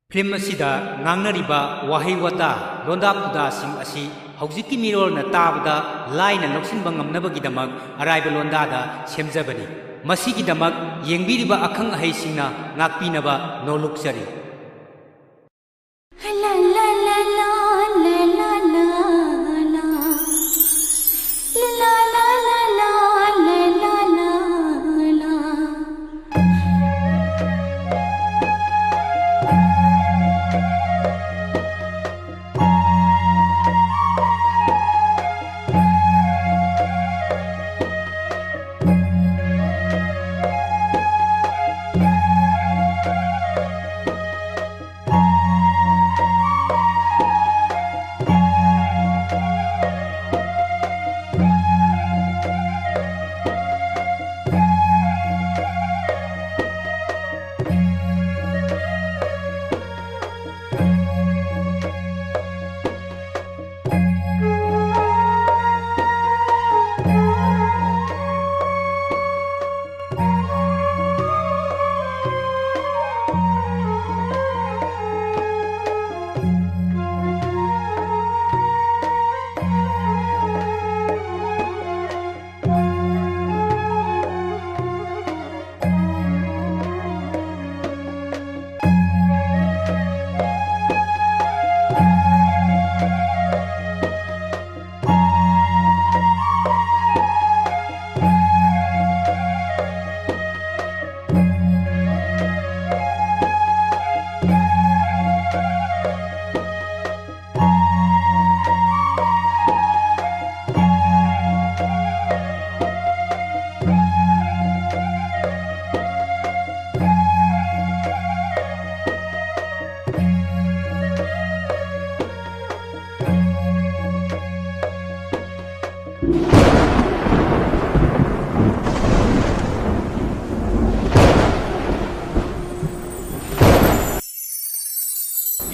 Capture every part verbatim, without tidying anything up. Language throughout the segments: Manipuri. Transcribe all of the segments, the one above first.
ꯐꯤꯂꯝ ꯑꯁꯤꯗ ꯉꯥꯡꯅꯔꯤꯕ ꯋꯥꯍꯩ ꯋꯥꯇꯥ, ꯂꯣꯟꯗꯥ ꯄꯨꯗꯥꯁꯤꯡ ꯑꯁꯤ ꯍꯧꯖꯤꯛꯀꯤ ꯃꯤꯔꯣꯜꯅ ꯇꯥꯕꯗ ꯂꯥꯏꯅ ꯂꯧꯁꯤꯟꯕ ꯉꯝꯅꯕꯒꯤꯗꯃꯛ ꯑꯔꯥꯏꯕ ꯂꯣꯟꯗꯥꯗ ꯁꯦꯝꯖꯕꯅꯤ꯫ ꯃꯁꯤꯒꯤꯗꯃꯛ ꯌꯦꯡꯕꯤꯔꯤꯕ ꯑꯈꯪ ꯑꯍꯩꯁꯤꯡꯅ ꯉꯥꯛꯄꯤꯅꯕ ꯅꯣꯜꯂꯨꯛꯆꯔꯤ꯫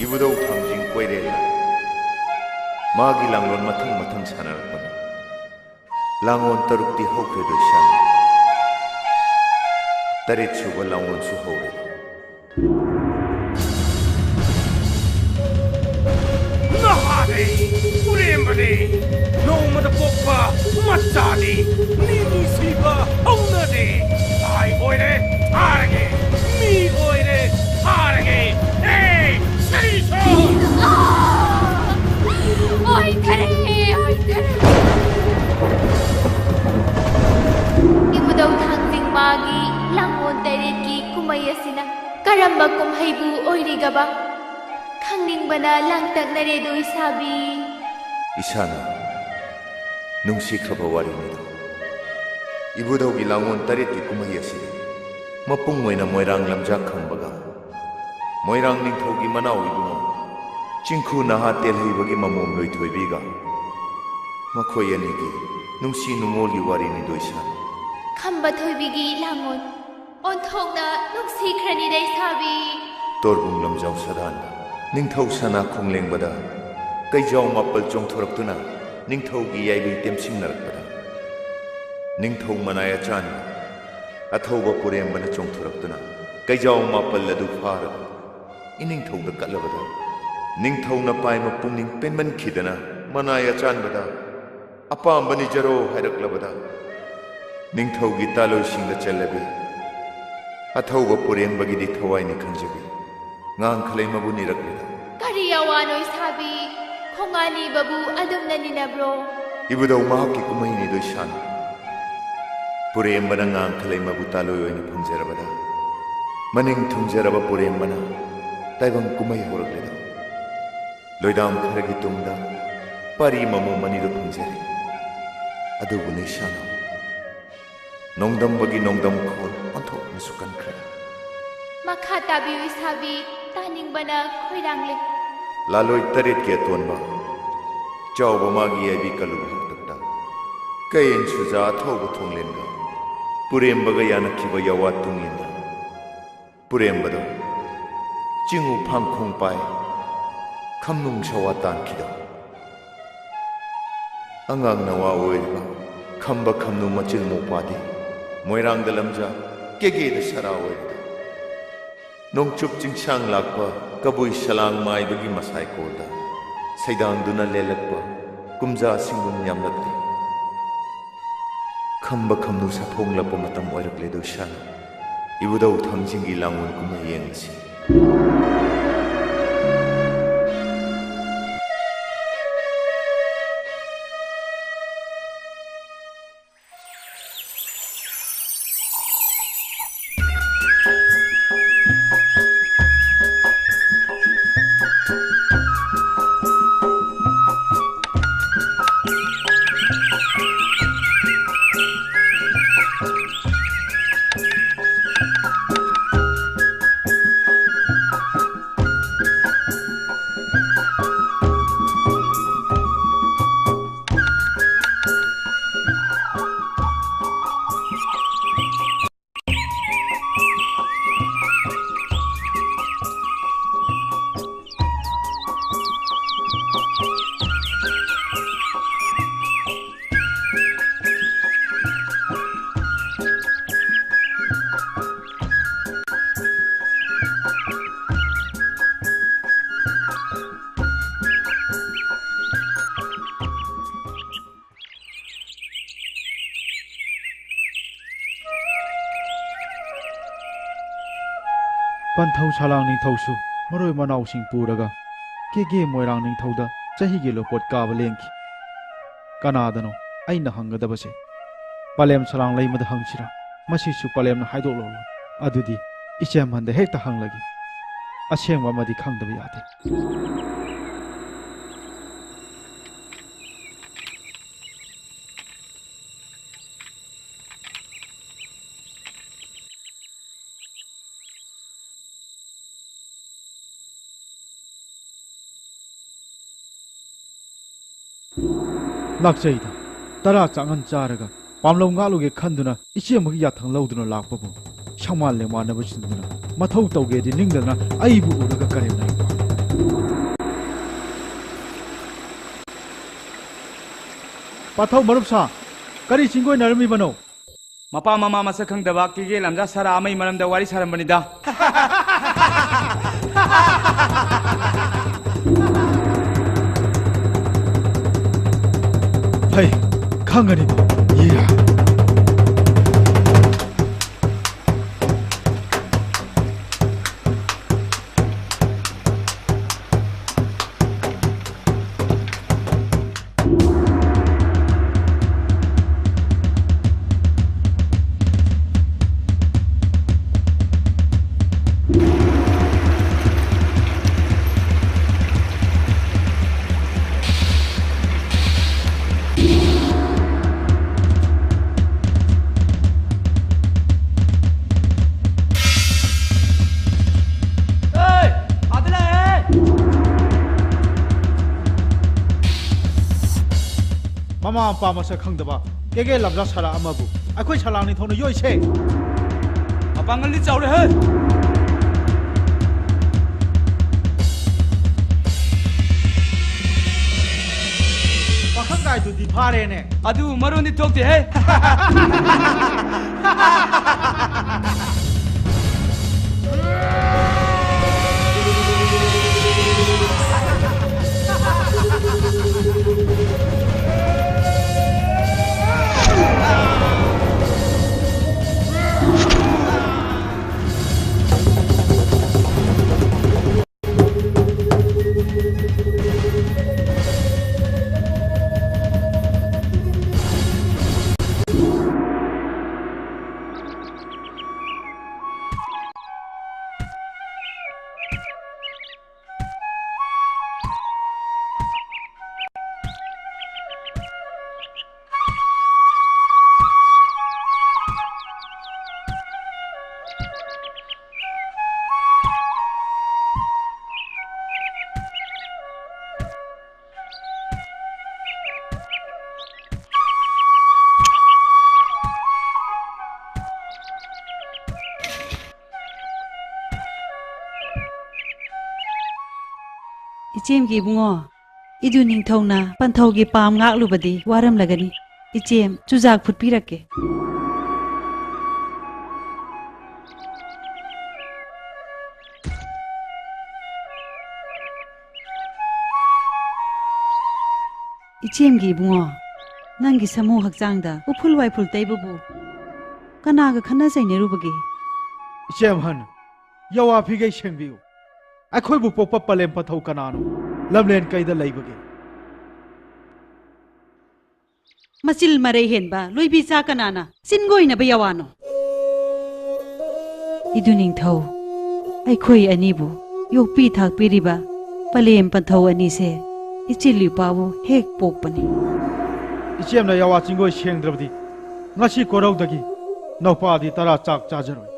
ꯏꯕꯨꯙꯧ ꯊꯥꯡꯖꯤꯡ ꯀꯣꯏꯔꯦꯜꯅ ꯃꯥꯒꯤ ꯂꯥꯡꯂꯣꯟ ꯃꯊꯪ ꯃꯊꯪ ꯁꯥꯟꯅꯔꯛꯄꯅꯤ꯫ ꯂꯥꯡꯂꯣꯟ ꯇꯔꯨꯛꯇꯤ ꯍꯧꯈ꯭ꯔꯦ ꯂꯣꯏꯁꯪ꯫ ꯇꯔꯦꯠ ꯁꯨꯕ ꯂꯥꯡꯂꯣꯟꯁꯨ ꯍꯧꯔꯦ꯫ ꯄꯨꯔꯦꯝꯕꯅꯤ꯫ ꯅꯣꯡꯃꯗ ꯄꯣꯛꯄ ꯃꯆꯥꯅꯤ꯫ ꯃꯤ ꯅꯨꯡꯁꯤꯕ ꯍꯧꯅꯗꯦ꯫ ꯂꯥꯏ ꯑꯣꯏꯔꯦ ꯊꯥꯔꯒꯦ꯫ ꯃꯤ ꯑꯣꯏꯔꯦ ꯊꯥꯔꯒꯦ꯫ ꯍꯦ, ꯁꯔꯤꯁꯣ! ꯑꯣꯏꯊꯔꯦ, ꯑꯣꯏꯊꯔꯦ꯫ ꯏꯕꯨꯙꯧ ꯊꯥꯡꯖꯤꯡ ꯃꯥꯒꯤ ꯂꯥꯡꯒꯣꯜ ꯇꯔꯦꯠꯀꯤ ꯀꯨꯝꯍꯩ ꯑꯁꯤꯅ ꯀꯔꯝꯕ ꯀꯨꯝꯍꯩꯕꯨ ꯑꯣꯏꯔꯤꯒꯕ? ꯈꯪꯅꯤꯡꯕꯅ ꯂꯥꯡꯇꯛꯅꯔꯦꯗꯣ ꯏꯁꯥꯕꯤ꯫ ꯏꯁꯥꯅ ꯅꯨꯡꯁꯤꯈ꯭ꯔꯕ ꯋꯥꯔꯤꯅꯤꯗꯣ꯫ ꯏꯕꯨꯙꯧꯒꯤ ꯂꯥꯡꯒꯣꯜ ꯇꯔꯦꯠꯀꯤ ꯀꯨꯝꯍꯩ ꯑꯁꯤ ꯃꯄꯨꯡ ꯑꯣꯏꯅ ꯃꯣꯏꯔꯥꯡ ꯂꯝꯖꯥ ꯈꯝꯕꯒ ꯃꯣꯏꯔꯥꯡ ꯅꯤꯡꯊꯧꯒꯤ ꯃꯅꯥꯎ ꯏꯕꯨꯡꯉꯣ ꯆꯤꯡꯈꯨ ꯅꯍꯥ ꯇꯦꯜꯍꯩꯕꯒꯤ ꯃꯃꯣꯝ ꯂꯣꯏꯊꯣꯏꯕꯤꯒ ꯃꯈꯣꯏ ꯑꯅꯤꯒꯤ ꯅꯨꯡꯁꯤ ꯅꯨꯡꯉꯣꯜꯒꯤ ꯋꯥꯔꯤꯅꯤꯗꯣ ꯏꯁꯥꯅ꯫ ꯈꯝꯕ ꯊꯣꯏꯕꯤꯒꯤ ꯂꯥꯡꯒꯣꯜ ꯑꯣꯟꯊꯣꯛꯅ ꯅꯨꯡꯁꯤꯈ꯭ꯔꯅꯤ ꯂꯩꯁꯥꯕꯤ꯫ ꯇꯣꯔꯕꯨꯡ ꯂꯝꯖꯥꯎ ꯁꯗꯥꯟꯗ ꯅꯤꯡꯊꯧ ꯁꯅꯥ ꯈꯣꯡꯂꯦꯡꯕꯗ ꯀꯩꯖꯥꯎ ꯃꯥꯄꯜ ꯆꯣꯡꯊꯣꯔꯛꯇꯨꯅ ꯅꯤꯡꯊꯧꯒꯤ ꯌꯥꯏꯕꯤ ꯇꯦꯝꯁꯤꯡꯅꯔꯛꯄꯗ ꯅꯤꯡꯊꯧ ꯃꯅꯥꯏ ꯑꯆꯥꯟꯕ ꯑꯊꯧꯕ ꯄꯨꯔꯦꯝꯕꯅ ꯆꯣꯡꯊꯣꯔꯛꯇꯨꯅ ꯀꯩꯖꯥꯎ ꯃꯥꯄꯜ ꯑꯗꯨ ꯐꯥꯔꯒ ꯏꯅꯤꯡꯊꯧꯗ ꯀꯠꯂꯕꯗ ꯅꯤꯡꯊꯧꯅ ꯄꯥꯏꯃ ꯄꯨꯛꯅꯤꯡ ꯄꯦꯟꯃꯟꯈꯤꯗꯅ ꯃꯅꯥꯏ ꯑꯆꯥꯟꯕꯗ ꯑꯄꯥꯝꯕ ꯅꯤꯖꯔꯣ ꯍꯥꯏꯔꯛꯂꯕꯗ ꯅꯤꯡꯊꯧꯒꯤ ꯇꯥꯂꯣꯏꯁꯤꯡꯗ ꯆꯜꯂꯕꯤ ꯑꯊꯧꯕ ꯄꯨꯔꯦꯝꯕꯒꯤꯗꯤ ꯊꯋꯥꯏꯅꯤ ꯈꯪꯖꯕꯤ ꯉꯥꯡꯈꯂꯩ ꯃꯕꯨ ꯅꯤꯔꯛꯂꯤꯗ꯫ ꯀꯔꯤ ꯑꯋꯥꯅꯣ ꯏꯁꯥꯕꯤ? ꯈꯣꯡꯉꯥꯅꯤꯕꯕꯨ ꯑꯗꯨꯝꯅ ꯅꯤꯅꯕ꯭ꯔꯣ? ꯏꯕꯨꯙꯧ ꯃꯍꯥꯛꯀꯤ ꯀꯨꯝꯍꯩꯅꯤꯗꯣ ꯏꯁꯥꯅ꯫ ꯄꯨꯔꯦꯝꯕꯅ ꯉꯥꯡꯈꯂꯩ ꯃꯕꯨ ꯇꯥꯂꯣꯏ ꯑꯣꯏꯅ ꯐꯪꯖꯔꯕꯗ ꯃꯅꯤꯡ ꯊꯨꯡꯖꯔꯕ ꯄꯨꯔꯦꯝꯕꯅ ꯇꯥꯏꯕꯪ ꯀꯨꯝꯍꯩ ꯍꯧꯔꯛꯂꯤꯗꯣ꯫ ꯂꯣꯏꯗꯥꯝ ꯈꯔꯒꯤ ꯇꯨꯡꯗ ꯄꯥꯔꯤ ꯃꯃꯣꯝ ꯑꯅꯤꯗꯨ ꯐꯪꯖꯔꯦ꯫ ꯑꯗꯨꯕꯨ ꯅꯤꯁꯥꯅ ꯅꯣꯡꯗꯝꯕꯒꯤ ꯅꯣꯡꯗꯝ ꯈꯣꯟ ꯑꯣꯟꯊꯣꯛꯅꯁꯨ ꯀꯟꯈ꯭ꯔꯦ꯫ ꯃꯈꯥ ꯇꯥꯕꯤꯌꯨ ꯏꯁꯥꯕꯤ, ꯇꯥꯅꯤꯡꯕꯅ ꯈꯣꯏꯔꯥꯡꯂꯦ꯫ ꯂꯥꯂꯣꯏ ꯇꯔꯦꯠꯀꯤ ꯑꯇꯣꯟꯕ ꯆꯥꯎꯕ ꯃꯥꯒꯤ ꯌꯥꯏꯕꯤ ꯀꯜꯂꯨꯕ ꯍꯥꯛꯇꯛꯇ ꯀꯌꯦꯟ ꯁꯨꯖꯥ ꯑꯊꯧꯕ ꯊꯣꯡꯂꯦꯟꯒ ꯄꯨꯔꯦꯝꯕꯒ ꯌꯥꯅꯈꯤꯕ ꯌꯥꯋꯥ ꯇꯨꯡ ꯏꯟꯅ ꯄꯨꯔꯦꯝꯕꯗꯣ ꯆꯤꯡꯉꯨ ꯐꯥꯡꯈꯣꯡ ꯄꯥꯏ ꯈꯝꯅꯨꯡ ꯁꯋꯥ ꯇꯥꯟꯈꯤꯗꯣ꯫ ꯑꯉꯥꯡ ꯅꯋꯥ ꯑꯣꯏꯔꯤꯕ ꯈꯝꯕ ꯈꯝꯅꯨ ꯃꯆꯤꯜ ꯃꯧꯄ꯭ꯋꯥꯗꯤ ꯃꯣꯏꯔꯥꯡꯗ ꯂꯝꯖꯥ ꯀꯦꯒꯦꯗ ꯁꯔꯥ ꯑꯣꯏꯔꯤꯗꯣ꯫ ꯅꯣꯡꯆꯨꯞ ꯆꯤꯡꯁꯥꯡ ꯂꯥꯛꯄ ꯀꯕꯨꯏ ꯁꯂꯥꯡ ꯃꯥꯏꯕꯒꯤ ꯃꯁꯥꯏꯀꯣꯜꯗ ꯁꯩꯗꯥꯡꯗꯨꯅ ꯂꯦꯜꯂꯛꯄ ꯀꯨꯝꯖꯥꯁꯤꯡꯒꯨꯝ ꯌꯥꯝꯂꯛꯂꯤ꯫ ꯈꯝꯕ ꯈꯝꯅꯨ ꯁꯥꯐꯣꯡꯂꯛꯄ ꯃꯇꯝ ꯑꯣꯏꯔꯛꯂꯦꯗꯣ ꯏꯁꯥꯅ꯫ ꯏꯕꯨꯙꯧ ꯊꯥꯡꯖꯤꯡꯒꯤ ꯂꯥꯡꯑꯣꯟ ꯀꯨꯝꯍꯩ ꯌꯦꯡꯂꯁꯤ꯫ ꯄꯟꯊꯧ ꯁꯂꯥꯡ ꯅꯤꯡꯊꯧꯁꯨ ꯃꯔꯣꯏ ꯃꯅꯥꯎꯁꯤꯡ ꯄꯨꯔꯒ ꯀꯦꯒꯦ ꯃꯣꯏꯔꯥꯡ ꯅꯤꯡꯊꯧꯗ ꯆꯍꯤꯒꯤ ꯂꯣꯄꯣꯠ ꯀꯥꯕ ꯂꯦꯡꯈꯤ꯫ ꯀꯅꯥꯗꯅꯣ ꯑꯩꯅ ꯍꯪꯒꯗꯕꯁꯦ? ꯄꯂꯦꯝ ꯁꯂꯥꯡ ꯂꯩꯃꯗ ꯍꯪꯁꯤꯔꯥ? ꯃꯁꯤꯁꯨ ꯄꯂꯦꯝꯅ ꯍꯥꯏꯗꯣꯛꯂꯛꯂꯣ꯫ ꯑꯗꯨꯗꯤ ꯏꯆꯦꯝꯍꯟꯗ ꯍꯦꯛꯇ ꯍꯪꯂꯒꯦ꯫ ꯑꯁꯦꯡꯕ ꯑꯃꯗꯤ ꯈꯪꯗꯕ ꯌꯥꯗꯦ꯫ ꯂꯥꯛꯆꯩꯗ꯫ ꯇꯔꯥ ꯆꯥꯛꯉꯟ ꯆꯥꯔꯒ ꯄꯥꯝꯂꯧ ꯉꯥꯛꯂꯨꯒꯦ ꯈꯟꯗꯨꯅ ꯏꯆꯦ ꯑꯃꯒꯤ ꯌꯥꯊꯪ ꯂꯧꯗꯨꯅ ꯂꯥꯛꯄꯕꯨ ꯁꯪꯃꯥꯟ ꯂꯦꯡꯃꯥꯟꯅꯕ ꯆꯤꯟꯗꯨꯅ ꯃꯊꯧ ꯇꯧꯒꯦꯗꯤ ꯅꯤꯡꯗꯅ ꯑꯩꯕꯨ ꯎꯔꯒ ꯀꯔꯦꯝꯅꯔꯤꯕ꯫ ꯄꯥꯊꯧ ꯃꯔꯨꯞ ꯁꯥ, ꯀꯔꯤ ꯆꯤꯡꯒꯣꯏꯅꯔꯝꯃꯤꯕꯅꯣ? ꯃꯄꯥ ꯃꯃꯥ ꯃꯁꯛ ꯈꯪꯗꯕ ꯀꯦꯒꯦ ꯂꯝꯖꯥ ꯁꯥꯔꯥ ꯑꯃꯒꯤ ꯃꯔꯝꯗ ꯋꯥꯔꯤ ꯁꯥꯔꯝꯕꯅꯤꯗ꯫ ꯈꯪꯒꯅꯤꯀꯣ꯫ ꯌꯦ꯫ ꯑꯦ, ꯑꯥꯗ ꯂꯥꯛꯑꯦ! ꯃꯃꯥ ꯃꯄꯥ ꯃꯁꯛ ꯈꯪꯗꯕ ꯀꯦꯒꯦ ꯂꯝꯖꯥ ꯁꯂꯥ ꯑꯃꯕꯨ ꯑꯩꯈꯣꯏ ꯁꯂꯥꯡ ꯅꯤꯡꯊꯧꯅ ꯌꯣꯛꯏꯁꯦ꯫ ꯃꯄꯥꯡꯒꯜꯗꯤ ꯆꯥꯎꯔꯦꯍꯦ! ꯄꯥꯈꯪ ꯀꯥꯏꯗꯨꯗꯤ ꯐꯥꯔꯦꯅꯦ꯫ ꯑꯗꯨ ꯃꯔꯣꯟꯗꯤ ꯊꯣꯛꯇꯦꯍꯦ꯫ ꯏꯆꯦꯝꯒꯤ ꯏꯕꯨꯡꯉꯣ, ꯏꯗꯨ ꯅꯤꯡꯊꯧꯅ ꯄꯟꯊꯧꯒꯤ ꯄꯥꯝ ꯉꯥꯛꯂꯨꯕꯗꯤ ꯋꯥꯔꯝꯂꯒꯅꯤ꯫ ꯏꯆꯦꯝ, ꯆꯨꯖꯥꯛ ꯐꯨꯠꯄꯤꯔꯛꯀꯦ꯫ ꯏꯆꯦꯝꯒꯤ ꯏꯕꯨꯡꯉꯣ, ꯅꯪꯒꯤ ꯁꯃꯨ ꯍꯛꯆꯥꯡꯗ ꯎꯐꯨꯜ ꯋꯥꯏꯐꯨꯜ ꯇꯩꯕꯕꯨ ꯀꯅꯥꯒ ꯈꯠꯅ ꯆꯩꯅꯔꯨꯕꯒꯦ? ꯏꯆꯦ ꯑꯍꯟ, ꯌꯥꯋꯥ ꯐꯤꯒꯩ ꯁꯦꯡꯕꯤꯌꯨ꯫ ꯑꯩꯈꯣꯏꯕꯨ ꯄꯣꯛꯄ ꯄꯂꯦꯝ ꯄꯟꯊꯧ ꯀꯅꯥꯅꯣ? ꯂꯝꯂꯦꯟ ꯀꯩꯗ ꯂꯩꯕꯒꯦ? ꯃꯆꯤꯜ ꯃꯔꯩ ꯍꯦꯟꯕ ꯂꯣꯏꯕꯤꯆꯥ ꯀꯅꯥꯅ ꯆꯤꯟꯒꯣꯏꯅꯕ ꯌꯥꯋꯥꯅꯣ? ꯏꯗꯨ ꯅꯤꯡꯊꯧ, ꯑꯩꯈꯣꯏ ꯑꯅꯤꯕꯨ ꯌꯣꯛꯄꯤ ꯊꯥꯛꯄꯤꯔꯤꯕ ꯄꯂꯦꯝ ꯄꯟꯊꯧ ꯑꯅꯤꯁꯦ ꯏꯆꯤꯜ ꯏꯄꯥꯕꯨ ꯍꯦꯛ ꯄꯣꯛꯄꯅꯤ꯫ ꯏꯆꯦꯝꯅ ꯌꯥꯋꯥ ꯆꯤꯡꯒꯣꯏ ꯁꯦꯡꯗ꯭ꯔꯕꯗꯤ ꯉꯁꯤ ꯀꯣꯔꯧꯗꯒꯤ ꯅꯧꯄꯥꯗꯤ ꯇꯔꯥ ꯆꯥꯛ ꯆꯥꯖꯔꯣꯏ,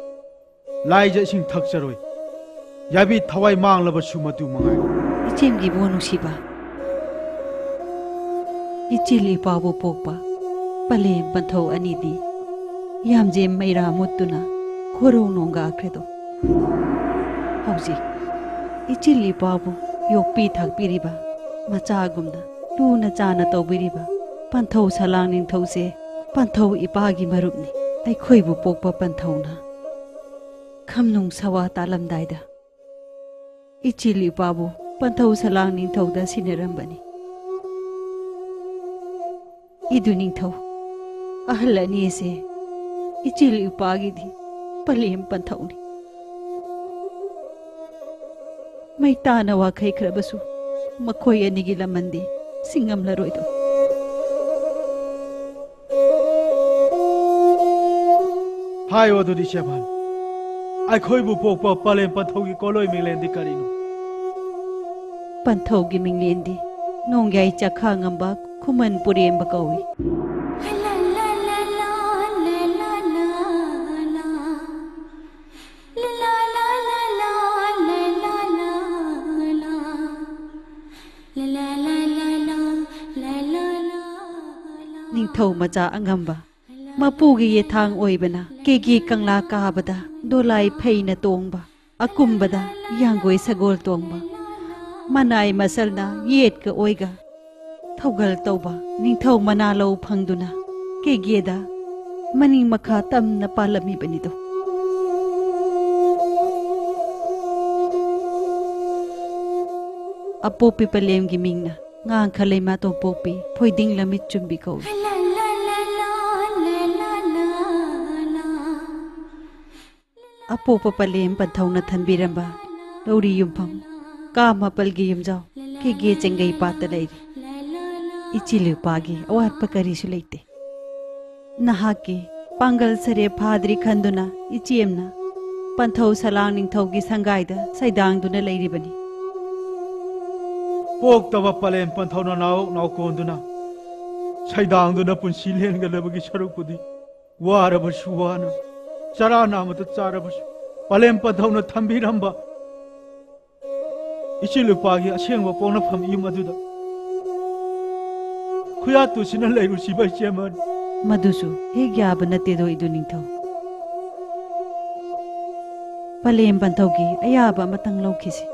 ꯂꯥꯏꯖ ꯏꯁꯤꯡ ꯊꯛꯆꯔꯣꯏ꯫ ꯌꯥꯕꯤ ꯊꯋꯥꯏ ꯃꯥꯡꯂꯕꯁꯨ ꯃꯗꯨ ꯃꯉꯥꯏ꯫ ꯏꯆꯦꯝꯒꯤ ꯏꯕꯨꯡ ꯅꯨꯡꯁꯤꯕ, ꯏꯆꯤꯜ ꯏꯄꯥꯕꯨ ꯄꯣꯛꯄ ꯄꯂꯦꯝ ꯄꯟꯊꯧ ꯑꯅꯤꯗꯤ ꯌꯥꯝꯖꯦꯝ ꯃꯩꯔꯥ ꯃꯨꯠꯇꯨꯅ ꯈꯣꯔꯧ ꯅꯣꯡꯒꯥꯈ꯭ꯔꯦꯗꯣ꯫ ꯍꯧꯖꯤꯛ ꯏꯆꯤꯜ ꯏꯄꯥꯕꯨ ꯌꯣꯛꯄꯤ ꯊꯥꯛꯄꯤꯔꯤꯕ ꯃꯆꯥꯒꯨꯝꯅ ꯂꯨꯅ ꯆꯥꯅ ꯇꯧꯕꯤꯔꯤꯕ ꯄꯟꯊꯧ ꯁꯂꯥꯡ ꯅꯤꯡꯊꯧꯁꯦ ꯄꯟꯊꯧ ꯏꯄꯥꯒꯤ ꯃꯔꯨꯞꯅꯤ꯫ ꯑꯩꯈꯣꯏꯕꯨ ꯄꯣꯛꯄ ꯄꯟꯊꯧꯅ ꯈꯝꯅꯨꯡ ꯁꯋꯥ ꯇꯥꯂꯝꯗꯥꯏꯗ ꯏꯆꯤꯜ ꯏꯄꯥꯕꯨ ꯄꯟꯊꯧ ꯁꯂꯥꯡ ꯅꯤꯡꯊꯧꯗ ꯁꯤꯟꯅꯔꯝꯕꯅꯤ꯫ ꯏꯗꯨ ꯅꯤꯡꯊꯧ, ꯑꯍꯜ ꯑꯅꯤꯁꯦ ꯏꯆꯤꯜ ꯏꯄꯥꯒꯤꯗꯤ ꯄꯂꯦꯝ ꯄꯟꯊꯧꯅꯤ꯫ ꯃꯩꯇꯥꯅ ꯋꯥꯈꯩꯈ꯭ꯔꯕꯁꯨ ꯃꯈꯣꯏ ꯑꯅꯤꯒꯤ ꯂꯃꯟꯗꯤ ꯁꯤꯡꯉꯝꯂꯔꯣꯏꯗꯣ꯫ ꯍꯥꯏꯌꯣ ꯑꯗꯨꯗꯤ ꯁꯦꯕꯥꯟ, ꯑꯩꯈꯣꯏꯕꯨ ꯄꯣꯛꯄ ꯄꯂꯦꯝ ꯄꯟꯊꯧꯒꯤ ꯀꯣꯂꯣꯏ ꯃꯤꯡꯂꯦꯟꯗꯤ ꯀꯔꯤꯅꯣ? ꯄꯟꯊꯧꯒꯤ ꯃꯤꯡꯂꯦꯟꯗꯤ ꯅꯣꯡꯌꯥꯏ ꯆꯥꯈꯥ ꯉꯝꯕ ꯈꯨꯃꯟ ꯄꯨꯔꯦꯝꯕ ꯀꯧꯏ꯫ ꯅꯤꯡꯊꯧ ꯃꯆꯥ ꯑꯉꯝꯕ ꯃꯄꯨꯒꯤ ꯌꯦꯊꯥꯡ ꯑꯣꯏꯕꯅ ꯀꯦꯒꯤ ꯀꯪꯂꯥ ꯀꯥꯕꯗ ꯗꯣꯂꯥꯏ ꯐꯩꯅ ꯇꯣꯡꯕ, ꯑꯀꯨꯝꯕꯗ ꯌꯥꯡꯒꯣꯏ ꯁꯒꯣꯜ ꯇꯣꯡꯕ, ꯃꯅꯥꯏ ꯃꯁꯜꯅ ꯌꯦꯠꯀ ꯑꯣꯏꯒ ꯊꯧꯒꯜ ꯇꯧꯕ ꯅꯤꯡꯊꯧ ꯃꯅꯥꯂꯧ ꯐꯪꯗꯨꯅ ꯀꯦꯒꯦꯗ ꯃꯅꯤꯡ ꯃꯈꯥ ꯇꯝꯅ ꯄꯥꯜꯂꯝꯃꯤꯕꯅꯤꯗꯣ꯫ ꯑꯄꯣꯛꯄꯤ ꯄꯂꯦꯝꯒꯤ ꯃꯤꯡꯅ ꯉꯥꯡꯈ ꯂꯩꯃꯥ ꯇꯣꯝꯄꯣꯛꯄꯤ, ꯐꯣꯏꯗꯤꯡ ꯂꯝꯃꯤꯠ ꯆꯨꯝꯕꯤ ꯀꯧꯏ꯫ ꯑꯄꯣꯛꯄ ꯄꯂꯦꯝ ꯄꯟꯊꯧꯅ ꯊꯝꯕꯤꯔꯝꯕ ꯂꯧꯔꯤ ꯌꯨꯝꯐꯝ ꯀꯥ ꯃꯥꯄꯜꯒꯤ ꯌꯨꯝꯖꯥꯎ ꯀꯦꯒꯦ ꯆꯦꯡꯒꯩ ꯄꯥꯠꯇ ꯂꯩꯔꯤ꯫ ꯏꯆꯤꯜ ꯏꯄꯥꯒꯤ ꯑꯋꯥꯠꯄ ꯀꯔꯤꯁꯨ ꯂꯩꯇꯦ꯫ ꯅꯍꯥꯛꯀꯤ ꯄꯥꯡꯒꯜ ꯁꯔꯦꯞ ꯐꯥꯗ꯭ꯔꯤ ꯈꯟꯗꯨꯅ ꯏꯆꯦꯝꯅ ꯄꯟꯊꯧ ꯁꯂꯥꯡ ꯅꯤꯡꯊꯧꯒꯤ ꯁꯪꯒꯥꯏꯗ ꯁꯩꯗꯥꯡꯗꯨꯅ ꯂꯩꯔꯤꯕꯅꯤ꯫ ꯄꯣꯛꯇꯕ ꯄꯂꯦꯝ ꯄꯟꯊꯧꯅ ꯅꯥꯎ ꯅꯥꯎꯀꯣꯟꯗꯨꯅ ꯁꯩꯗꯥꯡꯗꯨꯅ ꯄꯨꯟꯁꯤ ꯂꯦꯟꯒꯗꯕꯒꯤ ꯁꯔꯨꯛꯄꯨꯗꯤ, ꯋꯥꯔꯕꯁꯨ ꯋꯥꯅ, ꯆꯔꯥ ꯅꯥꯝꯃꯇ ꯆꯥꯔꯕꯁꯨ, ꯄꯂꯦꯝ ꯄꯟꯊꯧꯅ ꯊꯝꯕꯤꯔꯝꯕ ꯏꯆꯤꯜ ꯏꯄꯥꯒꯤ ꯑꯁꯦꯡꯕ ꯄꯣꯛꯅꯐꯝ ꯌꯨꯝ ꯑꯗꯨꯗ ꯈꯨꯌꯥꯇꯨꯁꯤꯅ ꯂꯩꯔꯨꯁꯤꯕ ꯏꯆꯦꯃ꯫ ꯃꯗꯨꯁꯨ ꯍꯦꯛ ꯌꯥꯕ ꯅꯠꯇꯦꯗꯣ, ꯏꯗꯨ ꯅꯤꯡꯊꯧ꯫ ꯄꯂꯦꯝ ꯄꯟꯊꯧꯒꯤ ꯑꯌꯥꯕ ꯑꯃꯇꯪ ꯂꯧꯈꯤꯁꯤ꯫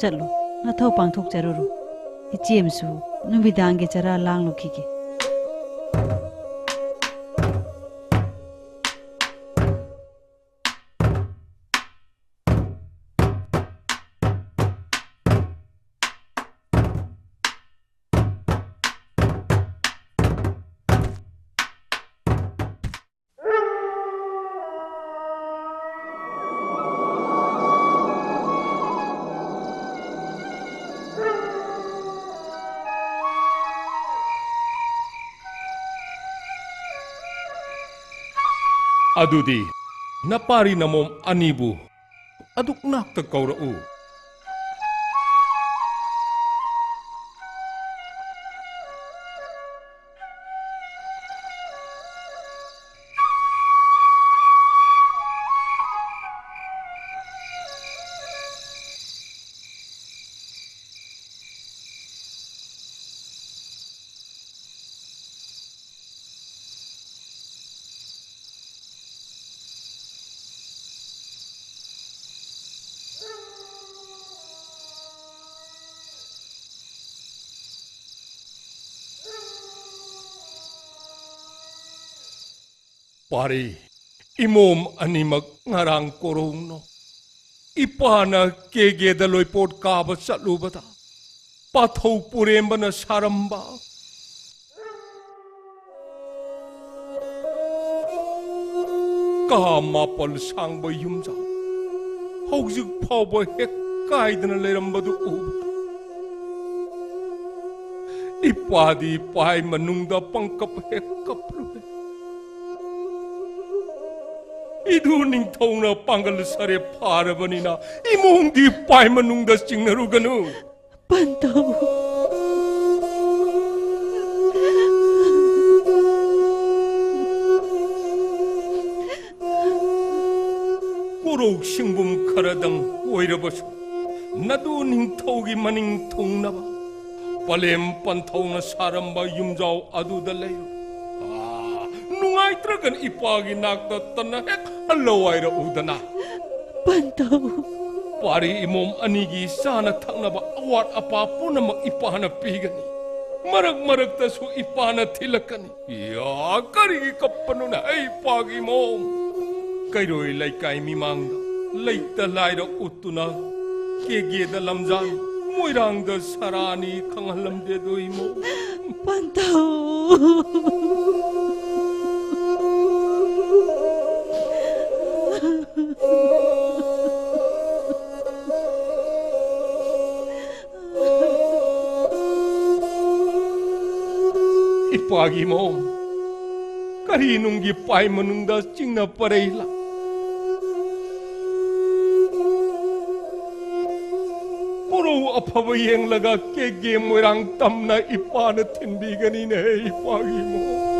ꯆꯠꯂꯨ, ꯅꯊꯧ ꯄꯥꯡꯊꯣꯛꯆꯔꯨꯔꯣ꯫ ꯏꯆꯦꯝꯁꯨ ꯅꯨꯃꯤꯗꯥꯡꯒꯤ ꯆꯔꯥ ꯂꯥꯡꯂꯨꯈꯤꯒꯦ꯫ ꯑꯗꯨꯗꯤ ꯅꯄꯥꯔꯤ ꯅꯃꯣꯝ ꯑꯅꯤꯕꯨ ꯑꯗꯨꯛ ꯅꯥꯛꯇ ꯀꯧꯔꯛꯎ꯫ ꯄꯥꯔꯤ, ꯏꯃꯣꯝ ꯑꯅꯤꯃꯛ ꯉꯔꯥꯡ ꯀꯣꯔꯧꯅꯣ ꯏꯄꯥꯅ ꯀꯦꯒꯦꯗ ꯂꯣꯏꯄꯣꯠ ꯀꯥꯕ ꯆꯠꯂꯨꯕꯗ ꯄꯥꯊꯧ ꯄꯨꯔꯦꯝꯕꯅ ꯁꯥꯔꯝꯕ ꯀꯥ ꯃꯥꯄꯜ ꯁꯥꯡꯕ ꯌꯨꯝꯖꯥꯎ ꯍꯧꯖꯤꯛ ꯐꯥꯎꯕ ꯍꯦꯛ ꯀꯥꯏꯗꯅ ꯂꯩꯔꯝꯕꯗꯨ ꯎꯕꯗ ꯏꯄꯥꯗꯤ ꯄꯥꯏ ꯃꯅꯨꯡꯗ ꯄꯪꯀꯞ ꯍꯦꯛ ꯀꯞꯂꯨꯔꯦ꯫ ꯏꯗꯨ ꯅꯤꯡꯊꯧꯅ ꯄꯥꯡꯒꯜ ꯁꯔꯦ ꯐꯥꯔꯕꯅꯤꯅ ꯏꯃꯣꯝꯗꯤ ꯄꯥꯏ ꯃꯅꯨꯡꯗ ꯆꯤꯡꯅꯔꯨꯒꯅꯨ꯫ ꯄꯟꯊꯧ꯫ ꯀꯣꯔꯧ ꯁꯤꯡꯕꯨꯝ ꯈꯔꯗꯪ ꯑꯣꯏꯔꯕꯁꯨ ꯅꯗꯨ ꯅꯤꯡꯊꯧꯒꯤ ꯃꯅꯤꯡ ꯊꯨꯡꯅꯕ ꯄꯂꯦꯝ ꯄꯟꯊꯧꯅ ꯁꯥꯔꯝꯕ ꯌꯨꯝꯖꯥꯎ ꯑꯗꯨꯗ ꯂꯩꯔꯨ꯫ ꯑꯥ, ꯅꯨꯡꯉꯥꯏꯇ꯭ꯔꯒꯅ ꯏꯄꯥꯒꯤ ꯅꯥꯛꯇ ꯇꯟꯅ ꯍꯦꯛ ꯍꯜꯂꯣ ꯍꯥꯏꯔꯛꯎꯗꯅ꯫ ꯄꯟꯊꯧ꯫ ꯄꯥꯔꯤ ꯏꯃꯣꯝ ꯑꯅꯤꯒꯤ ꯆꯥꯅ ꯊꯛꯅꯕ ꯑꯋꯥꯠ ꯑꯄꯥ ꯄꯨꯝꯅꯃꯛ ꯏꯄꯥꯅ ꯄꯤꯒꯅꯤ꯫ ꯃꯔꯛ ꯃꯔꯛꯇꯁꯨ ꯏꯄꯥꯅ ꯊꯤꯜꯂꯛꯀꯅꯤ꯫ ꯌꯥ, ꯀꯔꯤꯒꯤ ꯀꯞꯄꯅꯣꯅꯦ, ꯑꯩ ꯏꯄꯥꯒꯤ ꯏꯃꯣꯝ? ꯀꯩꯔꯣꯏ ꯂꯩꯀꯥꯏ ꯃꯤꯃꯥꯡꯗ ꯂꯩꯇ ꯂꯥꯏꯔ ꯎꯠꯇꯨꯅ ꯀꯦꯒꯦꯗ ꯂꯝꯖꯥꯟ, ꯃꯣꯏꯔꯥꯡꯗ ꯁꯔꯥꯅꯤ ꯈꯪꯍꯜꯂꯝꯗꯦꯗꯣ ꯏꯃꯣꯝ꯫ ꯄꯟꯊꯧ꯫ ꯏꯄꯥꯒꯤ ꯏꯃꯣꯝ, ꯀꯔꯤ ꯅꯨꯡꯒꯤ ꯄꯥꯏ ꯃꯅꯨꯡꯗ ꯆꯤꯡꯅ ꯄꯔꯩ ꯂꯥꯡ? ꯀꯣꯔꯧ ꯑꯐꯕ ꯌꯦꯡꯂꯒ ꯀꯦꯒꯦ ꯃꯣꯏꯔꯥꯡ ꯇꯝꯅ ꯏꯄꯥꯅ ꯊꯤꯟꯕꯤꯒꯅꯤꯅꯦ, ꯏꯄꯥꯒꯤ ꯏꯃꯣꯝ꯫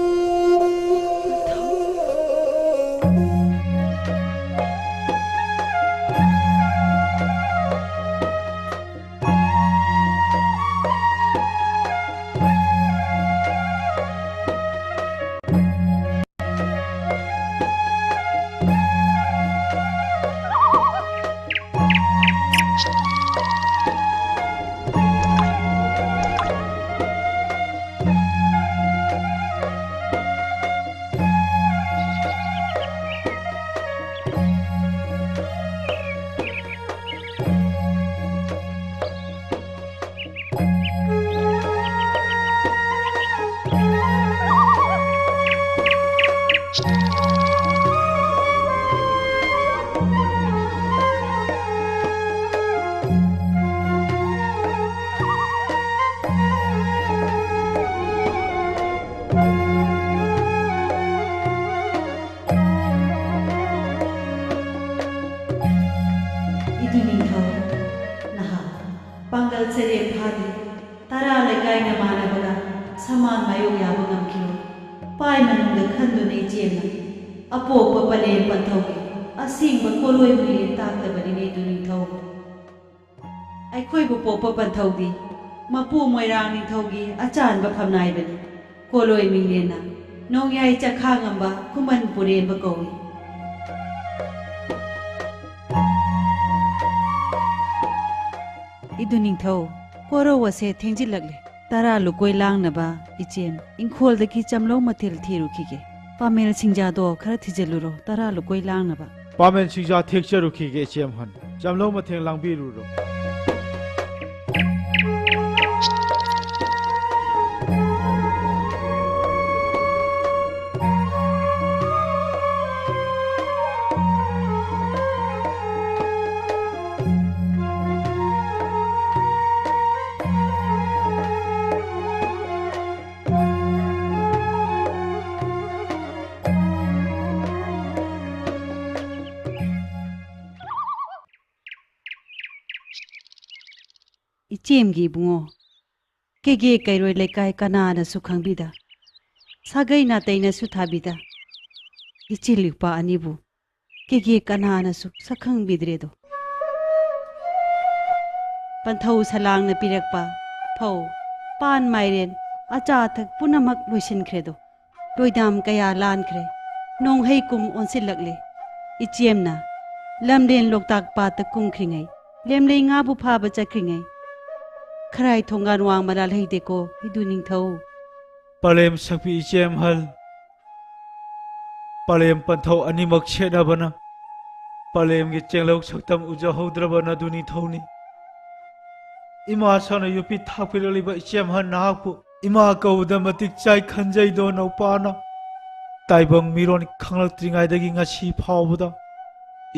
ꯏꯗꯨ ꯅꯤꯡꯊꯧ, ꯅꯍꯥꯛ ꯄꯥꯡꯒꯜ ꯆꯔꯦꯠ ꯐꯥꯗꯦ, ꯇꯔꯥ ꯂꯩꯀꯥꯏ ꯅꯃꯥꯟꯅꯕꯒ ꯁꯃꯥꯟ ꯃꯥꯌꯣꯛ ꯌꯥꯕ ꯉꯝꯈꯤꯔꯣꯏ꯫ ꯄꯥꯏ ꯃꯅꯨꯡꯗ ꯈꯟꯗꯨꯅ ꯏꯆꯦꯝꯅ ꯑꯄꯣꯛꯄ ꯄꯂꯦꯝ ꯄꯟꯊꯧꯒꯤ ꯑꯁꯦꯡꯕ ꯀꯣꯂꯣꯏ ꯃꯤꯔꯦꯟ ꯇꯥꯛꯇꯕꯅꯤꯅꯦ ꯏꯗꯨ ꯅꯤꯡꯊꯧ꯫ ꯑꯩꯈꯣꯏꯕꯨ ꯄꯣꯛꯄ ꯄꯟꯊꯧꯗꯤ ꯃꯄꯨ ꯃꯣꯏꯔꯥꯡ ꯅꯤꯡꯊꯧꯒꯤ ꯑꯆꯥꯟꯕ ꯐꯝꯅꯥꯏꯕꯅꯤ꯫ ꯀꯣꯂꯣꯏ ꯃꯤꯡꯂꯦꯟꯅ ꯅꯣꯡꯌꯥꯏ ꯆꯈꯥ ꯉꯝꯕ ꯈꯨꯃꯟ ꯄꯨꯔꯦꯟꯕ ꯀꯧꯏ꯫ ꯏꯗꯨ ꯅꯤꯡꯊꯧ, ꯀꯣꯔꯧ ꯑꯁꯦ ꯊꯦꯡꯖꯤꯜꯂꯛꯂꯦ꯫ ꯇꯔꯥ ꯂꯨꯀꯣꯏ ꯂꯥꯡꯅꯕ ꯏꯆꯦꯝ ꯏꯪꯈꯣꯜꯗꯒꯤ ꯆꯝꯂꯧ ꯃꯊꯦꯜ ꯊꯤꯔꯨꯈꯤꯒꯦ꯫ ꯄꯥꯃꯦꯜ ꯁꯤꯡꯖꯥꯗꯣ ꯈꯔ ꯊꯤꯖꯤꯜꯂꯨꯔꯣ, ꯇꯔꯥ ꯂꯨꯀꯣꯏ ꯂꯥꯡꯅꯕ꯫ ꯄꯥꯃꯦꯜ ꯁꯤꯡꯖꯥ ꯊꯦꯛꯆꯔꯨꯈꯤꯒꯦ ꯏꯆꯦꯝꯍꯟ꯫ ꯆꯝꯂꯧ ꯃꯊꯦꯜ ꯂꯥꯡꯕꯤꯔꯨꯔꯣ꯫ ꯏꯆꯦꯝꯒꯤ ꯏꯕꯨꯡꯉꯣ, ꯀꯦꯒꯦ ꯀꯩꯔꯣꯏ ꯂꯩꯀꯥꯏ ꯀꯅꯥꯅꯁꯨ ꯈꯪꯕꯤꯗ, ꯁꯥꯒꯩ ꯅꯥꯇꯩꯅꯁꯨ ꯊꯥꯕꯤꯗ, ꯏꯆꯤꯜ ꯏꯄꯥ ꯑꯅꯤꯕꯨ ꯀꯦꯒꯦ ꯀꯅꯥꯅꯁꯨ ꯁꯛꯈꯪꯕꯤꯗ꯭ꯔꯦꯗꯣ꯫ ꯄꯟꯊꯧ ꯁꯂꯥꯡꯅ ꯄꯤꯔꯛꯄ ꯐꯧ, ꯄꯥꯟ, ꯃꯥꯏꯔꯦꯟ, ꯑꯆꯥ ꯑꯊꯛ ꯄꯨꯝꯅꯃꯛ ꯂꯣꯏꯁꯤꯟꯈ꯭ꯔꯦꯗꯣ꯫ ꯂꯣꯏꯗꯥꯝ ꯀꯌꯥ ꯂꯥꯟꯈ꯭ꯔꯦ, ꯅꯣꯡꯍꯩ ꯀꯨꯝ ꯑꯣꯟꯁꯤꯜꯂꯛꯂꯦ꯫ ꯏꯆꯦꯝꯅ ꯂꯝꯂꯦꯟ ꯂꯣꯛꯇꯥꯛ ꯄꯥꯠꯇ ꯀꯨꯝꯈ꯭ꯔꯤꯉꯩ, ꯂꯦꯝꯂꯩ ꯉꯥꯕꯨ ꯐꯥꯕ ꯆꯠꯈ꯭ꯔꯤꯉꯩ, ꯈꯔꯥꯏ ꯊꯣꯡꯒꯥꯟ ꯋꯥꯡꯃ ꯂꯥꯜꯍꯩꯗꯦꯀꯣ, ꯏꯗꯨ ꯅꯤꯡꯊꯧ꯫ ꯄꯂꯦꯝ ꯁꯛꯄꯤ ꯏꯆꯦꯝꯍꯜ, ꯄꯂꯦꯝ ꯄꯟꯊꯧ ꯑꯅꯤꯃꯛ ꯁꯦꯠꯅꯕꯅ ꯄꯂꯦꯝꯒꯤ ꯆꯦꯡꯂꯧ ꯁꯛꯇꯝ ꯎꯖꯍꯧꯗ꯭ꯔꯕ ꯅꯗꯨ ꯅꯤꯡꯊꯧꯅꯤ꯫ ꯏꯃꯥ ꯁꯛꯅ ꯌꯣꯛꯄꯤ ꯊꯥꯛꯄꯤꯔꯛꯂꯤꯕ ꯏꯆꯦꯝꯍꯜ ꯅꯍꯥꯛꯄꯨ ꯏꯃꯥ ꯀꯧꯕꯗ ꯃꯇꯤꯛ ꯆꯥꯏ ꯈꯟꯖꯩꯗꯣ ꯅꯧꯄꯥꯅ꯫ ꯇꯥꯏꯕꯪ ꯃꯤꯔꯣꯟ ꯈꯪꯂꯛꯇ꯭ꯔꯤꯉꯩꯗꯒꯤ ꯉꯁꯤ ꯐꯥꯎꯕꯗ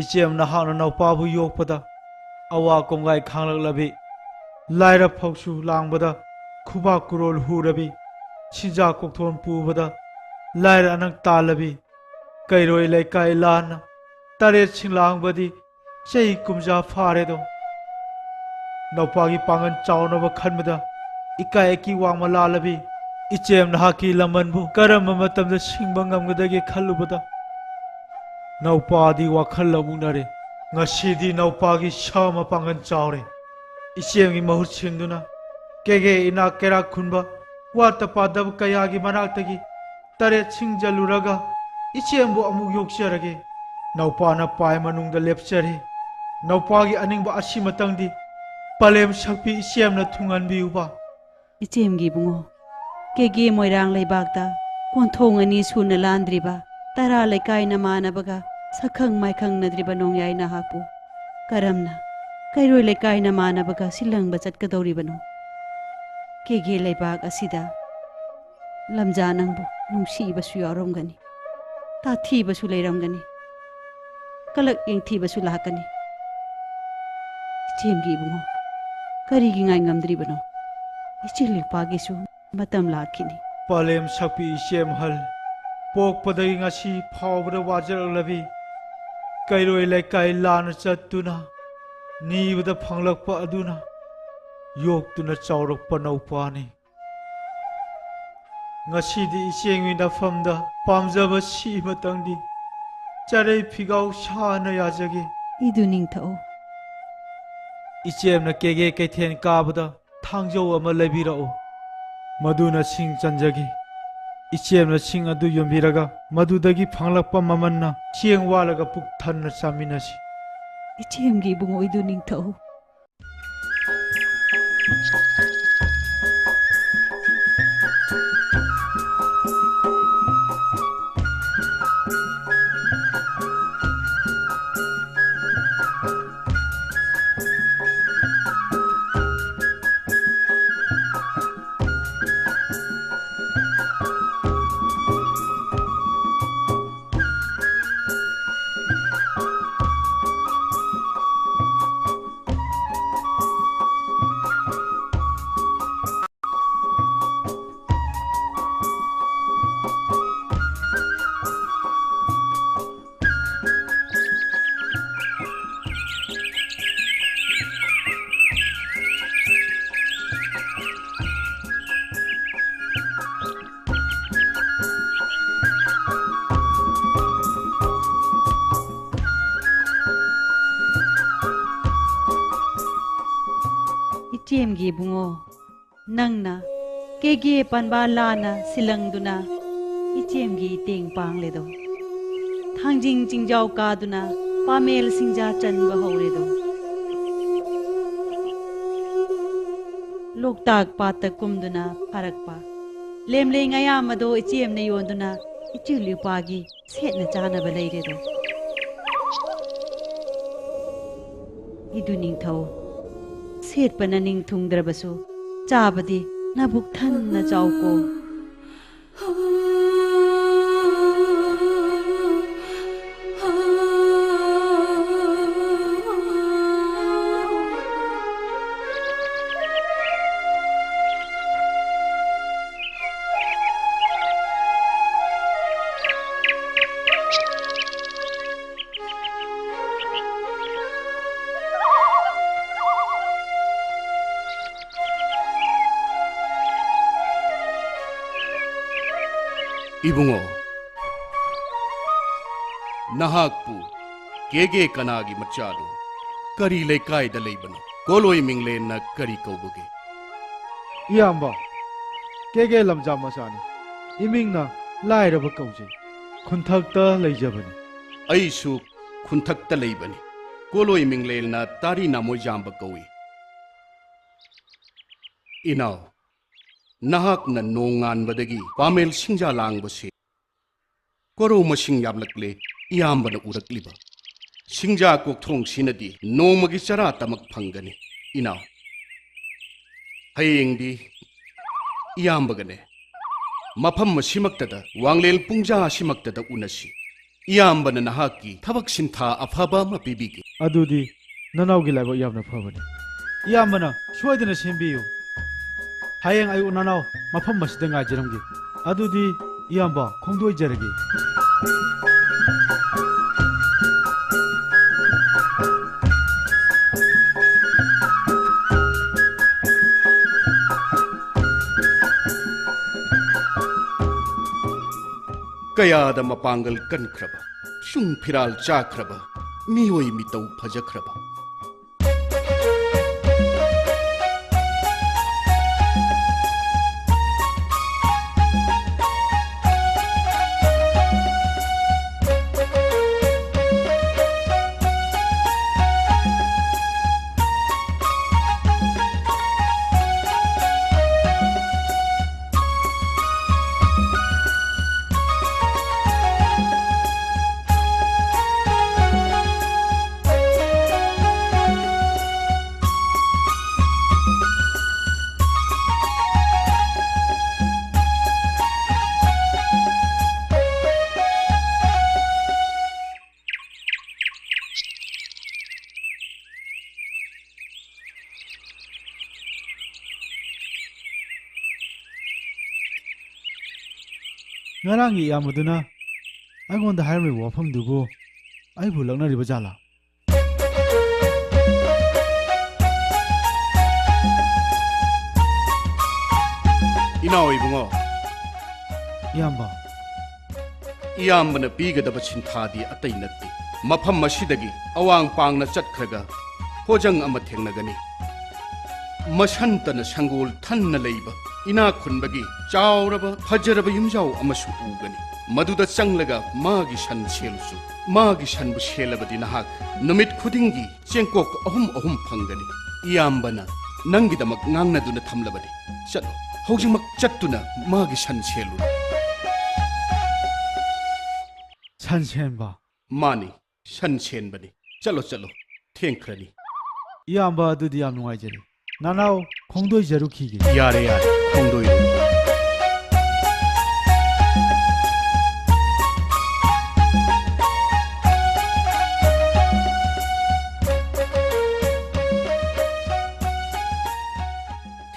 ꯏꯆꯦꯝ ꯅꯍꯥꯛꯅ ꯅꯧꯄꯥꯕꯨ ꯌꯣꯛꯄꯗ ꯑꯋꯥ ꯀꯣꯡꯒꯥꯏ ꯈꯥꯡꯂꯛꯂꯕꯤ, ꯂꯥꯏꯔ ꯐꯧꯁꯨ ꯂꯥꯡꯕꯗ ꯈꯨꯕꯥꯛ ꯀꯨꯔꯣꯜ ꯍꯨꯔꯕꯤ, ꯁꯤꯖꯥ ꯀꯣꯛꯊꯣꯟ ꯄꯨꯕꯗ ꯂꯥꯏꯔ ꯑꯅꯛ ꯇꯥꯜꯂꯕꯤ, ꯀꯩꯔꯣꯏ ꯂꯩꯀꯥꯏ ꯂꯥꯟꯅ ꯇꯔꯦꯠ ꯁꯤꯡꯂꯥꯡꯕꯗꯤ ꯆꯍꯤ ꯀꯨꯝꯖꯥ ꯐꯥꯔꯦꯗꯣ꯫ ꯅꯧꯄꯥꯒꯤ ꯄꯥꯡꯒꯜ ꯆꯥꯎꯅꯕ ꯈꯟꯕꯗ ꯏꯀꯥꯏ ꯑꯀꯤ ꯋꯥꯡꯃ ꯂꯥꯜꯂꯕꯤ, ꯏꯆꯦꯝ ꯅꯍꯥꯛꯀꯤ ꯂꯃꯟꯕꯨ ꯀꯔꯝꯕ ꯃꯇꯝꯗ ꯁꯤꯡꯕ ꯉꯝꯒꯗꯒꯦ ꯈꯜꯂꯨꯕꯗ ꯅꯧꯄꯥꯗꯤ ꯋꯥꯈꯜ ꯂꯧꯃꯨꯛꯅꯔꯦ꯫ ꯉꯁꯤꯗꯤ ꯅꯧꯄꯥꯒꯤ ꯁꯥ ꯃꯄꯥꯡꯒꯜ ꯆꯥꯎꯔꯦ꯫ ꯏꯆꯦꯝꯒꯤ ꯃꯍꯨꯠ ꯁꯤꯟꯗꯨꯅ ꯀꯦꯒꯦ ꯏꯅꯥꯛ ꯀꯩꯔꯥꯛ ꯈꯨꯟꯕ ꯋꯥꯠꯇ ꯄꯥꯗꯕ ꯀꯌꯥꯒꯤ ꯃꯅꯥꯛꯇꯒꯤ ꯇꯔꯦꯠ ꯁꯤꯡꯖꯜꯂꯨꯔꯒ ꯏꯆꯦꯝꯕꯨ ꯑꯃꯨꯛ ꯌꯣꯛꯆꯔꯒꯦ꯫ ꯅꯧꯄꯥꯅ ꯄꯥꯏ ꯃꯅꯨꯡꯗ ꯂꯦꯞꯆꯔꯦ꯫ ꯅꯧꯄꯥꯒꯤ ꯑꯅꯤꯡꯕ ꯑꯁꯤꯃꯇꯪꯗꯤ ꯄꯂꯦꯝ ꯁꯛꯄꯤ ꯏꯆꯦꯝꯅ ꯊꯨꯡꯍꯟꯕꯤꯌꯨꯕ꯫ ꯏꯆꯦꯝꯒꯤ ꯏꯕꯨꯡꯉꯣ, ꯀꯦꯒꯦ ꯃꯣꯏꯔꯥꯡ ꯂꯩꯕꯥꯛꯇ ꯀꯣꯟꯊꯣꯡ ꯑꯅꯤ ꯁꯨꯅ ꯂꯥꯟꯗ꯭ꯔꯤꯕ ꯇꯔꯥ ꯂꯩꯀꯥꯏ ꯅꯃꯥꯟꯅꯕꯒ ꯁꯛꯈꯪ ꯃꯥꯏꯈꯪꯅꯗ꯭ꯔꯤꯕ ꯅꯣꯡꯌꯥꯏ ꯅꯍꯥꯛꯄꯨ ꯀꯔꯝꯅ ꯀꯩꯔꯣꯏ ꯂꯩꯀꯥꯏ ꯅꯃꯥꯟꯅꯕꯒ ꯁꯤꯜꯂꯪꯕ ꯆꯠꯀꯗꯧꯔꯤꯕꯅꯣ? ꯀꯦꯒꯦ ꯂꯩꯕꯥꯛ ꯑꯁꯤꯗ ꯂꯝꯖꯥ ꯅꯪꯕꯨ ꯅꯨꯡꯁꯤꯕꯁꯨ ꯌꯥꯎꯔꯝꯒꯅꯤ, ꯇꯥꯊꯤꯕꯁꯨ ꯂꯩꯔꯝꯒꯅꯤ, ꯀꯂꯛ ꯌꯦꯡꯊꯤꯕꯁꯨ ꯂꯥꯛꯀꯅꯤ꯫ ꯏꯆꯦꯝꯒꯤ ꯏꯕꯨꯡꯉꯣ, ꯀꯔꯤꯒꯤ ꯉꯥꯏ ꯉꯝꯗ꯭ꯔꯤꯕꯅꯣ? ꯏꯆꯦꯜ ꯏꯄꯥꯒꯤꯁꯨ ꯃꯇꯝ ꯂꯥꯛꯈꯤꯅꯤ꯫ ꯄꯂꯦꯝ ꯁꯛꯄꯤ ꯏꯆꯦꯝꯍꯜ, ꯄꯣꯛꯄꯗꯒꯤ ꯉꯁꯤ ꯐꯥꯎꯕꯗ ꯋꯥꯖꯔꯛꯂꯕꯤ ꯀꯩꯔꯣꯏ ꯂꯩꯀꯥꯏ ꯂꯥꯟꯅ ꯆꯠꯇꯨꯅ ꯅꯤꯕꯗ ꯐꯪꯂꯛꯄ ꯑꯗꯨꯅ ꯌꯣꯛꯇꯨꯅ ꯆꯥꯎꯔꯛꯄ ꯅꯧꯄꯥꯅꯤ꯫ ꯉꯁꯤꯗꯤ ꯏꯆꯦꯡꯒꯤ ꯅꯐꯝꯗ ꯄꯥꯝꯖꯕ ꯁꯤꯃꯇꯪꯗꯤ ꯆꯔꯩ ꯐꯤꯒꯥꯎ ꯁꯥꯅ ꯌꯥꯖꯒꯦ꯫ ꯏꯗꯨ ꯅꯤꯡꯊꯧ꯫ ꯏꯆꯦꯝꯅ ꯀꯦꯒꯦ ꯀꯩꯊꯦꯜ ꯀꯥꯕꯗ ꯊꯥꯡꯖꯧ ꯑꯃ ꯂꯩꯕꯤꯔꯛꯎ꯫ ꯃꯗꯨꯅ ꯁꯤꯡ ꯆꯟꯖꯒꯦ꯫ ꯏꯆꯦꯝꯅ ꯁꯤꯡ ꯑꯗꯨ ꯌꯣꯟꯕꯤꯔꯒ ꯃꯗꯨꯗꯒꯤ ꯐꯪꯂꯛꯄ ꯃꯃꯜꯅ ꯆꯦꯡ ꯋꯥꯜꯂꯒ ꯄꯨꯛ ꯊꯟꯅ ꯆꯥꯃꯤꯟꯅꯁꯤ꯫ ꯏꯆꯦꯝꯒꯤ ꯏꯕꯨꯡꯉꯣ ꯏꯗꯨ ꯅꯤꯡꯊꯧ꯫ ꯏꯆꯦꯝꯒꯤ ꯏꯕꯨꯡꯉꯣ, ꯅꯪꯅ ꯀꯦꯒꯦ ꯄꯥꯟꯕ ꯂꯥꯟꯅ ꯁꯤꯜꯂꯪꯗꯨꯅ ꯏꯆꯦꯝꯒꯤ ꯏꯇꯦꯡ ꯄꯥꯡꯂꯦꯗꯣ꯫ ꯊꯥꯡꯖꯤꯡ ꯆꯤꯡꯖꯥꯎ ꯀꯥꯗꯨꯅ ꯄꯥꯃꯦꯜ ꯁꯤꯡꯖꯥ ꯆꯟꯕ ꯍꯧꯔꯦꯗꯣ꯫ ꯂꯣꯛꯇꯥꯛ ꯄꯥꯠꯇ ꯀꯨꯝꯗꯨꯅ ꯐꯥꯔꯛꯄ ꯂꯦꯝꯂꯩ ꯉꯥꯌꯥꯝ ꯑꯗꯣ ꯏꯆꯦꯝꯅ ꯌꯣꯟꯗꯨꯅ ꯏꯆꯤꯜ ꯏꯄꯥꯒꯤ ꯁꯦꯠꯅ ꯆꯥꯅꯕ ꯂꯩꯔꯦꯗꯣ꯫ ꯏꯗꯨ ꯅꯤꯡꯊꯧ, ꯁꯦꯠꯄꯅ ꯅꯤꯡ ꯊꯨꯡꯗ꯭ꯔꯕꯁꯨ ꯆꯥꯕꯗꯤ ꯅꯕꯨꯛ ꯊꯟꯅ ꯆꯥꯎꯀꯣ꯫ ꯏꯕꯨꯡꯉꯣ, ꯅꯍꯥꯛꯄꯨ ꯀꯦꯒꯦ ꯀꯅꯥꯒꯤ ꯃꯆꯥꯅꯣ? ꯀꯔꯤ ꯂꯩꯀꯥꯏꯗ ꯂꯩꯕꯅꯣ? ꯀꯣꯂꯣꯏ ꯃꯤꯡꯂꯦꯟꯅ ꯀꯔꯤ ꯀꯧꯕꯒꯦ? ꯏꯌꯥꯝꯕ, ꯀꯦꯒꯦ ꯂꯝꯖꯥ ꯃꯆꯥꯅꯤ꯫ ꯏꯃꯤꯡꯅ ꯂꯥꯏꯔꯕ ꯀꯧꯖꯩ꯫ ꯈꯨꯟꯊꯛꯇ ꯂꯩꯖꯕꯅꯤ꯫ ꯑꯩꯁꯨ ꯈꯨꯟꯊꯛꯇ ꯂꯩꯕꯅꯤ꯫ ꯀꯣꯂꯣꯏ ꯃꯤꯡꯂꯦꯟꯅ ꯇꯥꯔꯤ ꯅꯥꯃꯣꯏꯖꯥꯝꯕ ꯀꯧꯏ꯫ ꯏꯅꯥꯎ, ꯅꯍꯥꯛꯅ ꯅꯣꯡꯉꯥꯟꯕꯗꯒꯤ ꯄꯥꯃꯦꯜ ꯁꯤꯡꯖꯥ ꯂꯥꯡꯕꯁꯤ ꯀꯣꯔꯧ ꯃꯁꯤꯡ ꯌꯥꯝꯂꯛꯂꯦ, ꯏꯌꯥꯝꯕꯅ ꯎꯔꯛꯂꯤꯕ꯫ ꯁꯤꯡꯖꯥ ꯀꯣꯛꯊꯣꯡꯁꯤꯅꯗꯤ ꯅꯣꯡꯃꯒꯤ ꯆꯔꯥ ꯇꯃꯛ ꯐꯪꯒꯅꯤ, ꯏꯅꯥꯎ꯫ ꯍꯌꯦꯡꯗꯤ ꯏꯌꯥꯝꯕꯒꯅꯦ ꯃꯐꯝ ꯑꯁꯤꯃꯛꯇꯗ, ꯋꯥꯡꯂꯦꯟ ꯄꯨꯡꯖꯥ ꯑꯁꯤꯃꯛꯇꯗ ꯎꯅꯁꯤ꯫ ꯏꯌꯥꯝꯕꯅ ꯅꯍꯥꯛꯀꯤ ꯊꯕꯛ ꯁꯤꯟꯊꯥ ꯑꯐꯕ ꯑꯃ ꯄꯤꯕꯤꯒꯦ꯫ ꯑꯗꯨꯗꯤ ꯅꯅꯥꯎꯒꯤ ꯂꯥꯏꯕꯛ ꯌꯥꯝꯅ ꯐꯕꯅꯤ꯫ ꯏꯌꯥꯝꯕꯅ ꯁꯣꯏꯗꯅ ꯁꯦꯝꯕꯤꯌꯨ꯫ ꯍꯌꯦꯡ ꯑꯌꯨꯛ ꯅꯅꯥꯎ ꯃꯐꯝ ꯑꯁꯤꯗ ꯉꯥꯏꯖꯔꯝꯒꯦ꯫ ꯑꯗꯨꯗꯤ ꯏꯌꯥꯝꯕ, ꯈꯣꯡꯗꯣꯏꯖꯔꯒꯦ꯫ ꯀꯌꯥꯗ ꯃꯄꯥꯡꯒꯜ ꯀꯟꯈ꯭ꯔꯕ, ꯆꯨꯡ ꯐꯤꯔꯥꯜ ꯆꯥꯈ꯭ꯔꯕ, ꯃꯤꯑꯣꯏ ꯃꯤꯇꯧ ꯐꯖꯈ꯭ꯔꯕ꯫ ꯉꯔꯥꯡꯒꯤ ꯏꯌꯥꯝꯕꯗꯨꯅ ꯑꯩꯉꯣꯟꯗ ꯍꯥꯏꯔꯝꯃꯤꯕ ꯋꯥꯐꯝꯗꯨꯕꯨ ꯑꯩꯕꯨ ꯂꯛꯅꯔꯤꯕ ꯖꯥꯠꯂꯥ? ꯏꯅꯥꯎ ꯏꯕꯨꯡꯉꯣ꯫ ꯏꯌꯥꯝꯕ꯫ ꯏꯌꯥꯝꯕꯅ ꯄꯤꯒꯗꯕ ꯁꯤꯟꯊꯥꯗꯤ ꯑꯇꯩ ꯅꯠꯇꯦ꯫ ꯃꯐꯝ ꯑꯁꯤꯗꯒꯤ ꯑꯋꯥꯡ ꯄꯥꯡꯅ ꯆꯠꯈ꯭ꯔꯒ ꯍꯣꯖꯪ ꯑꯃ ꯊꯦꯡꯅꯒꯅꯤ꯫ ꯃꯁꯟꯇꯅ ꯁꯪꯒꯣꯜ ꯊꯟꯅ ꯂꯩꯕ ꯏꯅꯥꯛ ꯈꯨꯟꯕꯒꯤ ꯆꯥꯎꯔꯕ ꯐꯖꯔꯕ ꯌꯨꯝꯖꯥꯎ ꯑꯃꯁꯨ ꯎꯒꯅꯤ꯫ ꯃꯗꯨꯗ ꯆꯪꯂꯒ ꯃꯥꯒꯤ ꯁꯟ ꯁꯦꯜꯂꯨꯁꯨ꯫ ꯃꯥꯒꯤ ꯁꯟꯕꯨ ꯁꯦꯜꯂꯕꯗꯤ ꯅꯍꯥꯛ ꯅꯨꯃꯤꯠ ꯈꯨꯗꯤꯡꯒꯤ ꯆꯦꯡꯀꯣꯛ ꯑꯍꯨꯝ ꯑꯍꯨꯝ ꯐꯪꯒꯅꯤ꯫ ꯏꯌꯥꯝꯕꯅ ꯅꯪꯒꯤꯗꯃꯛ ꯉꯥꯡꯅꯗꯨꯅ ꯊꯝꯂꯕꯅꯤ꯫ ꯆꯠꯂꯣ, ꯍꯧꯖꯤꯛꯃꯛ ꯆꯠꯇꯨꯅ ꯃꯥꯒꯤ ꯁꯟ ꯁꯦꯜꯂꯨ꯫ ꯁꯟ ꯁꯦꯟꯕ? ꯃꯥꯅꯤ, ꯁꯟ ꯁꯦꯟꯕꯅꯤ꯫ ꯆꯠꯂꯣ, ꯆꯠꯂꯣ, ꯊꯦꯡꯈ꯭ꯔꯅꯤ꯫ ꯏꯌꯥꯝꯕ, ꯑꯗꯨꯗꯤ ꯌꯥꯝ ꯅꯨꯡꯉꯥꯏꯖꯔꯦ꯫ ꯅꯅꯥꯎ, ꯈꯣꯡꯗꯣꯏꯖꯔꯨꯈꯤꯒꯦ꯫ ꯌꯥꯔꯦ, ꯌꯥꯔꯦ, ꯈꯣꯡꯗꯣꯏꯔꯨ꯫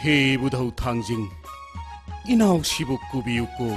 ꯍꯦ ꯏꯕꯨꯙꯧ ꯊꯥꯡꯖꯤꯡ, ꯏꯅꯥꯎꯁꯤꯕꯨ ꯀꯨꯕꯤꯌꯨꯀꯣ꯫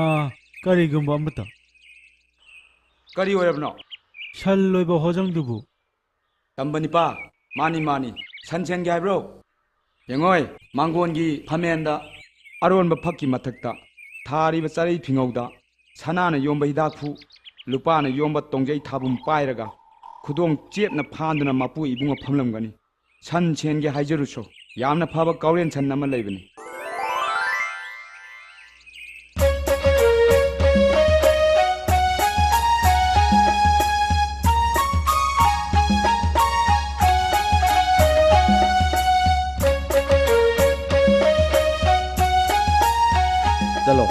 ꯑꯥ, ꯀꯔꯤꯒꯨꯝꯕ ꯑꯃꯇ꯫ ꯀꯔꯤ ꯑꯣꯏꯔꯕꯅꯣ? ꯁꯟ ꯂꯣꯏꯕ ꯍꯣꯖꯪꯗꯨꯕꯨ꯫ ꯇꯝꯕ ꯅꯤꯄꯥ, ꯃꯥꯅꯤ, ꯃꯥꯅꯤ꯫ ꯁꯟ ꯁꯦꯟꯒꯦ ꯍꯥꯏꯕ꯭ꯔꯣ? ꯌꯦꯡꯉꯣꯏ, ꯃꯥꯡꯒꯣꯟꯒꯤ ꯐꯝꯃꯦꯟꯗ ꯑꯔꯣꯟꯕ ꯐꯛꯀꯤ ꯃꯊꯛꯇ ꯊꯥꯔꯤꯕ ꯆꯥꯔꯩ ꯐꯤꯉꯧꯗ ꯁꯅꯥꯅ ꯌꯣꯝꯕ ꯍꯤꯗꯥꯛꯐꯨ, ꯂꯨꯄꯥꯅ ꯌꯣꯝꯕ ꯇꯣꯡꯖꯩ ꯊꯥꯕꯨꯝ ꯄꯥꯏꯔꯒ ꯈꯨꯗꯣꯡ ꯆꯦꯠꯅ ꯐꯥꯟꯗꯨꯅ ꯃꯄꯨ ꯏꯕꯨꯡꯉꯣ ꯐꯝꯂꯝꯒꯅꯤ꯫ ꯁꯟ ꯁꯦꯟꯒꯦ ꯍꯥꯏꯖꯔꯨꯁꯣ, ꯌꯥꯝꯅ ꯐꯕ ꯀꯥꯎꯔꯦꯟ ꯁꯟ ꯑꯃ ꯂꯩꯕꯅꯤ꯫ ꯆꯠꯂꯣ꯫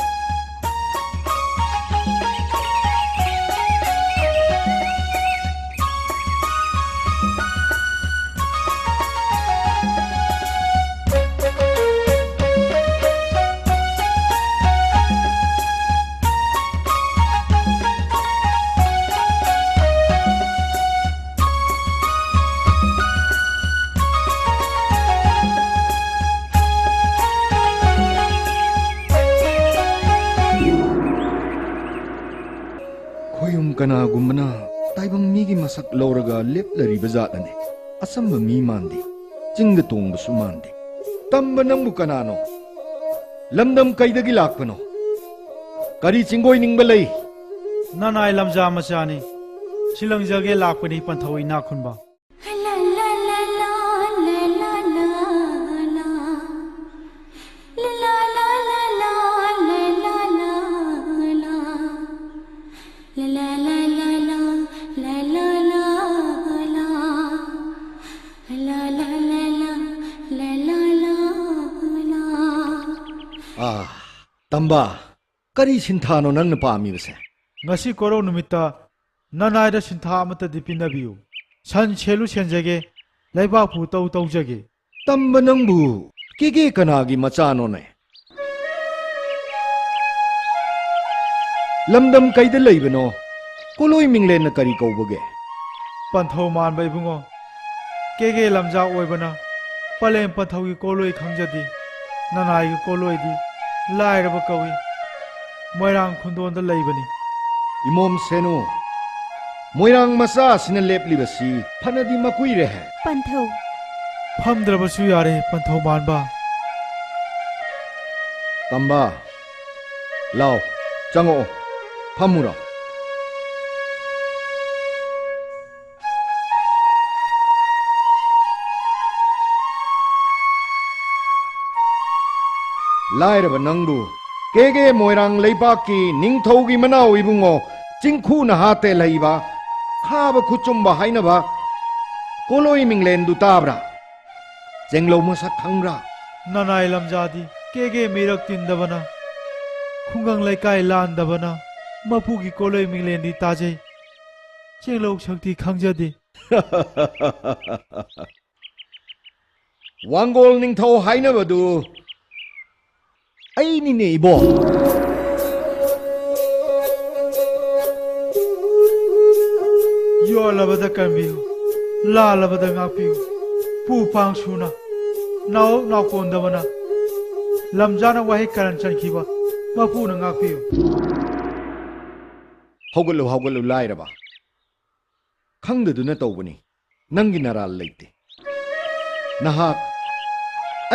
ꯈꯣꯌꯨꯝ ꯀꯅꯥꯒꯨꯝꯕꯅ ꯇꯥꯏꯕꯪ ꯃꯤꯒꯤ ꯃꯁꯛ ꯂꯧꯔꯒ ꯂꯦꯞꯂꯔꯤꯕ ꯖꯥꯠꯅꯅꯦ꯫ ꯑꯆꯝꯕ ꯃꯤ ꯃꯥꯟꯗꯦ, ꯆꯤꯡꯗ ꯇꯣꯡꯕꯁꯨ ꯃꯥꯟꯗꯦ꯫ ꯇꯝꯕ, ꯅꯪꯕꯨ ꯀꯅꯥꯅꯣ? ꯂꯝꯗꯝ ꯀꯩꯗꯒꯤ ꯂꯥꯛꯄꯅꯣ? ꯀꯔꯤ ꯆꯤꯡꯒꯣꯏꯅꯤꯡꯕ ꯂꯩ? ꯅꯅꯥꯏ ꯂꯝꯖꯥ ꯃꯆꯥꯅꯤ꯫ ꯁꯤꯂꯪꯖꯒꯦ ꯂꯥꯛꯄꯅꯤ ꯄꯟꯊꯧ ꯏꯅꯥꯛ ꯈꯨꯟꯕ꯫ ꯑꯥ, ꯇꯝꯕ, ꯀꯔꯤ ꯁꯤꯟꯊꯥꯅꯣ ꯅꯪꯅ ꯄꯥꯝꯃꯤꯕꯁꯦ? ꯉꯁꯤ ꯀꯣꯔꯧ ꯅꯨꯃꯤꯠꯇ ꯅꯅꯥꯏꯗ ꯁꯤꯟꯊꯥ ꯑꯃꯠꯇꯗꯤ ꯄꯤꯅꯕꯤꯌꯨ꯫ ꯁꯟ ꯁꯦꯜꯂꯨ ꯁꯦꯟꯖꯒꯦ, ꯂꯩꯕꯥꯛꯄꯨ ꯇꯧ ꯇꯧꯖꯒꯦ꯫ ꯇꯝꯕ, ꯅꯪꯕꯨ ꯀꯦꯒꯦ ꯀꯅꯥꯒꯤ ꯃꯆꯥꯅꯣꯅꯦ? ꯂꯝꯗꯝ ꯀꯩꯗ ꯂꯩꯕꯅꯣ? ꯀꯣꯂꯣꯏ ꯃꯤꯡꯂꯦꯟꯅ ꯀꯔꯤ ꯀꯧꯕꯒꯦ? ꯄꯟꯊꯧ ꯃꯥꯟꯕ ꯏꯕꯨꯡꯉꯣ, ꯀꯦꯒꯦ ꯂꯝꯖꯥ ꯑꯣꯏꯕꯅ ꯄꯂꯦꯝ ꯄꯟꯊꯧꯒꯤ ꯀꯣꯂꯣꯏ ꯈꯪꯖꯗꯦ꯫ ꯅꯅꯥꯏꯒꯤ ꯀꯣꯂꯣꯏꯗꯤ ꯂꯥꯏꯔꯕ ꯀꯧꯏ꯫ ꯃꯣꯏꯔꯥꯡ ꯈꯨꯟꯗꯣꯟꯗ ꯂꯩꯕꯅꯤ꯫ ꯏꯃꯣꯝ ꯁꯦꯅꯨ, ꯃꯣꯏꯔꯥꯡ ꯃꯆꯥ ꯑꯁꯤꯅ ꯂꯦꯞꯂꯤꯕꯁꯤ ꯐꯅꯗꯤ ꯃꯀꯨꯏꯔꯦꯍꯦ꯫ ꯄꯟꯊꯧ꯫ ꯐꯝꯗ꯭ꯔꯕꯁꯨ ꯌꯥꯔꯦ, ꯄꯟꯊꯧ ꯃꯥꯟꯕ꯫ ꯇꯝꯕ, ꯂꯥꯎ, ꯆꯪꯉꯛꯑꯣ, ꯐꯝꯃꯨꯔꯣ꯫ ꯂꯥꯏꯔꯕ ꯅꯪꯕꯨ ꯀꯦꯒꯦ ꯃꯣꯏꯔꯥꯡ ꯂꯩꯕꯥꯛꯀꯤ ꯅꯤꯡꯊꯧꯒꯤ ꯃꯅꯥꯎ ꯏꯕꯨꯡꯉꯣ ꯆꯤꯡꯈꯨ ꯅꯍꯥ ꯇꯦꯜꯍꯩꯕ, ꯈꯥꯕ ꯈꯨꯆꯨꯝꯕ ꯍꯥꯏꯅꯕ ꯀꯣꯂꯣꯏ ꯃꯤꯡꯂꯦꯟꯗꯨ ꯇꯥꯕ꯭ꯔꯥ? ꯆꯦꯡꯂꯧ ꯃꯁꯛ ꯈꯪꯕ꯭ꯔꯥ? ꯅꯅꯥꯏ ꯂꯝꯖꯥꯗꯤ ꯀꯦꯒꯦ ꯃꯤꯔꯛ ꯇꯤꯟꯗꯕꯅ ꯈꯨꯡꯒꯪ ꯂꯩꯀꯥꯏ ꯂꯥꯟꯗꯕꯅ ꯃꯄꯨꯒꯤ ꯀꯣꯂꯣꯏ ꯃꯤꯡꯂꯦꯟꯗꯤ ꯇꯥꯖꯩ, ꯆꯦꯡꯂꯧ ꯁꯛꯇꯤ ꯈꯪꯖꯗꯦ꯫ ꯋꯥꯡꯒꯣꯜ ꯅꯤꯡꯊꯧ ꯍꯥꯏꯅꯕꯗꯨ ꯑꯩꯅꯤꯅꯦ, ꯏꯕꯣ꯫ ꯌꯣꯜꯂꯕꯗ ꯀꯟꯕꯤꯌꯨ, ꯂꯥꯜꯂꯕꯗ ꯉꯥꯛꯄꯤꯌꯨ꯫ ꯄꯨ ꯄꯥꯡ ꯁꯨꯅ, ꯅꯥꯎ ꯅꯥꯎꯀꯣꯟꯗꯕꯅ ꯂꯝꯖꯥꯅ ꯋꯥꯍꯩ ꯀꯔꯟ ꯆꯟꯈꯤꯕ ꯃꯄꯨꯅ ꯉꯥꯛꯄꯤꯌꯨ꯫ ꯍꯧꯒꯠꯂꯨ, ꯍꯧꯒꯠꯂꯨ, ꯂꯥꯏꯔꯕ꯫ ꯈꯪꯗꯗꯨꯅ ꯇꯧꯕꯅꯤ꯫ ꯅꯪꯒꯤ ꯅꯔꯥꯜ ꯂꯩꯇꯦ꯫ ꯅꯍꯥꯛ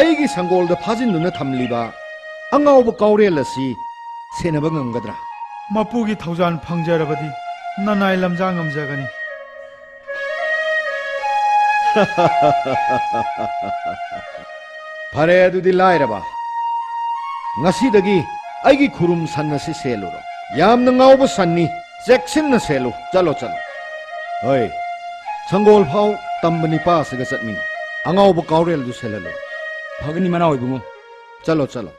ꯑꯩꯒꯤ ꯁꯪꯒꯣꯜꯗ ꯐꯥꯖꯤꯟꯗꯨꯅ ꯊꯝꯂꯤꯕ ꯑꯉꯥꯎꯕ ꯀꯥꯎꯔꯦꯜ ꯑꯁꯤ ꯁꯦꯟꯅꯕ ꯉꯝꯒꯗ꯭ꯔꯥ? ꯃꯄꯨꯒꯤ ꯊꯧꯖꯥꯜ ꯐꯪꯖꯔꯕꯗꯤ ꯅꯅꯥꯏ ꯂꯝꯖꯥ ꯉꯝꯖꯒꯅꯤ꯫ ꯐꯔꯦ, ꯑꯗꯨꯗꯤ ꯂꯥꯏꯔꯕ, ꯉꯁꯤꯗꯒꯤ ꯑꯩꯒꯤ ꯈꯨꯔꯨꯝ ꯁꯟ ꯑꯁꯤ ꯁꯦꯜꯂꯨꯔꯣ꯫ ꯌꯥꯝꯅ ꯉꯥꯎꯕ ꯁꯟꯅꯤ, ꯆꯦꯛꯁꯤꯟꯅ ꯁꯦꯜꯂꯨ꯫ ꯆꯠꯂꯣ, ꯆꯠꯂꯣ꯫ ꯍꯣꯏ, ꯁꯪꯒꯣꯜ ꯐꯥꯎ ꯇꯝꯕ ꯅꯤꯄꯥ ꯑꯁꯤꯒ ꯆꯠꯃꯤꯟꯅꯧ꯫ ꯑꯉꯥꯎꯕ ꯀꯥꯎꯔꯦꯜꯗꯨ ꯁꯦꯜꯍꯜꯂꯨ꯫ ꯐꯒꯅꯤ ꯃꯅꯥꯎ ꯏꯕꯨꯡꯉꯣ꯫ ꯆꯠꯂꯣ, ꯆꯠꯂꯣ꯫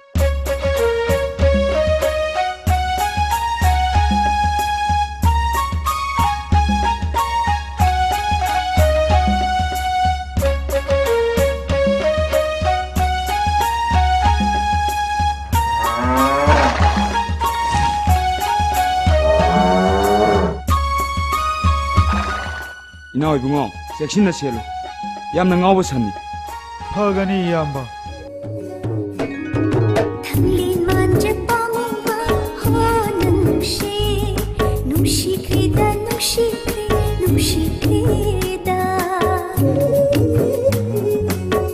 ꯏꯅꯥꯎ ꯏꯕꯨꯡꯉꯣ, ꯆꯦꯛꯁꯤꯟꯅ ꯁꯦꯜꯂꯨ꯫ ꯌꯥꯝꯅ ꯉꯥꯎꯕ ꯁꯟꯅꯤ꯫ ꯐꯒꯅꯤ, ꯏꯌꯥꯝꯕ꯫ ꯊꯥꯡꯂꯦꯟ ꯃꯥꯟꯖ ꯄꯥꯝꯃꯨꯕ ꯍꯣ ꯅꯪ ꯅꯨꯡꯁꯤ, ꯅꯨꯡꯁꯤꯈ꯭ꯔꯦꯗ, ꯅꯨꯡꯁꯤꯈ꯭ꯔꯦ, ꯅꯨꯡꯁꯤꯈ꯭ꯔꯦꯗ꯫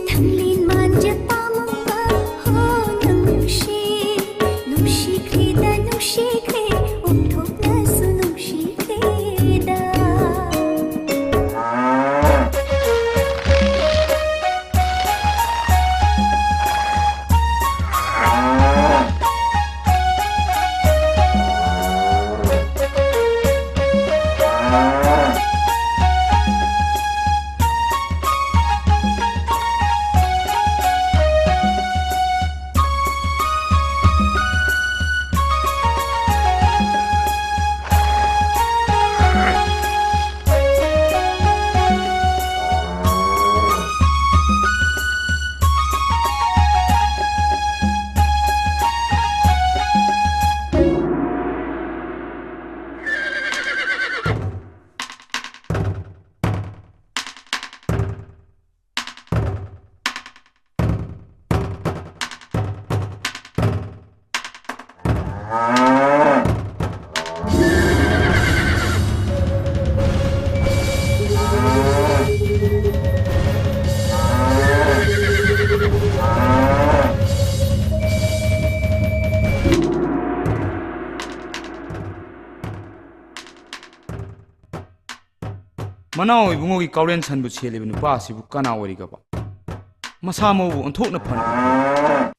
ꯊꯥꯡꯂꯦꯟ ꯃꯥꯟꯖ ꯄꯥꯝꯃꯨꯕ ꯍꯣ ꯅꯪ ꯅꯨꯡꯁꯤ, ꯅꯨꯡꯁꯤꯈ꯭ꯔꯦꯗ, ꯅꯨꯡꯁꯤꯈ꯭ꯔꯦ, ꯑꯣꯟꯊꯣꯛꯅꯁꯨ ꯅꯨꯡꯁꯤꯈ꯭ꯔꯦꯗ꯫ ꯃꯅꯥꯎ ꯏꯕꯨꯡꯉꯣꯒꯤ ꯀꯥꯎꯔꯦꯟ ꯁꯟꯕꯨ ꯁꯦꯠꯂꯤꯕ ꯅꯨꯄꯥ ꯑꯁꯤꯕꯨ ꯀꯅꯥ ꯑꯣꯏꯔꯤꯒꯕ? ꯃꯁꯥ ꯃꯎꯕꯨ ꯑꯣꯟꯊꯣꯛꯅ ꯐꯅ ꯎꯏ꯫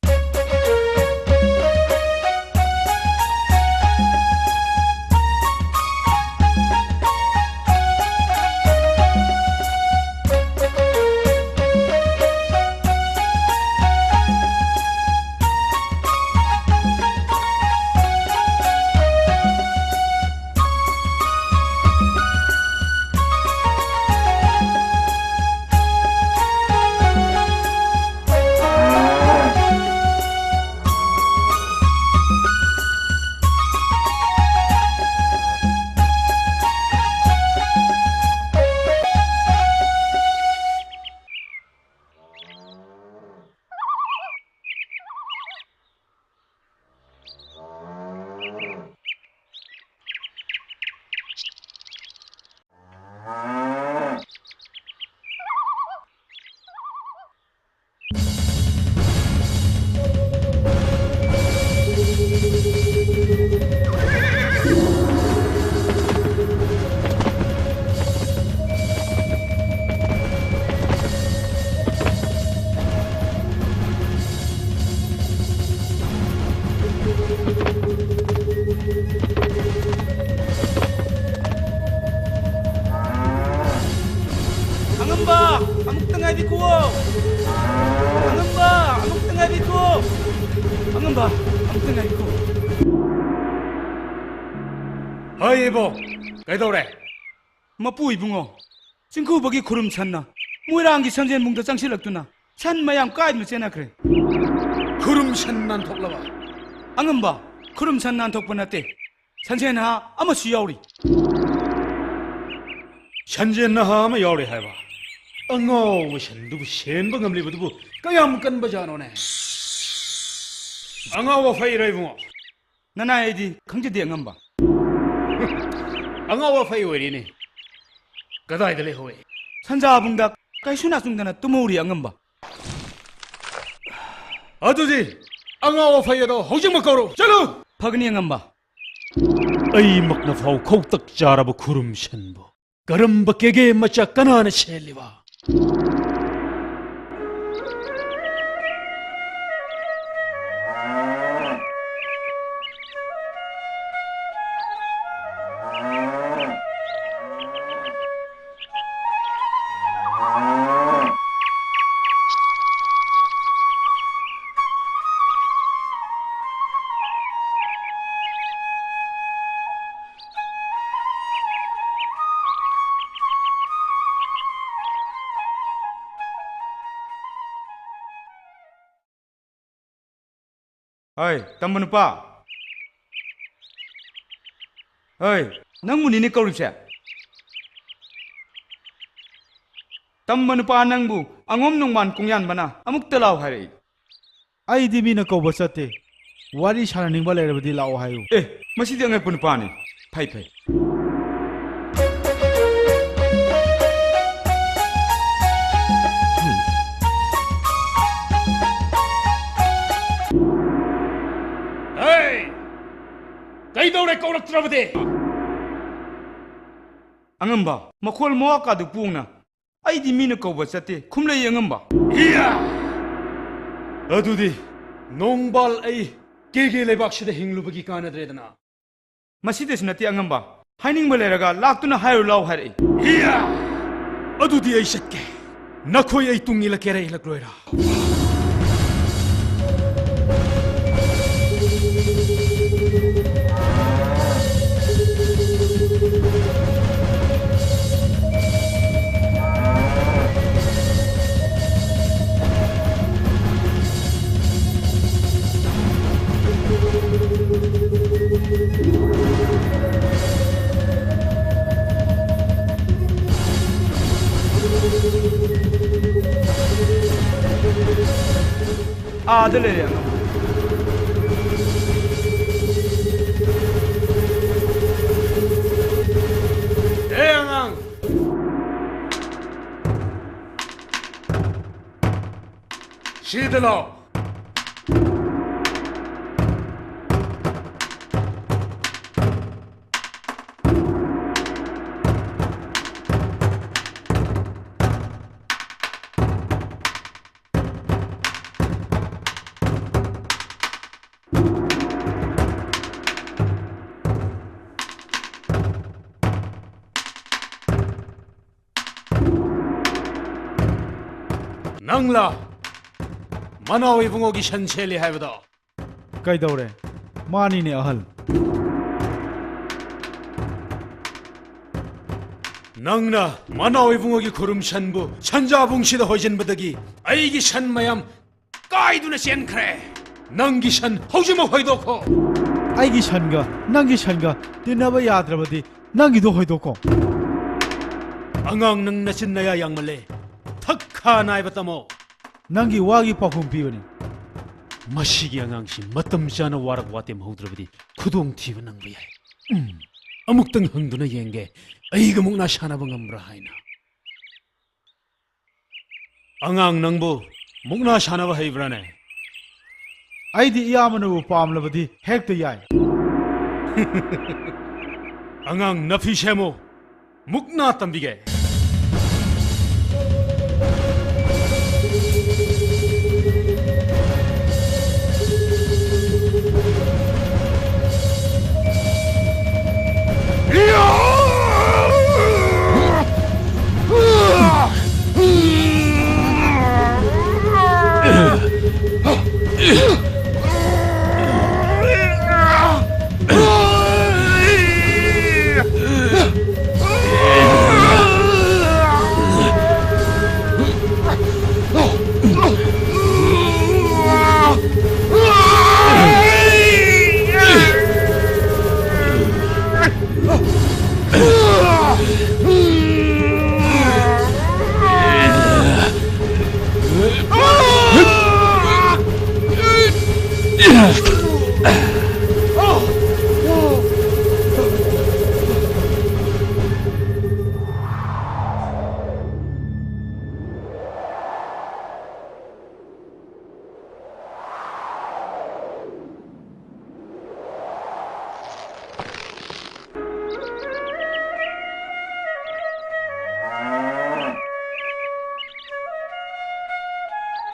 ꯑꯉꯝꯕ, ꯑꯃꯨꯛꯇ ꯉꯥꯏꯕꯤꯈꯣ꯫ ꯑꯉꯝꯕ, ꯑꯃꯨꯛꯇ ꯉꯥꯏꯕꯤꯈꯣ꯫ ꯑꯉꯝꯕ, ꯑꯃꯨꯛꯇ ꯉꯥꯏꯕꯤꯈꯣ꯫ ꯍꯩ ꯏꯕꯣ, ꯀꯩꯗꯧꯔꯦ? ꯃꯄꯨ ꯏꯕꯨꯡꯉꯣ, ꯆꯤꯡꯈꯨꯕꯒꯤ ꯈꯨꯔꯨꯝ ꯁꯟꯅ ꯃꯣꯏꯔꯥꯡꯒꯤ ꯁꯟꯖꯦꯟꯕꯨꯡꯗ ꯆꯪꯁꯤꯜꯂꯛꯇꯨꯅ ꯁꯟ ꯃꯌꯥꯝ ꯀꯥꯏꯗꯨꯅ ꯆꯦꯟꯅꯈ꯭ꯔꯦ꯫ ꯈꯨꯔꯨꯝ ꯁꯟ ꯅꯥꯟꯊꯣꯛꯂꯕ? ꯑꯉꯝꯕ, ꯈꯨꯔꯨꯝ ꯁꯟ ꯅꯥꯟꯊꯣꯛꯄ ꯅꯠꯇꯦ, ꯁꯟꯖꯦꯟ ꯅꯍꯥ ꯑꯃꯁꯨ ꯌꯥꯎꯔꯤ꯫ ꯁꯟꯖꯦꯟ ꯅꯍꯥ ꯑꯃ ꯌꯥꯎꯔꯤ ꯍꯥꯏꯕ? ꯑꯉꯥꯎꯕ ꯁꯟꯗꯨꯕꯨ ꯁꯦꯟꯕ ꯉꯝꯂꯤꯕꯗꯨꯕꯨ ꯀꯌꯥꯝ ꯀꯟꯕꯖꯥꯠꯅꯣꯅꯦ? ꯑꯉꯥꯎꯕ ꯐꯩꯔꯣ ꯏꯕꯨꯡꯉꯣ? ꯅꯅꯥꯏ ꯑꯩꯗꯤ ꯈꯪꯖꯗꯦ ꯑꯉꯝꯕ꯫ ꯑꯉꯥꯎꯕ ꯐꯩ ꯑꯣꯏꯔꯤꯅꯦ꯫ ꯀꯗꯥꯏꯗ ꯂꯩꯍꯧꯏ? ꯁꯟꯖꯥꯕꯨꯡꯗ ꯀꯩꯁꯨ ꯅꯥꯆꯨꯡꯗꯅ ꯇꯨꯝꯍꯧꯔꯤ ꯑꯉꯝꯕ꯫ ꯑꯗꯨꯗꯤ ꯑꯉꯥꯎ ꯑꯐꯩ ꯑꯗꯣ ꯍꯧꯖꯤꯛꯃꯛ ꯀꯧꯔꯣ꯫ ꯆꯠꯂꯨ! ꯐꯒꯅꯤ ꯑꯉꯝꯕ꯫ ꯑꯩꯃꯛꯅ ꯐꯥꯎ ꯈꯧꯇꯛ ꯆꯥꯔꯕ ꯈꯨꯔꯨꯝꯁꯟꯕꯨ ꯀꯔꯝꯕ ꯀꯦꯒꯦ ꯃꯆꯥ ꯀꯅꯥꯅ ꯁꯦꯜꯂꯤꯕ? ꯍꯣꯏ, ꯇꯝꯕ ꯅꯨꯄꯥ꯫ ꯍꯣꯏ, ꯅꯪꯕꯨꯅꯤꯅꯦ ꯀꯧꯔꯤꯕꯁꯦ꯫ ꯇꯝꯕ ꯅꯨꯄꯥ ꯅꯪꯕꯨ ꯑꯉꯣꯝ ꯅꯣꯡꯃꯥꯟ ꯀꯣꯡꯌꯥꯟꯕꯅ ꯑꯃꯨꯛꯇ ꯂꯥꯎ ꯍꯥꯏꯔꯛꯏ꯫ ꯑꯩꯗꯤ ꯃꯤꯅ ꯀꯧꯕ ꯆꯠꯇꯦ꯫ ꯋꯥꯔꯤ ꯁꯥꯟꯅꯅꯤꯡꯕ ꯂꯩꯔꯕꯗꯤ ꯂꯥꯛꯑꯣ ꯍꯥꯏꯌꯨ꯫ ꯑꯦ, ꯃꯁꯤꯗꯤ ꯑꯉꯛꯄ ꯅꯨꯄꯥꯅꯤ꯫ ꯐꯩ, ꯐꯩ꯫ ꯍꯦ! ꯀꯩꯗꯧꯔꯦ ꯀꯧꯔꯛꯇ꯭ꯔꯕꯗꯤ? ꯑꯉꯝꯕ, ꯃꯈꯣꯜ ꯃꯋꯥ ꯀꯥꯗꯨ ꯄꯣꯡꯅ ꯑꯩꯗꯤ ꯃꯤꯅ ꯀꯧꯕ ꯆꯠꯇꯦ, ꯈꯨꯝꯂꯩ ꯑꯉꯝꯕ꯫ ꯏꯌꯥ! ꯑꯗꯨꯗꯤ ꯅꯣꯡꯕꯥꯜ ꯑꯩ ꯀꯦꯒꯦ ꯂꯩꯕꯥꯛꯁꯤꯗ ꯍꯤꯡꯂꯨꯕꯒꯤ ꯀꯥꯟꯅꯗ꯭ꯔꯦꯗꯅ꯫ ꯃꯁꯤꯗꯁꯨ ꯅꯠꯇꯦ ꯑꯉꯝꯕ, ꯍꯥꯏꯅꯤꯡꯕ ꯂꯩꯔꯒ ꯂꯥꯛꯇꯨꯅ ꯍꯥꯏꯔꯨ ꯂꯥꯎ ꯍꯥꯏꯔꯛꯏ꯫ ꯏꯌꯥ! ꯑꯗꯨꯗꯤ ꯑꯩ ꯆꯠꯀꯦ꯫ ꯅꯈꯣꯏ ꯑꯩ ꯇꯨꯡ ꯏꯜꯂꯛꯀꯦꯔꯥ ꯏꯜꯂꯛꯂꯣꯏꯔꯥ? ꯑꯥꯗ ꯂꯩꯔꯦ ꯑꯉꯥꯡ꯫ ꯑꯦ ꯑꯉꯥꯡ! ꯁꯤꯗ ꯂꯥꯎ꯫ ꯅꯪꯂꯥ ꯃꯅꯥꯎ ꯏꯕꯨꯡꯉꯣꯒꯤ ꯁꯟ ꯁꯦꯜꯂꯤ ꯍꯥꯏꯕꯗꯣ? ꯀꯩꯗꯧꯔꯦ? ꯃꯥꯅꯤꯅꯦ ꯑꯍꯜ꯫ ꯅꯪꯅ ꯃꯅꯥꯎ ꯏꯕꯨꯡꯉꯣꯒꯤ ꯈꯨꯔꯨꯝ ꯁꯟꯕꯨ ꯁꯟꯖꯥꯕꯨꯡꯁꯤꯗ ꯍꯣꯏꯖꯤꯟꯕꯗꯒꯤ ꯑꯩꯒꯤ ꯁꯟ ꯃꯌꯥꯝ ꯀꯥꯏꯗꯨꯅ ꯆꯦꯟꯈ꯭ꯔꯦ꯫ ꯅꯪꯒꯤ ꯁꯟ ꯍꯧꯖꯤꯛꯃꯛ ꯍꯣꯏꯗꯣꯛꯈꯣ꯫ ꯑꯩꯒꯤ ꯁꯟꯒ ꯅꯪꯒꯤ ꯁꯟꯒ ꯇꯤꯟꯅꯕ ꯌꯥꯗ꯭ꯔꯕꯗꯤ ꯅꯪꯒꯤꯗꯣ ꯍꯣꯏꯗꯣꯛꯀꯣ꯫ ꯑꯉꯥꯡ, ꯅꯪ ꯅꯆꯤꯟ ꯅꯌꯥ ꯌꯥꯡꯃꯜꯂꯦ꯫ ꯊꯛ ꯈꯥ ꯅꯥꯏꯕ ꯇꯝꯃꯣ꯫ ꯅꯪꯒꯤ ꯋꯥꯒꯤ ꯄꯥꯎꯈꯨꯝ ꯄꯤꯕꯅꯤ꯫ ꯃꯁꯤꯒꯤ ꯑꯉꯥꯡꯁꯤ ꯃꯇꯝ ꯆꯥꯅ ꯋꯥꯔꯛ ꯋꯥꯇꯦꯝ ꯍꯧꯗ꯭ꯔꯕꯗꯤ ꯈꯨꯗꯣꯡꯊꯤꯕ ꯅꯪꯕ ꯌꯥꯏ꯫ ꯎꯝ, ꯑꯃꯨꯛꯇꯪ ꯍꯪꯗꯨꯅ ꯌꯦꯡꯒꯦ, ꯑꯩꯒ ꯃꯨꯛꯅꯥ ꯁꯥꯟꯅꯕ ꯉꯝꯕ꯭ꯔꯥ ꯍꯥꯏꯅ꯫ ꯑꯉꯥꯡ, ꯅꯪꯕꯨ ꯃꯨꯛꯅꯥ ꯁꯥꯟꯅꯕ ꯍꯩꯕ꯭ꯔꯥꯅꯦ? ꯑꯩꯗꯤ ꯏꯌꯥꯝꯕꯅꯕꯨ ꯄꯥꯝꯂꯕꯗꯤ ꯍꯦꯛꯇ ꯌꯥꯏ꯫ ꯑꯉꯥꯡ, ꯅꯐꯤ ꯁꯦꯝꯃꯨ, ꯃꯨꯛꯅꯥ ꯇꯝꯕꯤꯒꯦ꯫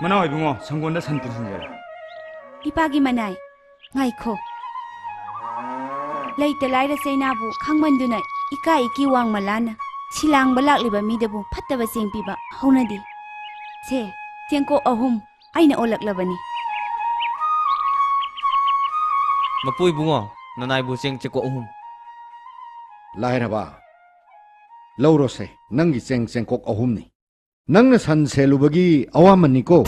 ꯃꯅꯥꯎ ꯏꯕꯨꯡꯉꯣ, ꯁꯪꯒꯣꯟꯗ ꯁꯟ ꯄꯨꯟꯁꯤꯟꯖꯔꯦ꯫ ꯏꯄꯥꯒꯤ ꯃꯅꯥꯏ, ꯉꯥꯏꯈꯣ꯫ ꯂꯩꯇ ꯂꯥꯏꯔ ꯆꯩꯅꯥꯕꯨ ꯈꯪꯃꯟꯗꯨꯅ ꯏꯀꯥꯏ ꯏꯀꯤ ꯋꯥꯡꯃ ꯂꯥꯟꯅ ꯁꯤꯂꯥꯡꯕ ꯂꯥꯛꯂꯤꯕ ꯃꯤꯗꯕꯨ ꯐꯠꯇꯕ ꯆꯦꯡ ꯄꯤꯕ ꯍꯧꯅꯗꯦ꯫ ꯁꯦ, ꯆꯦꯡꯀꯣꯛ ꯑꯍꯨꯝ ꯑꯩꯅ ꯑꯣꯜꯂꯛꯂꯕꯅꯤ꯫ ꯃꯄꯨ ꯏꯕꯨꯡꯉꯣ, ꯅꯅꯥꯏꯕꯨ ꯆꯦꯡ ꯆꯦꯡꯀꯣꯛ ꯑꯍꯨꯝ꯫ ꯂꯥꯏꯔꯕ, ꯂꯧꯔꯣꯁꯦ, ꯅꯪꯒꯤ ꯆꯦꯡ ꯆꯦꯡꯀꯣꯛ ꯑꯍꯨꯝꯅꯤ꯫ ꯅꯪꯅ ꯁꯟ ꯁꯦꯜꯂꯨꯕꯒꯤ ꯑꯋꯥꯃꯟꯅꯤꯀꯣ꯫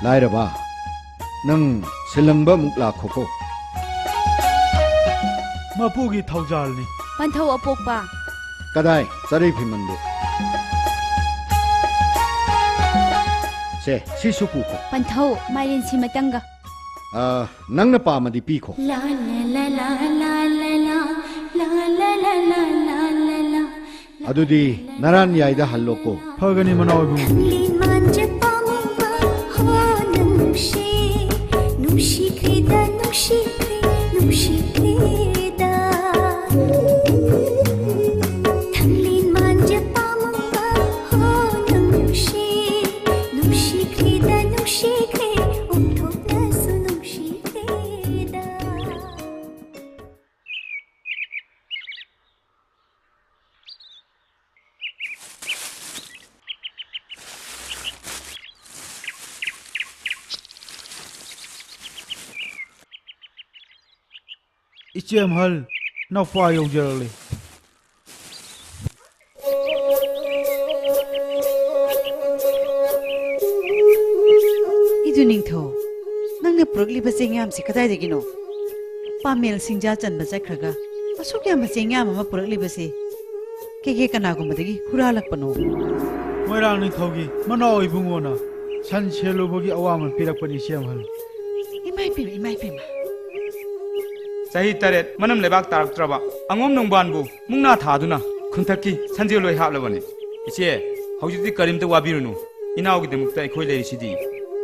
ꯂꯥꯏꯔꯕ, ꯅꯪ ꯁꯤꯜꯂꯪꯕ ꯑꯃꯨꯛ ꯂꯥꯛꯈꯣꯀꯣ꯫ ꯃꯄꯨꯒꯤ ꯊꯧꯖꯥꯜꯅꯤ꯫ ꯄꯟꯊꯧ ꯑꯄꯣꯛꯄ꯫ ꯀꯗꯥꯏ ꯆꯔꯩ ꯐꯤꯃꯟꯗꯨ? ꯁꯦ, ꯁꯤꯁꯨ ꯄꯨꯈꯣ꯫ ꯄꯟꯊꯧ ꯃꯥꯏꯔꯦꯟ ꯁꯤꯃꯇꯪꯒ꯫ ꯑ, ꯅꯪꯅ ꯄꯥꯝꯃꯗꯤ ꯄꯤꯈꯣ꯫ ꯑꯗꯨꯗꯤ ꯅꯔꯥꯟ ꯌꯥꯏꯗ ꯍꯜꯂꯣꯀꯣ꯫ ꯐꯒꯅꯤ ꯃꯅꯥꯎ ꯏꯕꯨꯡꯉꯣ꯫ ꯈꯪꯂꯦꯟ ꯃꯥꯟꯖ ꯄꯥꯝꯃꯨꯕ ꯍꯣ ꯅꯨꯡꯁꯤ, ꯅꯨꯡꯁꯤꯈ꯭ꯔꯦꯗ, ꯅꯨꯡꯁꯤꯈ꯭ꯔꯦ, ꯅꯨꯡꯁꯤꯈ꯭ꯔꯦꯗ꯫ ꯈꯪꯂꯦꯟ ꯃꯥꯟꯖ ꯄꯥꯝꯃꯨꯕ ꯍꯣ ꯅꯨꯡꯁꯤ, ꯅꯨꯡꯁꯤꯈ꯭ꯔꯦꯗ, ꯅꯨꯡꯁꯤꯈ꯭ꯔꯦ, ꯑꯣꯟꯊꯣꯛꯅꯁꯨ ꯅꯨꯡꯁꯤꯈ꯭ꯔꯦꯗ꯫ ꯏꯆꯦ ꯑꯍꯜ, ꯅꯧꯄꯥ ꯌꯧꯖꯔꯛꯂꯦ꯫ ꯏꯗꯨ ꯅꯤꯡꯊꯧ, ꯅꯪꯅ ꯄꯨꯔꯛꯂꯤꯕ ꯆꯦꯡꯌꯥꯝꯁꯤ ꯀꯗꯥꯏꯗꯒꯤꯅꯣ? ꯄꯥꯃꯦꯜ ꯁꯤꯡꯖꯥ ꯆꯟꯕ ꯆꯠꯈ꯭ꯔꯒ ꯑꯁꯨꯛ ꯌꯥꯝꯕ ꯆꯦꯡꯌꯥꯝ ꯑꯃ ꯄꯨꯔꯛꯂꯤꯕꯁꯤ ꯀꯩꯒꯤ ꯀꯅꯥꯒꯨꯝꯕꯗꯒꯤ ꯍꯨꯔꯥꯜꯂꯛꯄꯅꯣ? ꯃꯣꯏꯔꯥꯡ ꯅꯤꯡꯊꯧꯒꯤ ꯃꯅꯥꯎ ꯏꯕꯨꯡꯉꯣꯅ ꯁꯟ ꯁꯦꯜꯂꯨꯕꯒꯤ ꯑꯋꯥꯃꯟ ꯄꯤꯔꯛꯄꯅꯤ, ꯏꯆꯦ ꯑꯍꯜ꯫ ꯏꯃꯥꯏ ꯄꯦꯝꯃ, ꯏꯃꯥꯏ ꯄꯦꯝꯃ꯫ ꯆꯍꯤ ꯇꯔꯦꯠ ꯃꯅꯝ ꯂꯩꯕꯥꯛ ꯇꯥꯔꯛꯇ꯭ꯔꯕ ꯑꯉꯣꯝ ꯅꯣꯡꯕꯥꯟꯕꯨ ꯃꯨꯛꯅꯥ ꯊꯥꯗꯨꯅ ꯈꯨꯟꯊꯛꯀꯤ ꯁꯟꯖꯦꯜ ꯑꯣꯏ ꯍꯥꯞꯂꯕꯅꯤ꯫ ꯏꯆꯦ, ꯍꯧꯖꯤꯛꯇꯤ ꯀꯔꯤꯝꯇ ꯋꯥꯕꯤꯔꯨꯅꯨ꯫ ꯏꯅꯥꯎꯒꯤꯗꯃꯛꯇ ꯑꯩꯈꯣꯏ ꯂꯩꯔꯤꯁꯤꯗꯤ꯫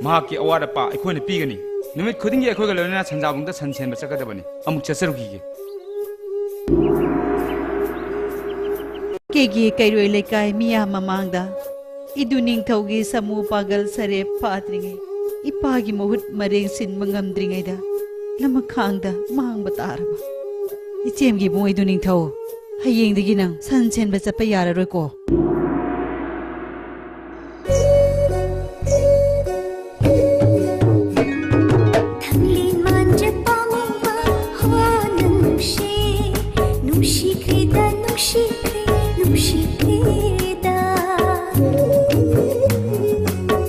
ꯃꯍꯥꯛꯀꯤ ꯑꯋꯥꯠ ꯑꯄꯥ ꯑꯩꯈꯣꯏꯅ ꯄꯤꯒꯅꯤ꯫ ꯅꯨꯃꯤꯠ ꯈꯨꯗꯤꯡꯒꯤ ꯑꯩꯈꯣꯏꯒ ꯂꯣꯏꯅꯅ ꯁꯟꯖꯥꯕꯨꯡꯗ ꯁꯟ ꯁꯦꯟꯕ ꯆꯠꯀꯗꯕꯅꯤ꯫ ꯑꯃꯨꯛ ꯆꯠꯆꯔꯨꯈꯤꯒꯦ꯫ ꯀꯦꯒꯤ ꯀꯩꯔꯣꯏ ꯂꯩꯀꯥꯏ ꯃꯤꯌꯥꯝ ꯃꯃꯥꯡꯗ ꯏꯗꯨ ꯅꯤꯡꯊꯧꯒꯤ ꯁꯥꯃꯨ ꯄꯥꯒꯜ ꯁꯔꯦꯞ ꯐꯥꯗ꯭ꯔꯤꯉꯩ ꯏꯄꯥꯒꯤ ꯃꯍꯨꯠ ꯃꯔꯦꯡ ꯁꯤꯟꯕ ꯉꯝꯗ꯭ꯔꯤꯉꯩꯗ ꯂꯃꯈꯥꯡꯗ ꯃꯥꯡꯕ ꯇꯥꯔꯕ꯫ ꯏꯆꯦꯝꯒꯤ ꯏꯕꯨꯡ ꯏꯗꯨ ꯅꯤꯡꯊꯧ, ꯍꯌꯦꯡꯗꯒꯤ ꯅꯪ ꯁꯟ ꯁꯦꯟꯕ ꯆꯠꯄ ꯌꯥꯔꯔꯣꯏꯀꯣ꯫ ꯊꯥꯡꯂꯦꯟ ꯃꯥꯟꯖ ꯄꯥꯝꯃꯨꯕ ꯍꯣ ꯅꯨꯡꯁꯤ, ꯅꯨꯡꯁꯤꯈ꯭ꯔꯦꯗ, ꯅꯨꯡꯁꯤꯈ꯭ꯔꯦ, ꯅꯨꯡꯁꯤꯈ꯭ꯔꯦꯗ꯫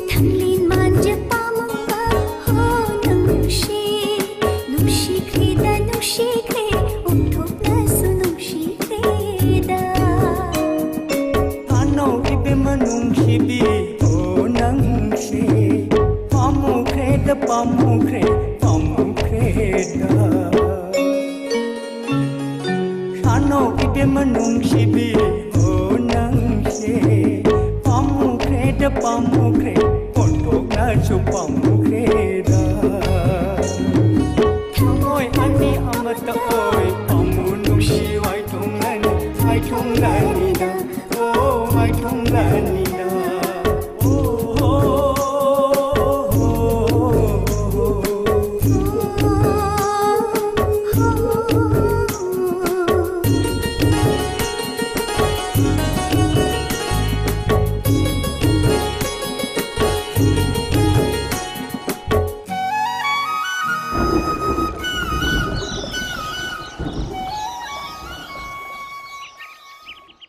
ꯊꯥꯡꯂꯦꯟ ꯃꯥꯟꯖ ꯄꯥꯝꯃꯨꯕ ꯍꯣ ꯅꯨꯡꯁꯤ, ꯅꯨꯡꯁꯤꯈ꯭ꯔꯦꯗ, ꯅꯨꯡꯁꯤꯈ꯭ꯔꯦ, ꯑꯣꯟꯊꯣꯛꯅꯁꯨ ꯅꯨꯡꯁꯤꯈ꯭ꯔꯦꯗ꯫ ꯊꯥꯅꯧ ꯏꯕꯦꯝꯃ ꯅꯨꯡꯁꯤꯕꯤ, ꯑꯣ ꯅꯪꯁꯦ ꯄꯥꯝꯃꯨꯈ꯭ꯔꯦꯗ, ꯄꯥꯝꯃꯨꯈ꯭ꯔꯦ, ꯄꯥꯝꯃꯨꯈ꯭ꯔꯦꯗ꯫ ꯊꯥꯅꯧ ꯏꯕꯦꯝꯃ ꯅꯨꯡꯁꯤꯕꯤ, ꯑꯣ ꯅꯪꯁꯦ ꯄꯥꯝꯃꯨꯈ꯭ꯔꯦꯗ, ꯄꯥꯝꯃꯨꯈ꯭ꯔꯦ, ꯑꯣꯟꯊꯣꯛꯅꯁꯨ ꯄꯥꯝꯃꯨꯈ꯭ꯔꯦꯗ꯫ ꯊꯃꯣꯏ ꯑꯅꯤ ꯑꯃꯠꯇ ꯑꯣꯏ, ꯄꯥꯝꯃꯨ ꯅꯨꯡꯁꯤ ꯋꯥꯏꯊꯨꯡꯅꯅꯤ, ꯋꯥꯏꯊꯨꯡꯅꯅꯤꯗ꯫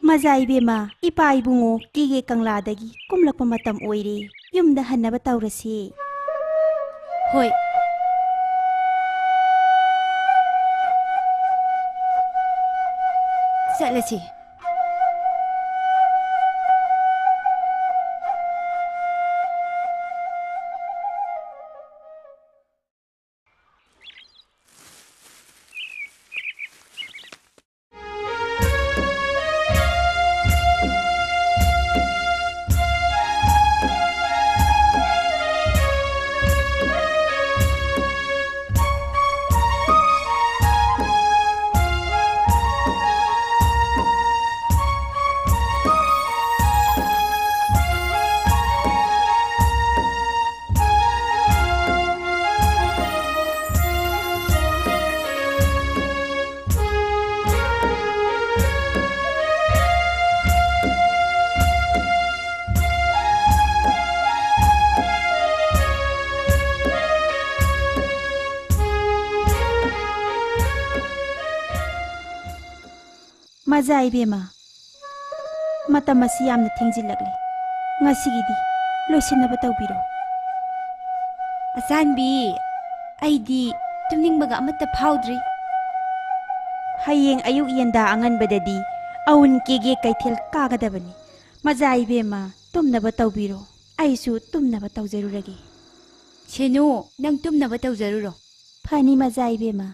ꯃꯖꯥ ꯏꯕꯦꯝꯃ, ꯏꯄꯥ ꯏꯕꯨꯡꯉꯣ ꯀꯦꯒꯦ ꯀꯪꯂꯥꯗꯒꯤ ꯀꯨꯝꯂꯛꯄ ꯃꯇꯝ ꯑꯣꯏꯔꯦ꯫ ꯌꯨꯝꯗ ꯍꯟꯅꯕ ꯇꯧꯔꯁꯤ꯫ ꯍꯣꯏ꯫ ꯆꯠꯂꯁꯤ꯫ ꯑꯖꯥ ꯏꯕꯦꯝꯃ, ꯃꯇꯝ ꯑꯁꯤ ꯌꯥꯝꯅ ꯊꯦꯡꯖꯤꯜꯂꯛꯂꯦ꯫ ꯉꯁꯤꯒꯤꯗꯤ ꯂꯣꯏꯁꯤꯟꯅꯕ ꯇꯧꯕꯤꯔꯣ꯫ ꯑꯆꯥꯟꯕꯤ, ꯑꯩꯗꯤ ꯇꯨꯝꯅꯤꯡꯕꯒ ꯑꯃꯠꯇ ꯐꯥꯎꯗ꯭ꯔꯤ꯫ ꯍꯌꯦꯡ ꯑꯌꯨꯛ ꯌꯦꯟꯗꯥ ꯑꯉꯟꯕꯗꯗꯤ ꯑꯎꯟ ꯀꯦꯒꯦ ꯀꯩꯊꯦꯜ ꯀꯥꯒꯗꯕꯅꯤ꯫ ꯃꯖꯥ ꯏꯕꯦꯝꯃ, ꯇꯨꯝꯅꯕ ꯇꯧꯕꯤꯔꯣ꯫ ꯑꯩꯁꯨ ꯇꯨꯝꯅꯕ ꯇꯧꯖꯔꯨꯔꯒꯦ꯫ ꯁꯦꯅꯨ, ꯅꯪ ꯇꯨꯝꯅꯕ ꯇꯧꯖꯔꯨꯔꯣ꯫ ꯐꯅꯤ ꯃꯖꯥ ꯏꯕꯦꯝꯃ꯫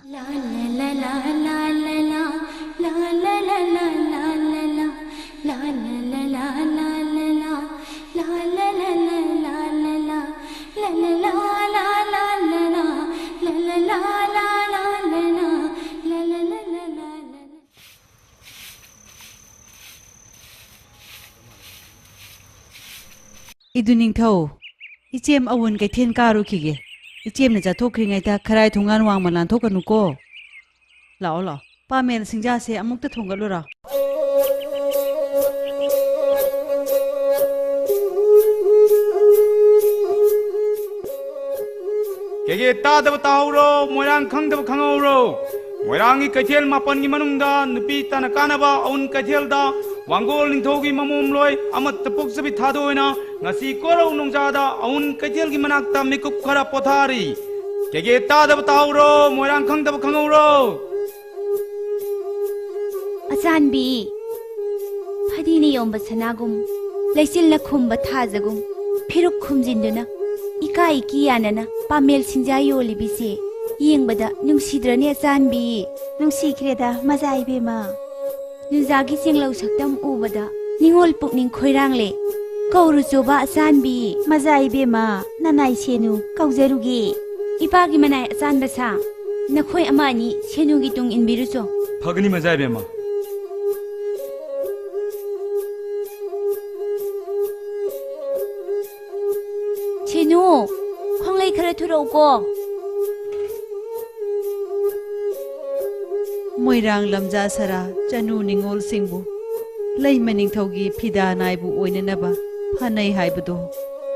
ꯏꯗꯨ ꯅꯤꯡꯊꯧ, ꯏꯆꯦꯝ ꯑꯋꯨꯟ ꯀꯩꯊꯦꯜ ꯀꯥꯔꯨꯈꯤꯒꯦ꯫ ꯏꯆꯦꯝꯅ ꯆꯠꯊꯣꯛꯈ꯭ꯔꯤꯉꯩꯗ ꯈꯔꯥꯏ ꯊꯣꯡꯒꯥꯟ ꯋꯥꯡꯃ ꯂꯥꯟꯊꯣꯛꯀꯅꯨꯀꯣ꯫ ꯂꯥꯛꯑꯣ, ꯂꯥꯛꯑꯣ꯫ ꯄꯥꯃꯦꯜ ꯁꯤꯡꯖꯥꯁꯦ ꯑꯃꯨꯛꯇ ꯊꯣꯡꯒꯠꯂꯨꯔꯣ꯫ ꯀꯦꯒꯦ ꯇꯥꯗꯕ ꯇꯥꯍꯧꯔꯣ, ꯃꯣꯏꯔꯥꯡ ꯈꯪꯗꯕ ꯈꯪꯍꯧꯔꯣ꯫ ꯃꯣꯏꯔꯥꯡꯒꯤ ꯀꯩꯊꯦꯜ ꯃꯥꯄꯟꯒꯤ ꯃꯅꯨꯡꯗ ꯅꯨꯄꯤ ꯇꯥꯅ ꯀꯥꯅꯕ ꯑꯋꯨꯟ ꯀꯩꯊꯦꯜꯗ ꯋꯥꯡꯒꯣꯜ ꯅꯤꯡꯊꯧꯒꯤ ꯃꯃꯣꯝꯂꯣꯏ ꯑꯃꯠꯇ ꯄꯣꯛꯆꯕꯤ ꯊꯥꯗꯣꯏꯅ ꯉꯁꯤ ꯀꯣꯔꯧ ꯅꯣꯡꯖꯥꯗ ꯑꯋꯨꯟ ꯀꯩꯊꯦꯜꯒꯤ ꯃꯅꯥꯛꯇ ꯃꯤꯀꯨꯞ ꯈꯔ ꯄꯣꯊꯥꯔꯤ꯫ ꯀꯦꯒꯦ ꯇꯥꯗꯕ ꯇꯥꯍꯧꯔꯣ, ꯃꯣꯏꯔꯥꯡ ꯈꯪꯗꯕ ꯈꯪꯍꯧꯔꯣ꯫ ꯑꯆꯥꯟꯕꯤ, ꯐꯗꯤꯅ ꯌꯣꯝꯕ ꯁꯅꯥꯒꯨꯝ, ꯂꯩꯆꯤꯜꯅ ꯈꯨꯝꯕ ꯊꯥꯖꯒꯨꯝ, ꯐꯤꯔꯨꯛ ꯈꯨꯝꯖꯤꯟꯗꯨꯅ, ꯏꯀꯥꯏ ꯏꯀꯤ ꯌꯥꯅꯅ ꯄꯥꯃꯦꯜ ꯁꯤꯡꯖꯥ ꯌꯣꯜꯂꯤꯕꯤꯁꯦ ꯌꯦꯡꯕꯗ ꯅꯨꯡꯁꯤꯗ꯭ꯔꯅꯦ ꯑꯆꯥꯟꯕꯤ? ꯅꯨꯡꯁꯤꯈ꯭ꯔꯦꯗ ꯃꯖꯥ ꯏꯕꯦꯝꯃ꯫ ꯅꯨꯡꯖꯥꯒꯤ ꯆꯦꯡꯂꯧ ꯁꯛꯇꯝ ꯎꯕꯗ ꯅꯤꯉꯣꯜ ꯄꯨꯛꯅꯤꯡ ꯈꯣꯏꯔꯥꯡꯂꯦ꯫ ꯀꯧꯔꯨꯆꯣꯕ ꯑꯆꯥꯟꯕꯤ꯫ ꯃꯖꯥ ꯏꯕꯦꯝꯃ, ꯅꯅꯥꯏ ꯁꯦꯅꯨ ꯀꯧꯖꯔꯨꯒꯦ꯫ ꯏꯄꯥꯒꯤ ꯃꯅꯥꯏ ꯑꯆꯥꯟꯕ ꯁꯥ, ꯅꯈꯣꯏ ꯑꯃ ꯑꯅꯤ ꯁꯦꯅꯨꯒꯤ ꯇꯨꯡ ꯏꯟꯕꯤꯔꯨꯆꯣ꯫ ꯐꯒꯅꯤ ꯃꯖꯥ ꯏꯕꯦꯝꯃ꯫ ꯁꯦꯅꯨ, ꯈꯣꯡꯂꯩ ꯈꯔ ꯊꯨꯔꯛꯎꯀꯣ꯫ ꯃꯣꯏꯔꯥꯡ ꯂꯝꯖꯥ ꯁꯔꯥ ꯆꯅꯨ ꯅꯤꯉꯣꯜꯁꯤꯡꯕꯨ ꯂꯩꯃ ꯅꯤꯡꯊꯧꯒꯤ ꯐꯤꯗꯥ ꯅꯥꯏꯕꯨ ꯑꯣꯏꯅꯅꯕ ꯐꯥꯅꯩ ꯍꯥꯏꯕꯗꯣ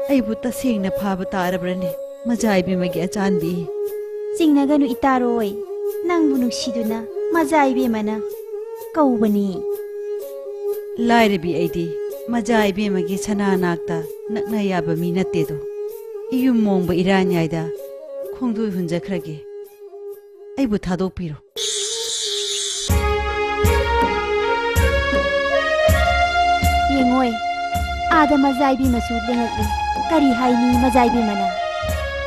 ꯑꯩꯕꯨ ꯇꯁꯦꯡꯅ ꯐꯥꯕ ꯇꯥꯔꯕ꯭ꯔꯅꯦ, ꯃꯖꯥ ꯏꯕꯦꯝꯃꯒꯤ ꯑꯆꯥꯟꯕꯤ? ꯆꯤꯡꯅꯒꯅꯨ ꯏꯇꯥꯔꯣꯏ, ꯅꯪꯕꯨ ꯅꯨꯡꯁꯤꯗꯨꯅ ꯃꯖꯥ ꯏꯕꯦꯝꯃꯅ ꯀꯧꯕꯅꯤ꯫ ꯂꯥꯏꯔꯕꯤ ꯑꯩꯗꯤ ꯃꯖꯥ ꯏꯕꯦꯝꯃꯒꯤ ꯁꯅꯥ ꯅꯥꯛꯇ ꯅꯛꯅ ꯌꯥꯕ ꯃꯤ ꯅꯠꯇꯦꯗꯣ꯫ ꯏꯌꯨꯝ ꯃꯣꯡꯕ ꯏꯔꯥꯟꯌꯥꯏꯗ ꯈꯣꯡꯗꯣꯏ ꯍꯨꯟꯖꯈ꯭ꯔꯒꯦ꯫ ꯑꯩꯕꯨ ꯊꯥꯗꯣꯛꯄꯤꯔꯣ꯫ ꯌꯦꯡꯉꯣꯏ, ꯑꯥꯗ ꯃꯖꯥꯏꯕꯤ ꯃꯆꯨ ꯂꯦꯡꯉꯛꯂꯤ꯫ ꯀꯔꯤ ꯍꯥꯏꯅꯤ ꯃꯖꯥꯏꯕꯤ ꯃꯅꯥ?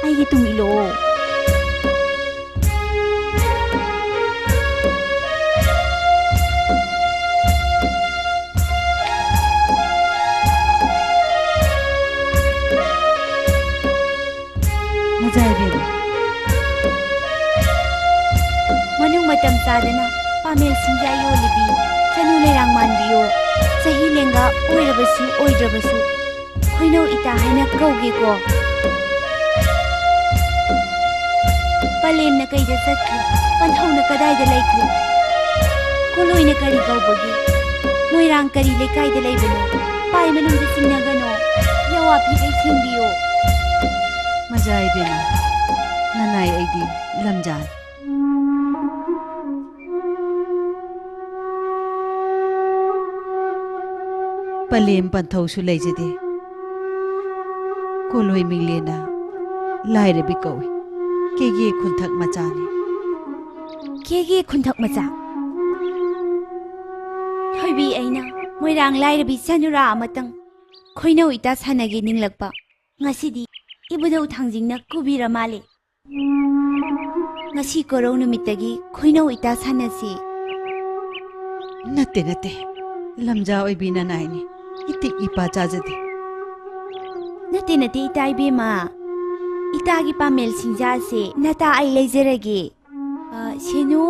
ꯑꯩꯒꯤ ꯇꯨꯡ ꯏꯜꯂꯛꯑꯣ꯫ ꯃꯖꯥꯏꯕꯦꯝꯃ꯫ ꯃꯅꯨꯡ ꯃꯇꯝ ꯆꯥꯗꯅ ꯄꯥꯃꯦꯜ ꯁꯤꯡꯖꯥ ꯌꯣꯜꯂꯤꯕꯤ ꯆꯅꯨ ꯂꯩꯔꯥꯡ ꯃꯥꯟꯕꯤꯌꯣ꯫ ꯆꯍꯤ ꯂꯦꯡꯒꯥ ꯑꯣꯏꯔꯕꯁꯨ ꯑꯣꯏꯗ꯭ꯔꯕꯁꯨ ꯈꯣꯏꯅꯧ ꯏꯇꯥ ꯍꯥꯏꯅ ꯀꯧꯒꯦꯀꯣ꯫ ꯄꯂꯦꯝꯅ ꯀꯩꯗ ꯆꯠꯈ꯭ꯔꯦ? ꯄꯟꯊꯧꯅ ꯀꯗꯥꯏꯗ ꯂꯩꯈ꯭ꯔꯦ? ꯀꯣꯂꯣꯏꯅ ꯀꯔꯤ ꯀꯧꯕꯒꯦ? ꯃꯣꯏꯔꯥꯡ ꯀꯔꯤ ꯂꯩꯀꯥꯏꯗ ꯂꯩꯕꯅꯣ? ꯄꯥꯏ ꯃꯅꯨꯡꯗ ꯆꯤꯡꯅꯒꯅꯣ꯫ ꯌꯥꯋꯥ ꯐꯤꯗꯩ ꯁꯦꯡꯕꯤꯌꯣ꯫ ꯃꯖꯥ ꯏꯕꯦꯝꯃ, ꯅꯅꯥꯏ ꯑꯩꯗꯤ ꯂꯝꯖꯥꯜ꯫ ꯄꯂꯦꯝ ꯄꯟꯊꯧꯁꯨ ꯂꯩꯖꯗꯦ꯫ ꯀꯣꯂꯣꯏ ꯃꯤꯡꯂꯦꯟꯅ ꯂꯥꯏꯔꯕꯤ ꯀꯧꯏ꯫ ꯀꯦꯒꯦ ꯈꯨꯟꯊꯛ ꯃꯆꯥꯅꯤ꯫ ꯀꯦꯒꯦ ꯈꯨꯟꯊꯛ ꯃꯆꯥ? ꯊꯣꯏꯕꯤ ꯑꯩꯅ ꯃꯣꯏꯔꯥꯡ ꯂꯥꯏꯔꯕꯤ ꯆꯅꯨꯔꯥ ꯑꯃꯇꯪ ꯈꯣꯏꯅꯧ ꯏꯇꯥ ꯁꯥꯟꯅꯒꯦ ꯅꯤꯡꯂꯛꯄ꯫ ꯉꯁꯤꯗꯤ ꯏꯕꯨꯙꯧ ꯊꯥꯡꯖꯤꯡꯅ ꯀꯨꯕꯤꯔ ꯃꯥꯜꯂꯦ꯫ ꯉꯁꯤ ꯀꯣꯔꯧ ꯅꯨꯃꯤꯠꯇꯒꯤ ꯈꯣꯏꯅꯧ ꯏꯇꯥ ꯁꯥꯟꯅꯁꯤ꯫ ꯅꯠꯇꯦ, ꯅꯠꯇꯦ꯫ ꯂꯝꯖꯥ ꯑꯣꯏꯕꯤ ꯅꯅꯥꯏꯅꯤ꯫ ꯏꯇꯤꯛ ꯏꯄꯥ ꯆꯥꯖꯗꯦ꯫ ꯅꯠꯇꯦ, ꯅꯠꯇꯦ, ꯏꯇꯥ ꯏꯕꯦꯝꯃ꯫ ꯏꯇꯥꯒꯤ ꯄꯥꯃꯦꯜ ꯁꯤꯡꯖꯥꯁꯦ ꯅꯇꯥ ꯑꯩ ꯂꯩꯖꯔꯒꯦ꯫ ꯑ, ꯁꯦꯅꯨ꯫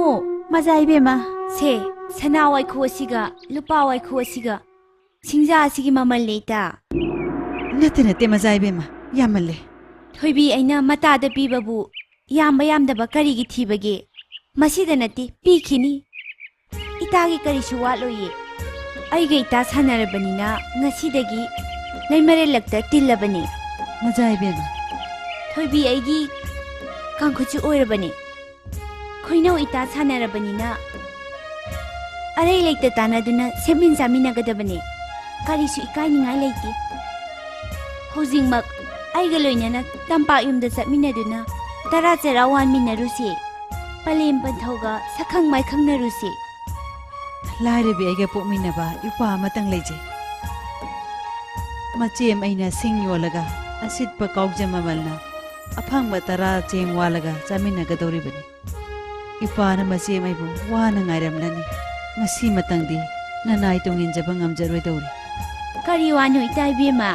ꯃꯖꯥ ꯏꯕꯦꯝꯃ꯫ ꯁꯦ, ꯁꯅꯥ ꯋꯥꯏꯈꯨ ꯑꯁꯤꯒ ꯂꯨꯄꯥ ꯋꯥꯏꯈꯨ ꯑꯁꯤꯒ ꯁꯤꯡꯖꯥ ꯑꯁꯤꯒꯤ ꯃꯃꯜꯅꯤ, ꯏꯇꯥ꯫ ꯅꯠꯇꯦ, ꯅꯠꯇꯦ, ꯃꯖꯥ ꯏꯕꯦꯝꯃ, ꯌꯥꯝꯃꯜꯂꯦ꯫ ꯊꯣꯏꯕꯤ ꯑꯩꯅ ꯃꯇꯥꯗ ꯄꯤꯕꯕꯨ ꯌꯥꯝꯕ ꯌꯥꯝꯗꯕ ꯀꯔꯤꯒꯤ ꯊꯤꯕꯒꯦ? ꯃꯁꯤꯗ ꯅꯠꯇꯦ, ꯄꯤꯈꯤꯅꯤ꯫ ꯏꯇꯥꯒꯤ ꯀꯔꯤꯁꯨ ꯋꯥꯠꯂꯣꯏꯌꯦ꯫ ꯑꯩꯒ ꯏꯇꯥ ꯁꯥꯟꯅꯔꯕꯅꯤꯅ ꯉꯁꯤꯗꯒꯤ ꯂꯩꯃꯔꯦꯜꯂꯛꯇ ꯇꯤꯜꯂꯕꯅꯤ꯫ ꯃꯖꯥ ꯏꯕꯦꯝꯃ꯫ ꯊꯣꯏꯕꯤ ꯑꯩꯒꯤ ꯀꯥꯡꯈꯨꯠꯁꯨ ꯑꯣꯏꯔꯕꯅꯤ꯫ ꯈꯣꯏꯅꯧ ꯏꯇꯥ ꯁꯥꯟꯅꯔꯕꯅꯤꯅ ꯑꯔꯩ ꯂꯩꯇ ꯇꯥꯟꯅꯗꯨꯅ ꯁꯦꯝꯃꯤꯟ ꯆꯥꯃꯤꯟꯅꯒꯗꯕꯅꯤ꯫ ꯀꯔꯤꯁꯨ ꯏꯀꯥꯏꯅꯤꯡꯉꯥꯏ ꯂꯩꯇꯦ꯫ ꯍꯧꯖꯤꯛꯃꯛ ꯑꯩꯒ ꯂꯣꯏꯅꯅ ꯇꯝꯄꯥꯛ ꯌꯨꯝꯗ ꯆꯠꯃꯤꯟꯅꯗꯨꯅ ꯇꯔꯥ ꯆꯔꯥ ꯋꯥꯟꯃꯤꯟꯅꯔꯨꯁꯤ꯫ ꯄꯂꯦꯝ ꯄꯟꯊꯧꯒ ꯁꯛꯈꯪ ꯃꯥꯏꯈꯪꯅꯔꯨꯁꯤ꯫ ꯂꯥꯏꯔꯕꯤ ꯑꯩꯒ ꯄꯣꯛꯃꯤꯟꯅꯕ ꯏꯄ꯭ꯋꯥ ꯑꯃꯇꯪ ꯂꯩꯖꯩ꯫ ꯃꯆꯦꯝ ꯑꯩꯅ ꯁꯤꯡ ꯌꯣꯜꯂꯒ ꯑꯁꯤꯠꯄ ꯀꯥꯎꯖ ꯃꯃꯜꯅ ꯑꯐꯪꯕ ꯇꯔꯥ ꯆꯦꯡ ꯋꯥꯜꯂꯒ ꯆꯥꯃꯤꯟꯅꯒꯗꯧꯔꯤꯕꯅꯤ꯫ ꯏꯄ꯭ꯋꯥꯅ ꯃꯆꯦꯝ ꯑꯩꯕꯨ ꯋꯥꯅ ꯉꯥꯏꯔꯝꯂꯅꯤ꯫ ꯉꯁꯤꯃꯇꯪꯗꯤ ꯅꯅꯥꯏ ꯇꯨꯡ ꯏꯟꯖꯕ ꯉꯝꯖꯔꯣꯏꯗꯧꯔꯤ꯫ ꯀꯔꯤ ꯋꯥꯅꯣ ꯏꯇꯥ ꯏꯕꯦꯝꯃ?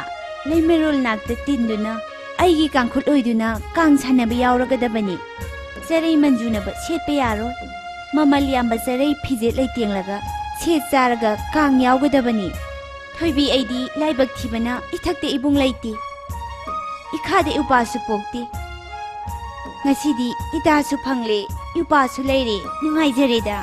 ꯂꯩꯃꯔꯣꯜ ꯅꯥꯛꯇ ꯇꯤꯟꯗꯨꯅ ꯑꯩꯒꯤ ꯀꯥꯡꯈꯨꯠ ꯑꯣꯏꯗꯨꯅ ꯀꯥꯡ ꯁꯥꯟꯅꯕ ꯌꯥꯎꯔꯒꯗꯕꯅꯤ꯫ ꯆꯔꯩ ꯃꯟꯖꯨꯅꯕ ꯁꯦꯠꯄ ꯌꯥꯔꯣꯏ꯫ ꯃꯃꯜ ꯌꯥꯝꯕ ꯆꯔꯩ ꯐꯤꯖꯦꯠ ꯂꯩꯇꯦꯡꯂꯒ ꯁꯦꯠ ꯆꯥꯔꯒ ꯀꯥꯡ ꯌꯥꯎꯒꯗꯕꯅꯤ꯫ ꯊꯣꯏꯕꯤ, ꯑꯩꯗꯤ ꯂꯥꯏꯕꯛ ꯊꯤꯕꯅ ꯏꯊꯛꯇ ꯏꯕꯨꯡ ꯂꯩꯇꯦ, ꯏꯈꯥꯗ ꯏꯄꯥꯁꯨ ꯄꯣꯛꯇꯦ꯫ ꯉꯁꯤꯗꯤ ꯏꯇꯥꯁꯨ ꯐꯪꯂꯦ, ꯏꯄꯥꯁꯨ ꯂꯩꯔꯦ, ꯅꯨꯡꯉꯥꯏꯖꯔꯦꯗ꯫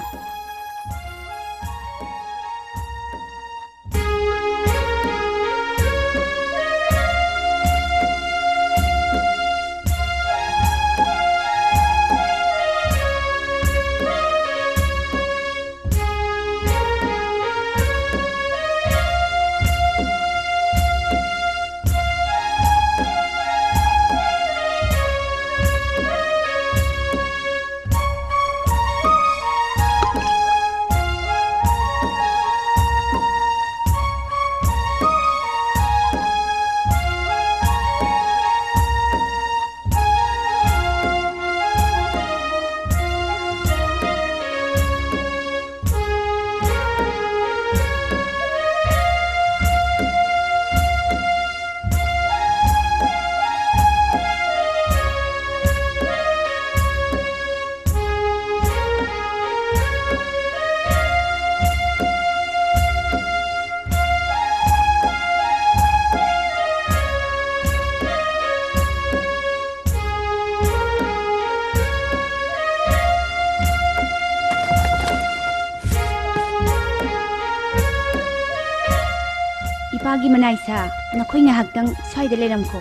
ꯏꯄꯥꯒꯤ ꯃꯅꯥꯏꯁꯥ, ꯅꯈꯣꯏ ꯉꯥꯏꯍꯥꯛꯇꯪ ꯁ꯭ꯋꯥꯏꯗ ꯂꯩꯔꯝꯈꯣ꯫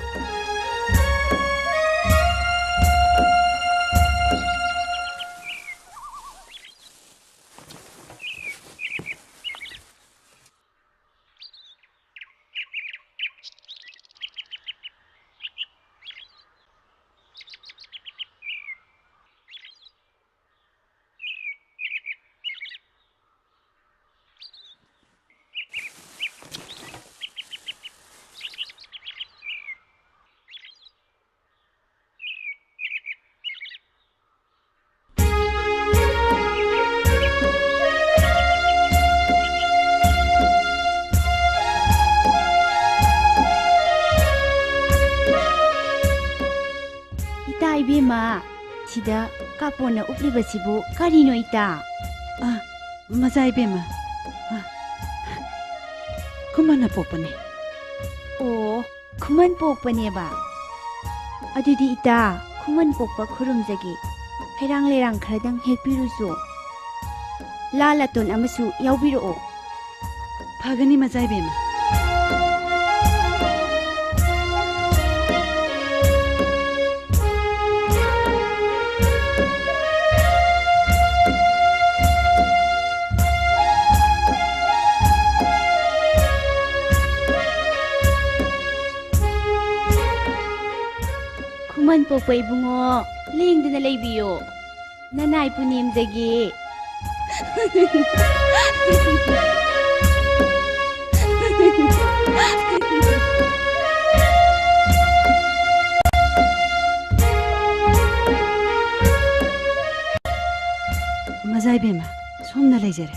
ꯁꯤꯗ ꯀꯥꯞꯄꯣꯟꯅ ꯎꯞꯂꯤꯕꯁꯤꯕꯨ ꯀꯔꯤꯅꯣ, ꯏꯇꯥ? ꯑ, ꯃꯖꯥ ꯏꯕꯦꯝꯃ꯫ ꯑ, ꯈꯨꯃꯟꯅ ꯄꯣꯛꯄꯅꯦ꯫ ꯑꯣ, ꯈꯨꯃꯟ ꯄꯣꯛꯄꯅꯦꯕ꯫ ꯑꯗꯨꯗꯤ ꯏꯇꯥ, ꯈꯨꯃꯟ ꯄꯣꯛꯄ ꯈꯨꯔꯨꯝꯖꯒꯦ꯫ ꯍꯩꯔꯥꯡ ꯂꯩꯔꯥꯡ ꯈꯔꯗꯪ ꯍꯦꯛꯄꯤꯔꯨꯆꯣ꯫ ꯂꯥ ꯂꯥꯇꯣꯟ ꯑꯃꯁꯨ ꯌꯥꯎꯕꯤꯔꯛꯑꯣ꯫ ꯐꯒꯅꯤ, ꯃꯆꯥ ꯏꯕꯦꯝꯃ꯫ ꯈꯨꯃꯟ ꯄꯣꯛꯄ ꯏꯕꯨꯡꯉꯣ, ꯂꯦꯡꯗꯅ ꯂꯩꯕꯤꯌꯣ꯫ ꯅꯅꯥꯏ ꯄꯨꯅꯦꯝꯖꯒꯦ꯫ ꯃꯖꯥ ꯏꯕꯦꯝꯃ, ꯁꯣꯝꯅ ꯂꯩꯖꯔꯦ꯫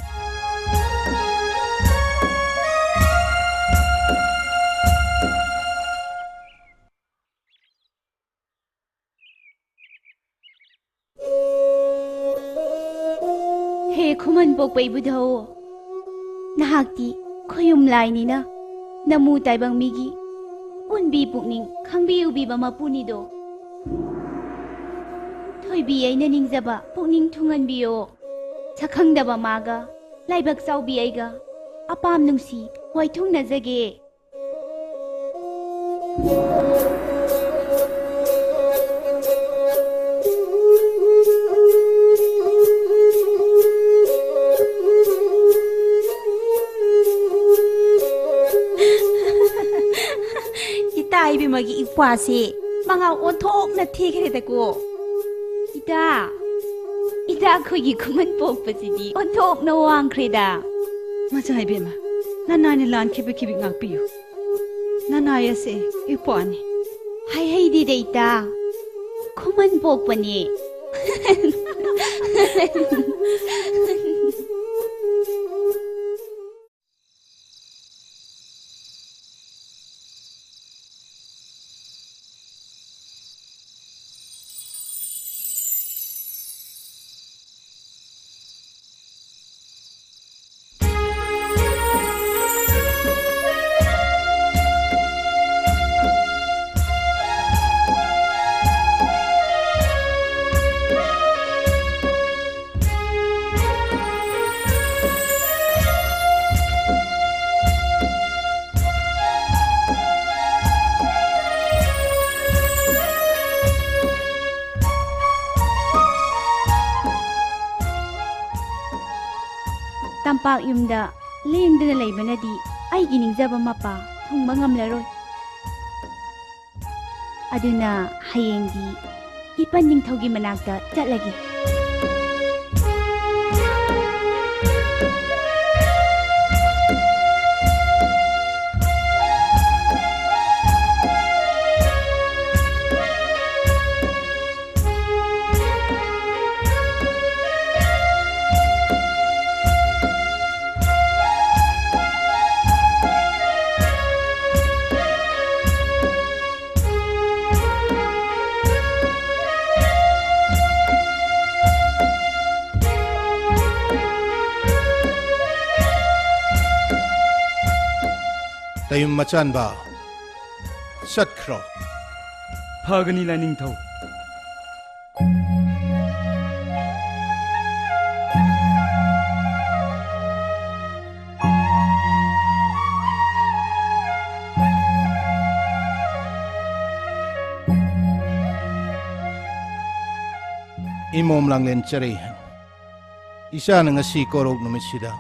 ꯍꯦ ꯈꯨꯃꯟ ꯄꯣꯛꯄ ꯏꯕꯨꯙꯧ, ꯅꯍꯥꯛꯇꯤ ꯈꯣꯌꯨꯝ ꯂꯥꯏꯅꯤꯅ ꯅꯃꯨ ꯇꯥꯏꯕꯪ ꯃꯤꯒꯤ ꯄꯨꯟꯕꯤ ꯄꯨꯛꯅꯤꯡ ꯈꯪꯕꯤ ꯎꯕꯤꯕ ꯃꯄꯨꯅꯤꯗꯣ꯫ ꯊꯣꯏꯕꯤ ꯑꯩꯅ ꯅꯤꯡꯖꯕ ꯄꯨꯛꯅꯤꯡ ꯊꯨꯡꯍꯟꯕꯤꯌꯣ꯫ ꯁꯛꯈꯪꯗꯕ ꯃꯥꯒ ꯂꯥꯏꯕꯛ ꯆꯥꯎꯕꯤ ꯑꯩꯒ ꯑꯄꯥꯝ ꯅꯨꯡꯁꯤ ꯋꯥꯏꯊꯨꯡꯅꯖꯒꯦ꯫ ꯏꯇꯥ ꯏꯕꯦꯝꯃꯒꯤ ꯏꯄ꯭ꯋꯥꯁꯦ ꯃꯉꯥ ꯑꯣꯟꯊꯣꯛꯅ ꯊꯤꯈ꯭ꯔꯦꯗꯀꯣ꯫ ꯏꯇꯥ, ꯏꯇꯥ ꯑꯩꯈꯣꯏꯒꯤ ꯈꯨꯃꯟ ꯄꯣꯛꯄꯁꯤꯗꯤ ꯑꯣꯟꯊꯣꯛꯅ ꯋꯥꯡꯈ꯭ꯔꯦꯗ꯫ ꯃꯆꯥ ꯏꯕꯦꯝꯃ, ꯅꯅꯥꯏꯅ ꯂꯥꯟꯈꯤꯕ ꯈꯤꯕꯤꯛ ꯉꯥꯛꯄꯤꯌꯨ꯫ ꯅꯅꯥꯏ ꯑꯁꯦ ꯏꯄ꯭ꯋꯥꯅꯤ꯫ ꯍꯥꯏꯍꯩꯗꯦꯗ ꯏꯇꯥ, ꯈꯨꯃꯟ ꯄꯣꯛꯄꯅꯦ꯫ ꯇꯝꯄꯥꯛ ꯌꯨꯝꯗ ꯂꯦꯡꯗꯅ ꯂꯩꯕꯅꯗꯤ ꯑꯩꯒꯤ ꯅꯤꯡꯖꯕ ꯃꯄꯥ ꯊꯨꯡꯕ ꯉꯝꯂꯔꯣꯏ꯫ ꯑꯗꯨꯅ ꯍꯌꯦꯡꯗꯤ ꯏꯄꯟ ꯅꯤꯡꯊꯧꯒꯤ ꯃꯅꯥꯛꯇ ꯆꯠꯂꯒꯦ꯫ ꯇꯌꯨꯝ ꯃꯆꯥꯟꯕ, ꯆꯠꯈ꯭ꯔꯣ꯫ ꯐꯒꯅꯤ, ꯂꯥꯏꯅꯤꯡꯊꯧ꯫ ꯏꯃꯣꯝ ꯂꯥꯡꯂꯦꯟ ꯆꯔꯩꯍꯟ, ꯏꯆꯥꯅ ꯉꯁꯤ ꯀꯣꯔꯧ ꯅꯨꯃꯤꯠꯁꯤꯗ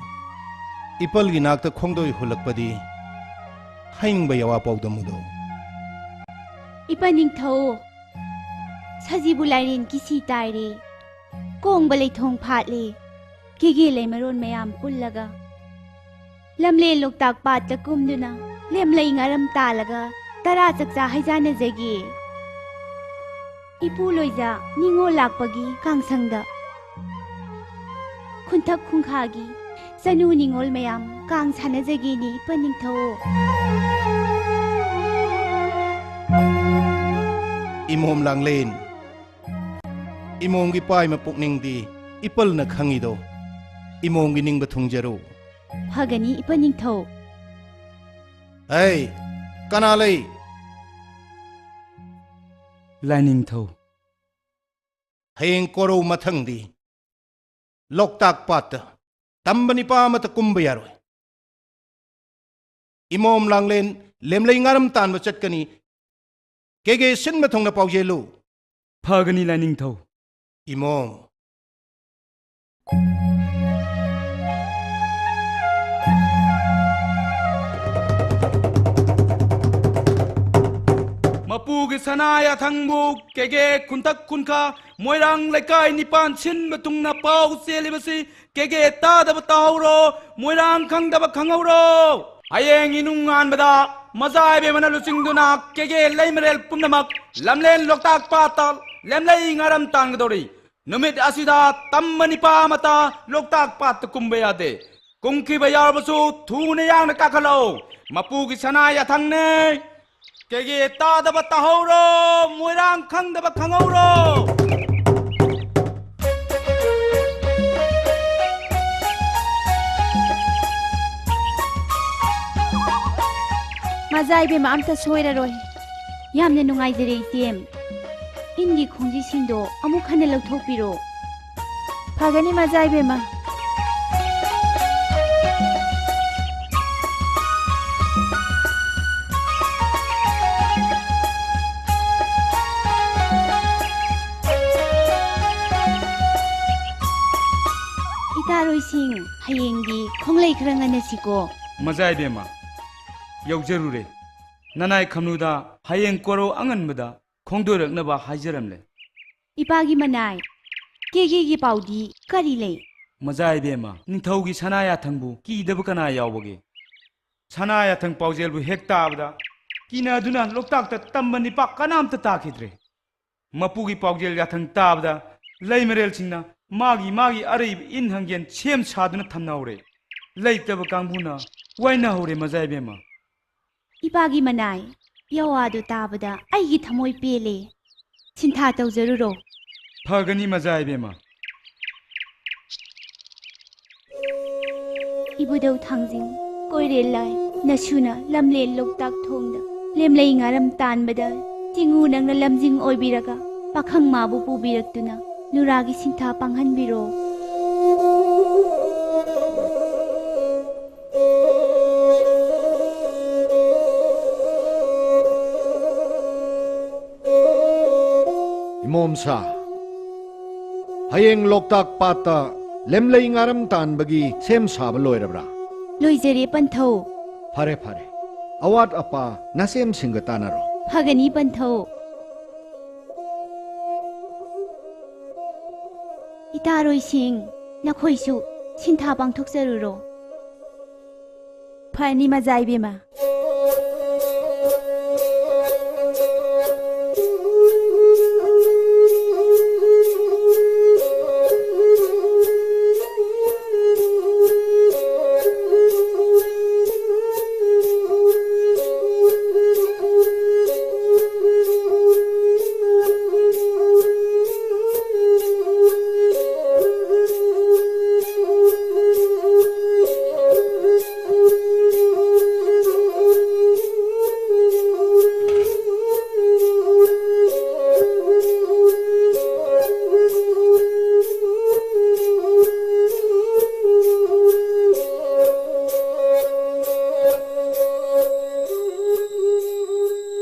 ꯏꯄꯜꯒꯤ ꯅꯥꯛꯇ ꯈꯣꯡꯗꯣꯏ ꯍꯨꯜꯂꯛꯄꯗꯤ ꯍꯥꯏꯅꯤꯡꯕ ꯌꯥꯋꯥ ꯄꯥꯎꯗꯝꯃꯨꯗꯣ꯫ ꯏꯄꯟ ꯅꯤꯡꯊꯧ, ꯁꯖꯤꯕꯨ ꯂꯥꯏꯔꯦꯟ ꯀꯤꯁꯤ ꯇꯥꯏꯔꯦ, ꯀꯣꯡꯕ ꯂꯩꯊꯣꯡ ꯐꯥꯠꯂꯦ, ꯀꯦꯒꯦ ꯂꯩꯃꯔꯣꯟ ꯃꯌꯥꯝ ꯄꯨꯜꯂꯒ ꯂꯝꯂꯦꯟ ꯂꯣꯛꯇꯥꯛ ꯄꯥꯠꯇ ꯀꯨꯝꯗꯨꯅ ꯂꯦꯝꯂꯩ ꯉꯥꯔꯝ ꯇꯥꯜꯂꯒ ꯇꯔꯥ ꯆꯥꯛꯆꯥ ꯍꯩꯖꯥꯟꯅꯖꯒꯦ꯫ ꯏꯄꯨ ꯂꯣꯏꯖꯥ ꯅꯤꯉꯣꯜ ꯂꯥꯛꯄꯒꯤ ꯀꯥꯡꯁꯪꯗ ꯈꯨꯟꯊꯛ ꯈꯨꯡꯈꯥꯒꯤ ꯆꯅꯨ ꯅꯤꯉꯣꯜ ꯃꯌꯥꯝ ꯀꯥꯡ ꯁꯥꯟꯅꯖꯒꯦꯅꯦ ꯏꯄꯟ ꯅꯤꯡꯊꯧ꯫ ꯏꯃꯣꯝ ꯂꯥꯡꯂꯦꯟ, ꯏꯃꯣꯝꯒꯤ ꯄꯥꯏꯃ ꯄꯨꯛꯅꯤꯡꯗꯤ ꯏꯄꯜꯅ ꯈꯪꯉꯤꯗꯣ꯫ ꯏꯃꯣꯝꯒꯤ ꯅꯤꯡꯕ ꯊꯨꯡꯖꯔꯨ꯫ ꯐꯒꯅꯤ ꯏꯄꯟ ꯅꯤꯡꯊꯧ꯫ ꯍꯩ, ꯀꯅꯥ ꯂꯩ? ꯂꯥꯏꯅꯤꯡꯊꯧ꯫ ꯍꯌꯦꯡ ꯀꯣꯔꯧ ꯃꯊꯪꯗꯤ ꯂꯣꯛꯇꯥꯛ ꯄꯥꯠꯇ ꯇꯝꯕ ꯅꯤꯄꯥ ꯑꯃꯠꯇ ꯀꯨꯝꯕ ꯌꯥꯔꯣꯏ꯫ ꯏꯃꯣꯝ ꯂꯥꯡꯂꯦꯟ ꯂꯦꯝꯂꯩ ꯉꯥꯔꯝ ꯇꯥꯟꯕ ꯆꯠꯀꯅꯤ꯫ ꯀꯦꯒꯦ ꯁꯤꯟꯕ ꯊꯨꯡꯅ ꯄꯥꯎꯖꯦꯜꯂꯨ꯫ ꯐꯒꯅꯤ ꯂꯥꯏꯅꯤꯡꯊꯧ꯫ ꯏꯃꯣꯝ꯫ ꯁꯅꯥ ꯌꯥꯊꯪꯕꯨ ꯀꯦꯒꯦ ꯈꯨꯟꯊꯛ ꯈꯨꯟꯈꯥ ꯃꯣꯏꯔꯥꯡ ꯂꯩꯀꯥꯏ ꯅꯤꯄꯥꯟ ꯁꯤꯟꯕ ꯊꯨꯡꯅ ꯄꯥꯎ ꯆꯦꯜꯂꯤꯕꯁꯤ ꯀꯦꯒꯦ ꯇꯥꯗꯕ ꯇꯥꯍꯧꯔꯣ, ꯃꯣꯏꯔꯥꯡ ꯈꯪꯗꯕ ꯈꯪꯍꯧꯔꯣ꯫ ꯍꯌꯦꯡ ꯏꯅꯨꯡ ꯉꯥꯟꯕꯗ ꯃꯖꯥ ꯏꯕꯦꯝꯃꯅ ꯂꯨꯆꯤꯡꯗꯨꯅ ꯀꯦꯒꯦ ꯂꯩꯃꯔꯦꯜ ꯄꯨꯝꯅꯃꯛ ꯂꯝꯂꯦꯟ ꯂꯣꯛꯇꯥꯛ ꯄꯥꯠꯇ ꯂꯦꯝꯂꯩ ꯉꯥꯔꯝ ꯇꯥꯟꯒꯗꯧꯔꯤ꯫ ꯅꯨꯃꯤꯠ ꯑꯁꯤꯗ ꯇꯝꯕ ꯅꯤꯄꯥ ꯑꯃꯇ ꯂꯣꯛꯇꯥꯛ ꯄꯥꯠꯇ ꯀꯨꯝꯕ ꯌꯥꯗꯦ꯫ ꯀꯨꯝꯈꯤꯕ ꯌꯥꯎꯔꯕꯁꯨ ꯊꯨꯅ ꯌꯥꯡꯅ ꯀꯥꯈꯠꯂꯛꯎ꯫ ꯃꯄꯨꯒꯤ ꯁꯅꯥ ꯌꯥꯊꯪꯅꯦ꯫ ꯀꯦꯒꯦ ꯇꯥꯗꯕ ꯇꯥꯍꯧꯔꯣ, ꯃꯣꯏꯔꯥꯡ ꯈꯪꯗꯕ ꯈꯪꯍꯧꯔꯣ꯫ ꯃꯖꯥ ꯏꯕꯦꯝꯃ ꯑꯝꯇ ꯁꯣꯏꯔꯔꯣꯏ꯫ ꯌꯥꯝꯅ ꯅꯨꯡꯉꯥꯏꯖꯔꯦ ꯏꯆꯦꯝ꯫ ꯏꯟꯒꯤ ꯈꯣꯡꯖꯤꯁꯤꯡꯗꯣ ꯑꯃꯨꯛ ꯍꯟꯅ ꯂꯧꯊꯣꯛꯄꯤꯔꯣ꯫ ꯐꯒꯅꯤ ꯃꯖꯥ ꯏꯕꯦꯝꯃ꯫ ꯏꯇꯥꯔꯣꯏꯁꯤꯡ, ꯍꯌꯦꯡꯗꯤ ꯈꯣꯡꯂꯩ ꯈꯔ ꯉꯟꯅꯁꯤꯀꯣ꯫ ꯃꯖꯥ ꯏꯕꯦꯝꯃ, ꯌꯧꯖꯔꯨꯔꯦ꯫ ꯅꯅꯥꯏ ꯈꯝꯅꯨꯗ ꯍꯌꯦꯡ ꯀꯣꯔꯧ ꯑꯉꯟꯕꯗ ꯈꯣꯡꯗꯣꯏꯔꯛꯅꯕ ꯍꯥꯏꯖꯔꯝꯂꯦ꯫ ꯏꯄꯥꯒꯤ ꯃꯅꯥꯏ, ꯀꯦꯒꯦꯒꯤ ꯄꯥꯎꯗꯤ ꯀꯔꯤ ꯂꯩ? ꯃꯖꯥ ꯏꯕꯦꯝꯃ, ꯅꯤꯡꯊꯧꯒꯤ ꯁꯅꯥ ꯌꯥꯊꯪꯕꯨ ꯀꯤꯗꯕ ꯀꯅꯥ ꯌꯥꯎꯕꯒꯦ? ꯁꯅꯥ ꯌꯥꯊꯪ ꯄꯥꯎꯖꯦꯜꯕꯨ ꯍꯦꯛ ꯇꯥꯕꯗ ꯀꯤꯅꯗꯨꯅ ꯂꯣꯛꯇꯥꯛꯇ ꯇꯝꯕ ꯅꯤꯄꯥ ꯀꯅꯥꯝꯇ ꯇꯥꯈꯤꯗ꯭ꯔꯦ꯫ ꯃꯄꯨꯒꯤ ꯄꯥꯎꯖꯦꯜ ꯌꯥꯊꯪ ꯇꯥꯕꯗ ꯂꯩꯃꯔꯦꯜꯁꯤꯡꯅ ꯃꯥꯒꯤ ꯃꯥꯒꯤ ꯑꯔꯩꯕ ꯏꯟ ꯍꯪꯒꯦꯟ ꯁꯦꯝ ꯁꯥꯗꯨꯅ ꯊꯝꯅꯍꯧꯔꯦ꯫ ꯂꯩꯇꯕ ꯀꯥꯡꯕꯨꯅ ꯋꯥꯏꯅꯍꯧꯔꯦ ꯃꯖꯥ ꯏꯕꯦꯝꯃ꯫ ꯏꯄꯥꯒꯤ ꯃꯅꯥꯏ, ꯌꯥꯋꯥꯗꯨ ꯇꯥꯕꯗ ꯑꯩꯒꯤ ꯊꯃꯣꯏ ꯄꯦꯜꯂꯦ꯫ ꯁꯤꯟꯊꯥ ꯇꯧꯖꯔꯨꯔꯣ꯫ ꯐꯒꯅꯤ ꯃꯖꯥ ꯏꯕꯦꯝꯃ꯫ ꯏꯕꯨꯙꯧ ꯊꯥꯡꯖꯤꯡ, ꯀꯣꯏꯔꯦꯜ ꯂꯥꯏ, ꯅꯁꯨꯅ ꯂꯝꯂꯦꯟ ꯂꯣꯛꯇꯥꯛ ꯊꯣꯡꯗ ꯂꯦꯝꯂꯩ ꯉꯥꯔꯝ ꯇꯥꯟꯕꯗ ꯆꯤꯡꯉꯨ ꯅꯪꯅ ꯂꯝꯖꯤꯡ ꯑꯣꯏꯕꯤꯔꯒ ꯄꯥꯈꯪ ꯃꯥꯕꯨ ꯄꯨꯕꯤꯔꯛꯇꯨꯅ ꯅꯨꯔꯥꯒꯤ ꯁꯤꯟꯊꯥ ꯄꯥꯡꯍꯟꯕꯤꯔꯣ꯫ ꯏꯃꯣꯝꯁꯥ, ꯍꯌꯦꯡ ꯂꯣꯛꯇꯥꯛ ꯄꯥꯠꯇ ꯂꯦꯝꯂꯩ ꯉꯥꯔꯝ ꯇꯥꯟꯕꯒꯤ ꯁꯦꯝ ꯁꯥꯕ ꯂꯣꯏꯔꯕ꯭ꯔꯥ? ꯂꯣꯏꯖꯔꯦ ꯄꯟꯊꯧ꯫ ꯐꯔꯦ, ꯐꯔꯦ꯫ ꯑꯋꯥꯠ ꯑꯄꯥ ꯅꯁꯦꯝꯁꯤꯡꯒ ꯇꯥꯟꯅꯔꯣ꯫ ꯐꯒꯅꯤ ꯄꯟꯊꯧ꯫ ꯏꯇꯥꯔꯣꯏꯁꯤꯡ, ꯅꯈꯣꯏꯁꯨ ꯁꯤꯟꯊꯥ ꯄꯥꯡꯊꯣꯛꯆꯔꯨꯔꯣ꯫ ꯐꯅꯤ ꯃꯖꯥ ꯏꯕꯦꯝꯃ꯫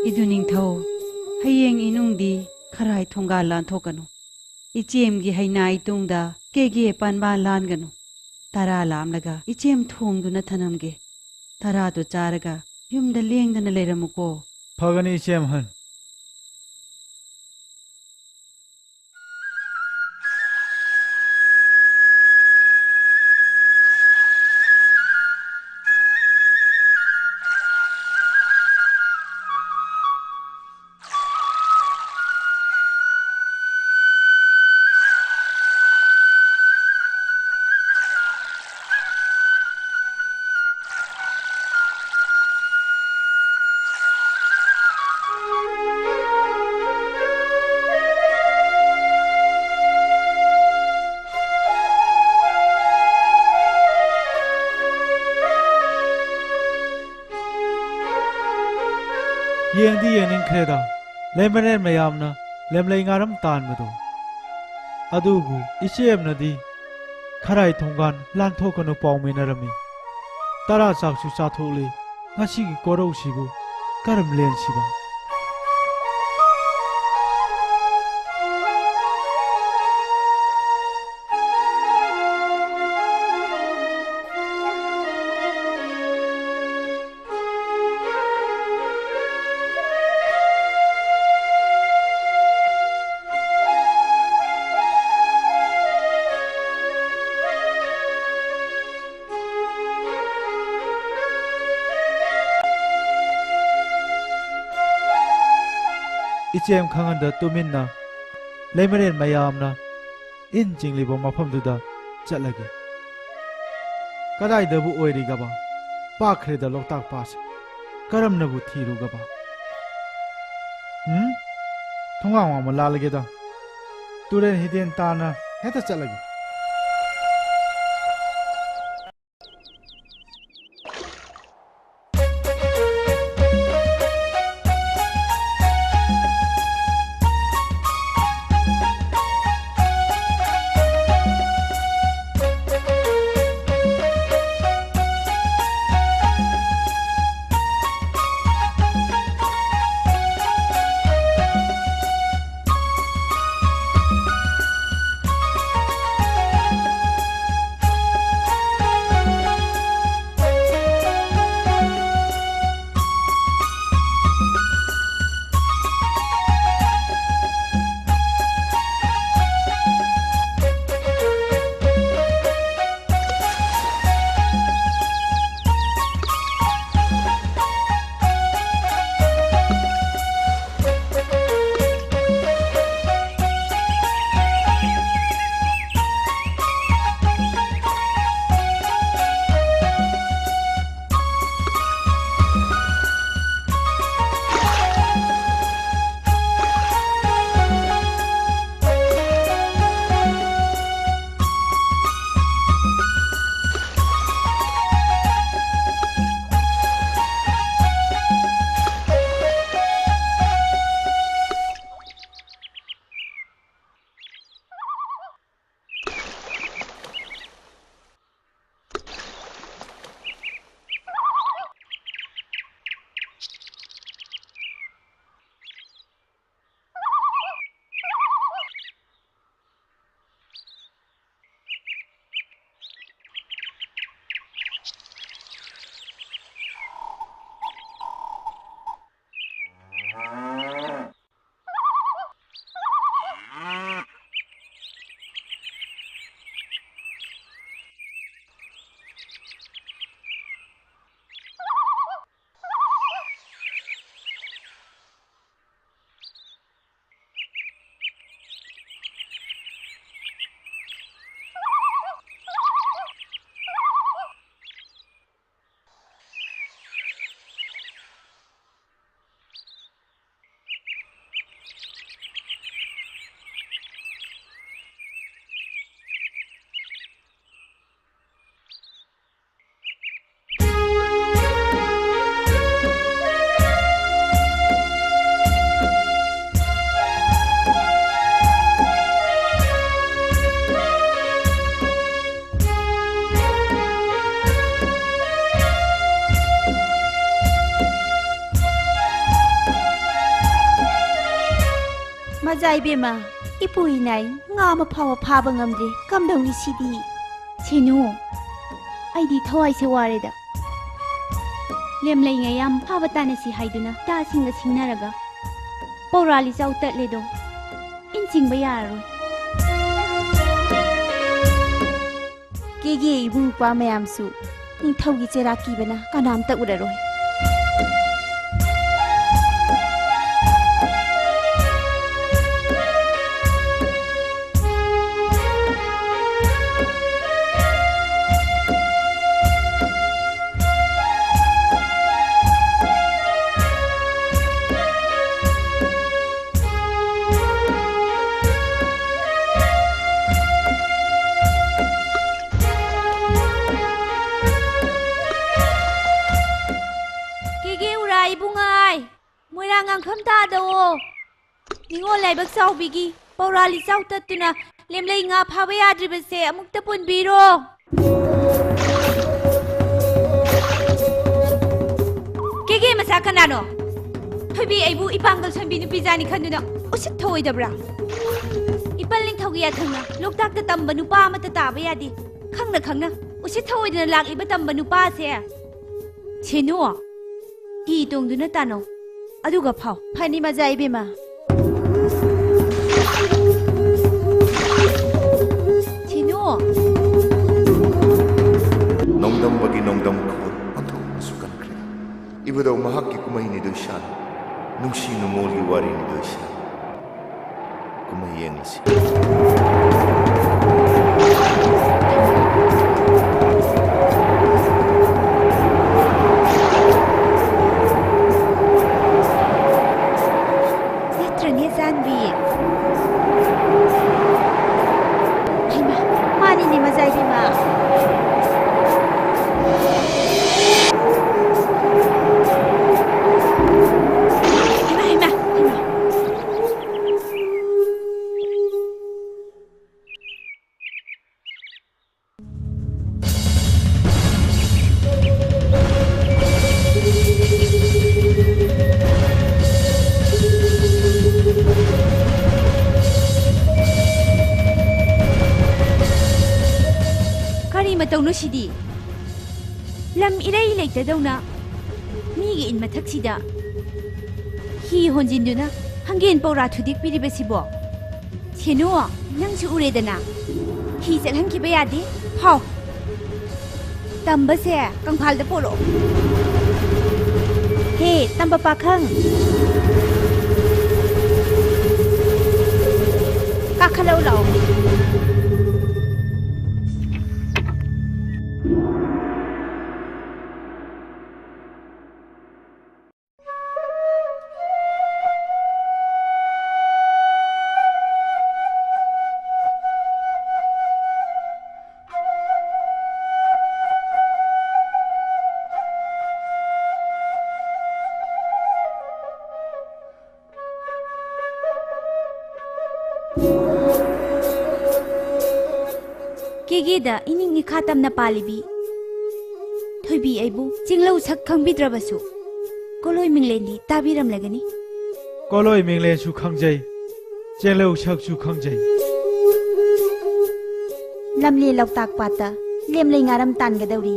ꯏꯗꯨ ꯅꯤꯡꯊꯧ, ꯍꯌꯦꯡ ꯏꯅꯨꯡꯗꯤ ꯈꯔꯥꯏ ꯊꯣꯡꯒꯥꯜ ꯂꯥꯟꯊꯣꯛꯀꯅꯨ꯫ ꯏꯆꯦꯝꯒꯤ ꯍꯩꯅꯥꯏ ꯇꯨꯡꯗ ꯀꯦꯒꯦ ꯄꯥꯟꯕꯥꯟ ꯂꯥꯟꯒꯅꯨ꯫ ꯇꯔꯥ ꯂꯥꯝꯂꯒ ꯏꯆꯦꯝ ꯊꯣꯡꯗꯨꯅ ꯊꯅꯝꯒꯦ꯫ ꯇꯔꯥꯗꯨ ꯆꯥꯔꯒ ꯌꯨꯝꯗ ꯂꯦꯡꯗꯅ ꯂꯩꯔꯝꯃꯨꯀꯣ꯫ ꯐꯒꯅꯤ, ꯏꯆꯦꯝ ꯑꯍꯟ꯫ ꯌꯦꯡꯗꯤ ꯌꯦꯡꯅꯤꯡꯈ꯭ꯔꯦꯗ, ꯂꯩꯃꯔꯦꯟ ꯃꯌꯥꯝꯅ ꯂꯦꯝꯂꯩ ꯉꯥꯔꯝ ꯇꯥꯟꯕꯗꯣ꯫ ꯑꯗꯨꯕꯨ ꯏꯆꯦꯝꯅꯗꯤ ꯈꯔꯥꯏ ꯊꯣꯡꯒꯥꯟ ꯂꯥꯟꯊꯣꯛꯀꯅꯨ ꯄꯥꯎꯃꯤꯅꯔꯝꯃꯤ꯫ ꯇꯔꯥ ꯆꯥꯛꯁꯨ ꯆꯥꯊꯣꯛꯂꯦ, ꯉꯁꯤꯒꯤ ꯀꯣꯔꯧꯁꯤꯕꯨ ꯀꯔꯝ ꯂꯦꯟꯁꯤꯕ? ꯆꯦꯝ ꯈꯪꯍꯟꯗ ꯇꯨꯃꯤꯟꯅ ꯂꯩꯃꯔꯦꯟ ꯃꯌꯥꯝꯅ ꯏꯟ ꯆꯤꯡꯂꯤꯕ ꯃꯐꯝꯗꯨꯗ ꯆꯠꯂꯒꯦ꯫ ꯀꯗꯥꯏꯗꯕꯨ ꯑꯣꯏꯔꯤꯒꯕ? ꯄꯥꯛꯈ꯭ꯔꯦꯗ ꯂꯣꯛꯇꯥꯛ ꯄꯥꯠꯁꯦ꯫ ꯀꯔꯝꯅꯕꯨ ꯊꯤꯔꯨꯒꯕ? ꯎꯝ? ꯊꯣꯡꯒꯥꯡ ꯋꯥꯡꯃ ꯂꯥꯜꯂꯒꯦꯗ꯫ ꯇꯨꯔꯦꯟ ꯍꯤꯗꯦꯟ ꯇꯥꯅ ꯍꯦꯛꯇ ꯆꯠꯂꯒꯦ꯫ ꯏꯕꯦꯝꯃ, ꯏꯄꯨ ꯏꯅꯥꯏ ꯉꯥ ꯑꯃ ꯐꯥꯎꯕ ꯐꯥꯕ ꯉꯝꯗ꯭ꯔꯦ꯫ ꯀꯝꯗꯧꯅꯤ ꯁꯤꯗꯤ? ꯁꯤꯅꯨ, ꯑꯩꯗꯤ ꯊꯋꯥꯏꯁꯦ ꯋꯥꯔꯦꯗ꯫ ꯂꯦꯝꯂꯩ ꯉꯥ ꯌꯥꯝ ꯐꯥꯕ ꯇꯥꯅꯁꯤ ꯍꯥꯏꯗꯨꯅ ꯇꯥꯁꯤꯡꯒ ꯁꯤꯡꯅꯔꯒ ꯄꯧꯔꯥ ꯂꯤꯆꯥꯎ ꯇꯠꯂꯦꯗꯣ꯫ ꯏꯟ ꯆꯤꯡꯕ ꯌꯥꯔꯔꯣꯏ꯫ ꯀꯦꯒꯦ ꯏꯕꯨꯡ ꯏꯄ꯭ꯋꯥ ꯃꯌꯥꯝꯁꯨ ꯅꯤꯡꯊꯧꯒꯤ ꯆꯩꯔꯥꯛ ꯀꯤꯕꯅ ꯀꯅꯥꯝꯇ ꯎꯔꯔꯣꯏ꯫ ꯀꯦꯒꯦ ꯎꯔꯥ ꯏꯕꯨꯡꯉꯥꯏ, ꯃꯣꯏꯔꯥꯡ ꯉꯥꯡꯐꯝ ꯊꯥꯗꯑꯣ꯫ ꯅꯤꯉꯣꯜ ꯂꯥꯏꯕꯛ ꯆꯥꯎꯕꯤꯒꯤ ꯄꯧꯔꯥ ꯂꯤꯆꯥꯎ ꯇꯠꯇꯨꯅ ꯂꯦꯝꯂꯩ ꯉꯥ ꯐꯥꯕ ꯌꯥꯗ꯭ꯔꯤꯕꯁꯦ ꯑꯃꯨꯛꯇ ꯄꯨꯟꯕꯤꯔꯣ꯫ ꯀꯦꯒꯦ ꯃꯆꯥ ꯀꯅꯥꯅꯣ? ꯊꯣꯏꯕꯤ ꯑꯩꯕꯨ ꯏꯄꯥꯡꯒꯜ ꯁꯣꯟꯕꯤ ꯅꯨꯄꯤꯖꯥꯅꯤ ꯈꯟꯗꯨꯅ ꯎꯁꯤꯠ ꯊꯧꯑꯣꯏꯗꯕ꯭ꯔꯥ? ꯏꯄꯜ ꯅꯤꯡꯊꯧꯒꯤ ꯌꯥꯊꯪꯅ ꯂꯣꯛꯇꯥꯛꯇ ꯇꯝꯕ ꯅꯨꯄꯥ ꯑꯃꯠꯇ ꯇꯥꯕ ꯌꯥꯗꯦ꯫ ꯈꯪꯅ ꯈꯪꯅ ꯎꯁꯤꯠ ꯊꯧꯑꯣꯏꯗꯅ ꯂꯥꯛꯂꯤꯕ ꯇꯝꯕ ꯅꯨꯄꯥꯁꯦ꯫ ꯁꯦꯅꯨ, ꯍꯤ ꯇꯣꯡꯗꯨꯅ ꯇꯥꯅꯧ, ꯑꯗꯨꯒ ꯐꯥꯎ꯫ ꯐꯅꯤ ꯃꯖꯥ ꯏꯕꯦꯝꯃ꯫ ꯁꯦꯅꯨ꯫ ꯅꯣꯡꯗꯝꯕꯒꯤ ꯅꯣꯡꯗꯝ ꯈꯣꯜ ꯑꯣꯟꯊꯣꯛꯅꯁꯨ ꯀꯟꯈ꯭ꯔꯦ꯫ ꯏꯕꯨꯙꯧ ꯃꯍꯥꯛꯀꯤ ꯀꯨꯝꯍꯩꯅꯤꯗꯣ ꯏꯁꯥꯅ, ꯅꯨꯡꯁꯤ ꯅꯨꯡꯉꯣꯜꯒꯤ ꯋꯥꯔꯤꯅꯤꯗꯣ ꯏꯁꯥꯅ꯫ ꯀꯨꯝꯍꯩ ꯌꯦꯡꯂꯁꯤ꯫ ꯅꯠꯇ꯭ꯔꯅꯦ, ꯖꯥꯟꯕꯤ? ꯍꯩꯃꯥ, ꯃꯥꯅꯤꯅꯦ, ꯃꯖꯥ ꯏꯕꯦꯝꯃ꯫ ꯍꯩꯃꯥ, ꯍꯩꯃꯥ, ꯍꯩꯃꯥ꯫ ꯁꯤꯗꯤ ꯂꯝ ꯏꯔꯩ ꯂꯩꯇꯗꯧꯅ ꯃꯤꯒꯤ ꯏꯟ ꯃꯊꯛꯁꯤꯗ ꯍꯤ ꯍꯣꯟꯖꯤꯟꯗꯨꯅ ꯍꯪꯒꯦꯟ ꯄꯧꯔꯥ ꯊꯨꯗꯦꯛꯄꯤꯔꯤꯕꯁꯤꯕꯣ? ꯁꯦꯅꯨ, ꯅꯪꯁꯨ ꯎꯔꯦꯗꯅ, ꯍꯤ ꯆꯠꯍꯟꯈꯤꯕ ꯌꯥꯗꯦ꯫ ꯍꯥꯎ, ꯇꯝꯕꯁꯦ ꯀꯪꯐꯥꯜꯗ ꯄꯣꯔꯛꯑꯣ꯫ ꯍꯦ, ꯇꯝꯕ ꯄꯥꯈꯪ, ꯀꯥꯈꯠꯂꯛꯎ ꯂꯥꯛꯑꯣ꯫ ꯀꯦꯒꯦꯗ ꯏꯅꯤꯡ ꯏꯈꯥ ꯇꯝꯅ ꯄꯥꯜꯂꯤꯕꯤ ꯊꯣꯏꯕꯤ ꯑꯩꯕꯨ ꯆꯤꯡꯂꯧ ꯁꯛ ꯈꯪꯕꯤꯗ꯭ꯔꯕꯁꯨ, ꯀꯣꯂꯣꯏ ꯃꯤꯡꯂꯦꯟꯗꯤ ꯇꯥꯕꯤꯔꯝꯂꯒꯅꯤ꯫ ꯀꯣꯂꯣꯏ ꯃꯤꯡꯂꯦꯟꯁꯨ ꯈꯪꯖꯩ, ꯆꯦꯡꯂꯧ ꯁꯛꯁꯨ ꯈꯪꯖꯩ꯫ ꯂꯝꯂꯦ ꯂꯣꯛꯇꯥꯛ ꯄꯥꯠꯇ ꯂꯦꯝꯂꯩ ꯉꯥꯔꯝ ꯇꯥꯟꯒꯗꯧꯔꯤ꯫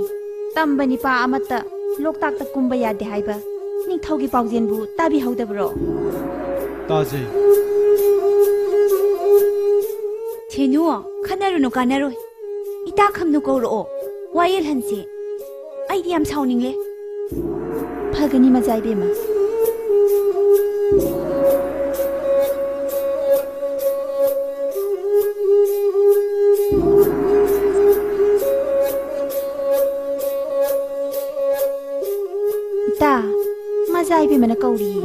ꯇꯝꯕ ꯅꯤꯄꯥ ꯑꯃꯠꯇ ꯂꯣꯛꯇꯥꯛꯇ ꯀꯨꯝꯕ ꯌꯥꯗꯦ ꯍꯥꯏꯕ ꯅꯤꯡꯊꯧꯒꯤ ꯄꯥꯎꯖꯦꯜꯕꯨ ꯇꯥꯕꯤꯍꯧꯗꯕ꯭ꯔꯣ? ꯇꯥꯖꯩ꯫ ꯊꯦꯅꯨ, ꯈꯟꯅꯔꯨꯅꯨ, ꯀꯥꯟꯅꯔꯣꯏ꯫ ꯏꯇꯥ ꯈꯝꯅꯨ ꯀꯧꯔꯛꯑꯣ, ꯋꯥ ꯌꯦꯜꯍꯟꯁꯦ꯫ ꯑꯩꯗꯤ ꯌꯥꯝ ꯁꯥꯎꯅꯤꯡꯂꯦ꯫ ꯐꯒꯅꯤ, ꯃꯆꯥ ꯏꯕꯦꯝꯃ꯫ ꯏꯇꯥ, ꯃꯆꯥ ꯏꯕꯦꯝꯃꯅ ꯀꯧꯔꯤꯌꯦ꯫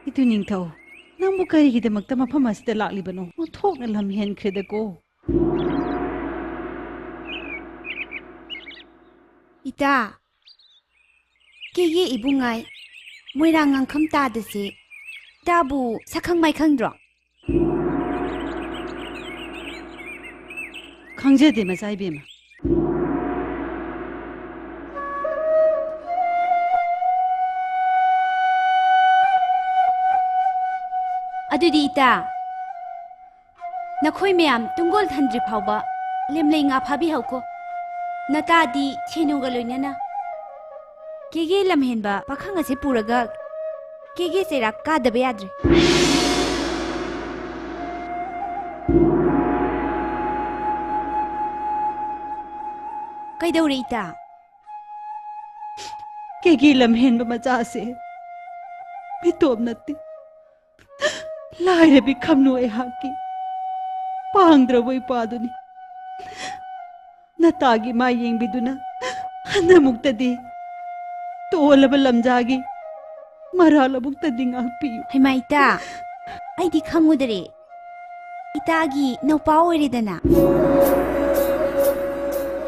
ꯏꯇꯨ ꯅꯤꯡꯊꯧ, ꯅꯪꯕꯨ ꯀꯔꯤꯒꯤꯗꯃꯛꯇ ꯃꯐꯝ ꯑꯁꯤꯗ ꯂꯥꯛꯂꯤꯕꯅꯣ? ꯑꯣꯟꯊꯣꯛꯅ ꯂꯝ ꯍꯦꯟꯈ꯭ꯔꯦꯗꯀꯣ꯫ ꯏꯇꯥ, ꯀꯦꯒꯦ ꯏꯕꯨꯡꯉꯥꯏ, ꯃꯣꯏꯔꯥꯡ ꯉꯥꯡꯈꯝ ꯇꯥꯗꯁꯦ꯫ ꯏꯇꯥꯕꯨ ꯁꯛꯈꯪ ꯃꯥꯏꯈꯪꯗ꯭ꯔꯣ? ꯈꯪꯖꯗꯦ, ꯃꯆꯥ ꯏꯕꯦꯝꯃ꯫ ꯑꯗꯨꯗꯤ ꯏꯇꯥ, ꯅꯈꯣꯏ ꯃꯌꯥꯝ ꯇꯨꯡꯒꯣꯜ ꯊꯟꯗ꯭ꯔꯤ ꯐꯥꯎꯕ ꯂꯦꯝꯂꯩ ꯉꯥ ꯐꯥꯕꯤꯍꯧꯀꯣ꯫ ꯅꯇꯥꯗꯤ ꯁꯦꯅꯨꯒ ꯂꯣꯏꯅꯅ ꯀꯦꯒꯦ ꯂꯝꯍꯦꯟꯕ ꯄꯥꯈꯪ ꯑꯁꯤ ꯄꯨꯔꯒ ꯀꯦꯒꯦ ꯆꯩꯔꯥꯛ ꯀꯥꯗꯕ ꯌꯥꯗ꯭ꯔꯦ꯫ ꯀꯩꯗꯧꯔꯦ ꯏꯇꯥ? ꯀꯦꯒꯦ ꯂꯝꯍꯦꯟꯕ ꯃꯆꯥꯁꯦ ꯃꯤꯇꯣꯞ ꯅꯠꯇꯦ꯫ ꯂꯥꯏꯔꯕꯤ ꯈꯝꯅꯨ ꯑꯩꯍꯥꯛꯀꯤ ꯄꯥꯡꯗ꯭ꯔꯕ ꯏꯄꯥꯗꯨꯅꯤ꯫ ꯅꯇꯥꯒꯤ ꯃꯥꯏ ꯌꯦꯡꯕꯤꯗꯨꯅ ꯍꯟꯗꯃꯨꯛꯇꯗꯤ ꯇꯣꯜꯂꯕ ꯂꯝꯖꯥꯒꯤ ꯃꯔꯥꯜ ꯑꯃꯨꯛꯇꯗꯤ ꯉꯥꯛꯄꯤꯌꯨ꯫ ꯍꯩꯃꯥ ꯏꯇꯥ, ꯑꯩꯗꯤ ꯈꯪꯉꯨꯗꯔꯦ꯫ ꯏꯇꯥꯒꯤ ꯅꯧꯄꯥ ꯑꯣꯏꯔꯦꯗꯅ꯫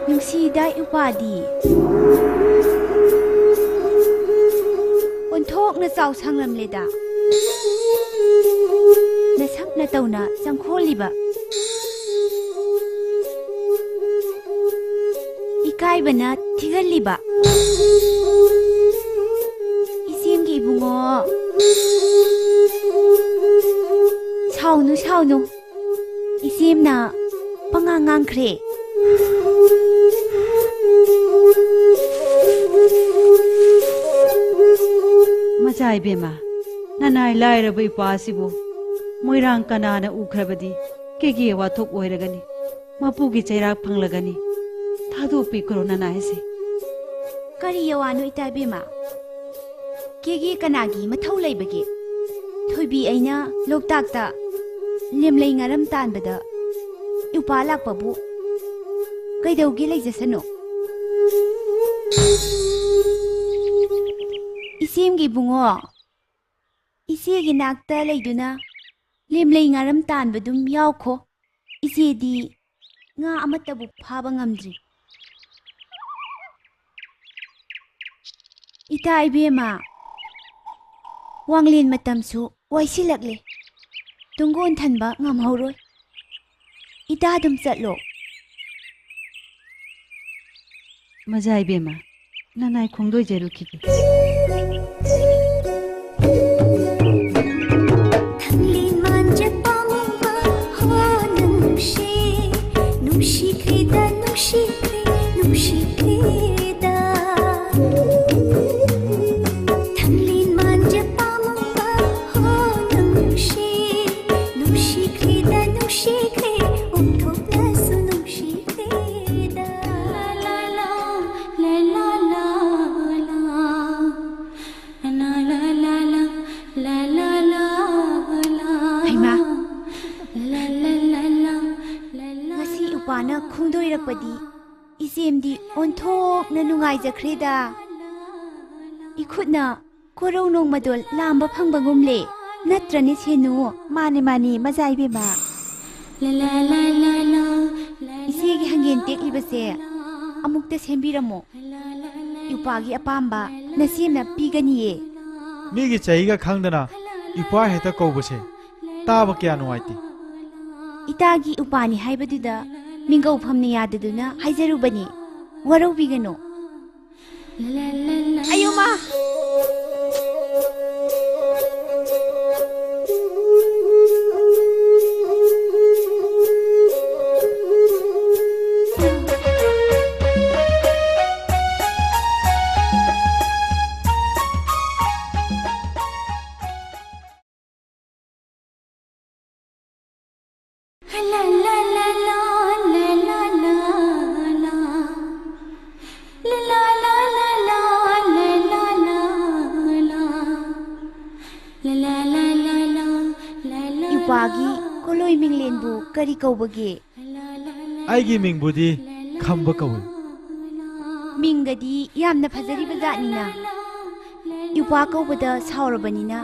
ꯅꯨꯡꯁꯤꯗ ꯏꯄꯥꯗꯤ꯫ ꯑꯣꯟꯊꯣꯛꯅ ꯆꯥꯎ ꯁꯥꯡꯂꯝꯂꯦꯗ꯫ ꯅꯁꯛ ꯅꯇꯧꯅ ꯆꯪꯈꯣꯜꯂꯤꯕ꯫ ꯏꯀꯥꯏꯕꯅ ꯊꯤꯒꯜꯂꯤꯕ꯫ ꯏꯆꯦꯝꯒꯤ ꯏꯕꯨꯡꯉꯣ꯫ ꯁꯥꯎꯅꯨ, ꯁꯥꯎꯅꯨ꯫ ꯏꯆꯦꯝꯅ ꯄꯉꯥꯡ ꯉꯥꯡꯈ꯭ꯔꯦ꯫ ꯃꯆꯥ ꯏꯕꯦꯝꯃ, ꯅꯅꯥꯏ ꯂꯥꯏꯔꯕ ꯏꯄꯥꯁꯤꯕꯨ ꯃꯣꯏꯔꯥꯡ ꯀꯅꯥꯅ ꯎꯈ꯭ꯔꯕꯗꯤ ꯀꯦꯒꯦ ꯋꯥꯊꯣꯛ ꯑꯣꯏꯔꯒꯅꯤ꯫ ꯃꯄꯨꯒꯤ ꯆꯩꯔꯥꯛ ꯐꯪꯂꯒꯅꯤ꯫ ꯊꯥꯗꯣꯛꯄꯤꯈ꯭ꯔꯣ ꯅꯅꯥꯏꯁꯦ꯫ ꯀꯔꯤ ꯌꯋꯥꯅꯣ ꯏꯇꯥ ꯏꯕꯦꯝꯃ? ꯀꯦꯒꯦ ꯀꯅꯥꯒꯤ ꯃꯊꯧ ꯂꯩꯕꯒꯦ? ꯊꯣꯏꯕꯤ ꯑꯩꯅ ꯂꯣꯛꯇꯥꯛꯇ ꯂꯦꯝꯂꯩ ꯉꯥꯔꯝ ꯇꯥꯟꯕꯗ ꯏꯄꯥ ꯂꯥꯛꯄꯕꯨ ꯀꯩꯗꯧꯒꯦ ꯂꯩꯖꯁꯅꯨ꯫ ꯏꯆꯦꯝꯒꯤ ꯏꯕꯨꯡꯉꯣ, ꯏꯆꯦꯒꯤ ꯅꯥꯛꯇ ꯂꯩꯗꯨꯅ ꯂꯦꯝꯂꯩ ꯉꯥꯔꯝ ꯇꯥꯟꯕꯗꯨꯝ ꯌꯥꯎꯈꯣ꯫ ꯏꯆꯦꯗꯤ ꯉꯥ ꯑꯃꯠꯇꯕꯨ ꯐꯥꯕ ꯉꯝꯗ꯭ꯔꯤ꯫ ꯏꯇꯥ ꯏꯕꯦꯝꯃ, ꯋꯥꯡꯂꯦꯟ ꯃꯇꯝꯁꯨ ꯋꯥꯏꯁꯤꯜꯂꯛꯂꯦ꯫ ꯇꯨꯡꯒꯣꯟ ꯊꯟꯕ ꯉꯝꯍꯧꯔꯣꯏ꯫ ꯏꯇꯥ ꯑꯗꯨꯝ ꯆꯠꯂꯣ꯫ ꯃꯖꯥ ꯏꯕꯦꯝꯃ, ꯅꯅꯥꯏ ꯈꯣꯡꯗꯣꯏꯖꯔꯨꯈꯤꯒꯦ꯫ ꯄꯗꯤ ꯏꯆꯦꯝꯗꯤ ꯑꯣꯟꯊꯣꯛꯅ ꯅꯨꯡꯉꯥꯏꯖꯈ꯭ꯔꯦꯗ꯫ ꯏꯈꯨꯠꯅ ꯀꯣꯔꯧ ꯅꯣꯡꯃꯗꯣꯜ ꯂꯥꯝꯕ ꯐꯪꯕꯒꯨꯝꯂꯦ꯫ ꯅꯠꯇ꯭ꯔꯅꯦ ꯁꯦꯅꯨ? ꯃꯥꯅꯤ, ꯃꯥꯅꯤ, ꯃꯖꯥ ꯏꯕꯦꯝꯃ꯫ ꯏꯆꯦꯒꯤ ꯍꯪꯒꯦꯟ ꯇꯦꯛꯂꯤꯕꯁꯦ ꯑꯃꯨꯛꯇ ꯁꯦꯝꯕꯤꯔꯝꯃꯣ꯫ ꯏꯄ꯭ꯋꯥꯒꯤ ꯑꯄꯥꯝꯕ ꯅꯆꯦꯝꯅ ꯄꯤꯒꯅꯤꯌꯦ꯫ ꯃꯤꯒꯤ ꯆꯍꯤꯒ ꯈꯪꯗꯅ ꯏꯄ꯭ꯋꯥ ꯍꯦꯛꯇ ꯀꯧꯕꯁꯦ ꯇꯥꯕ ꯀꯌꯥ ꯅꯨꯡꯉꯥꯏꯇꯦ꯫ ꯏꯇꯥꯒꯤ ꯎꯄꯥꯅꯤ ꯍꯥꯏꯕꯗꯨꯗ ꯃꯤꯡꯒꯧꯐꯝꯅ ꯌꯥꯗꯗꯨꯅ ꯍꯥꯏꯖꯔꯨꯕꯅꯤ꯫ ꯋꯥꯔꯧꯕꯤꯒꯅꯨ꯫ ꯑꯌꯣ ꯃꯥ! ꯏꯄ꯭ꯋꯥꯒꯤ ꯀꯣꯂꯣꯏ ꯃꯤꯡꯂꯦꯟꯕꯨ ꯀꯔꯤ ꯀꯧꯕꯒꯦ? ꯑꯩꯒꯤ ꯃꯤꯡꯕꯨꯗꯤ ꯈꯝꯕ ꯀꯧꯏ꯫ ꯃꯤꯡꯒꯗꯤ ꯌꯥꯝꯅ ꯐꯖꯔꯤꯕ ꯖꯥꯠꯅꯤꯅ꯫ ꯏꯄ꯭ꯋꯥ ꯀꯧꯕꯗ ꯁꯥꯎꯔꯕꯅꯤꯅ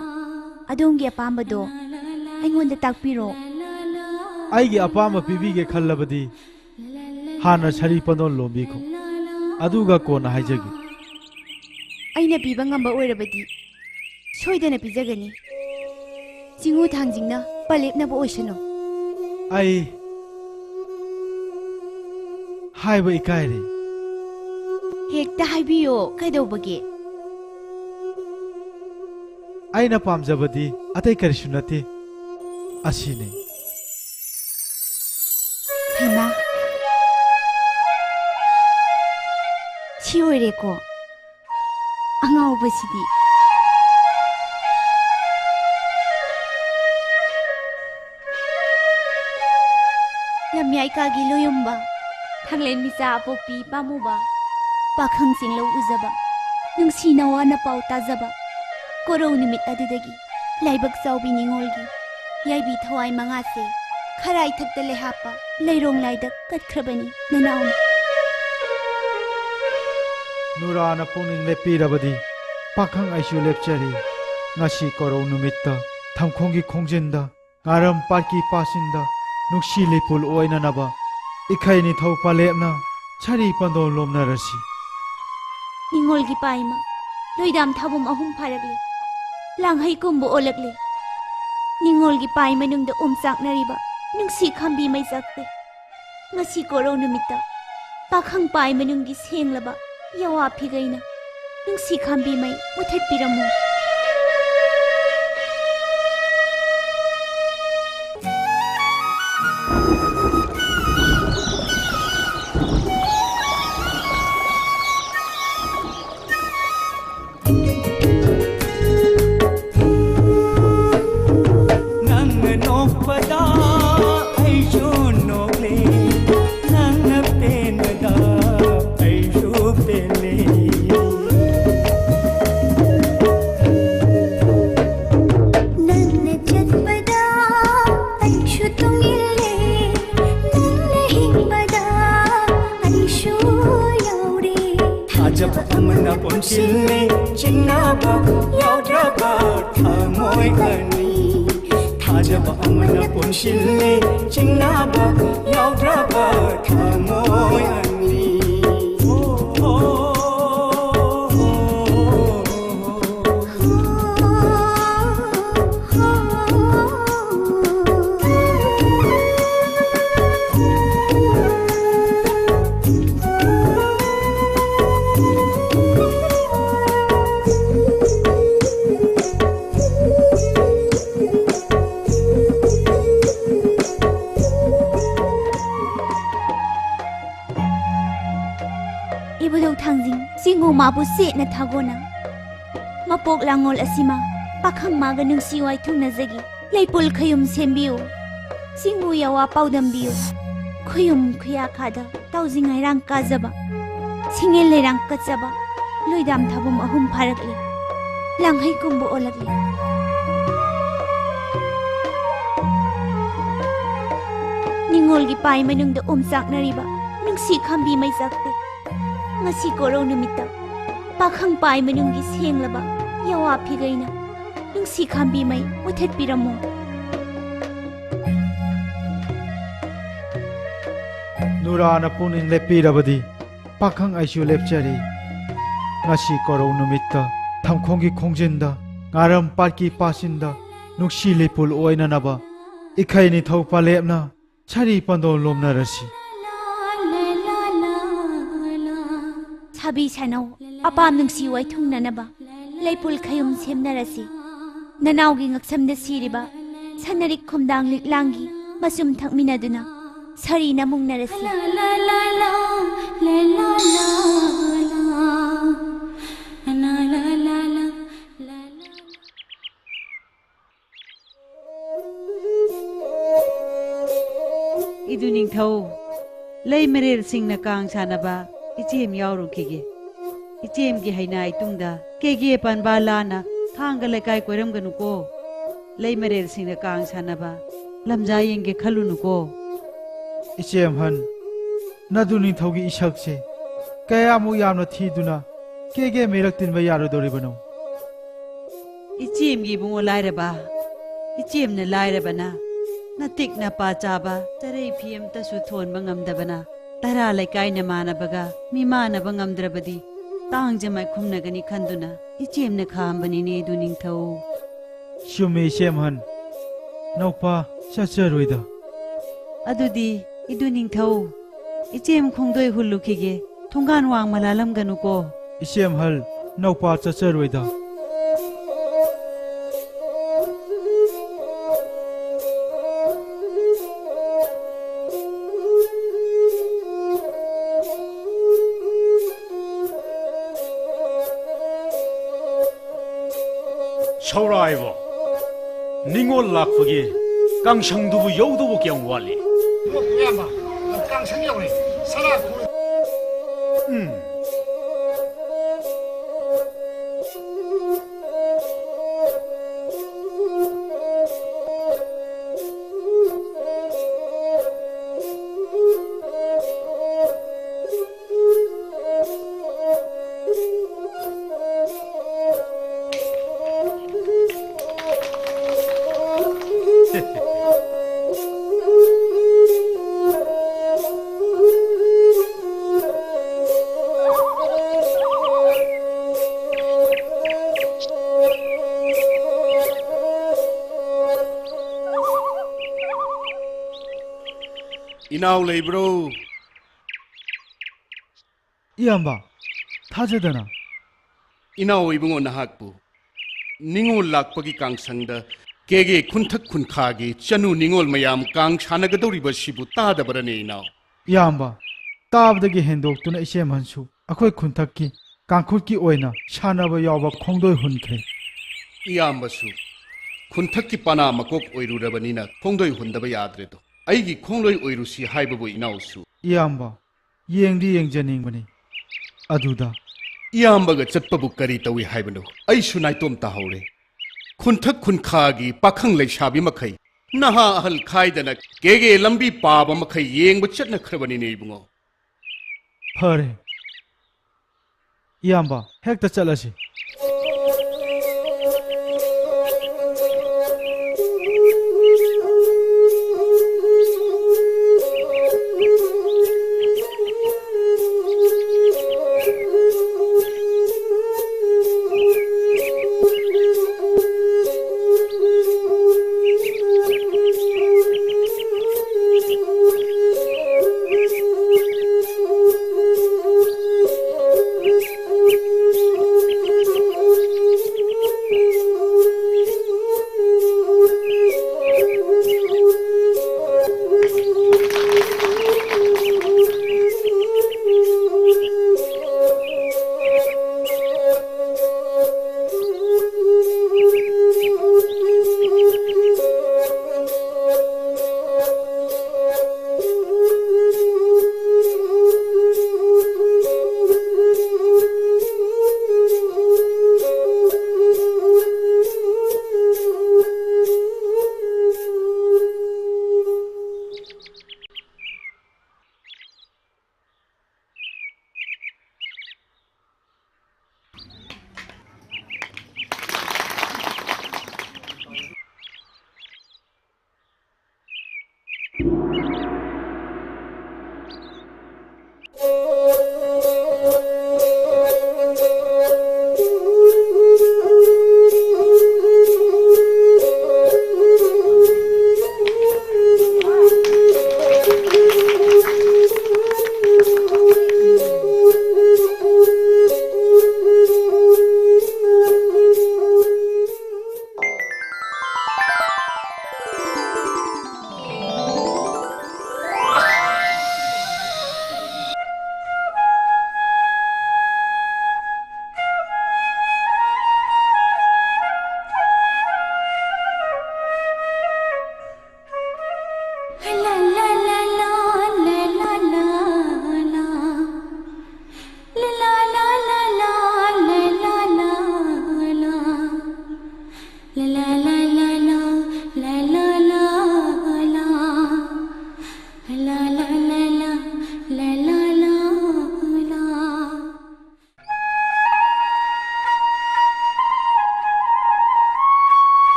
ꯑꯗꯣꯝꯒꯤ ꯑꯄꯥꯝꯕꯗꯣ ꯑꯩꯉꯣꯟꯗ ꯇꯥꯛꯄꯤꯔꯣ꯫ ꯑꯩꯒꯤ ꯑꯄꯥꯝꯕ ꯄꯤꯕꯤꯒꯦ ꯈꯜꯂꯕꯗꯤ ꯍꯥꯟꯅ ꯁꯥꯔꯤ ꯄꯣꯠꯂꯣꯟ ꯂꯣꯟꯕꯤꯈꯣ, ꯑꯗꯨꯒ ꯀꯣꯟꯅ ꯍꯥꯏꯖꯒꯦ꯫ ꯑꯩꯅ ꯄꯤꯕ ꯉꯝꯕ ꯑꯣꯏꯔꯕꯗꯤ ꯁꯣꯏꯗꯅ ꯄꯤꯖꯒꯅꯤ꯫ ꯆꯤꯡꯉꯨ ꯊꯥꯡꯖꯤꯡꯅ ꯄꯂꯦꯞꯅꯕ ꯑꯣꯏꯁꯅꯨ꯫ ꯑꯩ ꯍꯥꯏꯕ ꯏꯀꯥꯏꯔꯦ꯫ ꯍꯦꯛꯇ ꯍꯥꯏꯕꯤꯌꯣ, ꯀꯩꯗꯧꯕꯒꯦ? ꯑꯩꯅ ꯄꯥꯝꯖꯕꯗꯤ ꯑꯇꯩ ꯀꯔꯤꯁꯨ ꯅꯠꯇꯦ, ꯑꯁꯤꯅꯤ꯫ ꯍꯩꯃꯥ! ꯁꯤ ꯑꯣꯏꯔꯦꯀꯣ꯫ ꯑꯉꯥꯎꯕꯁꯤꯗꯤ꯫ ꯂꯝꯌꯥꯏ ꯀꯥꯒꯤ ꯂꯣꯌꯨꯝꯕ, ꯊꯥꯡꯂꯦꯟ ꯃꯤꯆꯥ ꯑꯄꯣꯛꯄꯤ ꯄꯥꯝꯃꯨꯕ, ꯄꯥꯈꯪ ꯆꯤꯡꯂꯧ ꯎꯖꯕ, ꯅꯨꯡꯁꯤ ꯅꯋꯥꯅ ꯄꯥꯎ ꯇꯥꯖꯕ, ꯀꯣꯔꯧ ꯅꯨꯃꯤꯠ ꯑꯗꯨꯗꯒꯤ ꯂꯥꯏꯕꯛ ꯆꯥꯎꯕꯤ ꯅꯤꯉꯣꯜꯒꯤ ꯌꯥꯏꯕꯤ ꯊꯋꯥꯏ ꯃꯉꯥꯁꯦ ꯈꯔꯥꯏ ꯊꯛꯇ ꯂꯩꯍꯥꯞꯄ ꯂꯩꯔꯣꯡ ꯂꯥꯏꯗ ꯀꯠꯈ꯭ꯔꯕꯅꯤ ꯅꯅꯥꯎꯅ꯫ ꯅꯨꯔꯥꯅ ꯄꯨꯛꯅꯤꯡ ꯂꯦꯞꯄꯤꯔꯕꯗꯤ ꯄꯥꯈꯪ ꯑꯩꯁꯨ ꯂꯦꯞꯆꯔꯤ꯫ ꯉꯁꯤ ꯀꯣꯔꯧ ꯅꯨꯃꯤꯠꯇ ꯊꯝꯈꯣꯡꯒꯤ ꯈꯣꯡꯖꯤꯟꯗ ꯉꯥꯔꯝ ꯄꯥꯠꯀꯤ ꯄꯥꯁꯤꯟꯗ ꯅꯨꯡꯁꯤ ꯂꯩꯄꯨꯜ ꯑꯣꯏꯅꯅꯕ ꯏꯈꯩ ꯅꯤꯡꯊꯧ ꯄꯂꯦꯞꯅ ꯁꯥꯔꯤ ꯄꯟꯗꯣꯟ ꯂꯣꯝꯅꯔꯁꯤ꯫ ꯅꯤꯉꯣꯜꯒꯤ ꯄꯥꯏꯃ ꯂꯣꯏꯗꯥꯝ ꯊꯥꯕꯨꯝ ꯑꯍꯨꯝ ꯐꯥꯔꯛꯂꯦ꯫ ꯂꯥꯡꯍꯩ ꯀꯨꯝꯕ ꯑꯣꯜꯂꯛꯂꯦ꯫ ꯅꯤꯉꯣꯜꯒꯤ ꯄꯥꯏ ꯃꯅꯨꯡꯗ ꯑꯣꯝꯆꯥꯛꯅꯔꯤꯕ ꯅꯨꯡꯁꯤ ꯈꯥꯝꯕꯤ ꯃꯩꯆꯥꯛꯇꯦ꯫ ꯉꯁꯤ ꯀꯣꯔꯧ ꯅꯨꯃꯤꯠꯇ ꯄꯥꯈꯪ ꯄꯥꯏ ꯃꯅꯨꯡꯒꯤ ꯁꯦꯡꯂꯕ ꯌꯥꯋꯥ ꯐꯤꯒꯩꯅ ꯅꯨꯡꯁꯤ ꯈꯥꯝꯕꯤ ꯃꯩ ꯃꯨꯊꯠꯄꯤꯔꯝꯃꯨ꯫ ꯅꯪꯅ ꯅꯣꯛꯄꯗ ꯑꯩꯁꯨ ꯅꯣꯛꯂꯦ, ꯅꯪꯅ ꯄꯦꯟꯕꯗ ꯑꯩꯁꯨ ꯄꯦꯜꯂꯦ꯫ ꯅꯪꯅ ꯆꯠꯄꯗ ꯑꯩꯁꯨ ꯇꯨꯡꯏꯜꯂꯦ, ꯅꯪꯅ ꯍꯤꯡꯕꯗ ꯑꯩꯁꯨ ꯌꯥꯎꯔꯦ꯫ ꯊꯥꯖꯕ ꯑꯃꯅ ꯄꯨꯟꯁꯤꯜꯂꯦ, ꯆꯤꯡꯅꯕ ꯌꯥꯎꯗ꯭ꯔꯕ ꯊꯃꯣꯏ ꯑꯅꯤ꯫ ꯊꯥꯖꯕ ꯑꯃꯅ ꯄꯨꯟꯁꯤꯜꯂꯦ, ꯆꯤꯡꯅꯕ ꯌꯥꯎꯗ꯭ꯔꯕ ꯊꯃꯣꯏ ꯑꯅꯤ꯫ ꯑꯣ, ꯑꯣ, ꯑꯣ, ꯑꯣ꯫ ꯏꯕꯨꯙꯧ ꯊꯥꯡꯖꯤꯡ, ꯆꯤꯡꯉꯨ ꯃꯥꯕꯨ ꯆꯦꯠꯅ ꯊꯥꯒꯣꯅ꯫ ꯃꯄꯣꯛ ꯂꯥꯡꯉꯣꯜ ꯑꯁꯤꯃ ꯄꯥꯈꯪ ꯃꯥꯒ ꯅꯨꯡꯁꯤ ꯋꯥꯏꯊꯨꯡꯅꯖꯒꯤ꯫ ꯂꯩꯄꯨꯜ ꯈꯌꯨꯝ ꯁꯦꯝꯕꯤꯌꯨ꯫ ꯆꯤꯡꯉꯨ ꯌꯥꯋꯥ ꯄꯥꯎꯗꯝꯕꯤꯌꯨ꯫ ꯈꯨꯌꯨꯝ ꯈꯨꯌꯥꯈꯥꯗ ꯇꯥꯎꯖꯤꯡ ꯍꯩꯔꯥꯡ ꯀꯥꯖꯕ꯫ ꯁꯤꯡꯉꯦꯜ ꯂꯩꯔꯥꯡ ꯀꯠꯆꯕ꯫ ꯂꯣꯏꯗꯥꯝ ꯊꯥꯕꯨꯝ ꯑꯍꯨꯝ ꯐꯥꯔꯛꯂꯤ꯫ ꯂꯥꯡꯍꯩ ꯀꯨꯝꯕ ꯑꯣꯜꯂꯛꯂꯤ꯫ ꯅꯣꯜꯒꯤ ꯄꯥꯏ ꯃꯅꯨꯡꯗ ꯑꯣꯝꯆꯥꯛꯅꯔꯤꯕ ꯅꯨꯡꯁꯤ ꯈꯥꯝꯕꯤ ꯃꯩꯆꯥꯛꯇꯨ, ꯉꯁꯤ ꯀꯣꯔꯧ ꯅꯨꯃꯤꯠꯇ ꯄꯥꯈꯪ ꯄꯥꯏ ꯃꯅꯨꯡꯒꯤ ꯁꯦꯡꯂꯕ ꯌꯥꯋꯥ ꯐꯤꯒꯩꯅ ꯅꯨꯡꯁꯤ ꯈꯥꯝꯕꯤ ꯃꯩ ꯃꯨꯊꯠꯄꯤꯔꯝꯃꯣ꯫ ꯅꯨꯔꯥꯅ ꯄꯨꯛꯅꯤꯡ ꯂꯦꯞꯄꯤꯔꯕꯗꯤ ꯄꯥꯈꯪ ꯑꯩꯁꯨ ꯂꯦꯞꯆꯔꯤ꯫ ꯉꯁꯤ ꯀꯣꯔꯧ ꯅꯨꯃꯤꯠꯇ ꯊꯝꯈꯣꯡꯒꯤ ꯈꯣꯡꯖꯤꯟꯗ, ꯉꯥꯔꯝ ꯄꯥꯠꯀꯤ ꯄꯥꯆꯤꯟꯗ ꯅꯨꯡꯁꯤ ꯂꯩꯄꯨꯜ ꯑꯣꯏꯅꯅꯕ ꯏꯈꯩ ꯅꯤꯡꯊꯧ ꯄꯥꯂꯦꯞꯅ ꯁꯥꯔꯤ ꯄꯟꯗꯣ ꯂꯣꯝꯅꯔꯁꯤ꯫ ꯁꯥꯕꯤ ꯁꯥꯅꯧ ꯑꯄꯥꯝ ꯅꯨꯡꯁꯤ ꯋꯥꯏꯊꯨꯡꯅꯅꯕ ꯂꯩꯄꯨꯜ ꯈꯌꯨꯝ ꯁꯦꯝꯅꯔꯁꯤ꯫ ꯅꯅꯥꯎꯒꯤ ꯉꯛꯁꯝꯗ ꯁꯤꯔꯤꯕ ꯁꯅꯔꯤꯛ ꯈꯨꯝꯗꯥꯡ ꯂꯤꯛꯂꯥꯡꯒꯤ ꯃꯆꯨꯝ ꯊꯛꯃꯤꯟꯅꯗꯨꯅ ꯁꯥꯔꯤ ꯅꯃꯨꯡꯅꯔꯁꯤ꯫ ꯏꯗꯨ ꯅꯤꯡꯊꯧ, ꯂꯩ ꯃꯔꯦꯜꯁꯤꯡꯅ ꯀꯥꯡ ꯁꯥꯟꯅꯕ ꯏꯆꯦꯝ ꯌꯥꯎꯔꯨꯈꯤꯒꯦ꯫ ꯏꯆꯦꯝꯒꯤ ꯍꯩꯅꯥꯏ ꯇꯨꯡꯗ ꯀꯦꯒꯦ ꯄꯥꯟꯕ ꯂꯥꯟꯅ ꯊꯥꯡꯒ ꯂꯩꯀꯥꯏ ꯀꯣꯏꯔꯝꯒꯅꯨꯀꯣ꯫ ꯂꯩ ꯃꯔꯦꯜꯁꯤꯡꯅ ꯀꯥꯡ ꯁꯥꯟꯅꯕ ꯂꯝꯖꯥ ꯌꯦꯡꯒꯦ ꯈꯜꯂꯨꯅꯨꯀꯣ꯫ ꯏꯆꯦꯝꯍꯟ, ꯅꯗꯨ ꯅꯤꯡꯊꯧꯒꯤ ꯏꯁꯛꯁꯦ ꯀꯌꯥꯃꯨꯛ ꯌꯥꯝꯅ ꯊꯤꯗꯨꯅ ꯀꯦꯒꯦ ꯃꯤꯔꯛ ꯇꯤꯟꯕ ꯌꯥꯔꯣꯏꯗꯧꯔꯤꯕꯅꯣ? ꯏꯆꯦꯝꯒꯤ ꯏꯕꯨꯡꯉꯣ ꯂꯥꯏꯔꯕ, ꯏꯆꯦꯝꯅ ꯂꯥꯏꯔꯕꯅ ꯅꯇꯤꯛ ꯅꯄꯥ ꯆꯥꯕ ꯆꯔꯩ ꯐꯤ ꯑꯃꯇꯁꯨ ꯊꯣꯟꯕ ꯉꯝꯗꯕꯅ ꯇꯔꯥ ꯂꯩꯀꯥꯏ ꯅꯃꯥꯟꯅꯕꯒ ꯃꯤꯃꯥꯟꯅꯕ ꯉꯝꯗ꯭ꯔꯕꯗꯤ ꯇꯥꯡꯖ ꯃꯥꯏꯈꯨꯝꯅꯒꯅꯤ ꯈꯟꯗꯨꯅ ꯏꯆꯦꯝꯅ ꯈꯥꯝꯕꯅꯤꯅꯦ ꯏꯗꯨ ꯅꯤꯡꯊꯧ꯫ ꯆꯨꯝꯃꯤ ꯏꯆꯦꯝꯍꯟ, ꯅꯧꯄꯥ ꯆꯠꯆꯔꯣꯏꯗ꯫ ꯑꯗꯨꯗꯤ ꯏꯗꯨ ꯅꯤꯡꯊꯧ, ꯏꯆꯦꯝ ꯈꯣꯡꯗꯣꯏ ꯍꯨꯜꯂꯨꯈꯤꯒꯦ, ꯊꯣꯡꯒꯥꯟ ꯋꯥꯡꯃ ꯂꯥꯜꯂꯝꯒꯅꯨꯀꯣ꯫ ꯏꯆꯦꯝꯍꯜ, ꯅꯧꯄꯥ ꯆꯠꯆꯔꯣꯏꯗ꯫ ꯁꯧꯔꯥꯏꯕꯣ, ꯅꯤꯉꯣꯜ ꯂꯥꯛꯄꯒꯤ ꯀꯥꯡꯁꯪꯗꯨꯕꯨ ꯌꯧꯗꯧꯕ ꯀꯌꯥꯝ ꯋꯥꯠꯂꯤ? ꯏꯌꯥꯝꯕ, ꯀꯥꯡꯁꯪ ꯌꯧꯔꯦ꯫ ꯁꯅꯥ ꯈꯣꯡ- ꯎꯝ꯫ ꯏꯅꯥꯎ ꯂꯩꯕ꯭ꯔꯣ? ꯏꯌꯥꯝꯕ, ꯊꯥꯖꯗꯅ꯫ ꯏꯅꯥꯎ ꯏꯕꯨꯡꯉꯣ, ꯅꯍꯥꯛꯄꯨ ꯅꯤꯉꯣꯜ ꯂꯥꯛꯄꯒꯤ ꯀꯥꯡꯁꯪꯗ ꯀꯦꯒꯦ ꯈꯨꯟꯊꯛ ꯈꯨꯟꯈꯥꯒꯤ ꯆꯅꯨ ꯅꯤꯉꯣꯜ ꯃꯌꯥꯝ ꯀꯥꯡ ꯁꯥꯟꯅꯒꯗꯧꯔꯤꯕꯁꯤꯕꯨ ꯇꯥꯗꯕꯔꯅꯦ ꯏꯅꯥꯎ? ꯏꯌꯥꯝꯕ, ꯇꯥꯕꯗꯒꯤ ꯍꯦꯟꯗꯣꯛꯇꯨꯅ ꯏꯆꯦꯃꯟꯁꯨ ꯑꯩꯈꯣꯏ ꯈꯨꯟꯊꯛꯀꯤ ꯀꯥꯡꯈꯨꯠꯀꯤ ꯑꯣꯏꯅ ꯁꯥꯟꯅꯕ ꯌꯥꯎꯕ ꯈꯣꯡꯗꯣꯏ ꯍꯨꯟꯈ꯭ꯔꯦ꯫ ꯏꯌꯥꯝꯕꯁꯨ ꯈꯨꯟꯊꯛꯀꯤ ꯄꯅꯥ ꯃꯀꯣꯛ ꯑꯣꯏꯔꯨꯔꯕꯅꯤꯅ ꯈꯣꯡꯗꯣꯏ ꯍꯨꯟꯗꯕ ꯌꯥꯗ꯭ꯔꯦꯗꯣ꯫ ꯑꯩꯒꯤ ꯈꯣꯡꯂꯣꯏ ꯑꯣꯏꯔꯨꯁꯤ ꯍꯥꯏꯕꯕꯨ ꯏꯅꯥꯎꯁꯨ꯫ ꯏꯌꯥꯝꯕ, ꯌꯦꯡꯗꯤ ꯌꯦꯡꯖꯅꯤꯡꯕꯅꯤ꯫ ꯑꯗꯨꯗ ꯏꯌꯥꯝꯕꯒ ꯆꯠꯄꯕꯨ ꯀꯔꯤ ꯇꯧꯏ ꯍꯥꯏꯕꯅꯣ? ꯑꯩꯁꯨ ꯅꯥꯏꯇꯣꯝ ꯇꯥꯍꯧꯔꯦ꯫ ꯈꯨꯟꯊꯛ ꯈꯨꯟꯈꯥꯒꯤ ꯄꯥꯈꯪ ꯂꯩꯁꯥꯕꯤ ꯃꯈꯩ, ꯅꯍꯥ ꯑꯍꯜ ꯈꯥꯏꯗꯅ ꯀꯦꯒꯦ ꯂꯝꯕꯤ ꯄꯥꯕ ꯃꯈꯩ ꯌꯦꯡꯕ ꯆꯠꯅꯈ꯭ꯔꯕꯅꯤꯅꯦ ꯏꯕꯨꯡꯉꯣ꯫ ꯐꯔꯦ꯫ ꯏꯌꯥꯝꯕ, ꯍꯦꯛꯇ ꯆꯠꯂꯁꯤ꯫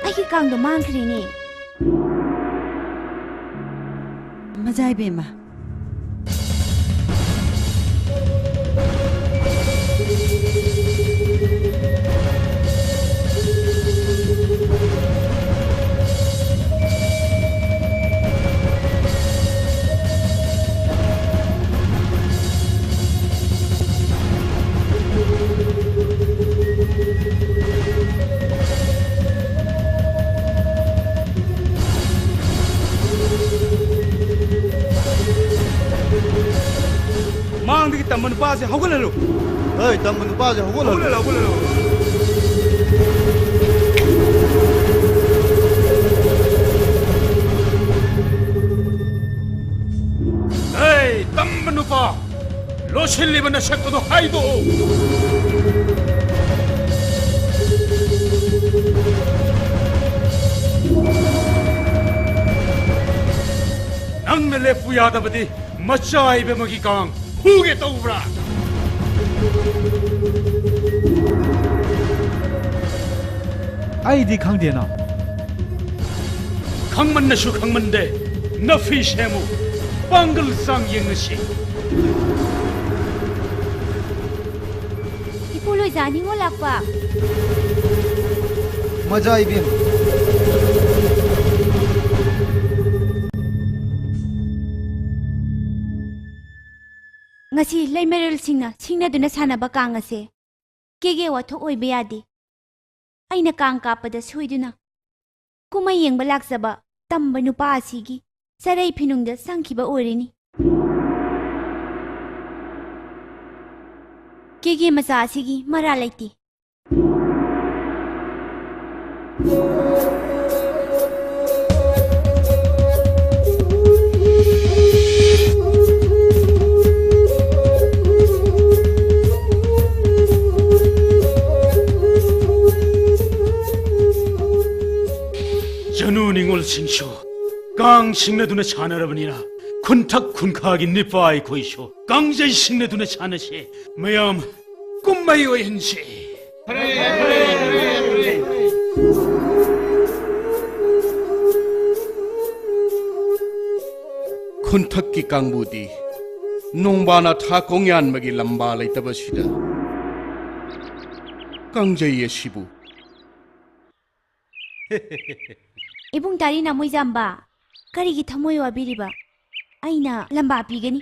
ꯑꯩꯒꯤ ꯀꯥꯡꯗꯣ ꯃꯥꯡꯈ꯭ꯔꯦꯅꯦ꯫ ꯃꯖꯥ ꯏꯕꯦꯝꯃ꯫ ꯃꯥꯡꯗꯒꯤ ꯇꯝꯕ ꯅꯨꯄꯥꯁꯦ ꯍꯧꯒꯠꯍꯜꯂꯨ꯫ ꯍꯣꯏ, ꯇꯝꯕ ꯅꯨꯄꯥꯁꯦ ꯍꯧꯒꯠꯍꯜꯂꯨ꯫ ꯍꯧꯒꯠꯍꯜꯂꯨ, ꯍꯧꯒꯠꯍꯜꯂꯨ꯫ ꯍꯦ, ꯇꯝꯕ ꯅꯨꯄꯥ, ꯂꯣꯠꯁꯤꯜꯂꯤꯕ ꯅꯁꯛ ꯑꯗꯨ ꯍꯥꯏꯗꯣꯛꯎ꯫ ꯅꯪꯅ ꯂꯦꯞꯄꯨ ꯌꯥꯗꯕꯗꯤ ꯃꯆꯥ ꯏꯕꯦꯝꯃꯒꯤ ꯀꯥꯡ ꯍꯨꯒꯦ ꯇꯧꯕ꯭ꯔꯥ? ꯑꯩꯗꯤ ꯈꯪꯗꯦꯅ꯫ ꯈꯪꯃꯟꯅꯁꯨ ꯈꯪꯃꯟꯗꯦ꯫ ꯅꯐꯤ ꯁꯦꯝꯃꯨ꯫ ꯄꯥꯡꯒꯜ ꯆꯥꯡ ꯌꯦꯡꯅꯁꯤ꯫ ꯏꯄꯨ ꯂꯣꯏꯖꯥ ꯅꯤꯉꯣꯜ ꯂꯥꯛꯄ꯫ ꯃꯖꯥ ꯏꯕꯦꯝ꯫ ꯉꯁꯤ ꯂꯩꯃꯔꯦꯜꯁꯤꯡꯅ ꯁꯤꯡꯅꯗꯨꯅ ꯁꯥꯟꯅꯕ ꯀꯥꯡ ꯑꯁꯦ ꯀꯦꯒꯦ ꯋꯥꯊꯣꯛ ꯑꯣꯏꯕ ꯌꯥꯗꯦ꯫ ꯑꯩꯅ ꯀꯥꯡ ꯀꯥꯞꯄꯗ ꯁꯣꯏꯗꯨꯅ ꯀꯨꯝꯍꯩ ꯌꯦꯡꯕ ꯂꯥꯛꯆꯕ ꯇꯝꯕ ꯅꯨꯄꯥ ꯑꯁꯤꯒꯤ ꯆꯔꯩ ꯐꯤꯅꯨꯡꯗ ꯆꯪꯈꯤꯕ ꯑꯣꯏꯔꯅꯤ꯫ ꯀꯦꯒꯦ ꯃꯆꯥ ꯑꯁꯤꯒꯤ ꯃꯔꯥꯜ ꯂꯩꯇꯦ꯫ ꯖꯅꯨ ꯅꯤꯉꯣꯜꯁꯤꯡꯁꯨ ꯀꯥꯡ ꯁꯤꯡꯅꯗꯨꯅ ꯁꯥꯟꯅꯔꯕꯅꯤꯅ, ꯈꯨꯟꯊꯛ ꯈꯨꯟꯈꯥꯒꯤ ꯅꯤꯄꯥ ꯑꯩꯈꯣꯏꯁꯨ ꯀꯥꯡꯖꯩ ꯁꯤꯡꯅꯗꯨꯅ ꯁꯥꯟꯅꯁꯦ꯫ ꯃꯌꯥꯝ ꯀꯨꯝꯍꯩ ꯑꯣꯏꯍꯟꯁꯦ꯫ ꯈꯨꯟꯊꯛꯀꯤ ꯀꯥꯡꯕꯨꯗꯤ ꯅꯣꯡꯕꯥꯅ ꯊꯥ ꯀꯣꯡꯌꯥꯟꯕꯒꯤ ꯂꯝꯕꯥ ꯂꯩꯇꯕꯁꯤꯗ ꯀꯥꯡꯖꯩ ꯑꯁꯤꯕꯨ ꯏꯕꯨꯡ ꯇꯥꯔꯤ ꯅꯥꯃꯣꯏꯖꯥꯝꯕ, ꯀꯔꯤꯒꯤ ꯊꯃꯣꯏ ꯋꯥꯕꯤꯔꯤꯕ? ꯑꯩꯅ ꯂꯝꯕꯥ ꯄꯤꯒꯅꯤ꯫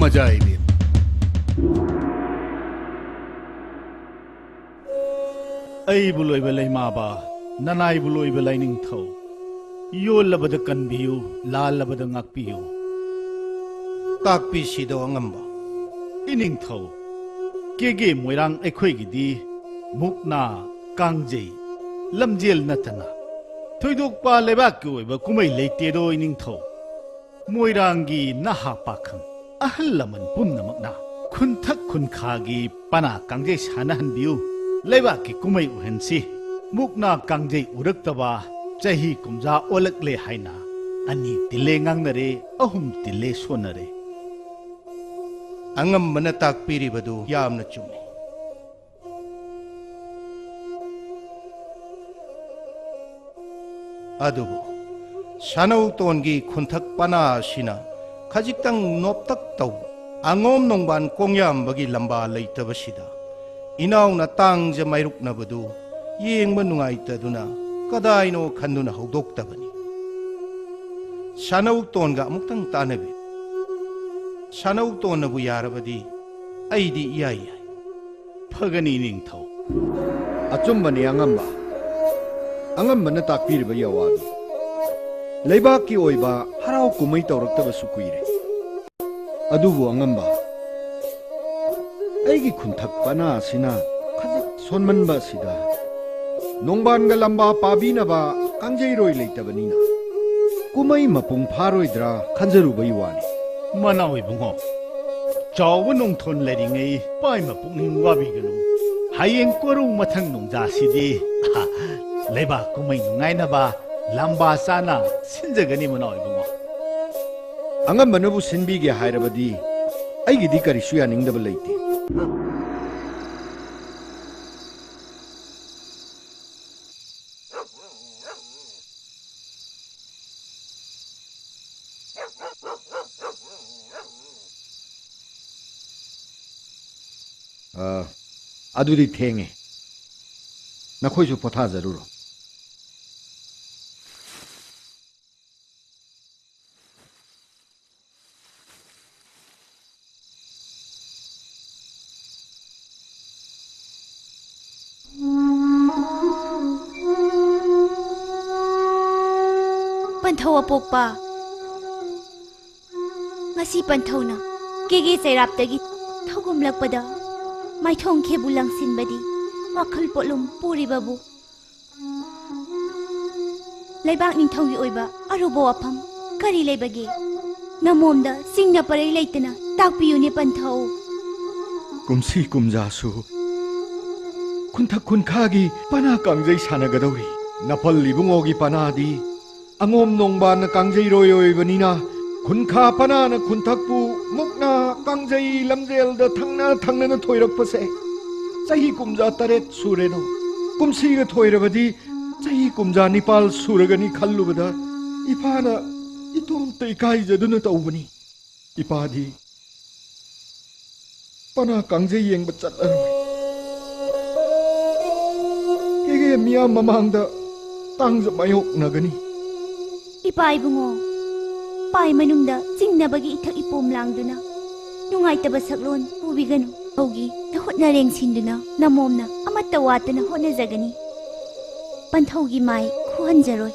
ꯃꯖꯥ ꯏꯕꯦꯝ꯫ ꯑꯩꯕꯨ ꯂꯣꯏꯕ ꯂꯩꯃꯥꯕ, ꯅꯅꯥꯏꯕꯨ ꯂꯣꯏꯕ ꯂꯥꯏꯅꯤꯡꯊꯧ, ꯌꯣꯜꯂꯕꯗ ꯀꯟꯕꯤꯌꯨ, ꯂꯥꯜꯂꯕꯗ ꯉꯥꯛꯄꯤꯌꯨ꯫ ꯇꯥꯛꯄꯤꯁꯤꯗꯣ ꯑꯉꯝꯕ꯫ ꯏꯅꯤꯡꯊꯧ, ꯀꯦꯒꯦ ꯃꯣꯏꯔꯥꯡ ꯑꯩꯈꯣꯏꯒꯤꯗꯤ ꯃꯨꯛꯅꯥ, ꯀꯥꯡꯖꯩ, ꯂꯝꯖꯦꯜ ꯅꯠꯇꯅ ꯊꯣꯏꯗꯣꯛꯄ ꯂꯩꯕꯥꯛꯀꯤ ꯑꯣꯏꯕ ꯀꯨꯝꯍꯩ ꯂꯩꯇꯦꯗꯣ ꯏꯅꯤꯡꯊꯧ꯫ ꯃꯣꯏꯔꯥꯡꯒꯤ ꯅꯍꯥ ꯄꯥꯈꯪ, ꯑꯍꯜ ꯂꯃꯟ ꯄꯨꯝꯅꯃꯛꯅ ꯈꯨꯟꯊꯛ ꯈꯨꯟꯈꯥꯒꯤ ꯄꯅꯥ ꯀꯥꯡꯖꯩ ꯁꯥꯟꯅꯍꯟꯕꯤꯌꯨ꯫ ꯂꯩꯕꯥꯛꯀꯤ ꯀꯨꯝꯍꯩ ꯎꯍꯟꯁꯤ꯫ ꯃꯨꯛꯅꯥ ꯀꯥꯡꯖꯩ ꯎꯔꯛꯇꯕ ꯆꯍꯤ ꯀꯨꯝꯖꯥ ꯑꯣꯜꯂꯛꯂꯦ ꯍꯥꯏꯅ ꯑꯅꯤ ꯇꯤꯜꯂꯦ ꯉꯥꯡꯅꯔꯦ, ꯑꯍꯨꯝ ꯇꯤꯜꯂꯦ ꯁꯣꯟꯅꯔꯦ꯫ ꯑꯉꯝꯕꯅ ꯇꯥꯛꯄꯤꯔꯤꯕꯗꯨ ꯌꯥꯝꯅ ꯆꯨꯝꯃꯤ꯫ ꯑꯗꯨꯕꯨ ꯁꯥꯅꯧꯇꯣꯟꯒꯤ ꯈꯨꯟꯊꯛ ꯄꯅꯥ ꯑꯁꯤꯅ ꯈꯖꯤꯛꯇꯪ ꯅꯣꯞꯇꯛ ꯇꯧꯕ ꯑꯉꯣꯝ ꯅꯣꯡꯕꯥꯟ ꯀꯣꯡꯌꯥꯝꯕꯒꯤ ꯂꯝꯕꯥ ꯂꯩꯇꯕꯁꯤꯗ ꯏꯅꯥꯎꯅ ꯇꯥꯡꯖ ꯃꯥꯏꯔꯨꯛꯅꯕꯗꯨ ꯌꯦꯡꯕ ꯅꯨꯡꯉꯥꯏꯇꯗꯨꯅ ꯀꯗꯥꯏꯅꯣ ꯈꯟꯗꯨꯅ ꯍꯧꯗꯣꯛꯇꯕꯅꯤ꯫ ꯁꯥꯅꯧꯇꯣꯟꯒ ꯑꯃꯨꯛꯇꯪ ꯇꯥꯟꯅꯕꯤ꯫ ꯁꯥꯅꯧꯇꯣꯟꯅꯕꯨ ꯌꯥꯔꯕꯗꯤ ꯑꯩꯗꯤ ꯏꯌꯥ ꯌꯥꯏ꯫ ꯐꯒꯅꯤ ꯅꯤꯡꯊꯧ꯫ ꯑꯆꯨꯝꯕꯅꯤ ꯑꯉꯝꯕ꯫ ꯑꯉꯝꯕꯅ ꯇꯥꯛꯄꯤꯔꯤꯕ ꯌꯥꯋꯥꯗꯨ꯫ ꯂꯩꯕꯥꯛꯀꯤ ꯑꯣꯏꯕ ꯍꯔꯥꯎ ꯀꯨꯝꯍꯩ ꯇꯧꯔꯛꯇꯕꯁꯨ ꯀꯨꯏꯔꯦ꯫ ꯑꯗꯨꯕꯨ ꯑꯉꯝꯕ, ꯑꯩꯒꯤ ꯈꯨꯟꯊꯛ ꯄꯅꯥ ꯑꯁꯤꯅ ꯈꯖꯤꯛ ꯁꯣꯟꯃꯟꯕ ꯑꯁꯤꯗ ꯅꯣꯡꯕꯥꯟꯒ ꯂꯝꯕꯥ ꯄꯥꯕꯤꯅꯕ ꯀꯥꯡꯖꯩꯔꯣꯏ ꯂꯩꯇꯕꯅꯤꯅ ꯀꯨꯝꯍꯩ ꯃꯄꯨꯡ ꯐꯥꯔꯣꯏꯗ꯭ꯔꯥ ꯈꯟꯖꯔꯨꯕꯒꯤ ꯋꯥꯅꯤ꯫ ꯃꯅꯥꯎ ꯏꯕꯨꯡꯉꯣ, ꯆꯥꯎꯕ ꯅꯣꯡꯊꯣꯟ ꯂꯩꯔꯤꯉꯩ ꯄꯥꯏꯃ ꯄꯨꯛꯅꯤꯡ ꯋꯥꯕꯤꯒꯅꯨ꯫ ꯍꯌꯦꯡ ꯀꯣꯔꯧ ꯃꯊꯪ ꯅꯣꯡꯖꯥꯁꯤꯗꯤ ꯂꯩꯕꯥꯛ ꯀꯨꯝꯍꯩ ꯅꯨꯡꯉꯥꯏꯅꯕ ꯂꯝꯕꯥ ꯆꯥꯅ ꯁꯤꯟꯖꯒꯅꯤ ꯃꯅꯥꯎ ꯏꯕꯨꯡꯉꯣ꯫ ꯑꯉꯝꯕꯅꯕꯨ ꯁꯤꯟꯕꯤꯒꯦ ꯍꯥꯏꯔꯕꯗꯤ ꯑꯩꯒꯤꯗꯤ ꯀꯔꯤꯁꯨ ꯌꯥꯅꯤꯡꯗꯕ ꯂꯩꯇꯦ꯫ ꯑ, ꯑꯗꯨꯗꯤ ꯊꯦꯡꯉꯦ꯫ ꯅꯈꯣꯏꯁꯨ ꯄꯣꯊꯥꯖꯔꯨꯔꯣ꯫ ꯄꯟꯊꯧ ꯑꯄꯣꯛꯄ, ꯉꯁꯤ ꯄꯟꯊꯧꯅ ꯀꯦꯒꯦ ꯆꯩꯔꯥꯞꯇꯒꯤ ꯊꯧꯒꯨꯝꯂꯛꯄꯗ ꯃꯥꯏꯊꯣꯡ ꯈꯦꯕꯨ ꯂꯪꯁꯤꯟꯕꯗꯤ ꯋꯥꯈꯜ ꯄꯣꯠꯂꯨꯝ ꯄꯨꯔꯤꯕꯕꯨ ꯂꯩꯕꯥꯛ ꯅꯤꯡꯊꯧꯒꯤ ꯑꯣꯏꯕ ꯑꯔꯨꯕ ꯋꯥꯐꯝ ꯀꯔꯤ ꯂꯩꯕꯒꯦ? ꯅꯃꯣꯝꯗ ꯆꯤꯡꯅ ꯄꯔꯩ ꯂꯩꯇꯅ ꯇꯥꯛꯄꯤꯌꯨꯅꯦ ꯄꯟꯊꯧ꯫ ꯀꯨꯝꯁꯤ ꯀꯨꯝꯖꯥꯁꯨ ꯈꯨꯟꯊꯛ ꯈꯨꯟꯈꯥꯒꯤ ꯄꯅꯥ ꯀꯥꯡꯖꯩ ꯁꯥꯟꯅꯒꯗꯧꯔꯤ꯫ ꯅꯄꯜ ꯏꯕꯨꯡꯉꯣꯒꯤ ꯄꯅꯥꯗꯤ ꯑꯉꯣꯝ ꯅꯣꯡꯕꯥꯟꯅ ꯀꯥꯡꯖꯩꯔꯣꯏ ꯑꯣꯏꯕꯅꯤꯅ, ꯈꯨꯟꯈꯥ ꯄꯅꯥꯅ ꯈꯨꯟꯊꯛꯄꯨ ꯃꯨꯛꯅꯥ ꯀꯥꯡꯖꯩ ꯂꯝꯖꯦꯜꯗ ꯊꯪꯅ ꯊꯪꯅꯅ ꯊꯣꯏꯔꯛꯄꯁꯦ ꯆꯍꯤ ꯀꯨꯝꯖꯥ ꯇꯔꯦꯠ ꯁꯨꯔꯦꯗꯣ꯫ ꯀꯨꯝꯁꯤꯒ ꯊꯣꯏꯔꯕꯗꯤ ꯆꯍꯤ ꯀꯨꯝꯖꯥ ꯅꯤꯄꯥꯜ ꯁꯨꯔꯒꯅꯤ ꯈꯜꯂꯨꯕꯗ ꯏꯄꯥꯅ ꯏꯇꯣꯝꯇ ꯏꯀꯥꯏꯖꯗꯨꯅ ꯇꯧꯕꯅꯤ꯫ ꯏꯄꯥꯗꯤ ꯄꯅꯥ ꯀꯥꯡꯖꯩ ꯌꯦꯡꯕ ꯆꯠꯂꯔꯣꯏ꯫ ꯀꯦꯒꯦ ꯃꯤꯌꯥꯝ ꯃꯃꯥꯡꯗ ꯇꯥꯡꯖ ꯃꯥꯌꯣꯛꯅꯒꯅꯤ꯫ ꯏꯄꯥ ꯏꯕꯨꯡꯉꯣ, ꯄꯥꯏ ꯃꯅꯨꯡꯗ ꯆꯤꯡꯅꯕꯒꯤ ꯏꯊꯛ ꯏꯄꯣꯝ ꯂꯥꯡꯗꯨꯅ ꯅꯨꯡꯉꯥꯏꯇꯕ ꯁꯛꯂꯣꯟ ꯄꯨꯕꯤꯒꯅꯨ꯫ ꯍꯧꯒꯤ ꯅꯍꯨꯠꯅ ꯂꯦꯡꯁꯤꯟꯗꯨꯅ ꯅꯃꯣꯝꯅ ꯑꯃꯠꯇ ꯋꯥꯠꯇꯅ ꯍꯣꯠꯅꯖꯒꯅꯤ꯫ ꯄꯟꯊꯧꯒꯤ ꯃꯥꯏ ꯈꯨꯍꯟꯖꯔꯣꯏ꯫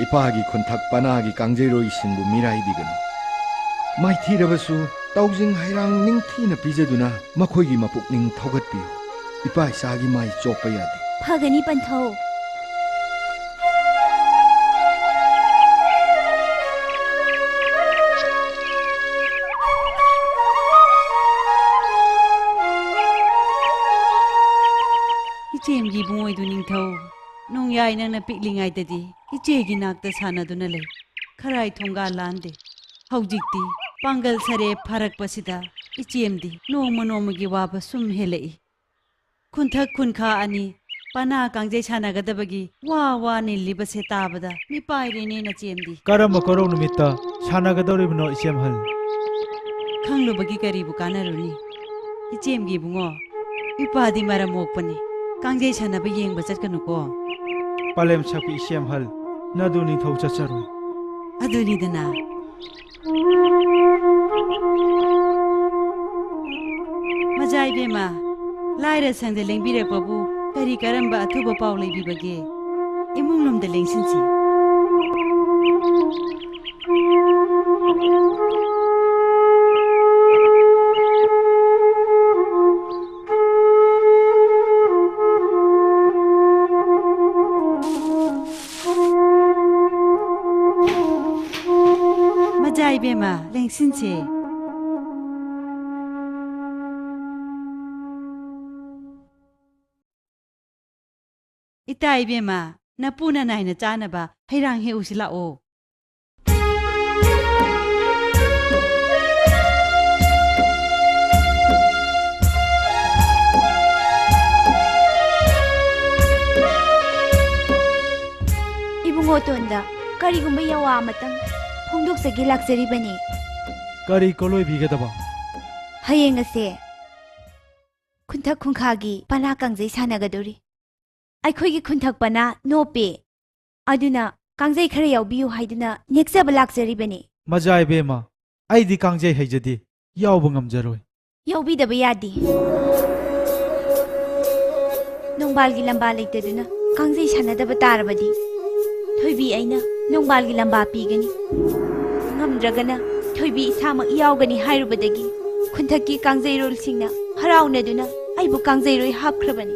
ꯏꯄꯥꯒꯤ ꯈꯨꯟꯊꯛ ꯄꯅꯥꯒꯤ ꯀꯥꯡꯖꯩꯔꯣꯏꯁꯤꯡꯕꯨ ꯃꯤꯔꯥꯏꯕꯤꯒꯅꯨ꯫ ꯃꯥꯏꯊꯤꯔꯕꯁꯨ ꯇꯥꯎꯖꯤꯡ ꯍꯩꯔꯥꯡ ꯅꯤꯡꯊꯤꯅ ꯄꯤꯖꯗꯨꯅ ꯃꯈꯣꯏꯒꯤ ꯃꯄꯨꯛꯅꯤꯡ ꯊꯧꯒꯠꯄꯤꯌꯨ꯫ ꯏꯄꯥ ꯏꯆꯥꯒꯤ ꯃꯥꯏ ꯆꯣꯞꯄ ꯌꯥꯗꯦ꯫ ꯐꯒꯅꯤ ꯄꯟꯊꯧ꯫ ꯏꯆꯦꯝꯒꯤ ꯏꯕꯨꯡꯉꯣꯏꯗꯨ ꯅꯤꯡꯊꯧ, ꯅꯣꯡꯌꯥꯏ ꯅꯪꯅ ꯄꯤꯛꯂꯤꯉꯩꯗꯗꯤ ꯏꯆꯦꯒꯤ ꯅꯥꯛꯇ ꯁꯥꯟꯅꯗꯨꯅ ꯂꯩ꯫ ꯈꯔꯥꯏ ꯊꯣꯡꯒꯥꯜ ꯂꯥꯟꯗꯦ꯫ ꯍꯧꯖꯤꯛꯇꯤ ꯄꯥꯡꯒꯜ ꯁꯔꯦ ꯐꯥꯔꯛꯄꯁꯤꯗ ꯏꯆꯦꯝꯗꯤ ꯅꯣꯡꯃ ꯅꯣꯡꯃꯒꯤ ꯋꯥꯕ ꯁꯨꯝ ꯍꯦꯜꯂꯛꯏ꯫ ꯈꯨꯟꯊꯛ ꯈꯨꯟꯈꯥ ꯑꯅꯤ ꯄꯅꯥ ꯀꯥꯡꯖꯩ ꯁꯥꯟꯅꯒꯗꯕꯒꯤ ꯋꯥ ꯋꯥ ꯅꯤꯜꯂꯤꯕꯁꯦ ꯇꯥꯕꯗ ꯃꯤꯄꯥꯏꯔꯦꯅꯦ ꯅꯆꯦꯝꯗꯤ꯫ ꯀꯔꯝꯕ ꯀꯣꯔꯧ ꯅꯨꯃꯤꯠꯇ ꯁꯥꯟꯅꯒꯗꯧꯔꯤꯕꯅꯣ, ꯏꯆꯦꯝꯍꯜ? ꯈꯪꯂꯨꯕꯒꯤ ꯀꯔꯤꯕꯨ ꯀꯥꯟꯅꯔꯨꯅꯤ? ꯏꯆꯦꯝꯒꯤ ꯏꯕꯨꯡꯉꯣ, ꯏꯄꯥꯗꯤ ꯃꯔꯝ ꯃꯣꯛꯄꯅꯤ꯫ ꯀꯥꯡꯖꯩ ꯁꯥꯟꯅꯕ ꯌꯦꯡꯕ ꯆꯠꯀꯅꯨꯀꯣ꯫ ꯄꯂꯦꯝ ꯁꯛꯄꯤ ꯏꯆꯦꯝꯍꯜ, ꯅꯗꯨ ꯅꯤꯡꯊꯧ ꯆꯠꯆꯔꯣꯏ꯫ ꯑꯗꯨꯅꯤꯗꯅ꯫ ꯃꯖꯥ ꯏꯕꯦꯝꯃ, ꯂꯥꯏꯔ ꯁꯪꯗ ꯂꯦꯡꯕꯤꯔꯛꯄꯕꯨ ꯀꯔꯤ ꯀꯔꯝꯕ ꯑꯊꯨꯕ ꯄꯥꯎ ꯂꯩꯕꯤꯕꯒꯦ? ꯏꯃꯨꯡ ꯂꯣꯝꯗ ꯂꯦꯡꯁꯤꯟꯁꯤ꯫ ꯃꯖꯥ ꯏꯕꯦꯝꯃ, ꯂꯦꯡꯁꯤꯟꯁꯦ꯫ ꯏꯇꯥ ꯏꯕꯦꯝꯃ, ꯅꯄꯨꯅ ꯅꯥꯏꯅ ꯆꯥꯅꯕ ꯍꯩꯔꯥꯡ ꯍꯦꯛꯎꯁꯤ ꯂꯥꯛꯑꯣ꯫ ꯏꯕꯨꯡꯉꯣ ꯇꯣꯟꯗ, ꯀꯔꯤꯒꯨꯝꯕ ꯌꯥꯋꯥ ꯑꯃꯇꯪ ꯐꯣꯡꯗꯣꯛꯆꯒꯦ ꯂꯥꯛꯆꯔꯤꯕꯅꯤ꯫ ꯀꯔꯤ ꯀꯣꯂꯣꯏꯕꯤꯒꯗꯕ? ꯍꯌꯦꯡ ꯑꯁꯦ ꯈꯨꯟꯊꯛ ꯈꯨꯟꯈꯥꯒꯤ ꯄꯅꯥ ꯀꯥꯡꯖꯩ ꯁꯥꯟꯅꯒꯗꯧꯔꯤ꯫ ꯑꯩꯈꯣꯏꯒꯤ ꯈꯨꯟꯊꯛ ꯄꯅꯥ ꯅꯣꯞꯄꯦ꯫ ꯑꯗꯨꯅ ꯀꯥꯡꯖꯩ ꯈꯔ ꯌꯥꯎꯕꯤꯌꯨ ꯍꯥꯏꯗꯨꯅ ꯅꯦꯛꯆꯕ ꯂꯥꯛꯆꯔꯤꯕꯅꯤ꯫ ꯃꯖꯥ ꯏꯕꯦꯝꯃ, ꯑꯩꯗꯤ ꯀꯥꯡꯖꯩ ꯍꯩꯖꯗꯦ, ꯌꯥꯎꯕ ꯉꯝꯖꯔꯣꯏ꯫ ꯌꯥꯎꯕꯤꯗꯕ ꯌꯥꯗꯦ꯫ ꯅꯣꯡꯕꯥꯜꯒꯤ ꯂꯝꯕꯥ ꯂꯩꯇꯗꯨꯅ ꯀꯥꯡꯖꯩ ꯁꯥꯟꯅꯗꯕ ꯇꯥꯔꯕꯗꯤ ꯊꯣꯏꯕꯤ ꯑꯩꯅ ꯅꯣꯡꯕꯥꯜꯒꯤ ꯂꯝꯕꯥ ꯄꯤꯒꯅꯤ꯫ ꯉꯝꯗ꯭ꯔꯒꯅ ꯊꯣꯏꯕꯤ ꯏꯁꯥꯃꯛ ꯌꯥꯎꯒꯅꯤ ꯍꯥꯏꯔꯨꯕꯗꯒꯤ ꯈꯨꯟꯊꯛꯀꯤ ꯀꯥꯡꯖꯩꯔꯣꯜꯁꯤꯡꯅ ꯍꯔꯥꯎꯅꯗꯨꯅ ꯑꯩꯕꯨ ꯀꯥꯡꯖꯩꯔꯣꯏ ꯍꯥꯞꯈ꯭ꯔꯕꯅꯤ꯫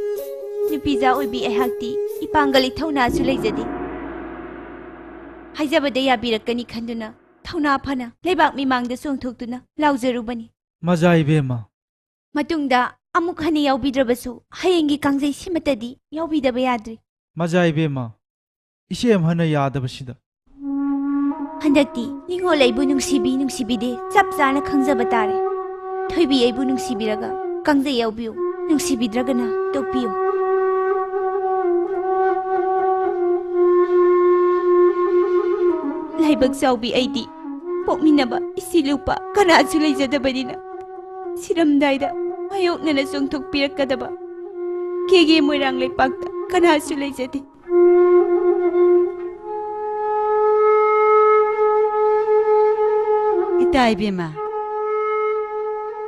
ꯅꯨꯄꯤꯖꯥ ꯑꯣꯏꯕꯤ ꯑꯩꯍꯥꯛꯇꯤ ꯏꯄꯥꯡꯒꯜ ꯏꯊꯧꯅꯥꯁꯨ ꯂꯩꯖꯗꯦ꯫ ꯍꯥꯏꯖꯕꯗ ꯌꯥꯕꯤꯔꯛꯀꯅꯤ ꯈꯟꯗꯨꯅ ꯊꯧꯅꯥ ꯐꯅ ꯂꯩꯕꯥꯛ ꯃꯤꯃꯥꯡꯗ ꯆꯣꯡꯊꯣꯛꯇꯨꯅ ꯂꯥꯎꯖꯔꯨꯕꯅꯤ꯫ ꯃꯖꯥ ꯏꯕꯦꯝꯃ꯫ ꯃꯇꯨꯡꯗ ꯑꯃꯨꯛ ꯍꯟꯅ ꯌꯥꯎꯕꯤꯗ꯭ꯔꯕꯁꯨ ꯍꯌꯦꯡꯒꯤ ꯀꯥꯡꯖꯩ ꯁꯤꯃꯇꯗꯤ ꯌꯥꯎꯕꯤꯗꯕ ꯌꯥꯗ꯭ꯔꯤ꯫ ꯃꯖꯥ ꯏꯕꯦꯝꯃ, ꯏꯆꯦ ꯑꯃꯅ ꯌꯥꯗꯕꯁꯤꯗ꯫ ꯍꯟꯗꯛꯇꯤ ꯅꯤꯉꯣꯜ ꯑꯩꯕꯨ ꯅꯨꯡꯁꯤꯕꯤ ꯅꯨꯡꯁꯤꯕꯤꯗꯦ ꯆꯞ ꯆꯥꯅ ꯈꯪꯖꯕ ꯇꯥꯔꯦ꯫ ꯊꯣꯏꯕꯤ ꯑꯩꯕꯨ ꯅꯨꯡꯁꯤꯕꯤꯔꯒ ꯀꯥꯡꯖꯩ ꯌꯥꯎꯕꯤꯌꯨ, ꯅꯨꯡꯁꯤꯕꯤꯗ꯭ꯔꯒꯅ ꯇꯣꯛꯄꯤꯌꯨ꯫ ꯂꯥꯏꯕꯛ ꯆꯥꯎꯕꯤ ꯑꯩꯗꯤ ꯄꯣꯛꯃꯤꯟꯅꯕ ꯏꯆꯤ ꯂꯨꯄꯥ ꯀꯅꯥꯁꯨ ꯂꯩꯖꯗꯕꯅꯤꯅ, ꯁꯤꯔꯝꯗꯥꯏꯗ ꯃꯥꯌꯣꯛꯅꯅ ꯆꯣꯡꯊꯣꯛꯄꯤꯔꯛꯀꯗꯕ ꯀꯦꯒꯦ ꯃꯣꯏꯔꯥꯡ ꯂꯩꯄꯥꯛꯇ ꯀꯅꯥꯁꯨ ꯂꯩꯖꯗꯦ꯫ ꯏꯇꯥ ꯏꯕꯦꯝꯃ,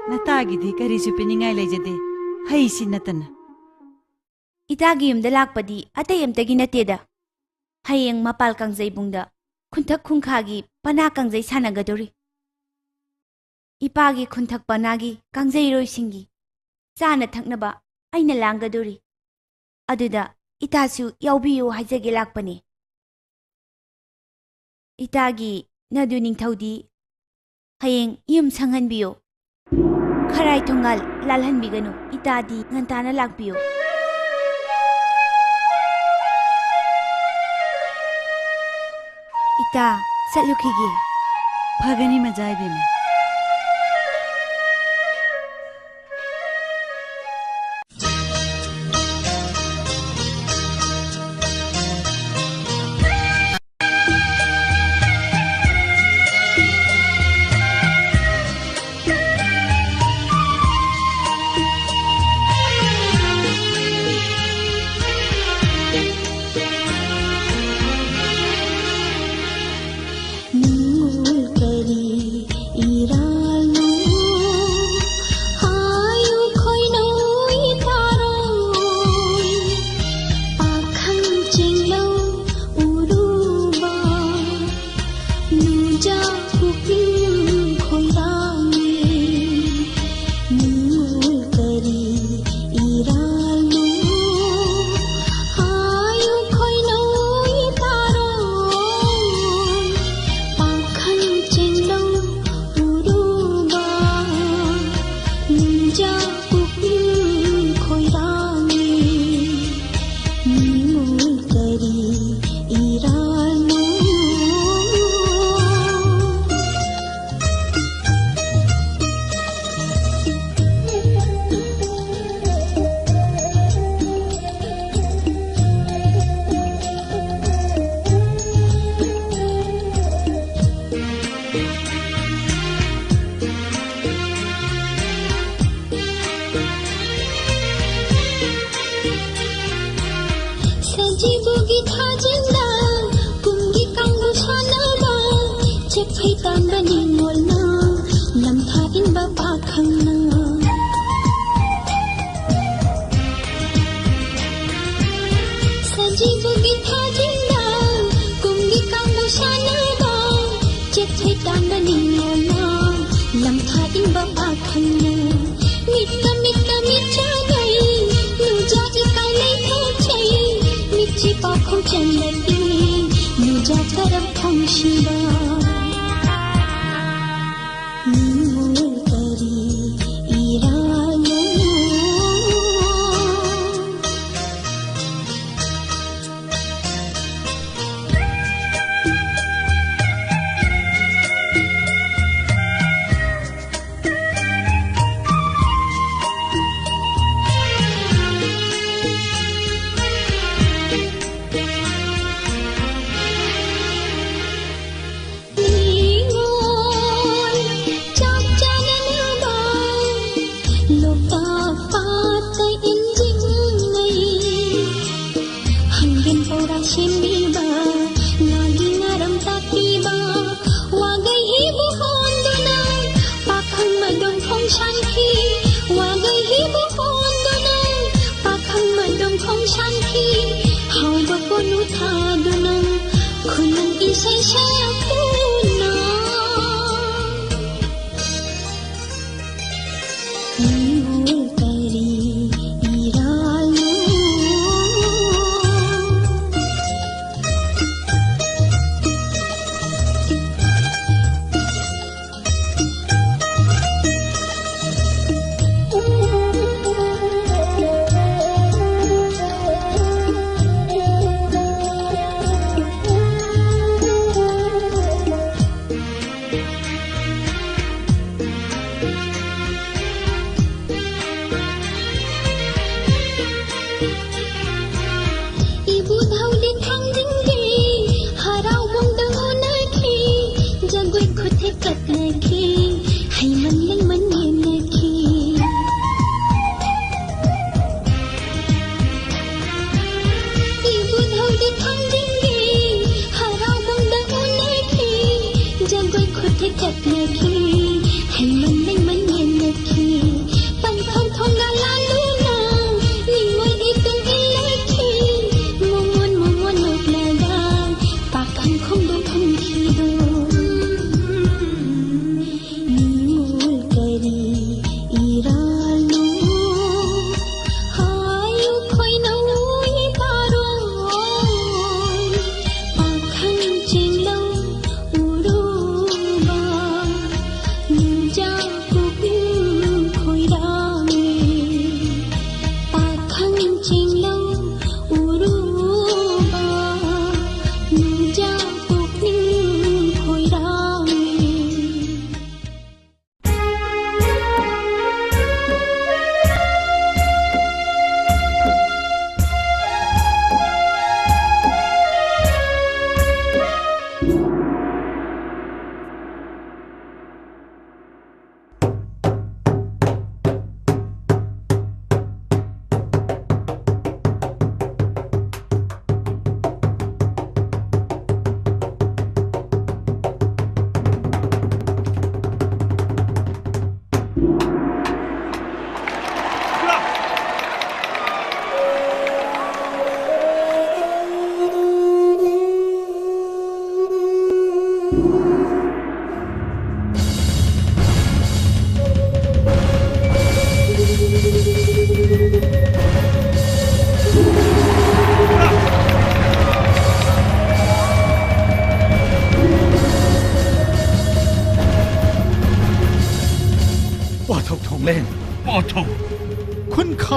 ꯅꯇꯥꯒꯤꯗꯤ ꯀꯔꯤꯁꯨ ꯄꯤꯅꯤꯡꯉꯥꯏ ꯂꯩꯖꯗꯦ, ꯍꯩꯁꯤ ꯅꯠꯇꯅ꯫ ꯏꯇꯥꯒꯤ ꯌꯨꯝꯗ ꯂꯥꯛꯄꯗꯤ ꯑꯇꯩ ꯑꯝꯇꯒꯤ ꯅꯠꯇꯦꯗ꯫ ꯍꯌꯦꯡ ꯃꯄꯥꯜ ꯀꯥꯡꯖꯩꯕꯨꯡꯗ ꯈꯨꯟꯊꯛ ꯈꯨꯡꯈꯥꯒꯤ ꯄꯅꯥ ꯀꯥꯡꯖꯩ ꯁꯥꯟꯅꯒꯗꯧꯔꯤ꯫ ꯏꯄꯥꯒꯤ ꯈꯨꯟꯊꯛ ꯄꯅꯥꯒꯤ ꯀꯥꯡꯖꯩꯔꯣꯏꯁꯤꯡꯒꯤ ꯆꯥꯅ ꯊꯛꯅꯕ ꯑꯩꯅ ꯂꯥꯡꯒꯗꯧꯔꯤ꯫ ꯑꯗꯨꯗ ꯏꯇꯥꯁꯨ ꯌꯥꯎꯕꯤꯌꯨ ꯍꯥꯏꯖꯒꯦ ꯂꯥꯛꯄꯅꯦ꯫ ꯏꯇꯥꯒꯤ ꯅꯗꯨ ꯅꯤꯡꯊꯧꯗꯤ ꯍꯌꯦꯡ ꯌꯨꯝ ꯁꯪꯍꯟꯕꯤꯌꯨ꯫ ꯈꯔꯥꯏ ꯊꯣꯡꯒꯥꯜ ꯂꯥꯜꯍꯟꯕꯤꯒꯅꯨ꯫ ꯏꯇꯥꯗꯤ ꯉꯟꯇꯥꯅ ꯂꯥꯛꯄꯤꯌꯨ꯫ ꯏꯇꯥ, ꯆꯠꯂꯨꯈꯤꯒꯦ꯫ ꯐꯒꯅꯤ ꯃꯖꯥ ꯏꯕꯦꯝꯃ꯫ ꯁꯖꯤꯕꯨꯒꯤ ꯊꯥꯖꯤꯟꯗ ꯀꯨꯝꯒꯤ ꯀꯥꯡꯕꯨ ꯁꯥꯟꯅꯕ, ꯆꯦꯛꯐꯩ ꯇꯥꯟꯕ ꯅꯤꯉꯣꯜꯅ ꯂꯝꯊꯥ ꯏꯟꯕ ꯄꯥꯈꯪꯅ꯫ ꯁꯖꯤꯕꯨꯒꯤ ꯊꯥꯖꯤꯟꯗ ꯀꯨꯝꯒꯤ ꯀꯥꯡꯕꯨ ꯁꯥꯟꯅꯕ, ꯆꯦꯛꯐꯩ ꯇꯥꯟꯕ ꯅꯤꯉꯣꯜꯅ ꯂꯝꯊꯥ ꯏꯟꯕ ꯄꯥꯈꯪꯅ꯫ ꯃꯤꯠꯇ ꯃꯤꯠꯇ ꯃꯤꯠ ꯆꯥꯟꯅꯩ, ꯅꯨꯡꯖꯥ ꯏꯀꯥꯏ ꯂꯩꯊꯣꯛꯆꯩ, ꯃꯤꯠꯁꯤ ꯄꯥꯎꯈꯨꯝ ꯆꯜꯂꯛꯏ, ꯅꯨꯡꯖꯥ ꯀꯔꯝ ꯈꯣꯡꯁꯤꯕ꯫ ꯅꯤꯉꯣꯜ ꯀꯔꯤ ꯏꯔꯥꯜꯂꯣ? ꯅꯤꯉꯣꯜ ꯆꯥꯛ ꯆꯥꯅꯅꯕ ꯂꯣꯛꯇꯥꯛ ꯄꯥꯠꯇ ꯏꯟꯖꯤꯟꯅꯩ꯫ ꯍꯪꯒꯦꯟ ꯄꯧꯔꯥ ꯁꯦꯝꯕꯤꯕ, ꯉꯥꯒꯤ ꯉꯥꯔꯝ ꯇꯥꯛꯄꯤꯕ, ꯋꯥꯒꯩ ꯍꯤꯕꯨ ꯍꯣꯟꯗꯨꯅ ꯄꯥꯈꯪ ꯃꯗꯣꯝ ꯈꯣꯡꯁꯥꯟꯈꯤ꯫ ꯋꯥꯒꯩ ꯍꯤꯕꯨ ꯍꯣꯟꯗꯨꯅ ꯄꯥꯈꯪ ꯃꯗꯣꯝ ꯈꯣꯡꯁꯥꯟꯈꯤ꯫ ꯍꯥꯎꯕ ꯀꯣꯅꯨ ꯊꯥꯗꯨꯅ ꯈꯨꯂꯪ ꯏꯁꯩ ꯁꯛꯇꯨꯅ꯫ ꯅꯤꯉꯣꯜ ꯀꯔꯤ ꯏꯔꯥꯜꯂꯣ?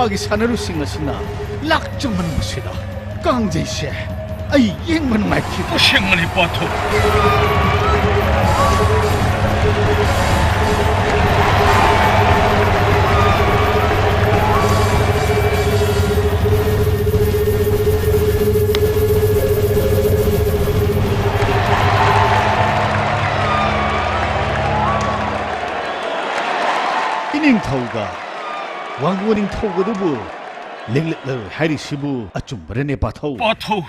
ꯃꯥꯒꯤ ꯁꯥꯟꯅꯔꯣꯏꯁꯤꯡ ꯑꯁꯤꯅ ꯂꯥꯛꯆꯃꯟꯕꯁꯤꯗ ꯀꯥꯡꯖꯩꯁꯦ ꯑꯩ ꯌꯦꯡꯕ ꯅꯨꯡꯉꯥꯏꯈꯤꯗꯦ꯫ ꯑꯁꯦꯡꯕꯅꯤ ꯄꯥꯊꯧ꯫ ꯏꯅꯤꯡꯊꯧꯒ ꯋꯥꯡꯒꯣ ꯅꯤꯡꯊꯧꯒꯗꯨꯕꯨ ꯂꯦꯡꯂꯛꯂꯔꯣꯏ ꯍꯥꯏꯔꯤꯁꯤꯕꯨ ꯑꯆꯨꯝꯕꯔꯅꯦ ꯄꯥꯊꯧ? ꯄꯥꯊꯧ,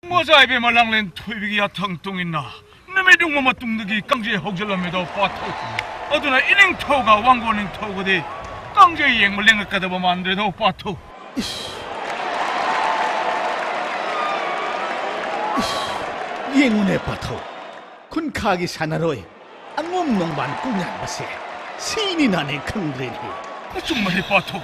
ꯃꯖꯥ ꯏꯕꯦꯝꯃ ꯂꯥꯡꯂꯦꯟ ꯊꯣꯏꯕꯤꯒꯤ ꯌꯥꯊꯪ ꯇꯨꯡꯏꯟꯅ ꯅꯨꯃꯤꯠ ꯌꯨꯡꯕ ꯃꯇꯨꯡꯗꯒꯤ ꯀꯥꯡꯖꯩ ꯍꯧꯖꯤꯜꯂꯝꯃꯦꯗꯣ ꯄꯥꯊꯧ꯫ ꯑꯗꯨꯅ ꯏꯅꯤꯡꯊꯧꯒ ꯋꯥꯡꯒꯣ ꯅꯤꯡꯊꯧꯒꯗꯤ ꯀꯥꯡꯖꯩ ꯌꯦꯡꯕ ꯂꯦꯡꯉꯛꯀꯗꯕ ꯃꯥꯟꯗ꯭ꯔꯦꯗꯣ ꯄꯥꯊꯧ꯫ ꯏꯁ! ꯏꯁ! ꯌꯦꯡꯉꯨꯅꯦ ꯄꯥꯊꯧ, ꯈꯨꯟꯈꯥꯒꯤ ꯁꯥꯟꯅꯔꯣꯏ ꯑꯉꯣꯝ ꯅꯣꯡꯕꯥꯟ ꯀꯣꯡꯌꯥꯟꯕꯁꯦ ꯁꯤꯅꯤ ꯅꯥꯅꯦ ꯈꯪꯗ꯭ꯔꯦꯅꯦ꯫ ꯑꯆꯨꯝꯕꯅꯤ ꯄꯥꯊꯧ꯫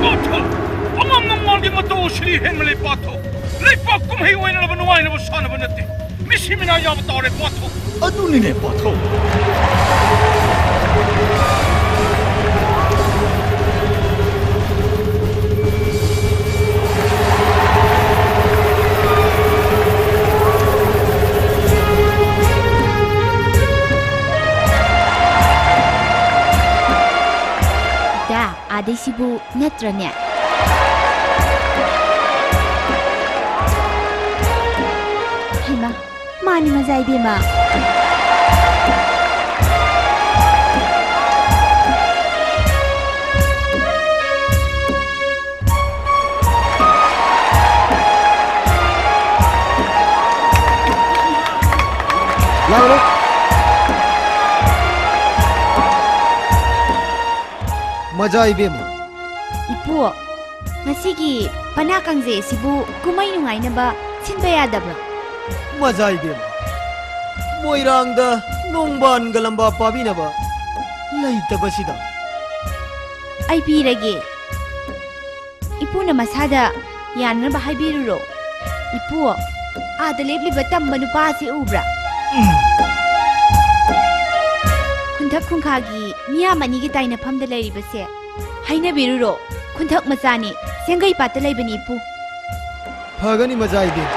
ꯄꯥꯊꯧ! ꯑꯉꯝ ꯅꯨꯡꯃꯥꯡꯒꯤ ꯃꯇꯧ ꯑꯁꯤꯗꯤ ꯍꯦꯟꯃꯜꯂꯦ, ꯄꯥꯊꯧ! ꯂꯩꯄꯥꯛ ꯀꯨꯝꯍꯩ ꯑꯣꯏꯅꯅꯕ ꯅꯨꯡꯉꯥꯏꯅꯕ ꯁꯥꯟꯅꯕ ꯅꯠꯇꯦ꯫ ꯃꯤꯁꯤ ꯃꯤꯅꯥ ꯌꯥꯕ ꯇꯧꯔꯦ, ꯄꯥꯊꯧ! ꯑꯗꯨꯅꯤꯅꯦ, ꯄꯥꯊꯧ! ꯗꯥ, ꯑꯥꯗꯩꯁꯤꯕꯨ ꯅꯠꯇ꯭ꯔꯅꯦ? ꯍꯩꯃꯥ, ꯃꯥꯅꯤ ꯃꯖꯥ ꯏꯕꯦꯝꯃ꯫ ꯃꯖꯥ ꯏꯕꯦꯝꯃ꯫ ꯏꯄꯨ, ꯉꯁꯤꯒꯤ ꯄꯅꯥ ꯀꯥꯡꯖꯩ ꯑꯁꯤꯕꯨ ꯀꯨꯝꯍꯩ ꯅꯨꯡꯉꯥꯏꯅꯕ ꯁꯤꯟꯕ ꯌꯥꯗꯕ꯭ꯔꯥ? ꯃꯖꯥ ꯏꯕꯦꯝꯃ, ꯃꯣꯏꯔꯥꯡꯗ ꯅꯣꯡꯕꯥꯟꯒ ꯂꯝꯕꯥ ꯄꯥꯕꯤꯅꯕ ꯂꯩꯇꯕꯁꯤꯗ꯫ ꯑꯩ ꯄꯤꯔꯒꯦ꯫ ꯏꯄꯨꯅ ꯃꯁꯥꯗ ꯌꯥꯅꯅꯕ ꯍꯥꯏꯕꯤꯔꯨꯔꯣ꯫ ꯏꯄꯨ, ꯑꯥꯗ ꯂꯦꯞꯂꯤꯕ ꯇꯝꯕ ꯅꯨꯄꯥ ꯑꯁꯤ ꯎꯕ꯭ꯔꯥ? ꯎꯝ꯫ ꯈꯨꯟꯊꯛ ꯈꯨꯟꯈꯥꯒꯤ ꯃꯤꯌꯥꯝ ꯑꯅꯤꯒꯤ ꯇꯥꯏꯅꯐꯝꯗ ꯂꯩꯔꯤꯕꯁꯦ ꯍꯥꯏꯅꯕꯤꯔꯨꯔꯣ꯫ ꯈꯨꯟꯊꯛ ꯃꯆꯥꯅꯤ, ꯆꯦꯡꯒꯩ ꯄꯥꯠꯇ ꯂꯩꯕꯅꯤ ꯏꯄꯨ꯫ ꯐꯒꯅꯤ ꯃꯖꯥ ꯏꯕꯦꯝ꯫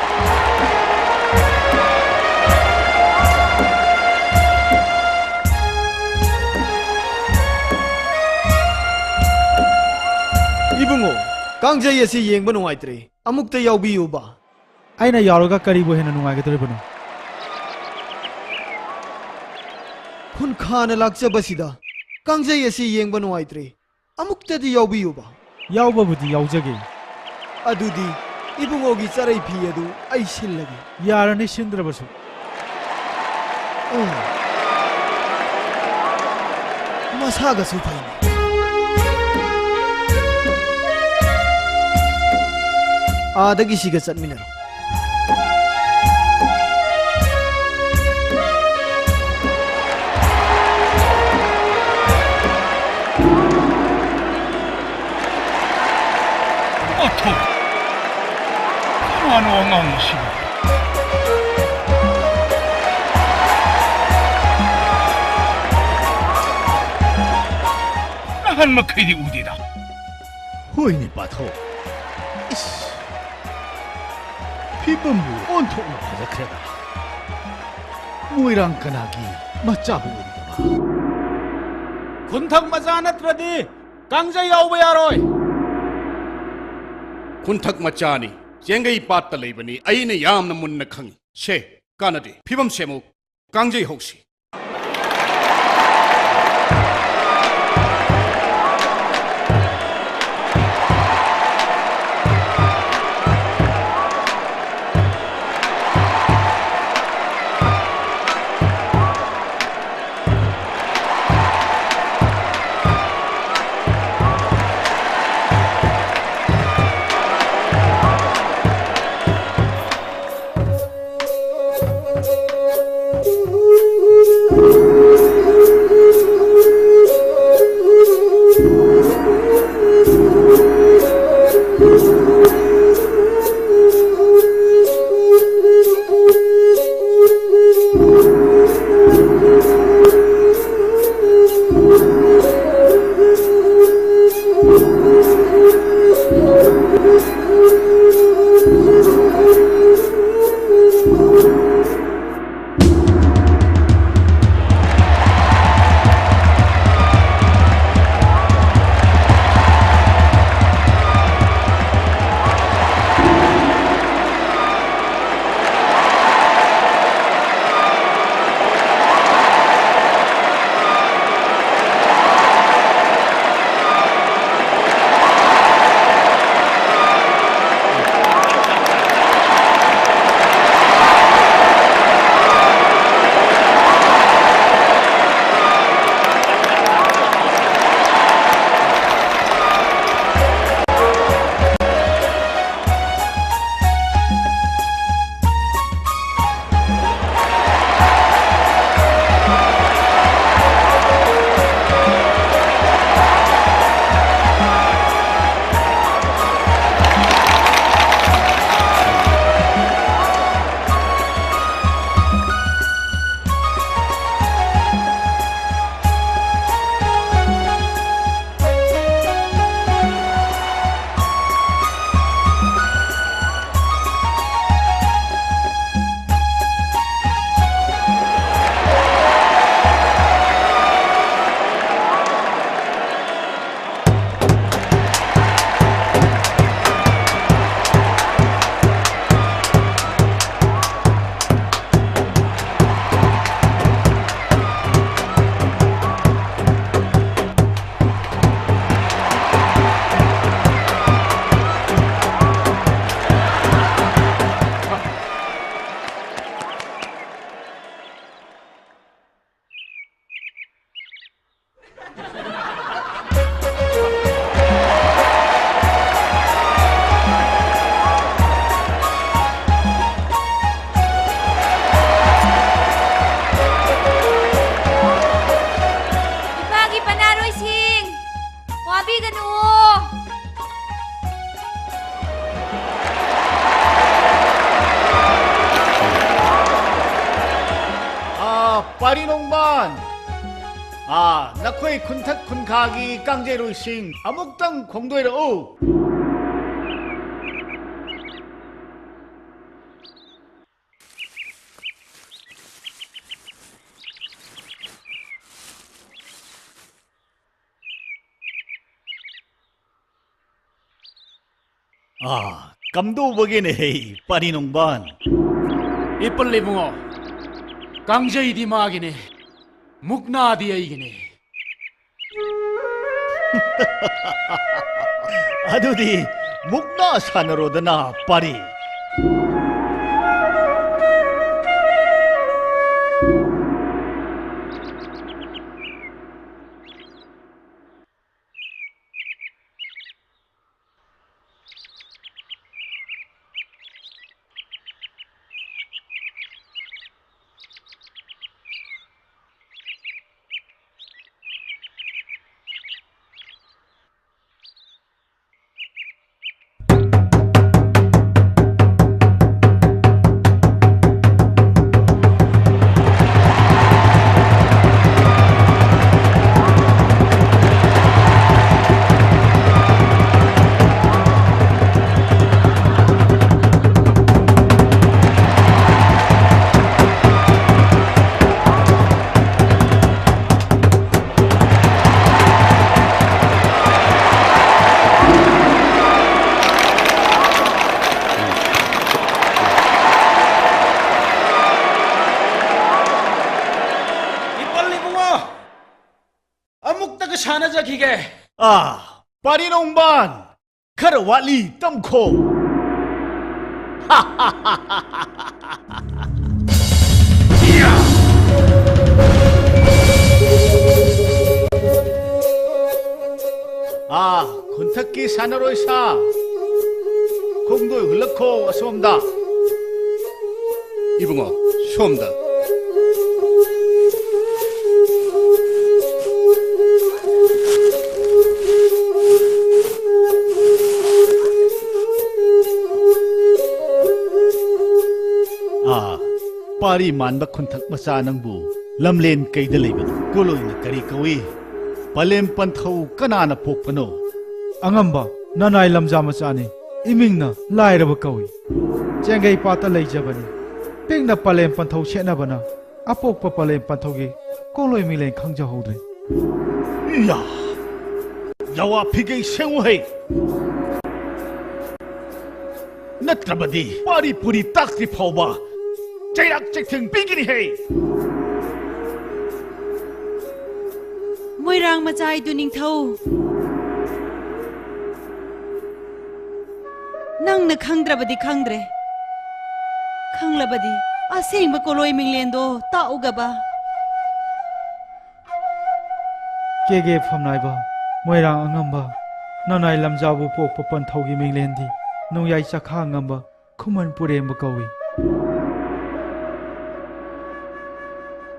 ꯏꯕꯨꯡꯉꯣ, ꯀꯥꯡꯖꯩ ꯑꯁꯤ ꯌꯦꯡꯕ ꯅꯨꯡꯉꯥꯏꯇ꯭ꯔꯦ, ꯑꯃꯨꯛꯇ ꯌꯥꯎꯕꯤꯌꯨꯕ꯫ ꯑꯩꯅ ꯌꯥꯎꯔꯒ ꯀꯔꯤꯕꯨ ꯍꯦꯟꯅ ꯅꯨꯡꯉꯥꯏꯒꯗꯧꯔꯤꯕꯅꯣ? ꯈꯨꯟꯈꯥꯅ ꯂꯥꯛꯆꯕꯁꯤꯗ ꯀꯥꯡꯖꯩ ꯑꯁꯤ ꯌꯦꯡꯕ ꯅꯨꯡꯉꯥꯏꯇ꯭ꯔꯦ, ꯑꯃꯨꯛꯇꯗꯤ ꯌꯥꯎꯕꯤꯌꯨꯕ꯫ ꯌꯥꯎꯕꯕꯨꯗꯤ ꯌꯥꯎꯖꯒꯦ꯫ ꯑꯗꯨꯗꯤ ꯏꯕꯨꯡꯉꯣꯒꯤ ꯆꯔꯩ ꯐꯤ ꯑꯗꯨ ꯑꯩ ꯁꯤꯜꯂꯒꯦ꯫ ꯌꯥꯔꯅꯤ, ꯁꯤꯟꯗ꯭ꯔꯕꯁꯨ꯫ ꯑꯣ, ꯃꯁꯥꯒꯁꯨ ꯐꯩꯅꯦ꯫ ꯑꯥꯗꯒꯤ ꯁꯤꯒ ꯆꯠꯃꯤꯟꯅꯔꯣ꯫ ꯑꯣꯊꯣ! ꯀꯅꯥꯅꯣ ꯑꯉꯥꯡ ꯑꯁꯤꯕꯨ? ꯅꯍꯥꯟ ꯃꯈꯩꯗꯤ ꯎꯗꯦꯗ꯫ ꯍꯣꯏꯅꯦ, ꯄꯥꯊꯧ꯫ ꯏꯁ, ꯐꯤꯕꯝꯕꯨ ꯑꯣꯟꯊꯣꯛꯅ ꯐꯖꯈ꯭ꯔꯦꯗ꯫ ꯃꯣꯏꯔꯥꯡ ꯀꯅꯥꯒꯤ ꯃꯆꯥꯕꯨ ꯑꯣꯏꯔꯤꯕ? ꯈꯨꯟꯊꯛ ꯃꯆꯥ ꯅꯠꯇ꯭ꯔꯗꯤ ꯀꯥꯡꯖꯩ ꯌꯥꯎꯕ ꯌꯥꯔꯣꯏ꯫ ꯈꯨꯟꯊꯛ ꯃꯆꯥꯅꯤ, ꯆꯦꯡꯒꯩ ꯄꯥꯠꯇ ꯂꯩꯕꯅꯤ, ꯑꯩꯅ ꯌꯥꯝꯅ ꯃꯨꯟꯅ ꯈꯪꯏ꯫ ꯁꯦ, ꯀꯥꯟꯅꯗꯦ, ꯐꯤꯕꯝ ꯁꯦꯝꯃꯨ, ꯀꯥꯡꯖꯩ ꯍꯧꯁꯤ꯫ ꯄꯥꯔꯤ ꯅꯣꯡꯕꯥꯟ! ꯑꯥ, ꯅꯈꯣꯏ ꯈꯨꯟꯊꯛ ꯈꯨꯟꯈꯥꯒꯤ ꯀꯥꯡꯖꯩꯔꯣꯏꯁꯤꯡ ꯑꯃꯨꯛꯇꯪ ꯈꯣꯡꯗꯣꯏꯔꯛꯎ꯫ ꯑꯥ, ꯀꯝꯗꯧꯕꯒꯤꯅꯦ, ꯄꯥꯔꯤ ꯅꯣꯡꯕꯥꯟ? ꯏꯄꯜ ꯏꯕꯨꯡꯉꯣ, ꯀꯥꯡꯖꯩꯗꯤ ꯃꯥꯒꯤꯅꯦ, ꯃꯨꯛꯅꯥꯗꯤ ꯑꯩꯒꯤꯅꯦ꯫ ꯑꯗꯨꯗꯤ ꯃꯨꯛꯅꯥ ꯁꯥꯟꯅꯔꯣꯗꯅ, ꯄꯥꯔꯤ꯫ ꯏꯄꯜ ꯏꯕꯨꯡꯉꯣ, ꯑꯃꯨꯛꯇꯒ ꯁꯥꯟꯅꯖꯈꯤꯒꯦ꯫ ꯑꯥ, ꯄꯥꯔꯤ ꯅꯣꯡꯕꯥꯟ, ꯈꯔ ꯋꯥꯠꯂꯤ, ꯇꯝꯈꯣ꯫ ꯑꯥ, ꯈꯨꯟꯊꯛꯀꯤ ꯁꯥꯟꯅꯔꯣꯏ ꯁꯥ, ꯈꯣꯡꯗꯣꯏ ꯍꯨꯜꯂꯛꯈꯣ ꯑꯁꯣꯝꯗ꯫ ꯏꯕꯨꯡꯉꯣ, ꯁꯣꯝꯗ꯫ ꯑꯥ, ꯄꯥꯔꯤ ꯃꯥꯟꯕ ꯈꯨꯟꯊꯛ ꯃꯆꯥ ꯅꯪꯕꯨ ꯂꯝꯂꯦꯟ ꯀꯩꯗ ꯂꯩꯕꯅꯣ? ꯀꯣꯂꯣꯏꯅ ꯀꯔꯤ ꯀꯧꯏ? ꯄꯂꯦꯝ ꯄꯟꯊꯧ ꯀꯅꯥꯅ ꯄꯣꯛꯄꯅꯣ? ꯑꯉꯝꯕ, ꯅꯅꯥꯏ ꯂꯝꯖꯥ ꯃꯆꯥꯅꯤ꯫ ꯏꯃꯤꯡꯅ ꯂꯥꯏꯔꯕ ꯀꯧꯏ꯫ ꯆꯦꯡꯒꯩ ꯄꯥꯠꯇ ꯂꯩꯖꯕꯅꯤ꯫ ꯄꯤꯛꯅ ꯄꯂꯦꯝ ꯄꯟꯊꯧ ꯁꯦꯠꯅꯕꯅ ꯑꯄꯣꯛꯄ ꯄꯂꯦꯝ ꯄꯟꯊꯧꯒꯤ ꯀꯣꯂꯣꯏ ꯃꯤꯂꯦꯟ ꯈꯪꯖꯍꯧꯗ꯭ꯔꯦ꯫ ꯌꯥ! ꯌꯥꯋꯥ ꯐꯤꯒꯩ ꯁꯦꯡꯉꯨꯍꯩ! ꯅꯠꯇ꯭ꯔꯕꯗꯤ ꯄꯥꯔꯤ ꯄꯨꯔꯤ ꯇꯥꯛꯇ꯭ꯔꯤ ꯐꯥꯎꯕ ꯆꯩꯔꯥꯛ ꯆꯩꯊꯦꯡ ꯄꯤꯒꯅꯤ ꯍꯦ! ꯃꯣꯏꯔꯥꯡ ꯃꯆꯥ ꯏꯗꯨ ꯅꯤꯡꯊꯧ, ꯅꯪꯅ ꯈꯪꯗ꯭ꯔꯕꯗꯤ ꯈꯪꯗ꯭ꯔꯦ, ꯈꯪꯂꯕꯗꯤ ꯑꯁꯦꯡꯕ ꯀꯣꯂꯣꯏ ꯃꯤꯡꯂꯦꯟꯗꯣ ꯇꯥꯛꯎꯒꯕ꯫ ꯀꯦꯒꯦ ꯐꯝꯅꯥꯏꯕ, ꯃꯣꯏꯔꯥꯡ ꯑꯉꯝꯕ, ꯅꯅꯥꯏ ꯂꯝꯖꯥꯕꯨ ꯄꯣꯛꯄ ꯄꯟꯊꯧꯒꯤ ꯃꯤꯡꯂꯦꯟꯗꯤ ꯅꯣꯡꯌꯥꯏ ꯆꯈꯥ ꯉꯝꯕ, ꯈꯨꯃꯟ ꯄꯨꯔꯦꯝꯕ ꯀꯧꯏ꯫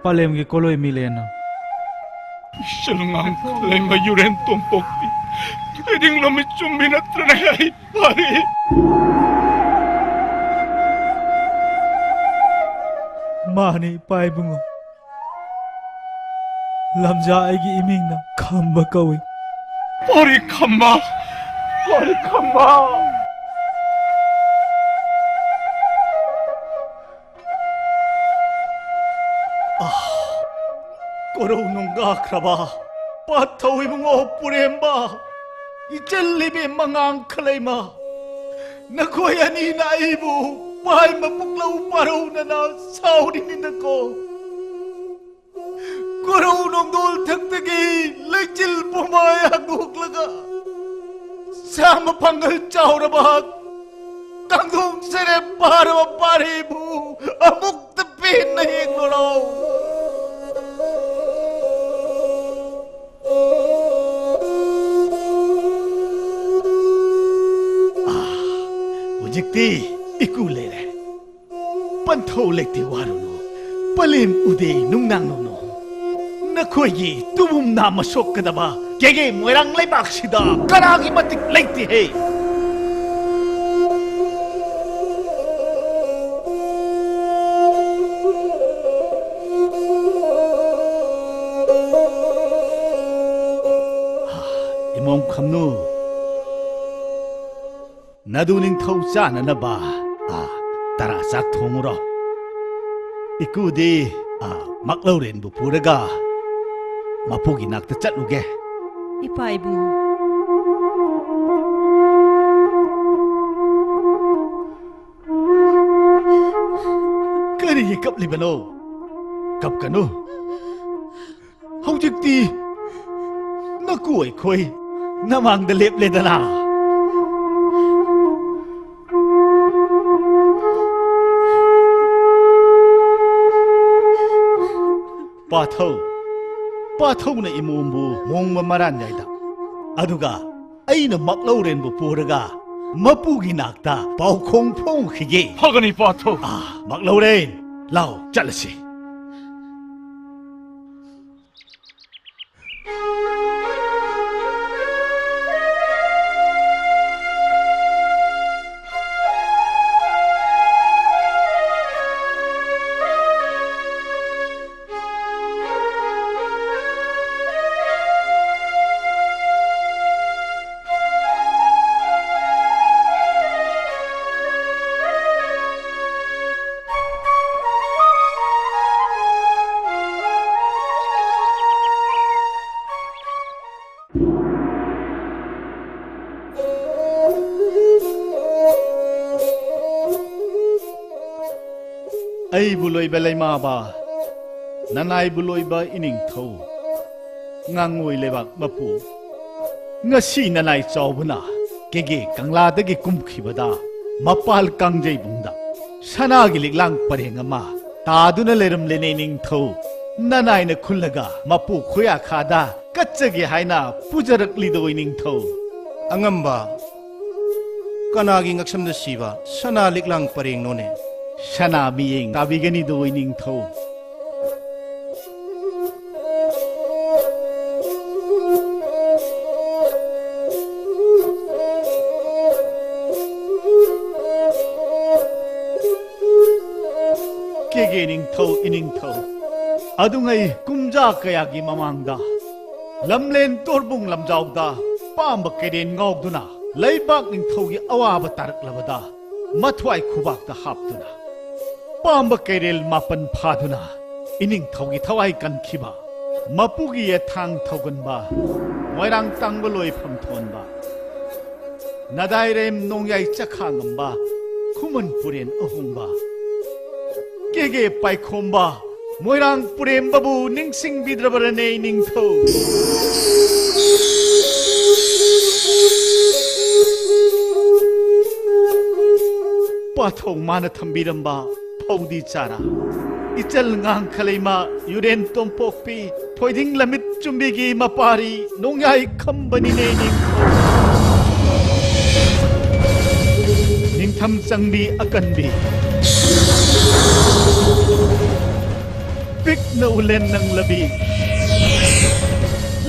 ꯄꯂꯦꯝꯒꯤ ꯀꯣꯂꯣꯏ ꯃꯤꯂꯦꯟꯅ꯫ ꯏꯆꯜꯉꯥꯡ ꯈꯂꯩꯃ ꯌꯨꯔꯦꯟ ꯇꯣꯝꯄꯣꯛꯄꯤ, ꯊꯣꯏꯗꯤꯡ ꯂꯣꯃꯤ ꯆꯨꯝꯕꯤ ꯅꯠꯇ꯭ꯔꯅꯦ ꯑꯩ ꯄꯥꯔꯤ? ꯃꯥꯅꯤ, ꯏꯄꯥ ꯏꯕꯨꯡꯉꯣ꯫ ꯂꯝꯖꯥ ꯑꯩꯒꯤ ꯏꯃꯤꯡꯅ ꯈꯝꯕ ꯀꯧꯏ꯫ ꯄꯥꯔꯤ ꯈꯝꯕ! ꯄꯥꯔꯤ ꯈꯝꯕ! ꯑꯥ, ꯀꯣꯔꯧ ꯅꯨꯡꯒꯥꯈ꯭ꯔꯕ ꯄꯥꯊꯧ ꯏꯕꯨꯡꯉꯣ ꯄꯨꯔꯦꯝꯕ, ꯏꯆꯜ ꯏꯕꯦꯝ ꯃꯉꯥꯡ ꯈꯂꯩꯃ, ꯅꯈꯣꯏ ꯑꯅꯤꯅ ꯑꯩꯕꯨ ꯄꯥꯏ ꯃꯄꯨꯛꯂꯧ ꯄꯥꯔꯧꯅꯅ ꯁꯥꯎꯔꯤꯅꯤꯅꯀꯣ꯫ ꯀꯣꯔꯧ ꯅꯣꯡꯗꯣꯜ ꯊꯛꯇꯒꯤ ꯂꯩꯆꯤꯜ ꯄꯨꯝꯕ ꯍꯥꯡꯗꯣꯛꯂꯒ, ꯁꯥ ꯃꯐꯪꯒꯜ ꯆꯥꯎꯔꯕ ꯀꯥꯡꯗꯣꯡ ꯁꯦꯔꯦꯞ ꯄꯥꯔꯕ ꯄꯥꯔꯤꯕꯨ ꯑꯃꯨꯛꯇ ꯄꯦꯟꯅ ꯌꯦꯡꯂꯨꯔꯣ꯫ ꯑꯥ, ꯍꯧꯖꯤꯛꯇꯤ ꯏꯀꯨ ꯂꯩꯔꯦ꯫ ꯄꯟꯊꯧ ꯂꯩꯇꯦ ꯋꯥꯔꯨꯅꯨ, ꯄꯂꯦꯝ ꯎꯗꯦ ꯅꯨꯡꯅꯥꯡ ꯂꯨꯅꯨ꯫ ꯅꯈꯣꯏꯒꯤ ꯇꯨꯕꯨꯝ ꯅꯥꯝꯃ ꯁꯣꯛꯀꯗꯕ ꯀꯦꯒꯦ ꯃꯣꯏꯔꯥꯡ ꯂꯩꯕꯥꯛꯁꯤꯗ ꯀꯅꯥꯒꯤ ꯃꯇꯤꯛ ꯂꯩꯇꯦꯍꯦ꯫ ꯈꯝꯅꯨ, ꯅꯗꯨ ꯅꯤꯡꯊꯧ ꯆꯥꯅꯅꯕ, ꯑ, ꯇꯔꯥ ꯆꯥꯛ ꯊꯣꯡꯉꯨꯔꯣ꯫ ꯏꯀꯨꯗꯤ, ꯑ, ꯃꯛꯂꯧꯔꯦꯟꯕꯨ ꯄꯨꯔꯒ ꯃꯄꯨꯒꯤ ꯅꯥꯛꯇ ꯆꯠꯂꯨꯒꯦ꯫ ꯏꯄꯥ ꯏꯕꯨꯡ꯫ ꯀꯔꯤꯒꯤ ꯀꯞꯂꯤꯕꯅꯣ? ꯀꯞꯀꯅꯨ꯫ ꯍꯧꯖꯤꯛꯇꯤ ꯅꯀꯨ ꯑꯩꯈꯣꯏ ꯅꯃꯥꯡꯗ ꯂꯦꯞꯂꯦꯗꯅ꯫ ꯄꯥꯊꯧ, ꯄꯥꯊꯧꯅ ꯏꯃꯣꯝꯕꯨ ꯃꯣꯡꯕ ꯃꯔꯥꯟ ꯌꯥꯏꯗ꯫ ꯑꯗꯨꯒ ꯑꯩꯅ ꯃꯛꯂꯧꯔꯦꯟꯕꯨ ꯄꯨꯔꯒ ꯃꯄꯨꯒꯤ ꯅꯥꯛꯇ ꯄꯥꯎꯈꯣꯡ ꯐꯣꯡꯈꯤꯒꯦ꯫ ꯐꯒꯅꯤ, ꯄꯥꯊꯧ꯫ ꯑꯥ, ꯃꯛꯂꯧꯔꯦꯟ, ꯂꯥꯎ, ꯆꯠꯂꯁꯤ꯫ ꯑꯩꯕꯨ ꯂꯣꯏꯕ ꯂꯩꯃꯥꯕ, ꯅꯅꯥꯏꯕꯨ ꯂꯣꯏꯕ ꯏꯅꯤꯡꯊꯧ, ꯉꯥꯉꯣꯏ ꯂꯩꯕꯥꯛ ꯃꯄꯨ, ꯉꯁꯤ ꯅꯅꯥꯏ ꯆꯥꯎꯕꯅ ꯀꯦꯒꯦ ꯀꯪꯂꯥꯗꯒꯤ ꯀꯨꯝꯈꯤꯕꯗ ꯃꯄꯥꯜ ꯀꯥꯡꯖꯩꯕꯨꯡꯗ ꯁꯅꯥꯒꯤ ꯂꯤꯛꯂꯥꯡ ꯄꯔꯦꯡ ꯑꯃ ꯇꯥꯗꯨꯅ ꯂꯩꯔꯝꯂꯦꯅꯦ ꯏꯅꯤꯡꯊꯧ꯫ ꯅꯅꯥꯏꯅ ꯈꯨꯜꯂꯒ ꯃꯄꯨ ꯈꯨꯌꯥꯈꯥꯗ ꯀꯠꯆꯒꯦ ꯍꯥꯏꯅ ꯄꯨꯖꯔꯛꯂꯤꯗꯣ ꯏꯅꯤꯡꯊꯧ꯫ ꯑꯉꯝꯕ, ꯀꯅꯥꯒꯤ ꯉꯛꯁꯝꯗ ꯁꯤꯕ ꯁꯅꯥ ꯂꯤꯛꯂꯥꯡ ꯄꯔꯦꯡꯅꯣꯅꯦ? ꯁꯅꯥ ꯃꯤꯌꯦꯡ ꯇꯥꯕꯤꯒꯅꯤꯗꯣ ꯏꯅꯤꯡꯊꯧ꯫ ꯀꯦꯒꯦ ꯅꯤꯡꯊꯧ ꯏꯅꯤꯡꯊꯧ, ꯑꯗꯨꯉꯩ ꯀꯨꯝꯖꯥ ꯀꯌꯥꯒꯤ ꯃꯃꯥꯡꯗ ꯂꯝꯂꯦꯟ ꯇꯣꯔꯕꯨꯡ ꯂꯝꯖꯥꯎꯗ ꯄꯥꯝꯕ ꯀꯩꯔꯦꯟ ꯉꯥꯎꯗꯨꯅ ꯂꯩꯕꯥꯛ ꯅꯤꯡꯊꯧꯒꯤ ꯑꯋꯥꯕ ꯇꯥꯔꯛꯂꯕꯗ ꯃꯊ꯭ꯋꯥꯏ ꯈꯨꯕꯥꯛꯇ ꯍꯥꯞꯇꯨꯅ, ꯄꯥꯝꯕ ꯀꯩꯔꯦꯜ ꯃꯥꯄꯟ ꯐꯥꯗꯨꯅ ꯏꯅꯤꯡꯊꯧꯒꯤ ꯊꯋꯥꯏ ꯀꯟꯈꯤꯕ, ꯃꯄꯨꯒꯤ ꯌꯦꯊꯥꯡ ꯊꯧꯒꯟꯕ, ꯃꯣꯏꯔꯥꯡ ꯇꯥꯡꯕ ꯂꯣꯏꯐꯝ ꯊꯣꯟꯕ, ꯅꯗꯥꯏꯔꯦꯝ ꯅꯣꯡꯌꯥꯏ ꯆꯈꯥ ꯉꯝꯕ, ꯈꯨꯃꯟ ꯄꯨꯔꯦꯟ ꯑꯍꯣꯡꯕ, ꯀꯦꯒꯦ ꯄꯥꯏꯈꯣꯝꯕ, ꯃꯣꯏꯔꯥꯡ ꯄꯨꯔꯦꯝꯕꯕꯨ ꯅꯤꯡꯁꯤꯡꯕꯤꯗ꯭ꯔꯕꯔꯅꯦ ꯏꯅꯤꯡꯊꯧ? ꯄꯥꯊꯧ ꯃꯥꯅ ꯊꯝꯕꯤꯔꯝꯕ ꯐꯧꯗꯤ ꯆꯥꯔꯥ, ꯏꯆꯜ ꯉꯥꯡꯈꯂꯩꯃ ꯌꯨꯔꯦꯟ ꯇꯣꯝꯄꯣꯛꯄꯤ, ꯊꯣꯏꯗꯤꯡ ꯂꯝꯃꯤꯠ ꯆꯨꯝꯕꯤꯒꯤ ꯃꯄꯥꯔꯤ ꯅꯣꯡꯌꯥꯏ ꯈꯝꯕꯅꯤꯅꯦ ꯅꯤꯡꯊꯧ꯫ ꯅꯤꯡꯊꯝ ꯆꯪꯕꯤ ꯑꯀꯟꯕꯤ, ꯄꯤꯛꯅ ꯎꯂꯦꯟ ꯅꯪꯂꯕꯤ,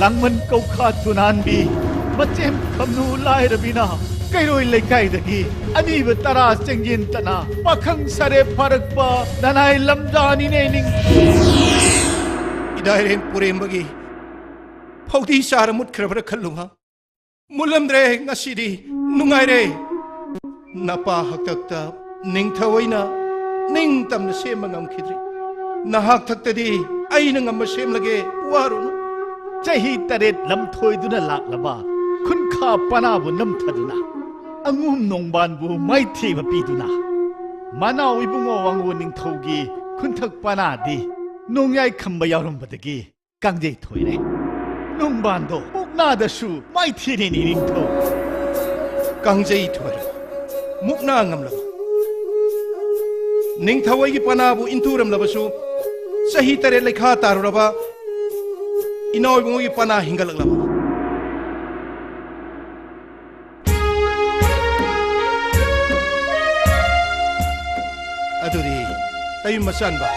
ꯂꯥꯡꯃꯟ ꯀꯧꯈꯥ ꯇꯨꯅꯥꯟꯕꯤ, ꯃꯆꯦꯝ ꯈꯝꯅꯨ ꯂꯥꯏꯔꯕꯤꯅ ꯀꯩꯔꯣꯏ ꯂꯩꯀꯥꯏꯗꯒꯤ ꯑꯅꯤꯕ ꯇꯔꯥ ꯆꯦꯡꯌꯦꯟꯇꯅ ꯄꯥꯈꯪ ꯁꯥꯔꯦ ꯐꯥꯔꯛꯄ ꯅꯅꯥꯏ ꯂꯝꯖꯥꯅꯤꯅꯦ ꯅꯤꯡꯊꯧ꯫ ꯏꯗꯥꯏꯔꯦꯟ ꯄꯨꯔꯦꯝꯕꯒꯤ ꯐꯧꯗꯤ ꯆꯥꯔ ꯃꯨꯠꯈ꯭ꯔꯕ꯭ꯔꯥ ꯈꯜꯂꯨ ꯍꯥ? ꯃꯨꯜꯂꯝꯗ꯭ꯔꯦ, ꯉꯁꯤꯗꯤ ꯅꯨꯡꯉꯥꯏꯔꯦ꯫ ꯅꯄꯥ ꯍꯥꯛꯇꯛꯇ ꯅꯤꯡꯊꯧ ꯑꯩꯅ ꯅꯤꯡꯇꯝꯅ ꯁꯦꯝꯕ ꯉꯝꯈꯤꯗ꯭ꯔꯤ꯫ ꯅꯍꯥꯛ ꯊꯛꯇꯗꯤ ꯑꯩꯅ ꯉꯝꯕ ꯁꯦꯝꯂꯒꯦ, ꯋꯥꯔꯨꯅꯨ꯫ ꯆꯍꯤ ꯇꯔꯦꯠ ꯂꯝꯊꯣꯏꯗꯨꯅ ꯂꯥꯛꯂꯕ ꯈꯨꯟꯈꯥ ꯄꯅꯥꯕꯨ ꯅꯝꯊꯗꯨꯅ, ꯑꯉꯨꯝ ꯅꯣꯡꯕꯥꯟꯕꯨ ꯃꯥꯏꯊꯤꯕ ꯄꯤꯗꯨꯅ, ꯃꯅꯥꯎ ꯏꯕꯨꯡꯉꯣ ꯋꯥꯉꯣ ꯅꯤꯡꯊꯧꯒꯤ ꯈꯨꯟꯊꯛ ꯄꯅꯥꯗꯤ ꯅꯣꯡꯌꯥꯏ ꯈꯝꯕ ꯌꯥꯎꯔꯝꯕꯗꯒꯤ ꯀꯥꯡꯖꯩ ꯊꯣꯏꯔꯦ꯫ ꯅꯣꯡꯕꯥꯟꯗꯣ ꯃꯨꯛꯅꯥꯗꯁꯨ ꯃꯥꯏꯊꯤꯔꯦꯅꯦ ꯅꯤꯡꯊꯧ꯫ ꯀꯥꯡꯖꯩ ꯊꯣꯏꯔꯕ, ꯃꯨꯛꯅꯥ ꯉꯝꯂꯕ꯫ ꯅꯤꯡꯊꯧ ꯑꯩꯒꯤ ꯄꯅꯥꯕꯨ ꯏꯟꯊꯨꯔꯝꯂꯕꯁꯨ, ꯆꯍꯤ ꯇꯔꯦꯠ ꯂꯩꯈꯥ ꯇꯥꯔꯨꯔꯕ ꯏꯅꯥꯎ ꯏꯕꯨꯡꯉꯣꯒꯤ ꯄꯅꯥ ꯍꯤꯡꯒꯠꯂꯛꯂꯕ꯫ ꯑꯗꯨꯗꯤ ꯇꯌꯨꯝ ꯃꯆꯥꯟꯕ,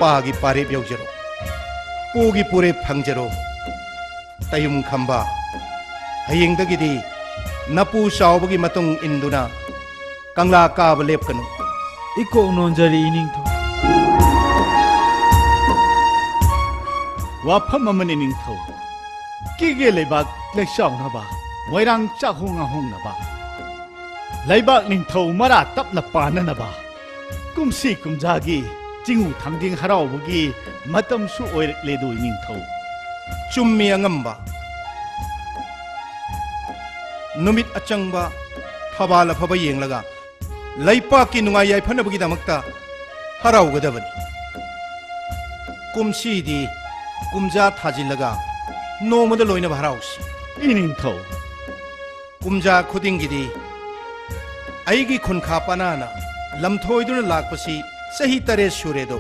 ꯄꯥꯒꯤ ꯄꯥꯔꯦꯞ ꯌꯧꯖꯔꯣ, ꯄꯨꯒꯤ ꯄꯨꯔꯦꯞ ꯐꯪꯖꯔꯣ꯫ ꯇꯌꯨꯝ ꯈꯝꯕ, ꯍꯌꯦꯡꯗꯒꯤꯗꯤ ꯅꯄꯨ ꯆꯥꯎꯕꯒꯤ ꯃꯇꯨꯡ ꯏꯟꯗꯨꯅ ꯀꯪꯂꯥ ꯀꯥꯕ ꯂꯦꯞꯀꯅꯨ꯫ ꯏꯀꯣꯛ ꯅꯣꯟꯖꯔꯤ ꯏꯅꯤꯡꯊꯧ꯫ ꯋꯥꯐꯝ ꯑꯃꯅꯤ ꯅꯤꯡꯊꯧ꯫ ꯀꯦꯒꯦ ꯂꯩꯕꯥꯛ ꯂꯩꯆꯥꯎꯅꯕ, ꯃꯣꯏꯔꯥꯡ ꯆꯥꯛꯍꯣꯡ ꯉꯥꯍꯣꯡꯅꯕ, ꯂꯩꯕꯥꯛ ꯅꯤꯡꯊꯧ ꯃꯔꯥ ꯇꯞꯅ ꯄꯥꯟꯅꯅꯕ ꯀꯨꯝꯁꯤ ꯀꯨꯝꯖꯥꯒꯤ ꯆꯤꯡꯉꯨ ꯊꯥꯡꯖꯤꯡ ꯍꯔꯥꯎꯕꯒꯤ ꯃꯇꯝꯁꯨ ꯑꯣꯏꯔꯛꯂꯦꯗꯣ ꯏꯅꯤꯡꯊꯧ꯫ ꯆꯨꯝꯃꯤ ꯑꯉꯝꯕ꯫ ꯅꯨꯃꯤꯠ ꯑꯆꯪꯕ, ꯊꯕꯥꯜ ꯑꯐꯕ ꯌꯦꯡꯂꯒ ꯂꯩꯄꯥꯛꯀꯤ ꯅꯨꯡꯉꯥꯏ ꯌꯥꯏꯐꯅꯕꯒꯤꯗꯃꯛꯇ ꯍꯔꯥꯎꯒꯗꯕꯅꯤ꯫ ꯀꯨꯝꯁꯤꯗꯤ ꯀꯨꯝꯖꯥ ꯊꯥꯖꯤꯜꯂꯒ ꯅꯣꯡꯃꯗ ꯂꯣꯏꯅꯕ ꯍꯔꯥꯎꯁꯤ꯫ ꯏꯅꯤꯡꯊꯧ꯫ ꯀꯨꯝꯖꯥ ꯈꯨꯗꯤꯡꯒꯤꯗꯤ ꯑꯩꯒꯤ ꯈꯨꯟꯈꯥ ꯄꯅꯥꯅ ꯂꯝꯊꯣꯏꯗꯨꯅ ꯂꯥꯛꯄꯁꯤ ꯆꯍꯤ ꯇꯔꯦꯠ ꯁꯨꯔꯦꯗꯣ꯫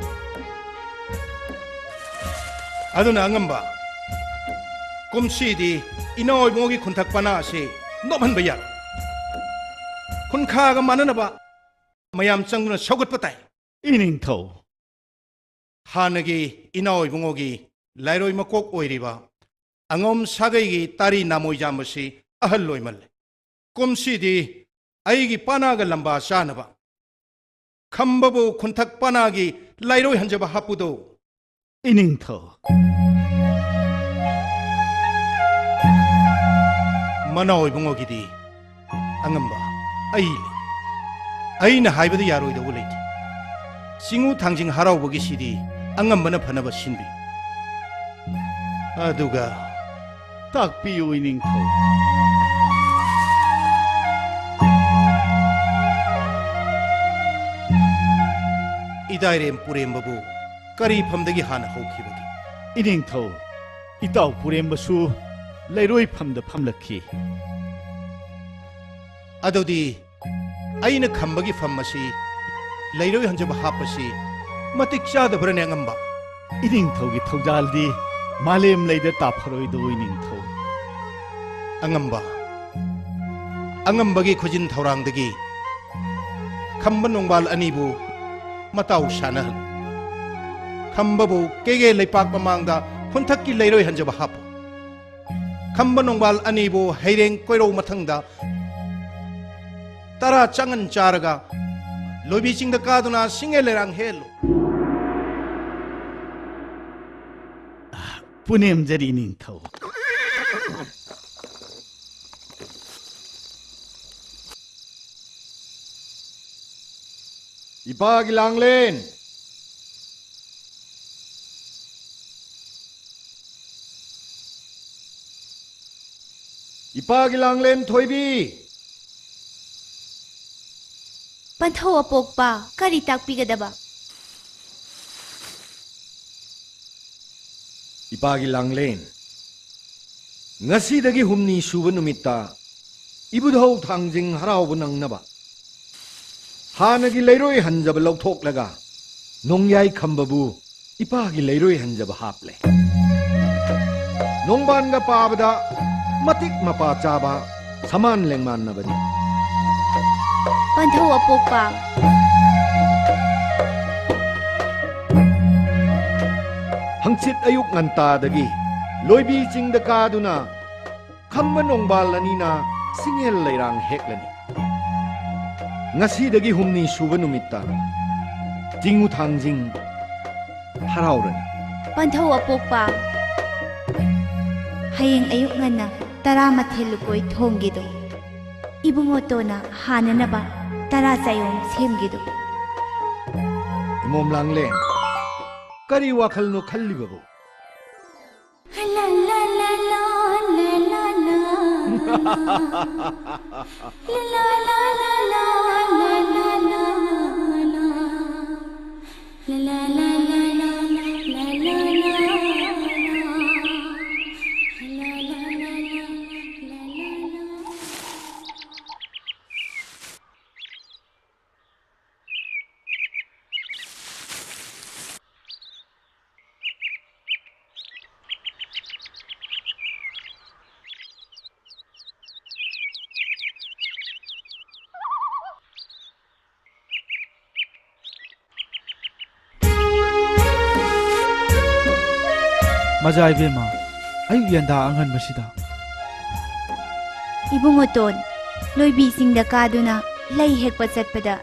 ꯑꯗꯨꯅ ꯑꯉꯝꯕ, ꯀꯨꯝꯁꯤꯗꯤ ꯏꯅꯥꯎ ꯏꯕꯨꯡꯉꯣꯒꯤ ꯈꯨꯟꯊꯛ ꯄꯅꯥ ꯑꯁꯤ ꯅꯣꯞꯍꯟꯕ ꯌꯥꯔꯣꯏ꯫ ꯈꯨꯟꯈꯥꯒ ꯃꯥꯟꯅꯅꯕ ꯃꯌꯥꯝ ꯆꯪꯗꯨꯅ ꯁꯧꯒꯠꯄ ꯇꯥꯏ꯫ ꯏꯅꯤꯡꯊꯧ꯫ ꯍꯥꯟꯅꯒꯤ ꯏꯅꯥꯎ ꯏꯕꯨꯡꯉꯣꯒꯤ ꯂꯥꯏꯔꯣꯏ ꯃꯀꯣꯛ ꯑꯣꯏꯔꯤꯕ ꯑꯉꯝ ꯁꯥꯒꯩꯒꯤ ꯇꯥꯔꯤ ꯅꯥꯃꯣꯏꯖꯥꯝ ꯑꯁꯤ ꯑꯍꯜ ꯑꯣꯏꯃꯜꯂꯦ꯫ ꯀꯨꯝꯁꯤꯗꯤ ꯑꯩꯒꯤ ꯄꯥꯅꯥꯒ ꯂꯝꯕꯥ ꯆꯥꯅꯕ ꯈꯝꯕꯕꯨ ꯈꯨꯟꯊꯛ ꯄꯥꯅꯥꯒꯤ ꯂꯥꯏꯔꯣꯏ ꯍꯟꯖꯕ ꯍꯥꯞꯄꯨꯗꯧ꯫ ꯏꯅꯤꯡꯊꯧ꯫ ꯃꯅꯥꯎ ꯏꯕꯨꯡꯉꯣꯒꯤꯗꯤ ꯑꯉꯝꯕ ꯑꯩ ꯂꯩ꯫ ꯑꯩꯅ ꯍꯥꯏꯕꯗ ꯌꯥꯔꯣꯏꯗꯧꯕ ꯂꯩꯇꯦ꯫ ꯆꯤꯡꯉꯨ ꯊꯥꯡꯖꯤꯡ ꯍꯔꯥꯎꯕꯒꯤꯁꯤꯗꯤ ꯑꯉꯝꯕꯅ ꯐꯅꯕ ꯁꯤꯟꯕꯤ꯫ ꯑꯗꯨꯒ ꯇꯥꯛꯄꯤꯌꯨ ꯏꯅꯤꯡꯊꯧ꯫ ꯏꯗꯥꯏꯔꯦꯝ ꯄꯨꯔꯦꯝꯕꯕꯨ ꯀꯔꯤ ꯐꯝꯗꯒꯤ ꯍꯥꯟꯅ ꯍꯧꯈꯤꯕꯒꯦ? ꯏꯅꯤꯡꯊꯧ, ꯏꯇꯥꯎ ꯄꯨꯔꯦꯝꯕꯁꯨ ꯂꯩꯔꯣꯏꯐꯝꯗ ꯐꯝꯂꯛꯈꯤ꯫ ꯑꯗꯨꯗꯤ ꯑꯩꯅ ꯈꯝꯕꯒꯤ ꯐꯝ ꯑꯁꯤ ꯂꯩꯔꯣꯏ ꯍꯟꯖꯕ ꯍꯥꯞꯄꯁꯤ ꯃꯇꯤꯛ ꯆꯥꯗꯕ꯭ꯔꯅꯦ ꯑꯉꯝꯕ? ꯏꯅꯤꯡꯊꯧꯒꯤ ꯊꯧꯖꯥꯜꯗꯤ ꯃꯥꯂꯦꯝ ꯂꯩꯗ ꯇꯥꯐꯔꯣꯏꯗꯣ ꯏꯅꯤꯡꯊꯧ꯫ ꯑꯉꯝꯕ, ꯑꯉꯝꯕꯒꯤ ꯈꯨꯖꯤꯟ ꯊꯧꯔꯥꯡꯗꯒꯤ ꯈꯝꯕ ꯅꯣꯡꯕꯥꯜ ꯑꯅꯤꯕꯨ ꯃꯇꯥꯎ ꯁꯥꯟꯅꯍꯜꯂꯨ꯫ ꯈꯝꯕꯕꯨ ꯀꯦꯒꯦ ꯂꯩꯄꯥꯛ ꯃꯃꯥꯡꯗ ꯈꯨꯟꯊꯛꯀꯤ ꯂꯩꯔꯣꯏ ꯍꯟꯖꯕ ꯍꯥꯞꯄꯨ꯫ ꯈꯝꯕ ꯅꯣꯡꯕꯥꯜ ꯑꯅꯤꯕꯨ ꯍꯩꯔꯦꯡ ꯀꯣꯏꯔꯧ ꯃꯊꯪꯗ ꯇꯔꯥ ꯆꯥꯡꯉꯟ ꯆꯥꯔꯒ ꯂꯣꯏꯕꯤ ꯆꯤꯡꯗ ꯀꯥꯗꯨꯅ ꯁꯤꯡꯉꯦ ꯂꯩꯔꯥꯡ ꯍꯦꯜꯂꯨ꯫ ꯄꯨꯅꯦꯝꯖꯔꯤ ꯅꯤꯡꯊꯧ꯫ ꯏꯄꯥꯒꯤ ꯂꯥꯡꯂꯦꯟ! ꯏꯄꯥꯒꯤ ꯂꯥꯡꯂꯦꯟ ꯊꯣꯏꯕꯤ! ꯄꯟꯊꯧ ꯑꯄꯣꯛꯄ, ꯀꯔꯤ ꯇꯥꯛꯄꯤꯒꯗꯕ? ꯏꯄꯥꯒꯤ ꯂꯥꯡꯂꯦꯟ, ꯉꯁꯤꯗꯒꯤ ꯍꯨꯝꯅꯤ ꯁꯨꯕ ꯅꯨꯃꯤꯠꯇ ꯏꯕꯨꯙꯧ ꯊꯥꯡꯖꯤꯡ ꯍꯔꯥꯎꯕ ꯅꯪꯅꯕ ꯍꯥꯟꯅꯒꯤ ꯂꯩꯔꯣꯏ ꯍꯟꯖꯕ ꯂꯧꯊꯣꯛꯂꯒ ꯅꯣꯡꯌꯥꯏ ꯈꯝꯕꯕꯨ ꯏꯄꯥꯒꯤ ꯂꯩꯔꯣꯏ ꯍꯟꯖꯕ ꯍꯥꯞꯂꯦ꯫ ꯅꯣꯡꯕꯥꯟꯒ ꯄꯥꯕꯗ ꯃꯇꯤꯛ ꯃꯄꯥ ꯆꯥꯕ ꯁꯃꯥꯟ ꯂꯦꯡꯃꯥꯟꯅꯕꯅꯤ꯫ ꯄꯟꯊꯧ ꯑꯄꯣꯛꯄ꯫ ꯍꯪꯆꯤꯠ ꯑꯌꯨꯛ ꯉꯟꯇꯥꯗꯒꯤ ꯂꯣꯏꯕꯤ ꯆꯤꯡꯗ ꯀꯥꯗꯨꯅ ꯈꯝꯕ ꯅꯣꯡꯕꯥꯜ ꯑꯅꯤꯅ ꯁꯤꯡꯍꯦꯜ ꯂꯩꯔꯥꯡ ꯍꯦꯛꯂꯅꯤ꯫ ꯉꯁꯤꯗꯒꯤ ꯍꯨꯝꯅꯤ ꯁꯨꯕ ꯅꯨꯃꯤꯠꯇ ꯆꯤꯡꯉꯨ ꯊꯥꯡꯖꯤꯡ ꯍꯔꯥꯎꯔꯅꯤ꯫ ꯄꯟꯊꯧ ꯑꯄꯣꯛꯄ, ꯍꯌꯦꯡ ꯑꯌꯨꯛ ꯉꯟꯅ ꯇꯔꯥꯃꯥꯊꯣꯏ ꯂꯨꯀꯣꯏ ꯊꯣꯡꯒꯤꯗꯣ ꯏꯕꯨꯡꯉꯣꯇꯣꯟꯅ ꯍꯥꯟꯅꯅꯕ ꯇꯔꯥ ꯆꯥꯌꯣꯝ ꯁꯦꯝꯒꯤꯗꯣ꯫ ꯏꯃꯣꯝ ꯂꯥꯡꯂꯦꯟ, ꯀꯔꯤ ꯋꯥꯈꯜꯅꯣ ꯈꯜꯂꯤꯕꯕꯨ? ꯃꯖꯥ ꯏꯕꯦꯝꯃ, ꯑꯌꯨꯛ ꯌꯦꯟꯗꯥ ꯑꯉꯟꯕꯁꯤꯗ꯫ ꯏꯕꯨꯡꯉꯣꯇꯣꯟ, ꯂꯣꯏꯕꯤ ꯆꯤꯡꯗ ꯀꯥꯗꯨꯅ ꯂꯩ ꯍꯦꯛꯄ ꯆꯠꯄꯗ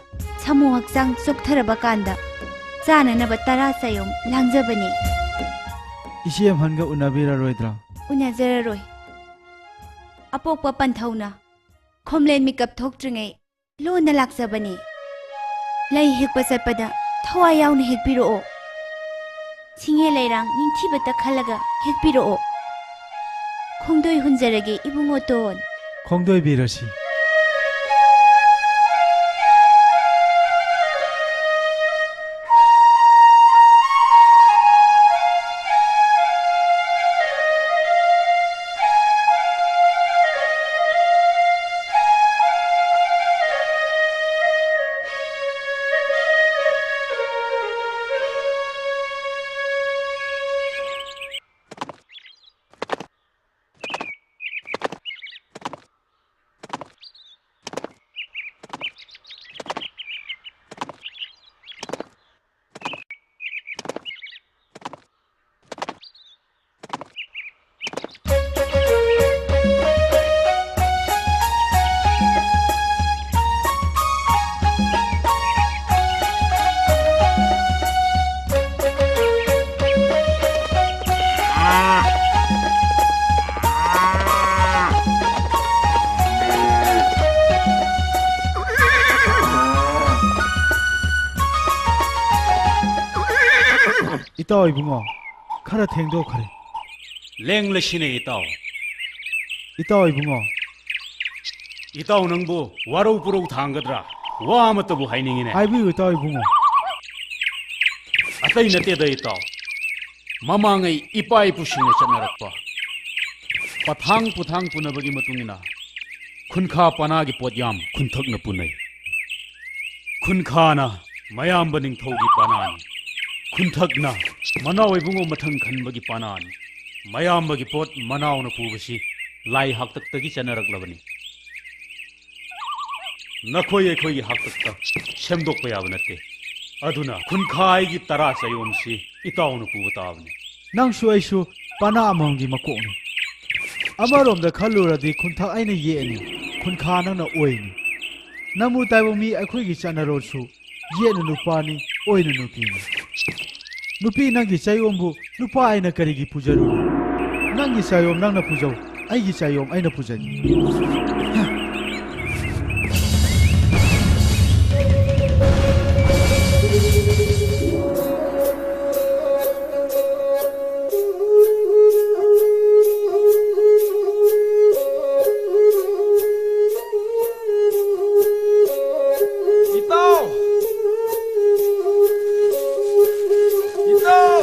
ꯁꯥꯃꯨ ꯍꯛꯆꯥꯡ ꯆꯣꯛꯊꯔꯕ ꯀꯥꯟꯗ ꯆꯥꯅꯅꯕ ꯇꯔꯥ ꯆꯥꯌꯣꯝ ꯂꯥꯡꯖꯕꯅꯤ꯫ ꯏꯆꯦ ꯑꯝꯍꯟꯒ ꯎꯅꯕꯤꯔꯔꯣꯏꯗ꯭ꯔꯥ? ꯎꯅꯖꯔꯔꯣꯏ꯫ ꯑꯄꯣꯛꯄ ꯄꯟꯊꯧꯅ ꯈꯣꯝꯂꯦꯟ ꯃꯤꯀꯞ ꯊꯣꯛꯇ꯭ꯔꯤꯉꯩ ꯂꯣꯟꯅ ꯂꯥꯛꯆꯕꯅꯤ꯫ ꯂꯩ ꯍꯦꯛꯄ ꯆꯠꯄꯗ ꯊꯋꯥꯏ ꯌꯥꯎꯅ ꯍꯦꯛꯄꯤꯔꯛꯑꯣ꯫ ꯁꯤꯡꯉꯦ ꯂꯩꯔꯥꯡ ꯅꯤꯡꯊꯤꯕꯇ ꯈꯜꯂꯒ ꯍꯦꯛꯄꯤꯔꯛꯑꯣ꯫ ꯈꯣꯡꯗꯣꯏ ꯍꯨꯟꯖꯔꯒꯦ ꯏꯕꯨꯡꯉꯣꯇꯣꯟ꯫ ꯈꯣꯡꯗꯣꯏꯕꯤꯔꯁꯤ꯫ ꯏꯇꯥꯎ ꯏꯕꯨꯡꯉꯣ, ꯈꯔ ꯊꯦꯡꯗꯣꯛꯈ꯭ꯔꯦ꯫ ꯂꯦꯡꯂꯁꯤꯅꯦ ꯏꯇꯥꯎ꯫ ꯏꯇꯥꯎ ꯏꯕꯨꯡꯉꯣ꯫ ꯏꯇꯥꯎ ꯅꯪꯕꯨ ꯋꯥꯔꯧ ꯄꯨꯔꯧ ꯊꯥꯡꯒꯗ꯭ꯔꯥ? ꯋꯥ ꯑꯃꯠꯇꯕꯨ ꯍꯥꯏꯅꯤꯡꯉꯤꯅꯦ꯫ ꯍꯥꯏꯕꯤꯌꯨ ꯏꯇꯥꯎ ꯏꯕꯨꯡꯉꯣ꯫ ꯑꯇꯩ ꯅꯠꯇꯦꯗ ꯏꯇꯥꯎ꯫ ꯃꯃꯥꯡꯉꯩ ꯏꯄꯥ ꯏꯄꯨꯁꯤꯡꯅ ꯆꯠꯅꯔꯛꯄ ꯄꯊꯥꯡ ꯄꯨꯊꯥꯡ ꯄꯨꯅꯕꯒꯤ ꯃꯇꯨꯡ ꯏꯟꯅ ꯈꯨꯟꯈꯥ ꯄꯅꯥꯒꯤ ꯄꯣꯠꯌꯥꯝ ꯈꯨꯟꯊꯛꯅ ꯄꯨꯅꯩ꯫ ꯈꯨꯟꯈꯥꯅ ꯃꯌꯥꯝꯕ ꯅꯤꯡꯊꯧꯒꯤ ꯄꯅꯥꯅꯤ꯫ ꯈꯨꯟꯊꯛꯅ ꯃꯅꯥꯎ ꯏꯕꯨꯡꯉꯣ ꯃꯊꯪ ꯈꯟꯕꯒꯤ ꯄꯅꯥꯅꯤ꯫ ꯃꯌꯥꯝꯕꯒꯤ ꯄꯣꯠ ꯃꯅꯥꯎꯅ ꯄꯨꯕꯁꯤ ꯂꯥꯏ ꯍꯥꯛꯇꯛꯇꯒꯤ ꯆꯠꯅꯔꯛꯂꯕꯅꯤ꯫ ꯅꯈꯣꯏ ꯑꯩꯈꯣꯏꯒꯤ ꯍꯥꯛꯇꯛꯇ ꯁꯦꯝꯗꯣꯛꯄ ꯌꯥꯕ ꯅꯠꯇꯦ꯫ ꯑꯗꯨꯅ ꯈꯨꯟꯈꯥꯏꯒꯤ ꯇꯔꯥ ꯆꯌꯣꯝꯁꯤ ꯏꯇꯥꯎꯅ ꯄꯨꯕ ꯇꯥꯕꯅꯤ꯫ ꯅꯪꯁꯨ ꯑꯩꯁꯨ ꯄꯅꯥ ꯑꯃꯃꯝꯒꯤ ꯃꯀꯣꯛꯅꯤ꯫ ꯑꯃꯔꯣꯝꯗ ꯈꯜꯂꯨꯔꯗꯤ ꯈꯨꯟꯊꯛ ꯑꯩꯅ ꯌꯦꯛꯑꯅꯤ, ꯈꯨꯟꯈꯥ ꯅꯪꯅ ꯑꯣꯏꯅꯤ꯫ ꯅꯃꯨ ꯇꯥꯏꯕꯪ ꯃꯤ ꯑꯩꯈꯣꯏꯒꯤ ꯆꯠꯅꯔꯣꯜꯁꯨ ꯌꯦꯠꯅ ꯅꯨꯄꯥꯅꯤ, ꯑꯣꯏꯅ ꯅꯨꯄꯤꯅꯤ꯫ ꯅꯨꯄꯤ ꯅꯪꯒꯤ ꯆꯌꯣꯝꯕꯨ ꯅꯨꯄꯥ ꯑꯩꯅ ꯀꯔꯤꯒꯤ ꯄꯨꯖꯔꯨꯅꯤ? ꯅꯪꯒꯤ ꯆꯌꯣꯝ ꯅꯪꯅ ꯄꯨꯖꯧ, ꯑꯩꯒꯤ ꯆꯌꯣꯝ ꯑꯩꯅ ꯄꯨꯖꯒꯦ꯫ ꯏꯇꯥꯎ! ꯏꯇꯥꯎ!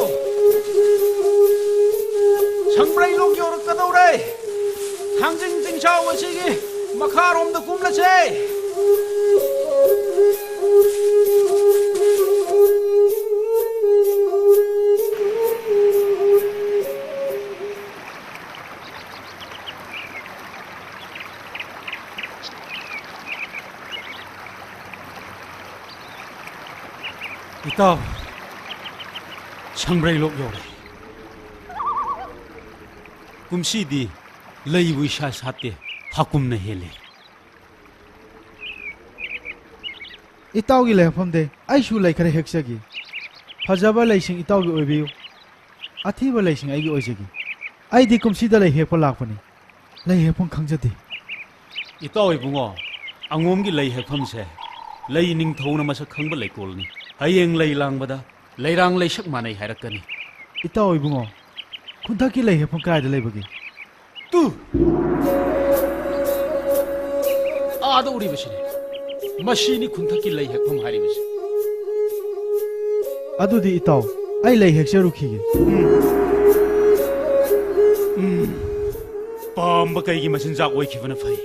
ꯁꯪꯕ꯭ꯔꯩ ꯂꯣꯛ ꯌꯧꯔꯛꯀꯗꯧꯔꯦ꯫ ꯊꯥꯡꯖꯤꯡ ꯆꯤꯡꯁꯥꯎ ꯑꯁꯤꯒꯤ ꯃꯈꯥꯔꯣꯝꯗ ꯀꯨꯝꯂꯁꯦ꯫ ꯏꯇꯥꯎ, ꯁꯪꯕ꯭ꯔꯩ ꯂꯣꯛ ꯌꯧꯔꯦ꯫ ꯀꯨꯝꯁꯤꯗꯤ ꯂꯩꯕꯨ ꯏꯁꯥ ꯁꯥꯠꯇꯦ, ꯍꯥꯀꯨꯝꯅ ꯍꯦꯜꯂꯦ꯫ ꯏꯇꯥꯎꯒꯤ ꯂꯩꯍꯧꯐꯝꯗꯩ ꯑꯩꯁꯨ ꯂꯩ ꯈꯔ ꯍꯦꯛꯆꯒꯦ꯫ ꯐꯖꯕ ꯂꯩꯁꯤꯡ ꯏꯇꯥꯎꯒꯤ ꯑꯣꯏꯕꯤꯌꯨ, ꯑꯊꯤꯕ ꯂꯩꯁꯤꯡ ꯑꯩꯒꯤ ꯑꯣꯏꯖꯒꯦ꯫ ꯑꯩꯗꯤ ꯀꯨꯝꯁꯤꯗ ꯂꯩ ꯍꯦꯛꯄ ꯂꯥꯛꯄꯅꯤ꯫ ꯂꯩ ꯍꯦꯛꯐꯝ ꯈꯪꯖꯗꯦ꯫ ꯏꯇꯥꯎ ꯏꯕꯨꯡꯉꯣ, ꯑꯉꯣꯝꯒꯤ ꯂꯩ ꯍꯦꯛꯐꯝꯁꯦ ꯂꯩ ꯅꯤꯡꯊꯧꯅ ꯃꯁꯛ ꯈꯪꯕ ꯂꯩꯀꯣꯜꯅꯤ꯫ ꯍꯌꯦꯡ ꯂꯩ ꯂꯥꯡꯕꯗ ꯂꯩꯔꯥꯡ ꯂꯩꯁꯛ ꯃꯥꯟꯅꯩ ꯍꯥꯏꯔꯛꯀꯅꯤ꯫ ꯏꯇꯥꯎ ꯏꯕꯨꯡꯉꯣ, ꯈꯨꯟꯊꯛꯀꯤ ꯂꯩ ꯍꯦꯛꯐꯝ ꯀꯗꯥꯏꯗ ꯂꯩꯕꯒꯦ? ꯇꯨ! ꯑꯥꯗ ꯎꯔꯤꯕꯁꯤꯅꯤ꯫ ꯃꯁꯤꯅꯤ ꯈꯨꯟꯊꯛꯀꯤ ꯂꯩ ꯍꯦꯛꯐꯝ ꯍꯥꯏꯔꯤꯕꯁꯤ꯫ ꯑꯗꯨꯗꯤ ꯏꯇꯥꯎ, ꯑꯩ ꯂꯩ ꯍꯦꯛꯆꯔꯨꯈꯤꯒꯦ꯫ ꯎꯝ꯫ ꯎꯝ꯫ ꯄꯥꯝꯕ ꯀꯩꯒꯤ ꯃꯆꯤꯟꯖꯥꯛ ꯑꯣꯏꯈꯤꯕꯅ ꯐꯩ꯫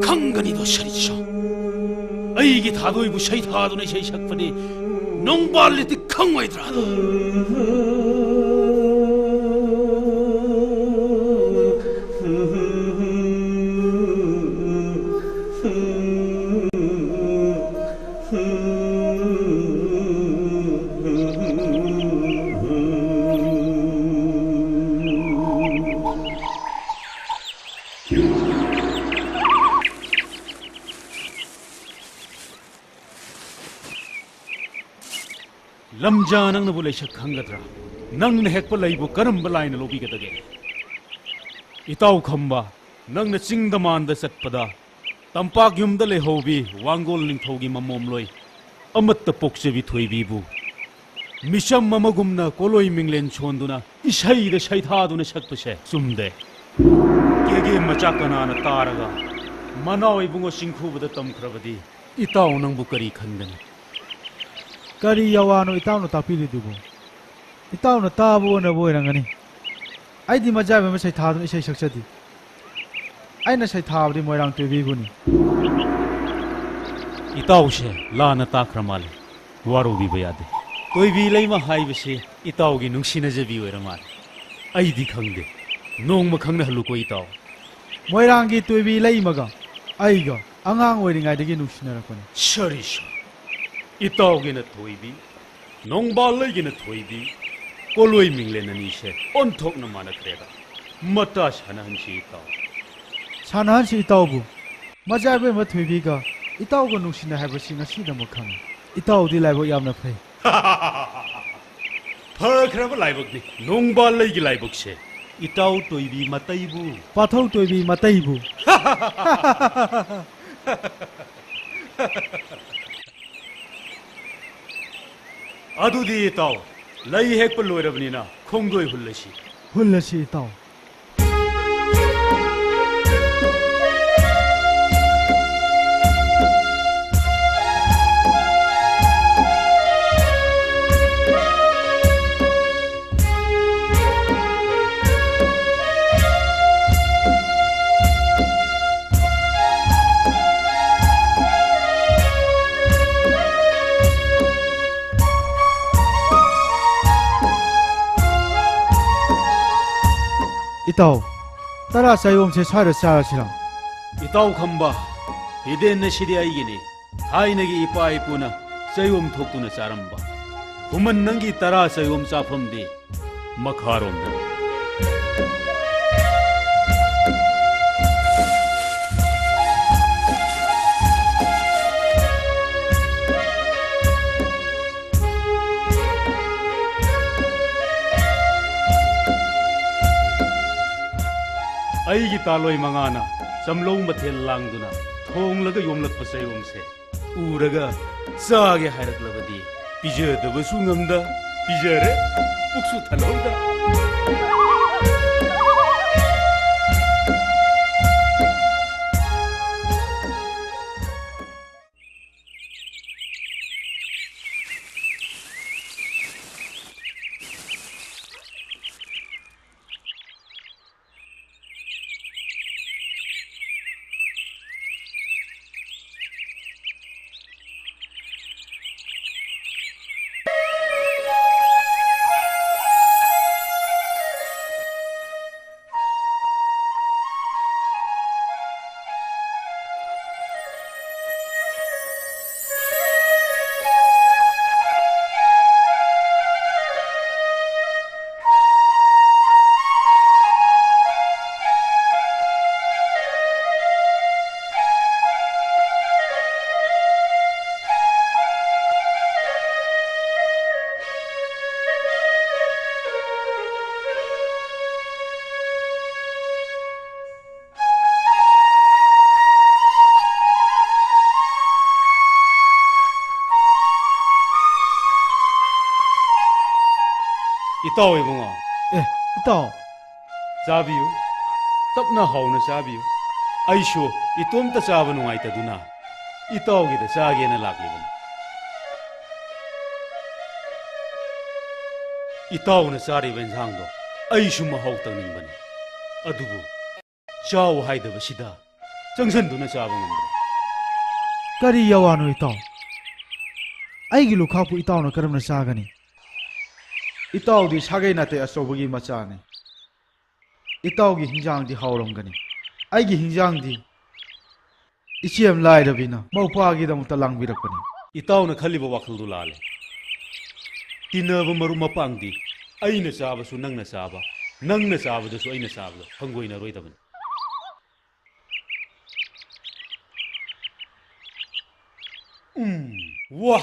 ꯈꯪꯒꯅꯤꯗꯣ ꯁꯔꯤꯠꯁꯣ꯫ ꯑꯩꯒꯤ ꯊꯥꯗꯣꯏꯕꯨ ꯁꯩꯊꯥꯗꯨꯅ ꯏꯁꯩ ꯁꯛꯄꯅꯤ꯫ ꯅꯣꯡꯕꯥꯜꯂꯤꯗꯤ ꯈꯪꯉꯣꯏꯗ꯭ꯔꯥ? ꯂꯝꯖꯥ, ꯅꯪꯅꯕꯨ ꯂꯩꯁꯛ ꯈꯪꯒꯗ꯭ꯔꯥ? ꯅꯪꯅ ꯍꯦꯛꯄ ꯂꯩꯕꯨ ꯀꯔꯝꯕ ꯂꯥꯏꯅ ꯂꯧꯕꯤꯒꯗꯒꯦ? ꯏꯇꯥꯎ ꯈꯝꯕ, ꯅꯪꯅ ꯆꯤꯡꯗ ꯃꯥꯟꯗ ꯆꯠꯄꯗ ꯇꯝꯄꯥꯛ ꯌꯨꯝꯗ ꯂꯩꯍꯧꯕꯤ ꯋꯥꯡꯒꯣꯜ ꯅꯤꯡꯊꯧꯒꯤ ꯃꯃꯣꯝꯂꯣꯏ ꯑꯃꯠꯇ ꯄꯣꯛꯆꯕꯤ ꯊꯣꯏꯕꯤꯕꯨ ꯃꯤꯆꯝ ꯑꯃꯒꯨꯝꯅ ꯀꯣꯂꯣꯏ ꯃꯤꯡꯂꯦꯟ ꯁꯣꯟꯗꯨꯅ ꯏꯁꯩꯗ ꯁꯩꯊꯥꯗꯨꯅ ꯁꯛꯄꯁꯦ ꯆꯨꯝꯗꯦ꯫ ꯀꯦꯒꯦ ꯃꯆꯥ ꯀꯅꯥꯅ ꯇꯥꯔꯒ ꯃꯅꯥꯎ ꯏꯕꯨꯡꯉꯣ ꯆꯤꯡꯈꯨꯕꯗ ꯇꯝꯈ꯭ꯔꯕꯗꯤ ꯏꯇꯥꯎ ꯅꯪꯕꯨ ꯀꯔꯤ ꯈꯟꯒꯅꯤ? ꯀꯔꯤ ꯌꯥꯋꯥꯅꯣ ꯏꯇꯥꯎꯅ ꯇꯥꯛꯄꯤꯔꯤꯗꯨꯕꯨ? ꯏꯇꯥꯎꯅ ꯇꯥꯕ ꯑꯣꯟꯅꯕ ꯑꯣꯏꯔꯝꯒꯅꯤ꯫ ꯑꯩꯗꯤ ꯃꯖꯥꯏꯕ ꯑꯃ ꯁꯩꯊꯥꯗꯨꯅ ꯏꯁꯩ ꯁꯛꯆꯗꯦ꯫ ꯑꯩꯅ ꯁꯩꯊꯥꯕꯗꯤ ꯃꯣꯏꯔꯥꯡ ꯇꯣꯏꯕꯤꯕꯨꯅꯤ꯫ ꯏꯇꯥꯎꯁꯦ ꯂꯥꯟꯅ ꯇꯥꯈ꯭ꯔ ꯃꯥꯜꯂꯦ꯫ ꯋꯥꯔꯧꯕꯤꯕ ꯌꯥꯗꯦ꯫ ꯇꯣꯏꯕꯤ ꯂꯩꯃ ꯍꯥꯏꯕꯁꯤ ꯏꯇꯥꯎꯒꯤ ꯅꯨꯡꯁꯤꯅꯖꯕꯤ ꯑꯣꯏꯔ ꯃꯥꯜꯂꯦ꯫ ꯑꯩꯗꯤ ꯈꯪꯗꯦ꯫ ꯅꯣꯡꯃ ꯈꯪꯅꯍꯜꯂꯨꯀꯣ ꯏꯇꯥꯎ꯫ ꯃꯣꯏꯔꯥꯡꯒꯤ ꯇꯣꯏꯕꯤ ꯂꯩꯃꯒ ꯑꯩꯒ ꯑꯉꯥꯡ ꯑꯣꯏꯔꯤꯉꯩꯗꯒꯤ ꯅꯨꯡꯁꯤꯅꯔꯛꯄꯅꯤ꯫ ꯁꯔꯤꯁꯥ, ꯏꯇꯥꯎꯒꯤꯅ ꯊꯣꯏꯕꯤ, ꯅꯣꯡꯕꯥꯜ ꯂꯩꯒꯤꯅ ꯊꯣꯏꯕꯤ, ꯀꯣꯂꯣꯏ ꯃꯤꯡꯂꯦꯟ ꯑꯅꯤꯁꯦ ꯑꯣꯟꯊꯣꯛꯅ ꯃꯥꯟꯅꯈ꯭ꯔꯦꯗ꯫ ꯃꯇꯥ ꯁꯥꯟꯅꯍꯟꯁꯤ ꯏꯇꯥꯎ꯫ ꯁꯥꯟꯅꯍꯟꯁꯤ ꯏꯇꯥꯎꯕꯨ꯫ ꯃꯖꯥꯏꯕꯦꯝꯃ ꯊꯣꯏꯕꯤꯒ ꯏꯇꯥꯎꯒ ꯅꯨꯡꯁꯤꯅꯩ ꯍꯥꯏꯕꯁꯤ ꯉꯁꯤꯗꯃꯛ ꯈꯪꯉꯤ꯫ ꯏꯇꯥꯎꯗꯤ ꯂꯥꯏꯕꯛ ꯌꯥꯝꯅ ꯐꯩ꯫ ꯐꯈ꯭ꯔꯕ ꯂꯥꯏꯕꯛꯅꯤ ꯅꯣꯡꯕꯥꯜ ꯂꯩꯒꯤ ꯂꯥꯏꯕꯛꯁꯦ꯫ ꯏꯇꯥꯎ ꯇꯣꯏꯕꯤ ꯃꯇꯩꯕꯨ꯫ ꯄꯥꯊꯧ ꯇꯣꯏꯕꯤ ꯃꯇꯩꯕꯨ꯫ ꯑꯗꯨꯗꯤ ꯏꯇꯥꯎ, ꯂꯩ ꯍꯦꯛꯄ ꯂꯣꯏꯔꯕꯅꯤꯅ ꯈꯣꯡꯗꯣꯏ ꯍꯨꯜꯂꯁꯤ꯫ ꯍꯨꯜꯂꯁꯤ ꯏꯇꯥꯎ꯫ ꯏꯇꯥꯎ, ꯇꯔꯥ ꯆꯌꯣꯝꯁꯦ ꯁ꯭ꯋꯥꯏꯗ ꯆꯥꯔꯁꯤꯔꯣ? ꯏꯇꯥꯎ ꯈꯝꯕ, ꯍꯤꯗꯦꯟ ꯑꯁꯤꯗꯤ ꯑꯩꯒꯤꯅꯤ꯫ ꯊꯥꯏꯅꯒꯤ ꯏꯄꯥ ꯏꯄꯨꯅ ꯆꯌꯣꯝ ꯊꯣꯛꯇꯨꯅ ꯆꯥꯔꯝꯕ꯫ ꯈꯨꯃꯟ, ꯅꯪꯒꯤ ꯇꯔꯥ ꯆꯌꯣꯝ ꯆꯥꯐꯝꯗꯤ ꯃꯈꯥꯔꯣꯝꯗꯅꯤ꯫ ꯑꯩꯒꯤ ꯇꯥꯂꯣꯏ ꯃꯉꯥꯅ ꯆꯝꯂꯧ ꯃꯊꯦꯜ ꯂꯥꯡꯗꯨꯅ ꯊꯣꯡꯂꯒ ꯌꯣꯝꯂꯛꯄ ꯆꯌꯣꯝꯁꯦ ꯎꯔꯒ ꯆꯥꯒꯦ ꯍꯥꯏꯔꯛꯂꯕꯗꯤ, ꯄꯤꯖꯗꯕꯁꯨ ꯉꯝꯗ ꯄꯤꯖꯔꯦ, ꯄꯨꯛꯁꯨ ꯊꯜꯍꯧꯗ꯫ ꯏꯇꯥꯎ ꯏꯕꯨꯡꯉꯣ꯫ ꯑꯦ, ꯏꯇꯥꯎ꯫ ꯆꯥꯕꯤꯌꯨ꯫ ꯇꯞꯅ ꯍꯥꯎꯅ ꯆꯥꯕꯤꯌꯨ꯫ ꯑꯩꯁꯨ ꯏꯇꯣꯝꯇ ꯆꯥꯕ ꯅꯨꯡꯉꯥꯏꯇꯗꯨꯅ ꯏꯇꯥꯎꯒꯤꯗ ꯆꯥꯒꯦꯅ ꯂꯥꯛꯂꯤꯕꯅꯤ꯫ ꯏꯇꯥꯎꯅ ꯆꯥꯔꯤꯕ ꯏꯟꯁꯥꯡꯗꯣ ꯑꯩꯁꯨ ꯃꯍꯥꯎ ꯇꯪꯅꯤꯡꯕꯅꯤ꯫ ꯑꯗꯨꯕꯨ ꯆꯥꯎ ꯍꯥꯏꯗꯕꯁꯤꯗ ꯆꯪꯁꯤꯟꯗꯨꯅ ꯆꯥꯕ ꯉꯝꯗ꯭ꯔꯦ꯫ ꯀꯔꯤ ꯌꯥꯋꯥꯅꯣ ꯏꯇꯥꯎ? ꯑꯩꯒꯤ ꯂꯨꯈꯥꯛꯄꯨ ꯏꯇꯥꯎꯅ ꯀꯔꯝꯅ ꯆꯥꯒꯅꯤ? ꯏꯇꯥꯎꯗꯤ ꯁꯥꯒꯩ ꯅꯥꯇꯩ ꯑꯆꯧꯕꯒꯤ ꯃꯆꯥꯅꯤ꯫ ꯏꯇꯥꯎꯒꯤ ꯍꯤꯟꯖꯥꯡꯗꯤ ꯍꯥꯎꯔꯝꯒꯅꯤ꯫ ꯑꯩꯒꯤ ꯍꯤꯟꯖꯥꯡꯗꯤ ꯏꯆꯦꯝ ꯂꯥꯏꯔꯕꯤꯅ ꯃꯧꯄ꯭ꯋꯥꯒꯤꯗꯃꯛꯇ ꯂꯥꯡꯕꯤꯔꯛꯄꯅꯤ꯫ ꯏꯇꯥꯎꯅ ꯈꯜꯂꯤꯕ ꯋꯥꯈꯜꯗꯨ ꯂꯥꯜꯂꯦ꯫ ꯇꯤꯟꯅꯕ ꯃꯔꯨꯞ ꯃꯄꯥꯡꯗꯤ ꯑꯩꯅ ꯆꯥꯕꯁꯨ ꯅꯪꯅ ꯆꯥꯕ, ꯅꯪꯅ ꯆꯥꯕꯗꯁꯨ ꯑꯩꯅ ꯆꯥꯕꯗ ꯍꯪꯒꯣꯏꯅꯔꯣꯏꯗꯕꯅꯤ꯫ ꯎꯝ, ꯋꯥ!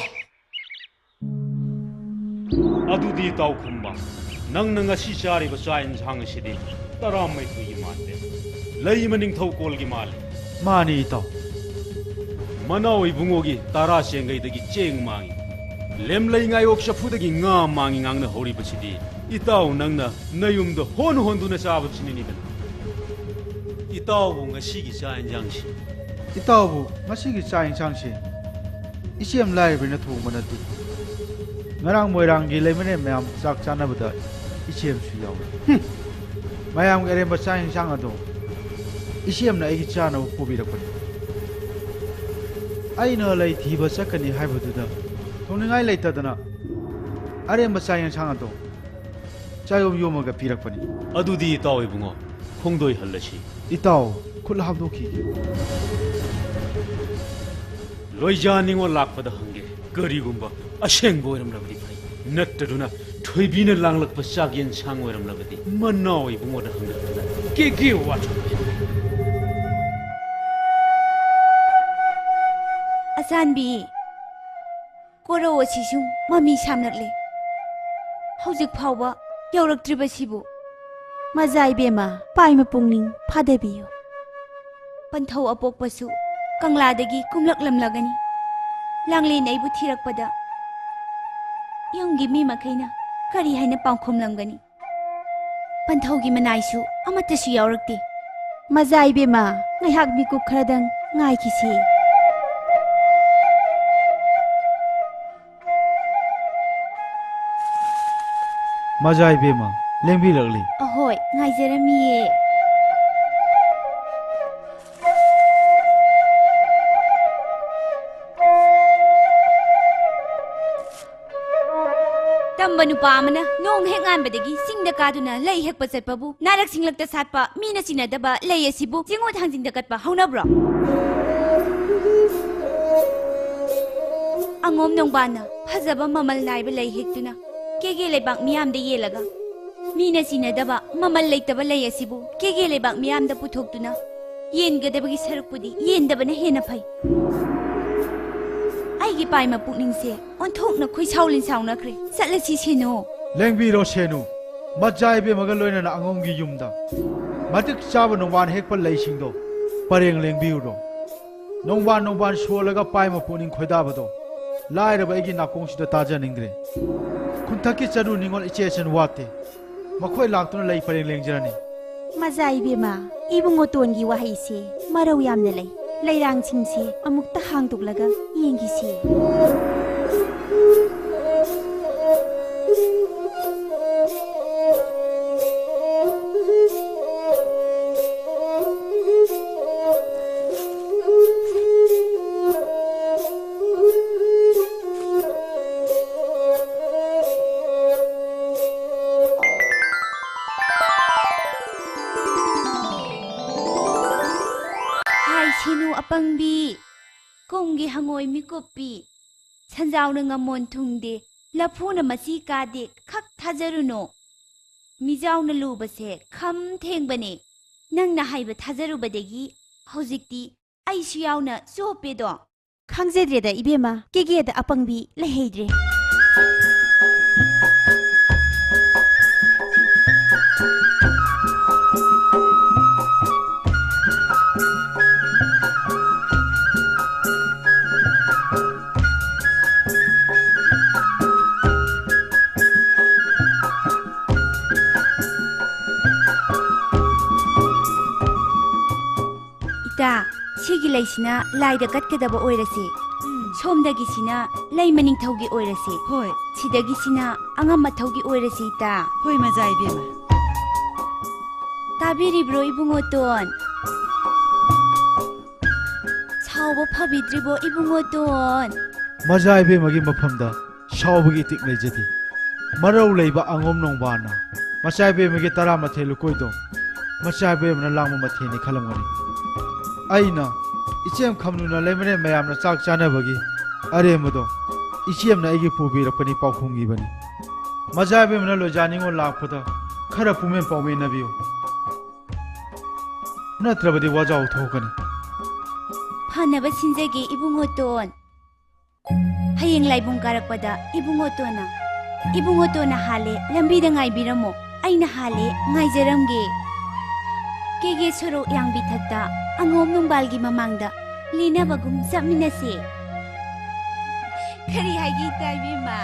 ꯑꯗꯨꯗꯤ ꯏꯇꯥꯎ ꯈꯝꯕ, ꯅꯪꯅ ꯉꯁꯤ ꯆꯥꯔꯤꯕ ꯆꯥꯛ ꯌꯦꯟꯁꯥꯡ ꯑꯁꯤꯗꯤ ꯇꯔꯥꯃꯥꯊꯣꯏꯒꯤ ꯃꯥꯟꯗꯦ, ꯂꯩꯃ ꯅꯤꯡꯊꯧ ꯀꯣꯜꯒꯤ ꯃꯥꯜꯂꯤ꯫ ꯃꯥꯅꯤ ꯏꯇꯥꯎ꯫ ꯃꯅꯥꯎ ꯏꯕꯨꯡꯉꯣꯒꯤ ꯇꯔꯥ ꯆꯦꯡꯒꯩꯗꯒꯤ ꯆꯦꯡ ꯃꯥꯡꯉꯤ, ꯂꯦꯝꯂꯩ ꯉꯥꯌꯣꯛ ꯆꯐꯨꯗꯒꯤ ꯉꯥ ꯃꯥꯡꯉꯤ ꯉꯥꯡꯅ ꯍꯧꯔꯤꯕꯁꯤꯗꯤ ꯏꯇꯥꯎ ꯅꯪꯅ ꯅꯌꯨꯝꯗ ꯍꯣꯟ ꯍꯣꯟꯗꯨꯅ ꯆꯥꯕꯁꯤꯅꯅꯤꯗꯅ꯫ ꯏꯇꯥꯎꯕꯨ ꯉꯁꯤꯒꯤ ꯆꯥꯛ ꯌꯦꯟꯁꯥꯡꯁꯤ ꯏꯇꯥꯎꯕꯨ ꯉꯁꯤꯒꯤ ꯆꯥꯛ ꯌꯦꯟꯁꯥꯡꯁꯤ ꯏꯆꯦꯝ ꯂꯥꯏꯔꯕꯤꯅ ꯊꯣꯡꯕ ꯅꯠꯇꯦ꯫ ꯉꯔꯥꯡ ꯃꯣꯏꯔꯥꯡꯒꯤ ꯂꯩꯃꯔꯦꯟ ꯃꯌꯥꯝ ꯆꯥꯛ ꯆꯥꯅꯕꯗ ꯏꯆꯦꯝꯁꯨ ꯌꯥꯎꯏ꯫ ꯍꯨꯝ! ꯃꯌꯥꯝꯒꯤ ꯑꯔꯦꯝꯕ ꯆꯥꯛ ꯌꯦꯟꯁꯥꯡ ꯑꯗꯣ ꯏꯆꯦꯝꯅ ꯑꯩꯒꯤ ꯆꯥꯅꯕ ꯄꯨꯕꯤꯔꯛꯄꯅꯤ꯫ ꯑꯩꯅ ꯂꯩ ꯊꯤꯕ ꯆꯠꯀꯅꯤ ꯍꯥꯏꯕꯗꯨꯗ ꯊꯣꯡꯅꯤꯡꯉꯥꯏ ꯂꯩꯇꯗꯅ ꯑꯔꯦꯝꯕ ꯆꯥꯛ ꯌꯦꯟꯁꯥꯡ ꯑꯗꯣ ꯆꯥꯌꯣꯝ ꯌꯣꯝꯃꯒ ꯄꯤꯔꯛꯄꯅꯤ꯫ ꯑꯗꯨꯗꯤ ꯏꯇꯥꯎ ꯏꯕꯨꯡꯉꯣ, ꯈꯣꯡꯗꯣꯏ ꯍꯜꯂꯁꯤ꯫ ꯏꯇꯥꯎ, ꯈꯨꯠ ꯍꯥꯝꯗꯣꯛꯈꯤꯒꯦ꯫ ꯂꯣꯏꯖꯥ ꯅꯤꯉꯣꯜ ꯂꯥꯛꯄꯗ ꯍꯪꯒꯦ꯫ ꯀꯔꯤꯒꯨꯝꯕ ꯑꯁꯦꯡꯕ ꯑꯣꯏꯔꯝꯂꯕꯗꯤ ꯐꯩ, ꯅꯠꯇ꯭ꯔꯗꯨꯅ ꯊꯣꯏꯕꯤꯅ ꯂꯥꯡꯂꯛꯄ ꯆꯥꯛ ꯌꯦꯟꯁꯥꯡ ꯑꯣꯏꯔꯝꯂꯕꯗꯤ ꯃꯅꯥꯎ ꯏꯕꯨꯡꯉꯣꯗ ꯍꯪꯂꯛꯇꯅ ꯀꯦꯒꯦ ꯋꯥꯊꯣꯛ꯫ ꯑꯆꯥꯟꯕꯤ, ꯀꯣꯔꯧ ꯑꯁꯤꯁꯨ ꯃꯃꯤ ꯁꯥꯝꯂꯛꯂꯦ꯫ ꯍꯧꯖꯤꯛ ꯐꯥꯎꯕ ꯌꯧꯔꯛꯇ꯭ꯔꯤꯕꯁꯤꯕꯨ? ꯃꯖꯥ ꯏꯕꯦꯝꯃ, ꯄꯥꯏꯃ ꯄꯨꯛꯅꯤꯡ ꯐꯥꯗꯕꯤꯌꯨ꯫ ꯄꯟꯊꯧ ꯑꯄꯣꯛꯄꯁꯨ ꯀꯪꯂꯥꯗꯒꯤ ꯀꯨꯝꯂꯛꯂꯝꯂꯒꯅꯤ꯫ ꯂꯥꯡꯂꯦꯟ ꯑꯩꯕꯨ ꯊꯤꯔꯛꯄꯗ ꯌꯨꯝꯒꯤ ꯃꯤ ꯃꯈꯩꯅ ꯀꯔꯤ ꯍꯥꯏꯅ ꯄꯥꯎꯈꯨꯝꯂꯝꯒꯅꯤ? ꯄꯟꯊꯧꯒꯤ ꯃꯅꯥꯏꯁꯨ ꯑꯃꯠꯇꯁꯨ ꯌꯥꯎꯔꯛꯇꯦ꯫ ꯃꯖꯥ ꯏꯕꯦꯝꯃ, ꯉꯥꯏꯍꯥꯛ ꯃꯤꯀꯨꯞ ꯈꯔꯗꯪ ꯉꯥꯏꯈꯤꯁꯤ꯫ ꯃꯖꯥ ꯏꯕꯦꯝꯃ, ꯂꯦꯡꯕꯤꯔꯛꯂꯤ꯫ ꯑꯍꯣꯏ, ꯉꯥꯏꯖꯔꯝꯃꯤꯌꯦ꯫ ꯅꯨꯄꯥ ꯑꯃꯅ ꯅꯣꯡ ꯍꯦꯛ ꯉꯥꯟꯕꯗꯒꯤ ꯆꯤꯡꯗ ꯀꯥꯗꯨꯅ ꯂꯩ ꯍꯦꯛꯄ ꯆꯠꯄꯕꯨ, ꯅꯥꯔꯛ ꯁꯤꯡꯂꯛꯇ ꯁꯥꯠꯄ, ꯃꯤꯅ ꯁꯤꯟꯅꯗꯕ ꯂꯩ ꯑꯁꯤꯕꯨ ꯆꯤꯡꯉꯨ ꯊꯥꯡꯖꯤꯡꯗ ꯀꯠꯄ ꯍꯧꯅꯕ꯭ꯔꯣ? ꯑꯉꯣꯝ ꯅꯣꯡꯕꯥꯟꯅ ꯐꯖꯕ ꯃꯃꯜ ꯅꯥꯏꯕ ꯂꯩ ꯍꯦꯛꯇꯨꯅ ꯀꯦꯒꯦ ꯂꯩꯕꯥꯛ ꯃꯤꯌꯥꯝꯗ ꯌꯦꯜꯂꯒ, ꯃꯤꯅ ꯁꯤꯟꯅꯗꯕ ꯃꯃꯜ ꯂꯩꯇꯕ ꯂꯩ ꯑꯁꯤꯕꯨ ꯀꯦꯒꯦ ꯂꯩꯕꯥꯛ ꯃꯤꯌꯥꯝꯗ ꯄꯨꯊꯣꯛꯇꯨꯅ ꯌꯦꯟꯒꯗꯕꯒꯤ ꯁꯔꯨꯛꯄꯨꯗꯤ ꯌꯦꯟꯗꯕꯅ ꯍꯦꯟꯅ ꯐꯩ꯫ ꯑꯩꯒꯤ ꯄꯥꯏꯃ ꯄꯨꯛꯅꯤꯡꯁꯦ ꯑꯣꯟꯊꯣꯛꯅ ꯈꯣꯏꯁꯥꯎ ꯂꯤꯟꯁꯥꯎꯅꯈ꯭ꯔꯦ꯫ ꯆꯠꯂꯁꯤ ꯁꯦꯅꯨ꯫ ꯂꯦꯡꯕꯤꯔꯣ ꯁꯦꯅꯨ, ꯃꯆꯥ ꯏꯕꯦꯝꯃꯒ ꯂꯣꯏꯅꯅ ꯑꯉꯣꯝꯒꯤ ꯌꯨꯝꯗ꯫ ꯃꯇꯤꯛ ꯆꯥꯕ ꯅꯣꯡꯕꯥꯟ ꯍꯦꯛꯄ ꯂꯩꯁꯤꯡꯗꯣ ꯄꯔꯦꯡ ꯂꯦꯡꯕꯤꯔꯨꯔꯣ꯫ ꯅꯣꯡꯕꯥꯟ ꯅꯣꯡꯕꯥꯟ ꯁꯣꯜꯂꯒ ꯄꯥꯏꯃ ꯄꯨꯛꯅꯤꯡ ꯈꯣꯏꯗꯥꯕꯗꯣ ꯂꯥꯏꯔꯕ ꯑꯩꯒꯤ ꯅꯥꯀꯣꯡꯁꯤꯗ ꯇꯥꯖꯅꯤꯡꯗ꯭ꯔꯦ꯫ ꯈꯨꯟꯊꯛꯀꯤ ꯆꯅꯨ ꯅꯤꯉꯣꯜ ꯏꯆꯦ ꯏꯆꯟ ꯋꯥꯠꯇꯦ꯫ ꯃꯈꯣꯏ ꯂꯥꯛꯇꯨꯅ ꯂꯩ ꯄꯔꯦꯡ ꯂꯦꯡꯖꯔꯅꯤ꯫ ꯃꯖꯥ ꯏꯕꯦꯝꯃ, ꯏꯕꯨꯡꯉꯣꯇꯣꯟꯒꯤ ꯋꯥꯍꯩꯁꯦ ꯃꯔꯧ ꯌꯥꯝꯅ ꯂꯩ꯫ ꯂꯩꯔꯥꯡꯁꯤꯡꯁꯦ ꯑꯃꯨꯛꯇ ꯍꯥꯡꯗꯣꯛꯂꯒ ꯌꯦꯡꯈꯤꯁꯤ꯫ ꯍꯥꯏ ꯁꯤꯅꯨ ꯑꯄꯪꯕꯤ, ꯀꯨꯝꯒꯤ ꯍꯉꯣꯏ ꯃꯤꯀꯨꯞꯄꯤ, ꯁꯟꯖꯥꯎꯅ ꯉꯝꯃꯣꯟ ꯊꯨꯡꯗꯦ, ꯂꯐꯨꯅ ꯃꯆꯤ ꯀꯥꯗꯦ, ꯈꯛ ꯊꯥꯖꯔꯨꯅꯣ꯫ ꯃꯤꯖꯥꯎꯅ ꯂꯨꯕꯁꯦ ꯈꯝ ꯊꯦꯡꯕꯅꯦ꯫ ꯅꯪꯅ ꯍꯥꯏꯕ ꯊꯥꯖꯔꯨꯕꯗꯒꯤ ꯍꯧꯖꯤꯛꯇꯤ ꯑꯩꯁꯨ ꯌꯥꯎꯅ ꯆꯣꯞꯄꯦꯗꯣ꯫ ꯈꯪꯖꯗ꯭ꯔꯦꯗ ꯏꯕꯦꯝꯃ, ꯀꯦꯒꯦꯗ ꯑꯄꯪꯕꯤ ꯂꯩꯍꯩꯗ꯭ꯔꯦ꯫ ꯏꯇꯥ, ꯁꯤꯒꯤ ꯂꯩꯁꯤꯅ ꯂꯥꯏꯗ ꯀꯠꯀꯗꯕ ꯑꯣꯏꯔꯁꯦ꯫ ꯎꯝ꯫ ꯁꯣꯝꯗꯒꯤꯁꯤꯅ ꯂꯩꯃ ꯅꯤꯡꯊꯧꯒꯤ ꯑꯣꯏꯔꯁꯦ꯫ ꯍꯣꯏ꯫ ꯁꯤꯗꯒꯤꯁꯤꯅ ꯑꯉꯝ ꯃꯊꯧꯒꯤ ꯑꯣꯏꯔꯁꯦ, ꯏꯇꯥ꯫ ꯍꯣꯏ, ꯃꯖꯥ ꯏꯕꯦꯝꯃ꯫ ꯇꯥꯕꯤꯔꯤꯕ꯭ꯔꯣ, ꯏꯕꯨꯡꯉꯣꯇꯣꯟ? ꯁꯥꯎꯕ ꯐꯕꯤꯗ꯭ꯔꯤꯕꯣ, ꯏꯕꯨꯡꯉꯣꯇꯣꯟ? ꯃꯖꯥ ꯏꯕꯦꯝꯃꯒꯤ ꯃꯐꯝꯗ ꯁꯥꯎꯕꯒꯤ ꯏꯇꯤꯛ ꯂꯩꯖꯗꯦ꯫ ꯃꯔꯧ ꯂꯩꯕ ꯑꯉꯣꯝ ꯅꯣꯡꯕꯥꯟꯅ ꯃꯆꯥ ꯏꯕꯦꯝꯃꯒꯤ ꯇꯔꯥꯃꯥꯊꯣꯏ ꯂꯨꯀꯣꯏꯗꯣ ꯃꯆꯥ ꯏꯕꯦꯝꯃꯅ ꯂꯥꯡꯕ ꯃꯊꯦꯜꯅꯤ ꯈꯜꯂꯝꯒꯅꯤ꯫ ꯑꯩꯅ ꯏꯆꯦꯝ ꯈꯝꯅꯨꯅ ꯂꯩꯃꯔꯦꯟ ꯃꯌꯥꯝꯅ ꯆꯥꯛ ꯆꯥꯅꯕꯒꯤ ꯑꯔꯦꯝꯕꯗꯣ ꯏꯆꯦꯝꯅ ꯑꯩꯒꯤ ꯄꯨꯕꯤꯔꯛꯄꯅꯤ ꯄꯥꯎꯈꯨꯝꯒꯤꯕꯅꯤ꯫ ꯃꯆꯥ ꯏꯕꯦꯝꯃꯅ ꯂꯣꯏꯖꯥ ꯅꯤꯉꯣꯜ ꯂꯥꯛꯄꯗ ꯈꯔ ꯄꯨꯡꯃꯦꯟ ꯄꯥꯎꯃꯦꯟꯅꯕꯤꯌꯨ꯫ ꯅꯠꯇ꯭ꯔꯕꯗꯤ ꯋꯥꯖꯥꯎ ꯊꯣꯛꯀꯅꯤ꯫ ꯐꯅꯕ ꯁꯤꯟꯖꯒꯦ ꯏꯕꯨꯡꯉꯣꯇꯣꯟ꯫ ꯍꯌꯦꯡ ꯂꯥꯏꯕꯨꯡ ꯀꯥꯔꯛꯄꯗ ꯏꯕꯨꯡꯉꯣꯇꯣꯟꯅ, ꯏꯕꯨꯡꯉꯣꯇꯣꯟꯅ ꯍꯥꯜꯂꯦ, ꯂꯝꯕꯤꯗ ꯉꯥꯏꯕꯤꯔꯝꯃꯣ, ꯑꯩꯅ ꯍꯥꯜꯂꯦ, ꯉꯥꯏꯖꯔꯝꯒꯦ꯫ ꯀꯦꯒꯦ ꯁꯣꯔꯣꯛ ꯌꯥꯡꯕꯤ ꯊꯛꯇ ꯑꯉꯣꯝ ꯅꯨꯡꯕꯥꯜꯒꯤ ꯃꯃꯥꯡꯗ ꯂꯦꯟꯅꯕꯒꯨꯝ ꯆꯠꯃꯤꯟꯅꯁꯦ꯫ ꯀꯔꯤ ꯍꯥꯏꯒꯦ ꯏꯇꯥ ꯏꯕꯦꯝꯃ?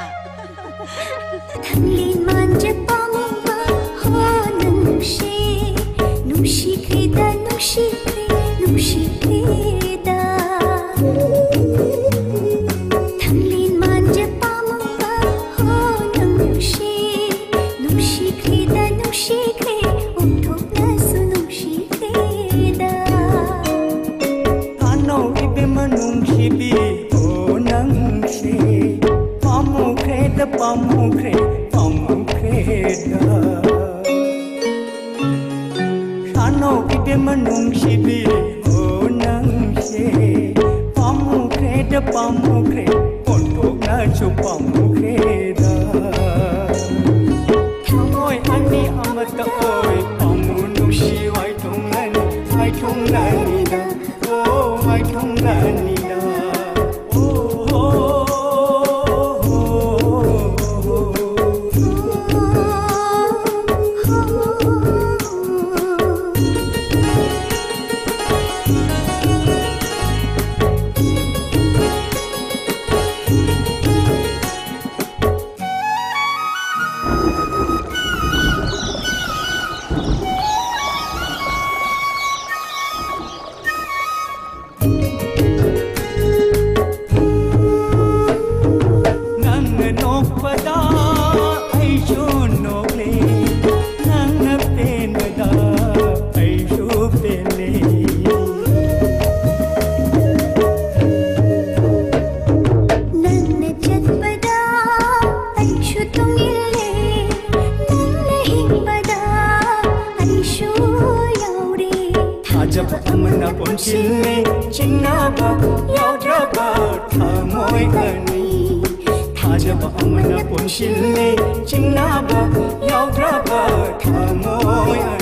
ꯊꯪꯂꯤ ꯃꯥꯟꯖ ꯄꯥꯝꯃꯨꯕ ꯍꯣ ꯅꯪꯁꯦ, ꯅꯨꯡꯁꯤꯈ꯭ꯔꯦꯗ, ꯅꯨꯡꯁꯤꯈ꯭ꯔꯦ, ꯅꯨꯡꯁꯤꯈ꯭ꯔꯦꯗ꯫ ꯊꯪꯂꯤ ꯃꯥꯟꯖ ꯄꯥꯝꯃꯨꯕ ꯍꯣ ꯅꯪꯁꯦ, ꯅꯨꯡꯁꯤꯈ꯭ꯔꯦꯗ, ꯅꯨꯡꯁꯤꯈ꯭ꯔꯦ, ꯑꯣꯟꯊꯣꯛꯅꯁꯨ ꯅꯨꯡꯁꯤꯈ꯭ꯔꯦꯗ꯫ ꯊꯥꯅꯧ ꯏꯕꯦꯝꯃ ꯅꯨꯡꯁꯤꯕꯤ, ꯑꯣ ꯅꯪꯁꯦ꯫ ꯄꯥꯝꯃꯨꯈ꯭ꯔꯦꯗ, ꯄꯥꯝꯃꯨꯈ꯭ꯔꯦ, ꯄꯥꯝꯃꯨꯈ꯭ꯔꯦ꯫ ꯊꯥꯖꯕ ꯑꯃꯅ ꯄꯨꯟꯁꯤꯜꯂꯦ ꯆꯤꯡꯅꯕ ꯌꯥꯎꯗ꯭ꯔꯕ ꯊꯃꯣꯏ ꯑꯅꯤ꯫ ꯊꯥꯖꯕ ꯑꯃꯅ ꯄꯨꯟꯁꯤꯜꯂꯦ ꯆꯤꯡꯅꯕ ꯌꯥꯎꯗ꯭ꯔꯕ ꯊꯃꯣꯏ ꯑꯅꯤ꯫